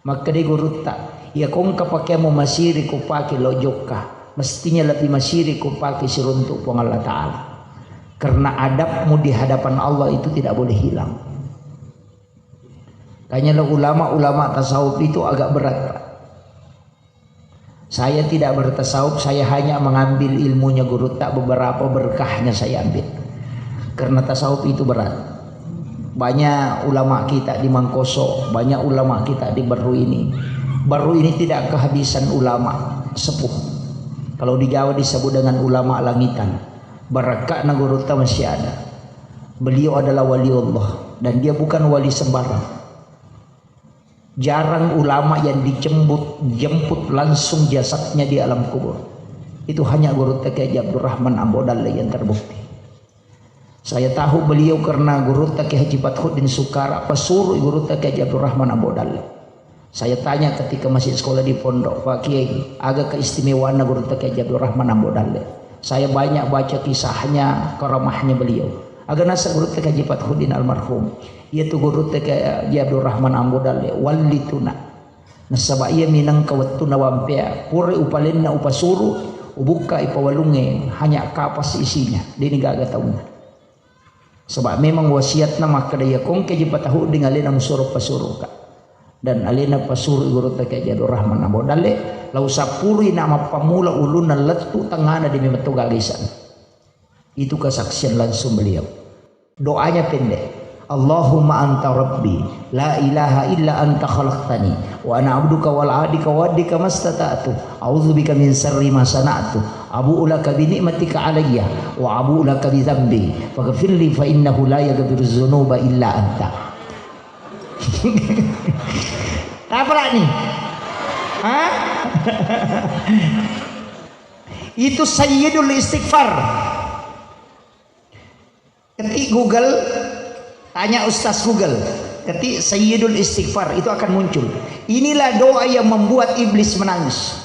Makkeda gurutta, iya kongka pakeammu masiri ko pake lo jokka, mestinya lebih masiri ko pake siruntuk Puang Allah Ta'ala. Karena adabmu di hadapan Allah itu tidak boleh hilang. Kayaknya lo ulama-ulama tasawuf itu agak berat, Pak. Saya tidak bertasawuf, saya hanya mengambil ilmunya gurutta, beberapa berkahnya saya ambil. Karena tasawuf itu berat. Banyak ulama kita di Mangkoso, banyak ulama kita di Berru ini. Berru ini tidak kehabisan ulama sepuh. Kalau di Jawa disebut dengan ulama langitan. Barakakna gurutta masih ada. Beliau adalah wali Allah dan dia bukan wali sembarang. Jarang ulama yang dijemput, jemput langsung jasadnya di alam kubur. Itu hanya Gurutta Kiai Haji Abdurrahman Ambo Dalle yang terbukti. Saya tahu beliau karena Gurutta Kiai Haji Fathuddin Sukara, pesuruh Gurutta Kiai Haji Abdurrahman Ambo Dalle. Saya tanya ketika masih sekolah di pondok, "Pak Kiai, aga keistimewaanna Gurutta Kiai Haji Abdurrahman Ambo Dalle?" Saya banyak baca kisahnya, karamahnya beliau. Aga nasa Gurutta Kiai Haji Fathuddin almarhum. Iya tu Gurutta Kiai Haji Abdurrahman Ambo Dalle, wallituna. Nasaba iya minangka wettunna wampea, pura upalenna upasuru, ubukka ipawalunge, hanya kapas isinya, deni gaga taunna. Saba memang wasiatna makkeda, iya kongke ji patahuding alena musuro pasuruka. Dan alena pasuru Gurutta Kiai Haji Abdurrahman Ambo Dalle, lau sapurui na mappamula ulunna lettu tengana demi metto gaga isana. Itu kesaksian langsung beliau. Doanya pendek. Allahumma anta rabbi, la ilaha illa anta khalaqtani, wa ana abduka wa ana ala ahdika wa wa'dika mastata'tu, a'udzubika min syarri ma sana'tu, abu'u laka bi ni'matika alayya, wa abu'u laka bi dzambi, faghfirli fa innahu la yaghfiru dzunuba illa anta. Apa lagi? Hah? Itu Sayyidul Istighfar. Ketik Google, tanya Ustaz Google. Ketik Sayyidul Istighfar, itu akan muncul. Inilah doa yang membuat iblis menangis.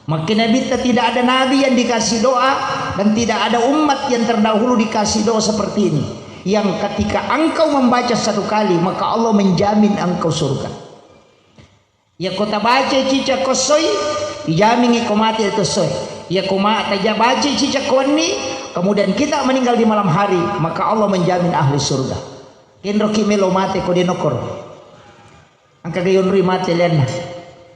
Maka Nabitta tidak ada nabi yang dikasih doa dan tidak ada umat yang terdahulu dikasih doa seperti ini. Yang ketika engkau membaca satu kali, maka Allah menjamin engkau surga. Yakko tabacai cicak ko essoi, ijamingi ko mate to essoi. Yakko ma-, taja-, bacai cicak ko wenni, kemudian kita meninggal di malam hari, maka Allah menjamin ahli surga. Kenroki melo mate ko de nokkoro. Engka ga yonroi mate lianna.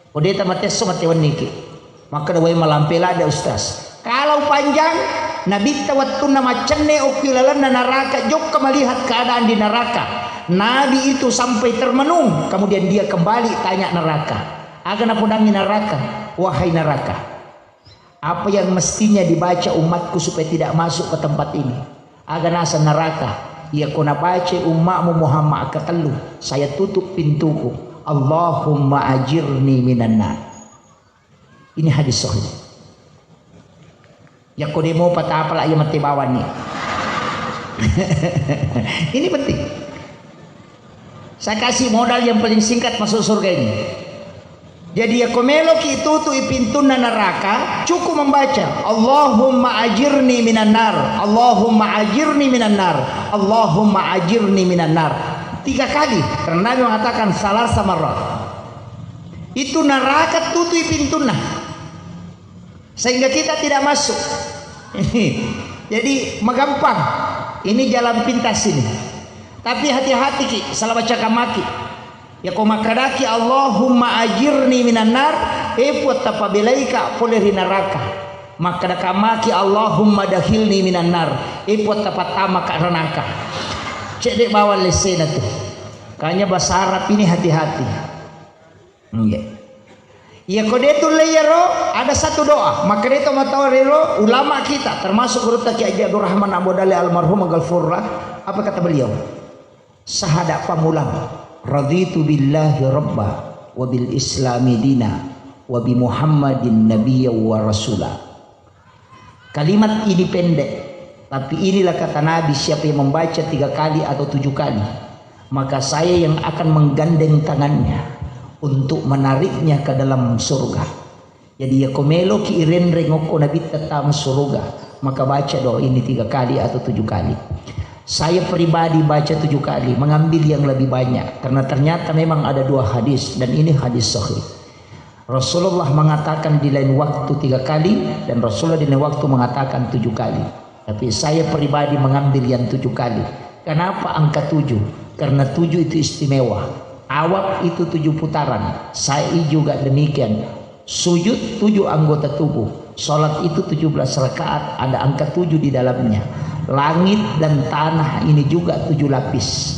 Ko de tamate esso mate wenniki. Makkeda, "Wai malampe ladde, Ustaz." Kalau panjang, Nabitta wettunna maccenne okki lalenna naraka, jokka melihat keadaan di neraka. Nabi itu sampai termenung, kemudian dia kembali tanya neraka. Aga napodangi neraka, "Wahai neraka, apa yang mestinya dibaca umatku supaya tidak masuk ke tempat ini?" Aga naseng neraka, "Iya ko nabaca ummakmu Muhammad katellu, saya tutup pintuku. Allahumma ajirni minan nar." Ini hadis sahih. Yakko demo patapala iya mate bawang ni. Ini penting. Saya kasih modal yang paling singkat masuk surga ini. Jadi yakko meloki tutui pintunna neraka, cukup membaca, "Allahumma ajirni minan nar, Allahumma ajirni minan nar, Allahumma ajirni minan nar." Tiga kali, karena Nabi mengatakan, "Salasa marrat." Itu neraka tutui pintunna. Sehingga kita tidak masuk. Jadi, magampang. Ini jalan pintas ini. Tapi hati-hati ki, salah baca kamaki. Yakko makkadaki, "Allahumma ajirni minan nar," eh, Puang, tapabelaika pole ri neraka. Makkada kamaki, "Allahumma dakhilni minan nar," eh, Puang, tapattamaka ranaka. Cedde bawang lessena tu. Kanya bahasa Arab ini hati-hati. Iya. Iya, ko de tulle iyaro, ada satu doa. Makkeda to matawa rero ulama kita, termasuk gurutta Kiai Haji Abdurrahman Abu Dale almarhum, ghafurlah. Apa kata beliau? Sahada pamulang, "Raditu billahi rabba, wa bil islami dina, wa bi Muhammadin nabiyya wa rasula." Kalimat ini pendek, tapi inilah kata Nabi, siapa yang membaca tiga kali atau tujuh kali, maka saya yang akan menggandeng tangannya untuk menariknya ke dalam surga. Jadi, yakko meloki irenreng okko Nabitta tama surga, maka baca doa ini tiga kali atau tujuh kali. Saya pribadi baca tujuh kali, mengambil yang lebih banyak, karena ternyata memang ada dua hadis, dan ini hadis sahih. Rasulullah mengatakan di lain waktu tiga kali, dan Rasulullah di lain waktu mengatakan tujuh kali. Tapi saya pribadi mengambil yang tujuh kali. Kenapa angka tujuh? Karena tujuh itu istimewa. Tawaf itu tujuh putaran. Sa'i juga demikian. Sujud tujuh anggota tubuh. Sholat itu tujuh belas rakaat, ada angka tujuh di dalamnya. Langit dan tanah ini juga tujuh lapis.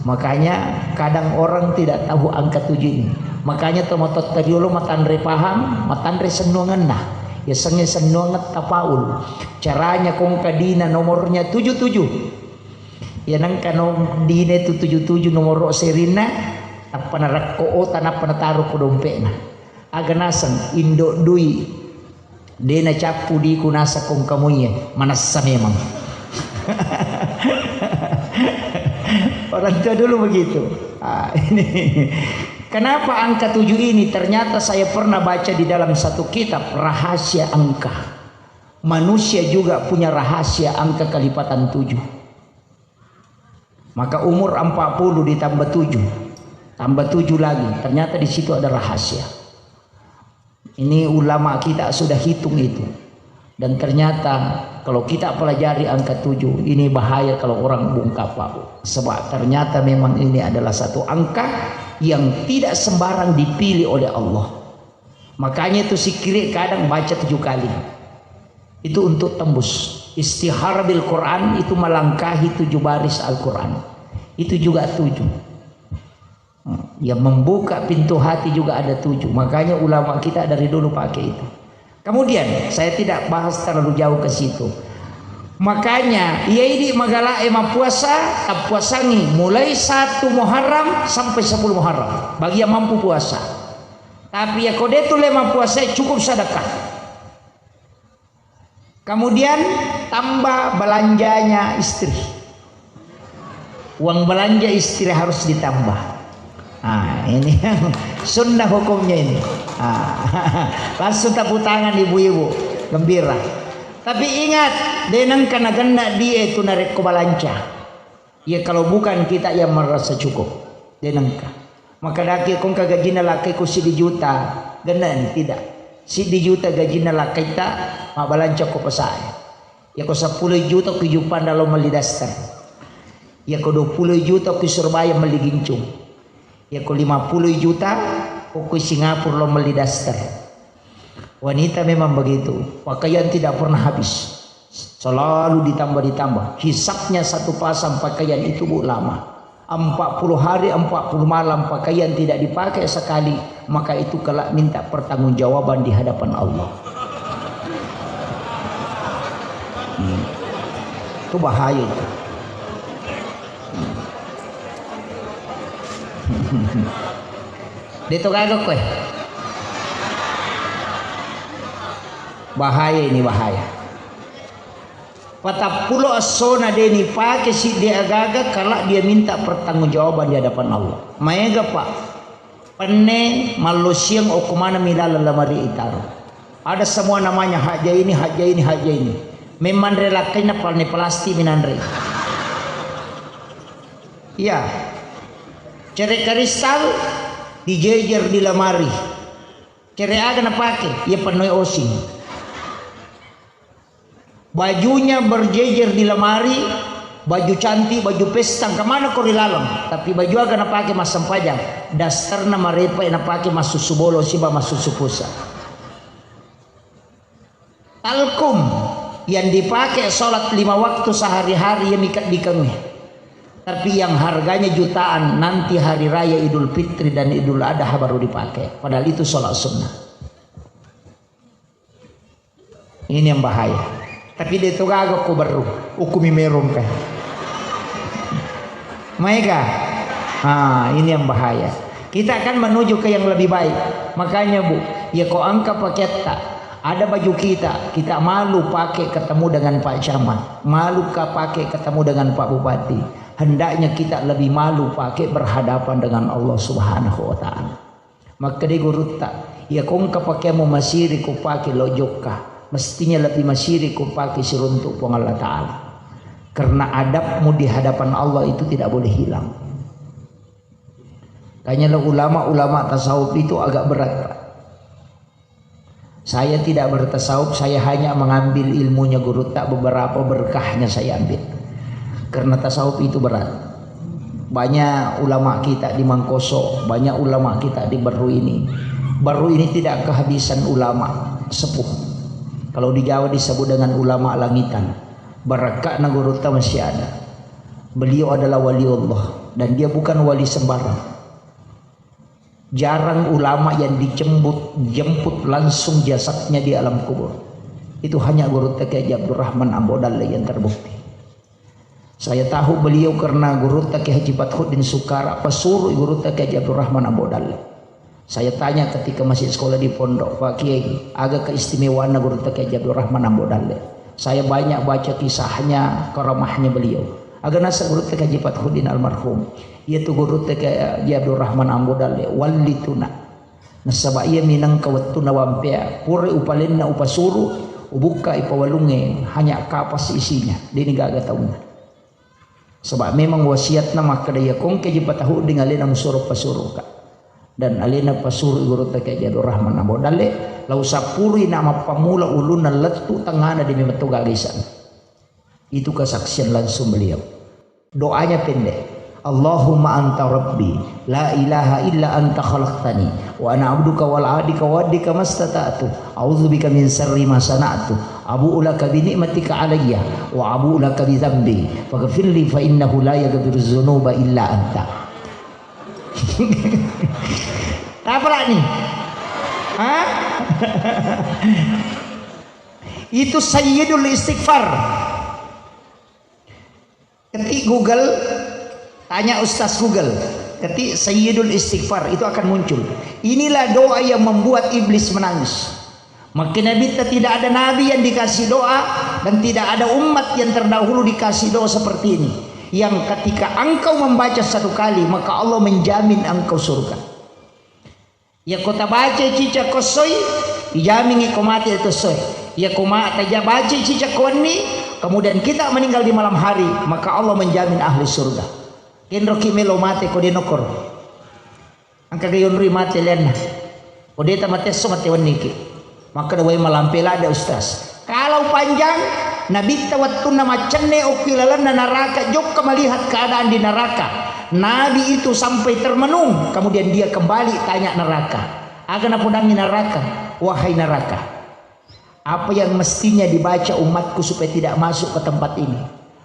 Makanya kadang orang tidak tahu angka tujuh ini. Makanya tomatoatta riolo matanre pahang, matanre sennuangenna. Yasengnge sennuangeng tafaul. Caranya kongka dina nomornya tujuh tujuh. Ya nengka no dina itu tujuh tujuh nomoro serinna, tappa narekko ota, nappa nataro ko dompetna. Aga naseng indo dui. De nacappu diku naseng kongka muie, manessa memang. Orang tua dulu begitu. Ah, ini. Kenapa angka tujuh ini? Ternyata saya pernah baca di dalam satu kitab rahasia angka. Manusia juga punya rahasia angka kelipatan tujuh. Maka umur empat puluh ditambah tujuh, tambah tujuh lagi. Ternyata di situ ada rahasia. Ini ulama kita sudah hitung itu. Dan ternyata kalau kita pelajari angka tujuh, ini bahaya kalau orang bungkam, Pak. Sebab ternyata memang ini adalah satu angka yang tidak sembarang dipilih oleh Allah. Makanya itu sikire kadang baca tujuh kali. Itu untuk tembus. Istihara bil Quran itu melangkahi tujuh baris Al-Quran. Itu juga tujuh. Yang membuka pintu hati juga ada tujuh. Makanya ulama kita dari dulu pakai itu. Kemudian, saya tidak bahas terlalu jauh ke situ. Makanya, iya idi magala e mappuasa, tappuasangi mulai satu Muharram sampai sepuluh Muharram. Bagi yang mampu puasa. Tapi ya kode tu le mampuasa, cukup sedekah. Kemudian tambah belanjanya istri. Uang belanja istri harus ditambah. Nah, ini yang sunnah hukumnya ini. Ah, langsung tepuk tangan ibu-ibu, gembira. Tapi ingat, deneng kana genna die tu narekko balanca. Ya kalau bukan kita yang merasa cukup, denengka. Maka daki kongka gajina lakai ku siddi juta, genna ni tidak. Siddi juta gajina lakaita, mabalanca ko pasae. Yako seppulo juta ku juppanda lo melli daster. Yako dua puluh juta ku Surabaya melli gincung. Yako lima puluh juta ko ku Singapura lo melli daster. Wanita memang begitu, pakaian tidak pernah habis. Selalu ditambah-ditambah. Hisapnya satu pasang pakaian itu, Bu, lama. Empat puluh hari, empat puluh malam pakaian tidak dipakai sekali, maka itu kelak minta pertanggungjawaban di hadapan Allah. Hmm. Itu bahaya itu. Hmm. De to gaga koe. Bahaya ini, bahaya. Patappulo essona de nipake siddi agaga, kala dia minta pertanggungjawaban di hadapan Allah. Maega, Pak. Penne mallo siang okko maneng mi laleng lemari itaro. Ada semua namanya, haja ini, haja ini, haja ini. Memang re lakkainna palne plastik minanre. Iya. Cere kristal dijejer di lemari. Cere aga napake? Iya pennoi osing. Bajunya berjejer di lemari, baju cantik, baju pesta, kemana ko ri laleng? Tapi baju aga napake massempajang? Dasterna marepa napake massusu bolo siba massusu pusa. Talkum yang dipakai sholat lima waktu sehari-hari, ya, mika dikengi. Tapi yang harganya jutaan, nanti hari raya Idul Fitri dan Idul Adha baru dipakai. Padahal itu sholat sunnah. Ini yang bahaya. Tapi de to gaga ko berru, ukumi merong kan. Maega? Ah, ini yang bahaya. Kita akan menuju ke yang lebih baik. Makanya, Bu, ya ko engka paketta, ada baju kita, kita malu pakai ketemu dengan Pak Camat, malu ka pakai ketemu dengan Pak Bupati. Hendaknya kita lebih malu pakai berhadapan dengan Allah Subhanahu wa Ta'ala. Makkeda gurutta, iya kongka pakeammu masiri ko pake lo jokka, mestinya lebbi masiri ko pake siruntuk Puang Allah Ta'ala. Karena adabmu di hadapan Allah itu tidak boleh hilang. Kanya lo ulama-ulama tasawuf itu agak berat, Pak. Saya tidak bertasawuf, saya hanya mengambil ilmunya gurutta, beberapa berkahnya saya ambil. Karena tasawuf itu berat. Banyak ulama kita di Mangkoso, banyak ulama kita di Berru ini. Berru ini tidak kehabisan ulama sepuh. Kalau di Jawa disebut dengan ulama langitan. Barakka'na gurutta masih ada. Beliau adalah waliullah dan dia bukan wali sembarang. Jarang ulama yang dijemput, jemput langsung jasadnya di alam kubur. Itu hanya Gurutta Kiai Haji Abdurrahman Ambo Dalle yang terbukti. Saya tahu beliau karena Gurutta Kiai Haji Fathuddin Sukara, pesuruh Gurutta Kiai Haji Abdurrahman Ambo Dalle. Saya tanya ketika masih sekolah di pondok, "Pak Kiai, aga keistimewaanna Gurutta Kiai Haji Abdurrahman Ambo Dalle?" Saya banyak baca kisahnya, karamahnya beliau. Aga naseng Gurutta Kiai Haji Fathuddin almarhum. Iyatu Gurutta Kiai Haji Abdurrahman Ambo Dalle, wallituna. Nasaba iya minangka wettunna wampea, pura upalenna upasuru, ubukka ipawalungnge, hanya kapas isinya, deni gaga taunna. Saba memang wasiatna makkeda, iya kongke ji patahuding alena musuro pasuruka. Dan alena pasuru Gurutta Kiai Haji Abdurrahman Ambo Dalle, lao sappurui na mappamula ulunna lettu tengngana demi metto gaga isanna. Itu kesaksian langsung beliau. Doanya pendek. Allahumma anta rabbi, la ilaha illa anta khalaqtani, wa ana abduka wa ana abduka wa abdika mastata'tu. A'udzubika min syarri ma sana'tu. Abu'u laka bi ni'matika alayya, wa abu'u laka bi dzambi. Faghfirli fa innahu la yaghfiru dzunuba illa anta. Apa lagi? Hah? Itu sayyidul istighfar. Ketik Google, tanya Ustaz Google. Ketik Sayyidul Istighfar itu akan muncul. Inilah doa yang membuat iblis menangis. Maka Nabitta tidak ada nabi yang dikasih doa dan tidak ada umat yang terdahulu dikasih doa seperti ini. Yang ketika engkau membaca satu kali, maka Allah menjamin engkau surga. Yakko tabacai cicak kossoi, ijamingi ko mate to soi. Yakko ma taja bacai cicak ko wenni, kemudian kita meninggal di malam hari, maka Allah menjamin ahli surga. Kenroki melo mate ko de nokoro. Engka ga yonroi mate lenna. Ko de ta mate esso mate wenniki. Makkeda, "Wai malampe ladde, Ustaz." Kalau panjang, Nabitta wettunna maccenne okki lalenna naraka, jokka melihat keadaan di neraka. Nabi itu sampai termenung, kemudian dia kembali tanya neraka. Aga napodangi neraka, "Wahai neraka, apa yang mestinya dibaca umatku supaya tidak masuk ke tempat ini?"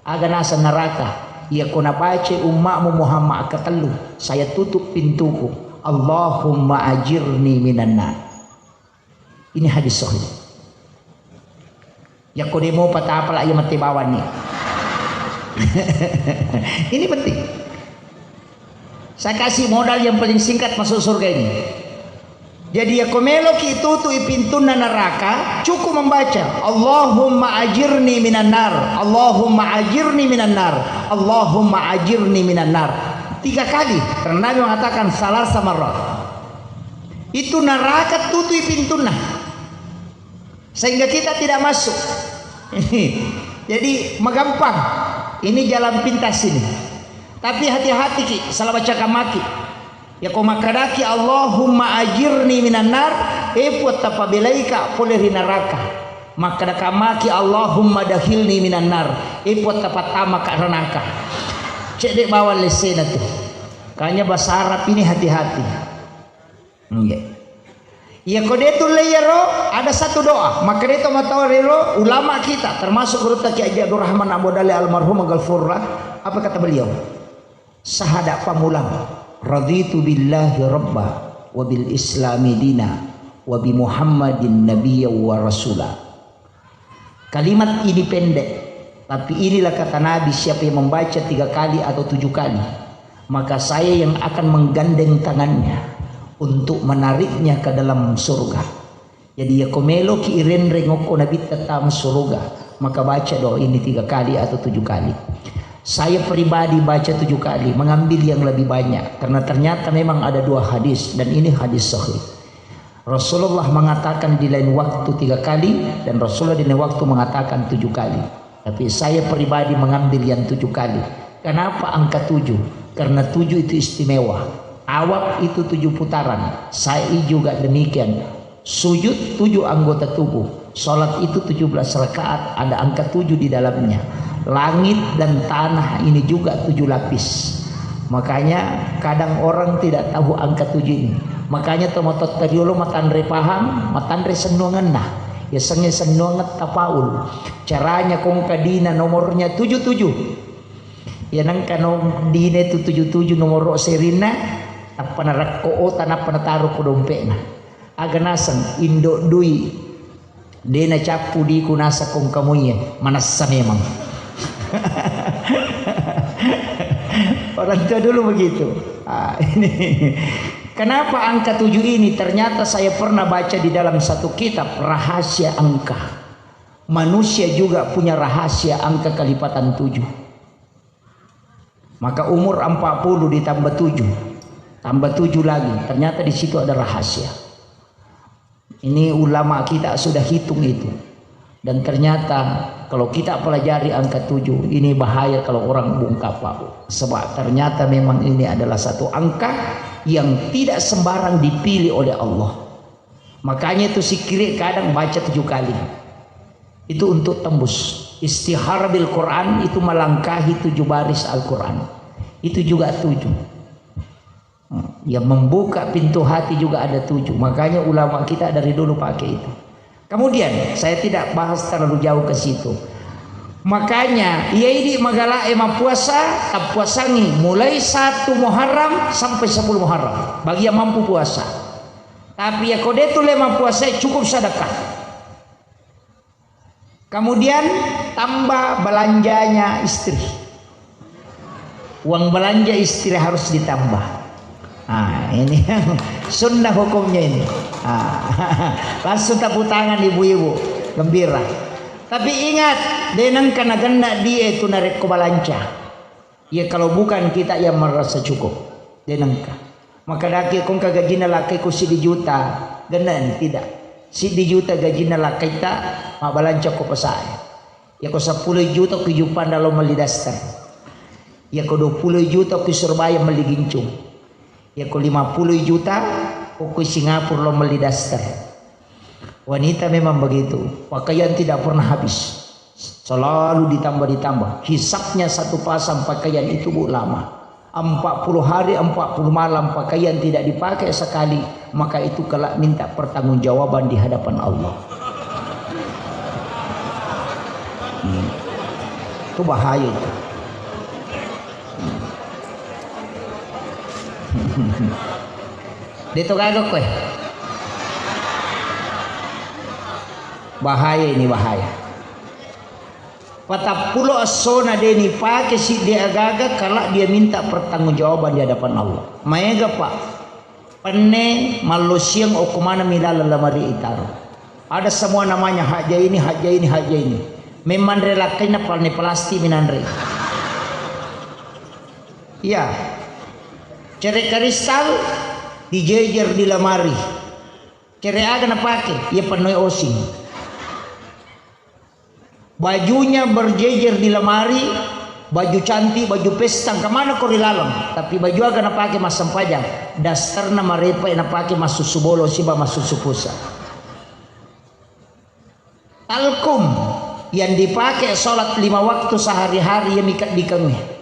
Aga naseng neraka, "Iya ko nabacai ummakmu Muhammad katellu, saya tutup pintuku. Allahumma ajirni minan nar." Ini hadis sahih. Yakko demo patapala iya mate bawang ni. Ini penting. Saya kasih modal yang paling singkat masuk surga ini. Jadi yakko meloki tutui pintunna neraka, cukup membaca, "Allahumma ajirni minan nar, Allahumma ajirni minan nar, Allahumma ajirni minan nar." Tiga kali, karena Nabi mengatakan, "Salasa marrat." Itu neraka tutui pintunna. Sehingga kita tidak masuk. Jadi, magampang. Ini jalan pintas ini. Tapi hati-hati ki, salah baca kamaki. Yakko makkadaki, "Allahumma ajirni minan nar," e Puang tapabelaika pole ri neraka. Makkada kamaki, "Allahumma dakhilni minan nar," e Puang tapattamaka ranaka. Cedde bawang lessena tu. Kanya bahasa Arab ini hati-hati. Iya. Iya, ko de tulle iyaro, ada satu doa. Maka de to matawa rero ulama kita, termasuk gurutta Kiai Haji Abdurrahman Abu Dale almarhum Ghafurlah. Apa kata beliau? Sahada pamulang, "Raditu billahi rabba, wa bil islami dina, wa bi Muhammadin nabiyya wa rasula." Kalimat ini pendek, tapi inilah kata Nabi, "Siapa yang membaca tiga kali atau tujuh kali, maka saya yang akan menggandeng tangannya untuk menariknya ke dalam surga." Jadi, yakko meloki irenreng okko Nabitta tama surga, maka baca doa ini tiga kali atau tujuh kali. Saya pribadi baca tujuh kali, mengambil yang lebih banyak, karena ternyata memang ada dua hadis, dan ini hadis sahih. Rasulullah mengatakan di lain waktu tiga kali, dan Rasulullah di lain waktu mengatakan tujuh kali. Tapi saya pribadi mengambil yang tujuh kali. Kenapa angka tujuh? Karena tujuh itu istimewa. Tawaf itu tujuh putaran. Sa'i juga demikian. Sujud tujuh anggota tubuh. Sholat itu tujuh belas rakaat, ada angka tujuh di dalamnya. Langit dan tanah ini juga tujuh lapis. Makanya kadang orang tidak tahu angka tujuh ini. Makanya tomatoatta riolo matanre pahang, matanre sennuangenna. Yasengnge sennuangeng tafaul. Caranya kongka dina nomornya tujuh tujuh. Ya nengka no dina itu tujuh tujuh nomoro serinna, nappa narekko ota, nappa nataro ko dompetna. Aga naseng indo dui. De nacappu diku naseng kongka muie, manassa memang. Orang tua dulu begitu. Ah, ini. Kenapa angka tujuh ini? Ternyata saya pernah baca di dalam satu kitab rahasia angka. Manusia juga punya rahasia angka kelipatan tujuh. Maka umur empat puluh ditambah tujuh, tambah tujuh lagi. Ternyata di situ ada rahasia. Ini ulama kita sudah hitung itu. Dan ternyata kalau kita pelajari angka tujuh, ini bahaya kalau orang bungkam, Pak. Sebab ternyata memang ini adalah satu angka yang tidak sembarang dipilih oleh Allah. Makanya itu sikire kadang baca tujuh kali. Itu untuk tembus. Istihara bil Quran itu melangkahi tujuh baris Al-Quran. Itu juga tujuh. Yang membuka pintu hati juga ada tujuh. Makanya ulama kita dari dulu pakai itu. Kemudian, saya tidak bahas terlalu jauh ke situ. Makanya, iya idi magala e mappuasa, tappuasangi mulai satu Muharram sampai sepuluh Muharram. Bagi yang mampu puasa. Tapi ya kode tu le mappuasa cukup sedekah. Kemudian tambah belanjanya istri. Uang belanja istri harus ditambah. Ah, ini sunnah hukumnya ini. Ah, langsung tepuk tangan ibu-ibu, gembira. Tapi ingat, de nengka nagenna die tu narekko balanca. Ya, kalau bukan kita yang merasa cukup, de nengka. Maka daki kongka gajina lakkai ku siddi juta, genna ni tidak. Siddi juta gajina lakkaita, mabbalanca ko pasae. Yako seppulo juta ku juppanda lo melli daster. Yako dua puluh juta ku Surabaya melli gincung. Yako lima puluh juta ko ku Singapura lo melli daster. Wanita memang begitu, pakaian tidak pernah habis, selalu ditambah-ditambah. Hisabnya satu pasang pakaian itu, Bu, lama. Empat puluh hari, empat puluh malam pakaian tidak dipakai sekali, maka itu kelak minta pertanggungjawaban di hadapan Allah. Hmm. Itu bahaya itu. De to gaga koe. Bahaya ini, bahaya. Patappulo essona de nipake siddi agaga, kala dia minta pertanggungjawaban di hadapan Allah. Maega, Pak. Penne mallosiang okko maneng mi laleng lamari itaro. Ada semua namanya, haja ini, haja ini, haja ini. Memang relakkaina palne plastik minanre. Iya. Cere kristal dijejer di lamari. Cere aga napake? Iya pennoi osing. Bajunya berjejer di lamari, baju cantik, baju pesta, kemana ko ri laleng? Tapi baju aga napake massempajang? Dasterna marepa napake massusu bolo siba massusu pusa. Talkum yang dipakai sholat lima waktu sehari-hari ya mikat dikengi.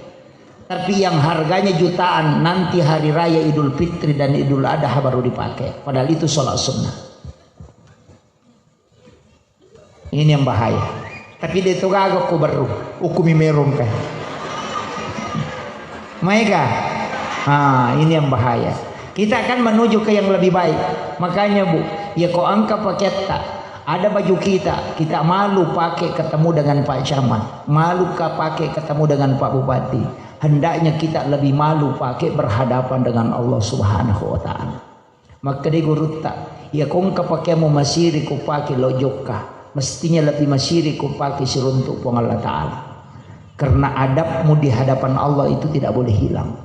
Tapi yang harganya jutaan nanti hari raya Idul Fitri dan Idul Adha baru dipakai. Padahal itu sholat sunnah. Ini yang bahaya. Tapi de to gaga ko berru, ukumi merong kan. Maega? Ah, ini yang bahaya. Kita akan menuju ke yang lebih baik. Makanya, Bu, ya ko engka paketta, ada baju kita, kita malu pakai ketemu dengan Pak Camat, malu ka pakai ketemu dengan Pak Bupati. Hendaknya kita lebih malu pakai berhadapan dengan Allah Subhanahu wa Ta'ala. Makkedai gurutta, iya kongka pakeammu masiri kupake lao jokka, mestinya lebbi masiri kupake siruntuk Puang Allah Ta'ala. Karena adabmu di hadapan Allah itu tidak boleh hilang.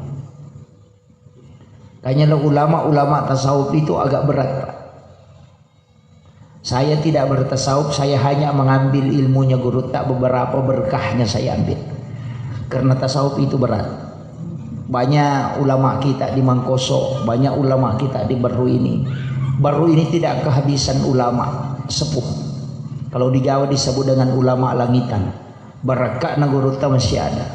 Kanya lo ulama-ulama tasawuf itu agak berat, Pak. Saya tidak bertasawuf, saya hanya mengambil ilmunya gurutta, beberapa berkahnya saya ambil. Karena tasawuf itu berat. Banyak ulama kita di Mangkoso, banyak ulama kita di Berru ini. Berru ini tidak kehabisan ulama sepuh. Kalau di Jawa disebut dengan ulama langitan. Barakka'na gurutta masih ada.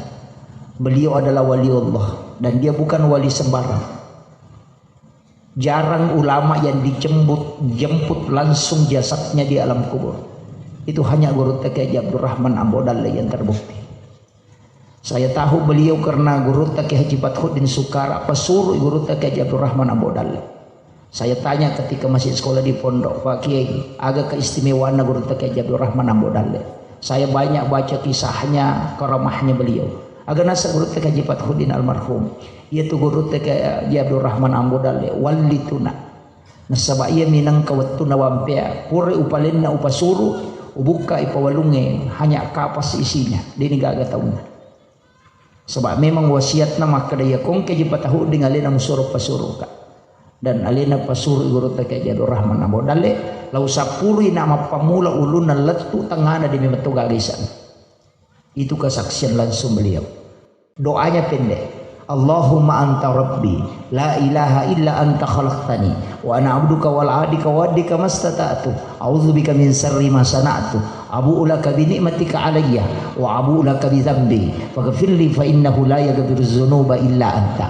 Beliau adalah waliullah dan dia bukan wali sembarang. Jarang ulama yang dijemput, jemput langsung jasadnya di alam kubur. Itu hanya gurutta Kiai Haji Abdurrahman Ambo Dalle yang terbukti. Saya tahu beliau karena gurutta Kiai Haji Fathuddin Sukara, pesuruh gurutta Kiai Haji Abdurrahman Ambo Dalle. Saya tanya ketika masih sekolah di pondok, "Pak Kiai, aga keistimewaanna gurutta Kiai Haji Abdurrahman Ambo Dalle?" Saya banyak baca kisahnya, karamahnya beliau. Aga naseng gurutta Kiai Haji Fathuddin almarhum. Iyatu gurutta Kiai Haji Abdurrahman Ambo Dalle, wallituna. Nasaba iya minangka wettunna wampea, pura upalenna upasuru, ubukka ipawalungnge, hanya kapas isinya, deni gaga taunna. Saba memang wasiatna makkeda, iya kongke ji patahudding alena musuro pasuruka. Dan alena pasuru gurutta Kiai Haji Abdurrahman Ambo Dalle, lao sappurui na mappamula ulunna lettu tengngana demi metto gaga isana. Itu kesaksian langsung beliau. Doanya pendek. Allahumma anta rabbi, la ilaha illa anta khalaqtani, wa ana abduka wala adika wa addika mastata'tu. A'udzubika min syarri ma sana'tu. Abu'u laka bi ni'matika alayya, wa abu'u laka bi dzambi. Faghfirli fa innahu la yaghfiru dzunuba illa anta.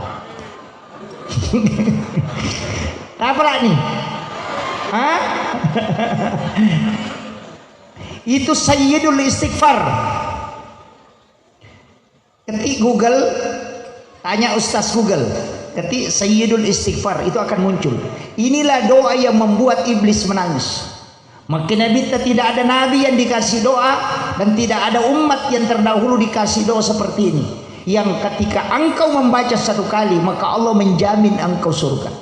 Apa lagi? Hah? Itu sayyidul istighfar. Ketik Google, tanya Ustaz Google. Ketik Sayyidul Istighfar, itu akan muncul. Inilah doa yang membuat iblis menangis. Maka Nabi, tidak ada nabi yang dikasih doa dan tidak ada umat yang terdahulu dikasih doa seperti ini. yang ketika engkau membaca satu kali, maka Allah menjamin engkau surga.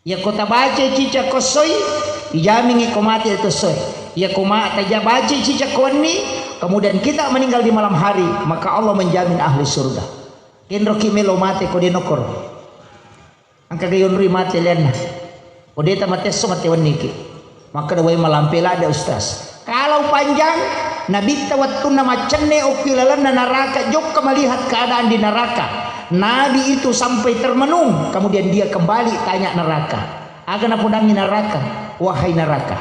Yako tabaca cicak kossoi, ijamingi ko mate itu soi. Yako ma taja baca cicak kowenni, kemudian kita meninggal di malam hari, maka Allah menjamin ahli surga. Kenroki melo mate ko denokor. Engka gayonroi mate lianna. Ko deta matesso mate wenniki. Makkeda, "Wai malampe ladde, Ustaz." Kalau panjang, Nabitta wettunna maccenne okki lalenna naraka, jokka melihat keadaan di neraka. Nabi itu sampai termenung, kemudian dia kembali tanya neraka. Aga napodangi neraka, "Wahai neraka,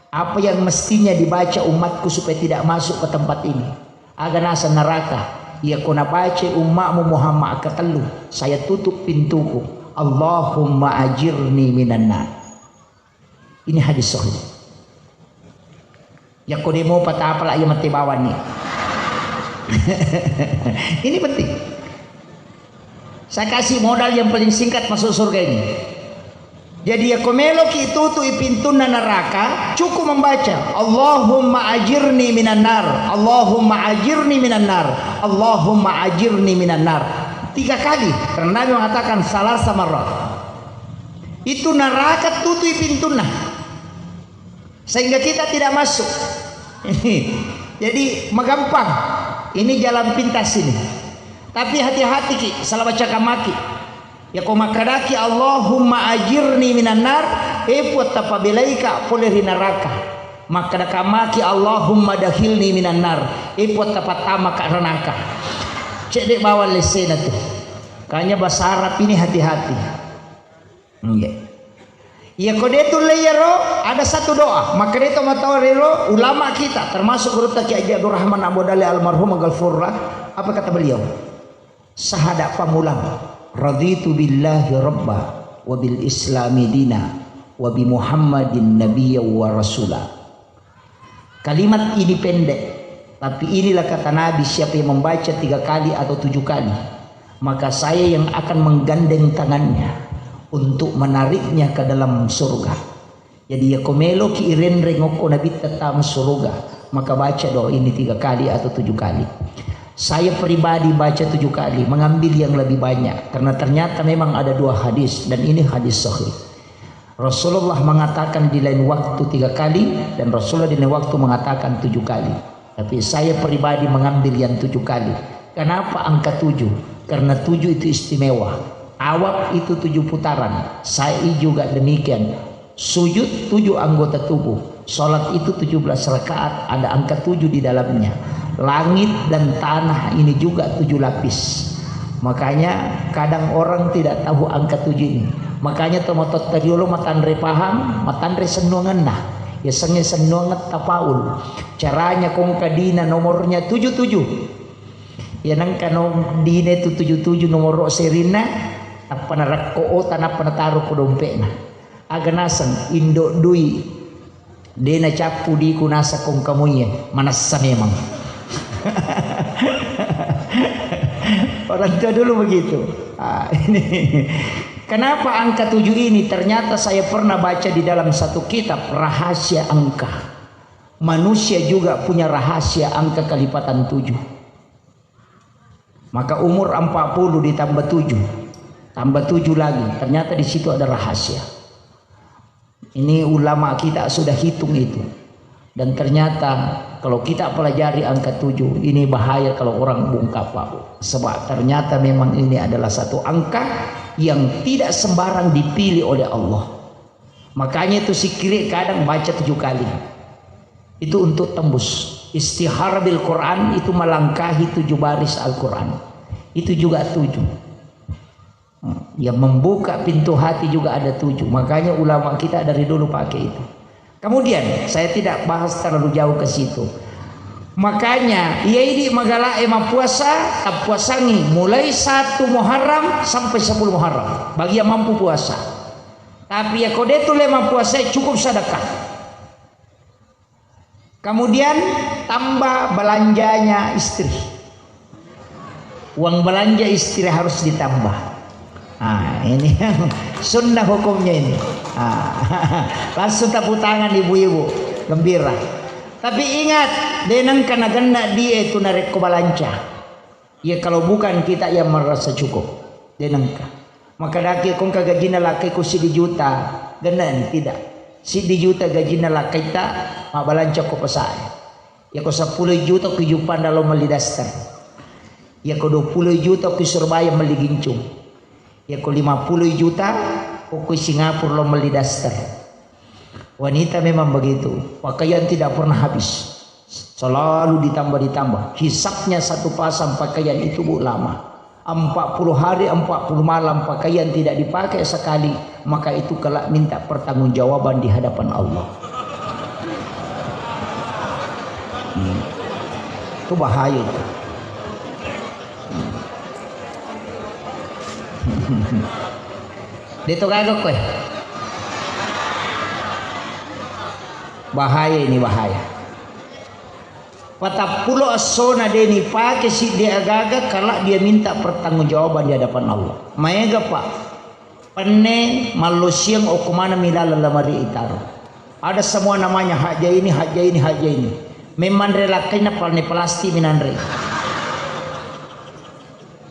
apa yang mestinya dibaca umatku supaya tidak masuk ke tempat ini?" Aga naseng neraka, "Iya ko nabaca ummakmu Muhammad katellu, saya tutup pintuku. Allahumma ajirni minan nar." Ini hadis sahih. Yakko demo patapala iya mate bawang ni. Ini penting. Saya kasih modal yang paling singkat masuk surga ini. Jadi yakko meloki tutui pintunna neraka, cukup membaca, "Allahumma ajirni minan nar, Allahumma ajirni minan nar, Allahumma ajirni minan nar." Tiga kali, karena Nabi mengatakan salah sama roh. Itu neraka tutui pintunna. Sehingga kita tidak masuk. Jadi, magampang. Ini jalan pintas ini. Tapi hati-hati ki, salah baca kamaki. Yakko makkadaki, "Allahumma ajirni minan nar," e Puang, tapabelaika pole ri neraka. Makkada kamaki, "Allahumma dakhilni minan nar," e Puang, tapattamaka ranaka. Cedde bawang lessena tu. Kanya bahasa Arab ini hati-hati. Nggih. Iya, ko de tulle iyaro, ada satu doa. Makkeda to matoa rero ulama kita, termasuk gurutta Kiai Haji Abdurrahman Abu Dale almarhum, Ghafurullah, apa kata beliau? Sahada pamulang, "Raditu billahi rabba, wa bil islami dina, wa bi Muhammadin nabiyya wa rasula." Kalimat ini pendek, tapi inilah kata Nabi, siapa yang membaca tiga kali atau tujuh kali, maka saya yang akan menggandeng tangannya untuk menariknya ke dalam surga. Jadi, yakko meloki irenreng okko Nabitta tama surga, maka baca doa ini tiga kali atau tujuh kali. Saya pribadi baca tujuh kali, mengambil yang lebih banyak, karena ternyata memang ada dua hadis, dan ini hadis sahih. Rasulullah mengatakan di lain waktu tiga kali, dan Rasulullah di lain waktu mengatakan tujuh kali. Tapi saya pribadi mengambil yang tujuh kali. Kenapa angka tujuh? Karena tujuh itu istimewa. Tawaf itu tujuh putaran. Sa'i juga demikian. Sujud tujuh anggota tubuh. Salat itu tujuh belas rakaat, ada angka tujuh di dalamnya. Langit dan tanah ini juga tujuh lapis. Makanya kadang orang tidak tahu angka tujuh ini. Makanya tomatoatta riolo matanre pahang, matanre sennuangenna. Yasengnge sennuangeng tafaul. Caranya kongka dina nomornya tujuh tujuh. Ya nengka no dina itu tujuh tujuh nomoro serinna, nappa narekko ota, nappa nataro ko dompetna. Aga naseng, indo dui. De nacappu diku naseng kongka muie, manessa memang. Orang tua dulu begitu. Ah, ini. Kenapa angka tujuh ini? Ternyata saya pernah baca di dalam satu kitab rahasia angka. Manusia juga punya rahasia angka kelipatan tujuh. Maka umur empat puluh ditambah tujuh, tambah tujuh lagi. Ternyata di situ ada rahasia. Ini ulama kita sudah hitung itu. Dan ternyata kalau kita pelajari angka tujuh, ini bahaya kalau orang bungkam, Pak. Sebab ternyata memang ini adalah satu angka yang tidak sembarang dipilih oleh Allah. Makanya itu sikiri kadang baca tujuh kali. Itu untuk tembus. Istihara bil Quran itu melangkahi tujuh baris Al-Quran. Itu juga tujuh. Ya, membuka pintu hati juga ada tujuh. Makanya ulama kita dari dulu pakai itu. Kemudian, saya tidak bahas terlalu jauh ke situ. Makanya, iya idi magala e mappuasa, tappuasangi mulai satu Muharram sampai sepuluh Muharram. Bagi yang mampu puasa. Tapi ya kode tu le mappuasa, cukup sedekah. Kemudian tambah belanjanya istri. Uang belanja istri harus ditambah. Nah, ini yang sunnah hukumnya ini. Ah, langsung tepuk tangan ibu-ibu, gembira. Tapi ingat, deneng kana genna dia itu narekko belanja. Iya, kalau bukan kita yang merasa cukup, de nengka. Maka daki kongka gajinna lakkai ku siddi juta, gennani tidak. Siddi juta gajinna lakkaita, mabbalanca ko pasae. Iya ko seppulo juta ku juppanda lo melli daster. Iya ko dua puluh juta ku Surabaya melli gincung. Iya ko lima puluh juta ko ku Singapura lo melli daster. Wanita memang begitu, pakaian tidak pernah habis, selalu ditambah-ditambah. Hisapnya satu pasang pakaian itu, Bu, lama. Empat puluh hari, empat puluh malam pakaian tidak dipakai sekali, maka itu kelak minta pertanggungjawaban di hadapan Allah. Hmm. Itu bahaya itu. Hmm. Deto gaga koe. Bahaya ini, bahaya. Patappulo essona de nipake siddi agaga, kala dia minta pertanggungjawaban di hadapan Allah. Maega, Pak. Penne mallosiang okko maneng mi laleng lamari itaro. Ada semua namanya, haja ini, haja ini, haja ini. Memang re lakkainna palne plastik minanre.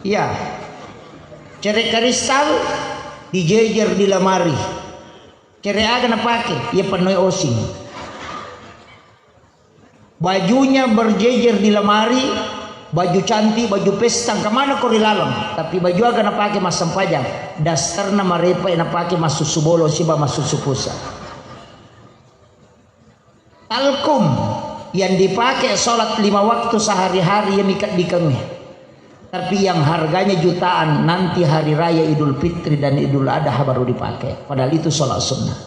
Iya. Cere kristal dijejer di lemari. Cere aga napake? Iya pennoi osing. Bajunya berjejer di lemari, baju cantik, baju pesta, kemana ko ri laleng? Tapi baju aga napake massempajang? Dasterna marepa napake massusu bolo siba massusu pusa. Talkum yang dipakai sholat lima waktu sehari-hari, ya, mika dikengi. Tapi yang harganya jutaan, nanti hari raya Idul Fitri dan Idul Adha baru dipakai. Padahal itu sholat sunnah.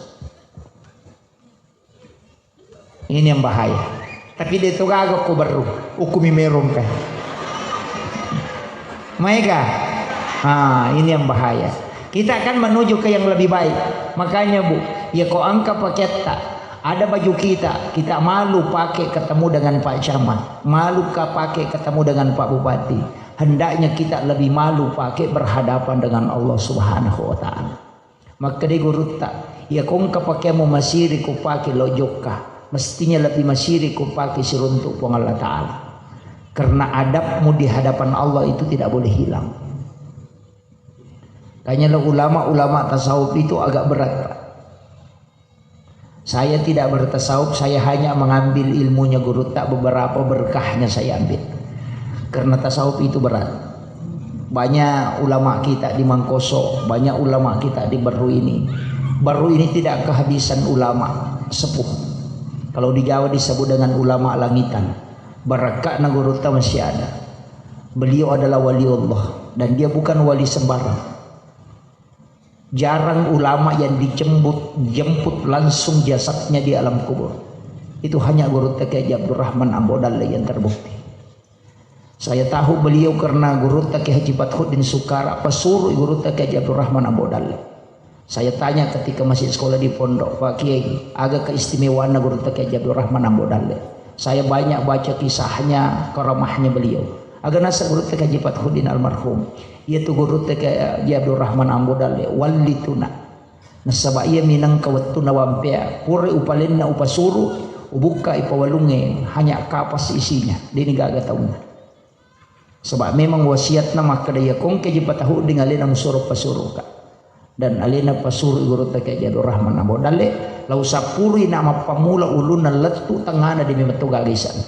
Ini yang bahaya. Tapi de to gaga ko berru, ukumi merong kan. Maega? Ah, ini yang bahaya. Kita akan menuju ke yang lebih baik. Makanya, Bu, ya ko engka paketta, ada baju kita, kita malu pakai ketemu dengan Pak Camat, malu ka pakai ketemu dengan Pak Bupati. Hendaknya kita lebih malu pakai berhadapan dengan Allah Subhanahu wa Ta'ala. Makkedai gurutta, iya kongka pakeammu masiri kupake lo jokka, mestinya lebih masiri kupake siruntuk Puang Allah Ta'ala. Karena adabmu di hadapan Allah itu tidak boleh hilang. Kayaknya lo ulama-ulama tasawuf itu agak berat, Pak. Saya tidak bertasawuf, saya hanya mengambil ilmunya gurutta, beberapa berkahnya saya ambil. Karena tasawuf itu berat. Banyak ulama kita di Mangkoso, banyak ulama kita di Berru ini. Berru ini tidak kehabisan ulama sepuh. Kalau di Jawa disebut dengan ulama langitan. Barakka'na gurutta masih ada. Beliau adalah waliullah dan dia bukan wali sembarang. Jarang ulama yang dijemput, jemput langsung jasadnya di alam kubur. Itu hanya gurutta Kiai Haji Abdurrahman Ambo Dalle yang terbukti. Saya tahu beliau karena gurutta Kiai Haji Fathuddin Sukara, pesuruh gurutta Kiai Haji Abdurrahman Ambo Dalle. Saya tanya ketika masih sekolah di pondok, "Pak Kiai, aga keistimewaanna gurutta Kiai Haji Abdurrahman Ambo Dalle?" Saya banyak baca kisahnya, karamahnya beliau. Aga nasa gurutta Kiai Haji Fathuddin almarhum. Iyatu gurutta Kiai Haji Abdurrahman Ambo Dalle, wallituna. Nasaba iya minangka wettunna wampea, pura upalenna upasuru, ubukka ipawalungnge, hanya kapas isinya, deni gaga taunna. Sebab memang wasiatna makkeda, iya kongke ji patahudding alena musuro pasuruka. Dan alena pasuru gurutta Kiai Haji Abdurrahman Ambo Dalle, lau sappurui na mappamula ulunna lettu tengngana demi metto gaga isana.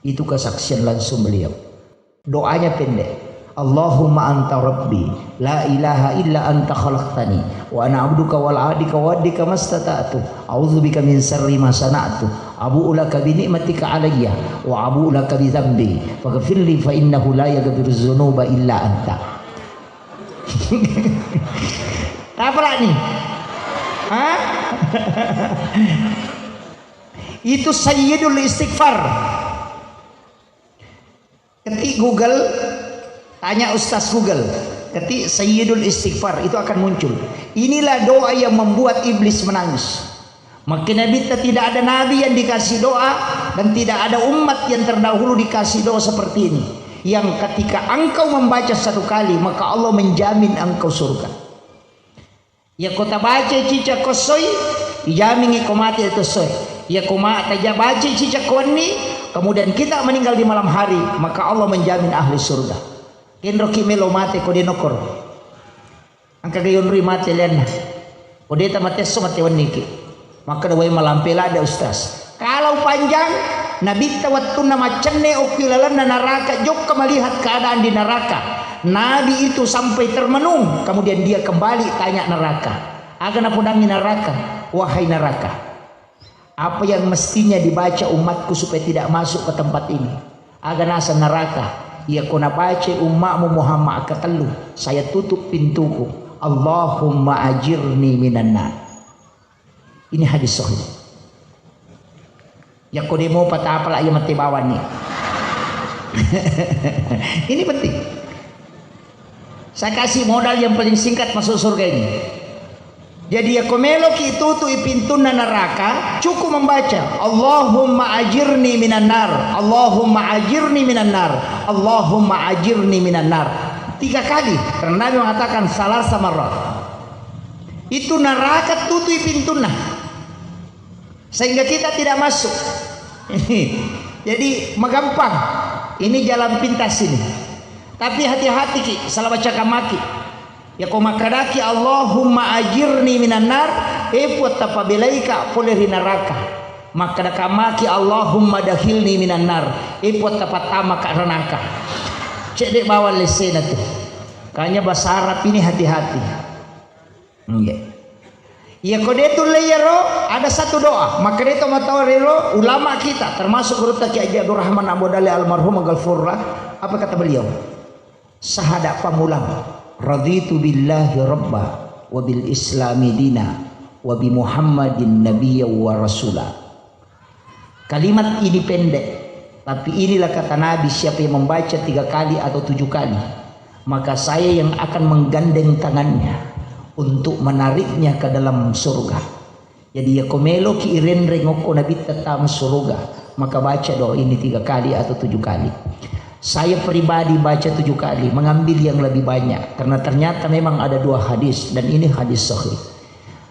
Itu kesaksian langsung beliau. Doanya pendek. Allahumma anta rabbi, la ilaha illa anta khalaqtani, wa ana abduka wala adika wa addika mastata'tu, a'udzubika min syarri ma sana'tu, abu'u laka bi ni'matika alayya, wa abu'u laka bi dzambi, faghfirli fa innahu la yaghfiru dzunuba illa anta. Apa lagi? Hah? Itu sayyidul istighfar. Ketik Google, tanya Ustaz Google, ketik Sayyidul Istighfar, itu akan muncul. Inilah doa yang membuat iblis menangis. Maka Nabi, tidak ada nabi yang dikasih doa dan tidak ada umat yang terdahulu dikasih doa seperti ini. Yang ketika engkau membaca satu kali, maka Allah menjamin engkau surga. Iyako tabacai cicak ko essoi, ijamingngi ko mate to essoe. Iyako ma-, taja-, bacai cicak ko wenni, kemudian kita meninggal di malam hari, maka Allah menjamin ahli surga. Kenroki melo mate ko de nokkoro. Engka ga yonroi mate lenna. Ko de tamattesso mate wenniki. Makkeda, "Wai malampe ladde, Ustaz." Kalau panjang, Nabitta wettunna maccenne okki lalenna naraka, jokka melihat keadaan di neraka. Nabi itu sampai termenung, kemudian dia kembali tanya neraka. Aga napodangi neraka, "Wahai neraka, apa yang mestinya dibaca umatku supaya tidak masuk ke tempat ini?" Aga naseng neraka, "Iyako nabacai ummakmu Muhammad akkatellu, saya tutup pintuku. Allahumma ajirni minan nar." Ini hadis sahih. Yakko demo patapala iya mate bawanni. Ini penting. Saya kasih modal yang paling singkat masuk surga ini. Jadi, yakko meloki tutui pintunna neraka, cukup membaca, "Allahumma ajirni minan nar, Allahumma ajirni minan nar, Allahumma ajirni minan nar." Tiga kali, karena Nabi mengatakan, "Salasa marrat." Itu neraka tutui pintunna. Sehingga kita tidak masuk. Jadi, magampang. Ini jalan pintas ini. Tapi hati-hati ki, salah baca kamaki. Yakko makkadaki, "Allahumma ajirni minan nar," e Puang, tapabelaika pole ri neraka. Makkada kamaki, "Allahumma dakhilni minan nar," e Puang, tapattamaka ranaka. Cedde bawang lessena tu. Kanya bahasa Arab ini hati-hati. Nggih. Iya, ko de tulle iyaro, ada satu doa. Makkeda to matoa rero ulama kita, termasuk gurutta Kiai Haji Abdurrahman Abu Dale almarhum, ghafurlah. Apa kata beliau? Sahada pamulang, "Raditu billahi rabba, wa bil islami dina, wa bi Muhammadin nabiyya wa rasula." Kalimat ini pendek, tapi inilah kata Nabi, "Siapa yang membaca tiga kali atau tujuh kali, maka saya yang akan menggandeng tangannya untuk menariknya ke dalam surga." Jadi, yakko meloki irenreng okko Nabitta tama surga, maka baca doa ini tiga kali atau tujuh kali. Saya pribadi baca tujuh kali, mengambil yang lebih banyak, karena ternyata memang ada dua hadis, dan ini hadis sahih.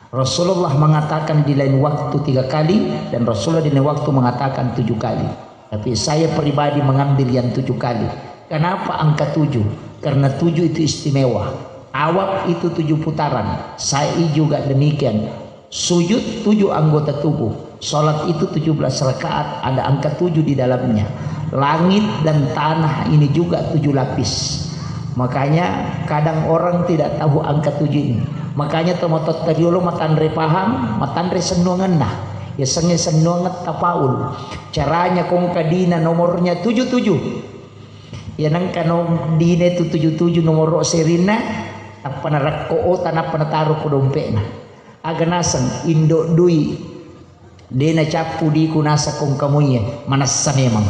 Rasulullah mengatakan di lain waktu tiga kali, dan Rasulullah di lain waktu mengatakan tujuh kali. Tapi saya pribadi mengambil yang tujuh kali. Kenapa angka tujuh? Karena tujuh itu istimewa. Tawaf itu tujuh putaran. Sa'i juga demikian. Sujud tujuh anggota tubuh. Salat itu tujuh belas rakaat, ada angka tujuh di dalamnya. Langit dan tanah ini juga tujuh lapis. Makanya kadang orang tidak tahu angka tujuh ini. Makanya tomatoatta riolo matanre pahang, matanre sennuangenna. Yasengnge sennuangeng tafaul. Caranya kongka dina nomornya tujuh tujuh. Ya nengka no dina itu tujuh tujuh nomoro serinna, tappa narekko ota, nappa nataro ko dompetna. Aga naseng indo dui. De nacappu diku naseng kongka muie, manessa memang.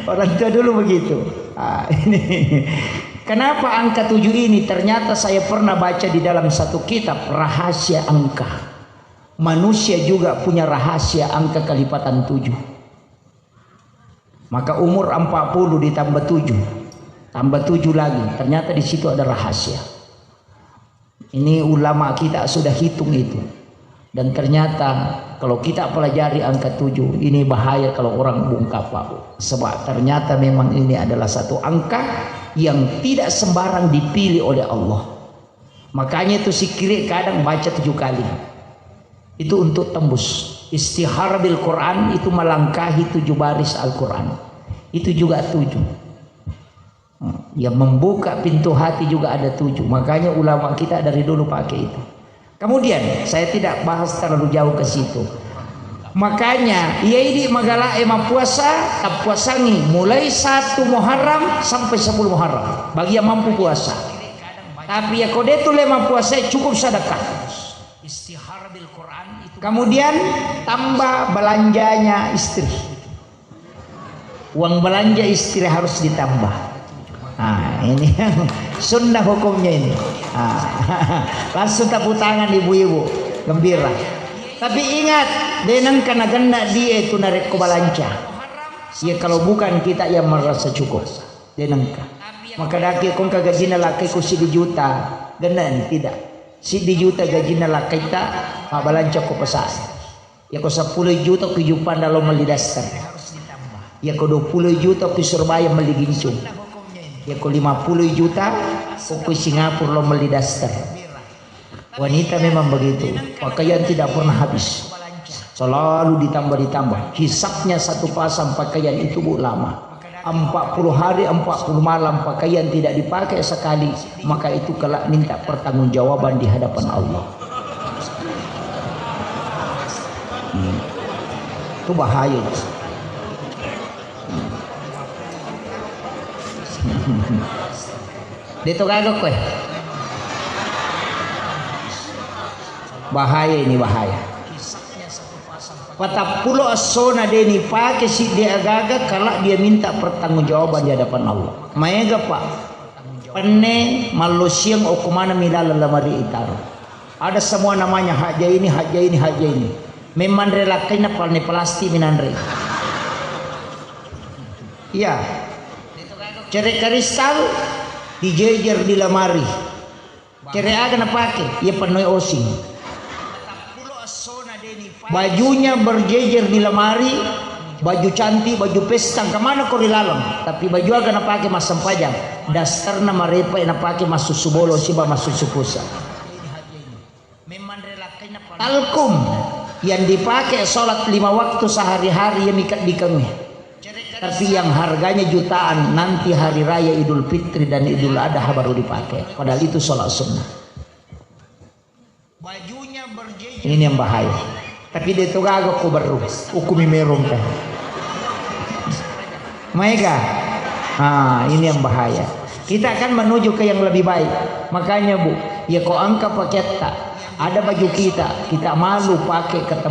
Orang tua dulu begitu. Ah, ini. Kenapa angka tujuh ini? Ternyata saya pernah baca di dalam satu kitab rahasia angka. Manusia juga punya rahasia angka kelipatan tujuh. Maka umur empat puluh ditambah tujuh, tambah tujuh lagi. Ternyata di situ ada rahasia. Ini ulama kita sudah hitung itu. Dan ternyata kalau kita pelajari angka tujuh, ini bahaya kalau orang bungkam, Pak. Sebab ternyata memang ini adalah satu angka yang tidak sembarang dipilih oleh Allah. Makanya itu zikir kadang baca tujuh kali. Itu untuk tembus. Istihara bil Quran itu melangkahi tujuh baris Al-Quran. Itu juga tujuh. Yang membuka pintu hati juga ada tujuh. Makanya ulama kita dari dulu pakai itu. Kemudian, saya tidak bahas terlalu jauh ke situ. Makanya, iya idi magala e mappuasa, tappuasangi mulai satu Muharram sampai sepuluh Muharram. Bagi yang mampu puasa. Tapi ya kode tu le mappuasa, cukup sedekah. Kemudian, tambah belanjanya istri. Uang belanja istri harus ditambah. Nah, ini yang sunnah hukumnya ini. Nah, langsung tepuk tangan ibu-ibu, gembira. Tapi ingat, de nengka nagenna dia itu narekko balanja. Ya, kalau bukan kita yang merasa cukup, de nengka. Maka daki kongka gajina lakai ku siddi juta, genna ni tidak. Siddi juta gajina lakai ta, mabalanja ko pasar. Yako seppulo juta ko Juppandang lo melli daster. Yako dua puluh juta ko Surabaya melli gincung. Yako lima puluh juta ko Singapura lo melli daster. Wanita memang begitu, pakaian tidak pernah habis, selalu ditambah-ditambah. Hisapnya satu pasang pakaian itu, Bu, lama. Empat puluh hari, empat puluh malam pakaian tidak dipakai sekali, maka itu kelak minta pertanggungjawaban di hadapan Allah. Hmm. Itu bahaya itu. Hmm. Deto gaga koe. Bahaya ini, bahaya. Patappulo essona de nipake siddi agaga, kala dia minta pertanggungjawaban di hadapan Allah. Maega, Pak. Penne mallosiang okko maneng mi laleng lamari itaro. Ada semua namanya, haja ini, haja ini, haja ini. Memang relakkaina palne plastik minanre. Iya. Cere kristal dijejer di lamari. Cere aga napake? Iya pennoi osing. Bajunya berjejer di lamari, baju cantik, baju pesta, kemana ko ri laleng? Tapi baju aga napake massempajang? Dasterna marepa napake massusu bolo siba massusu pusa. Talkum yang dipakai sholat lima waktu sehari-hari, yang dikedikannya. Tapi yang harganya jutaan, nanti hari raya Idul Fitri dan Idul Adha baru dipakai. Padahal itu sholat sunnah. Ini yang bahaya. Tapi de to gaga ko berru, ukumi merong kan. Maega. Ah, ini yang bahaya. Kita akan menuju ke yang lebih baik. Makanya, Bu, ya ko engka paketta, ada baju kita, kita malu pakai ketemu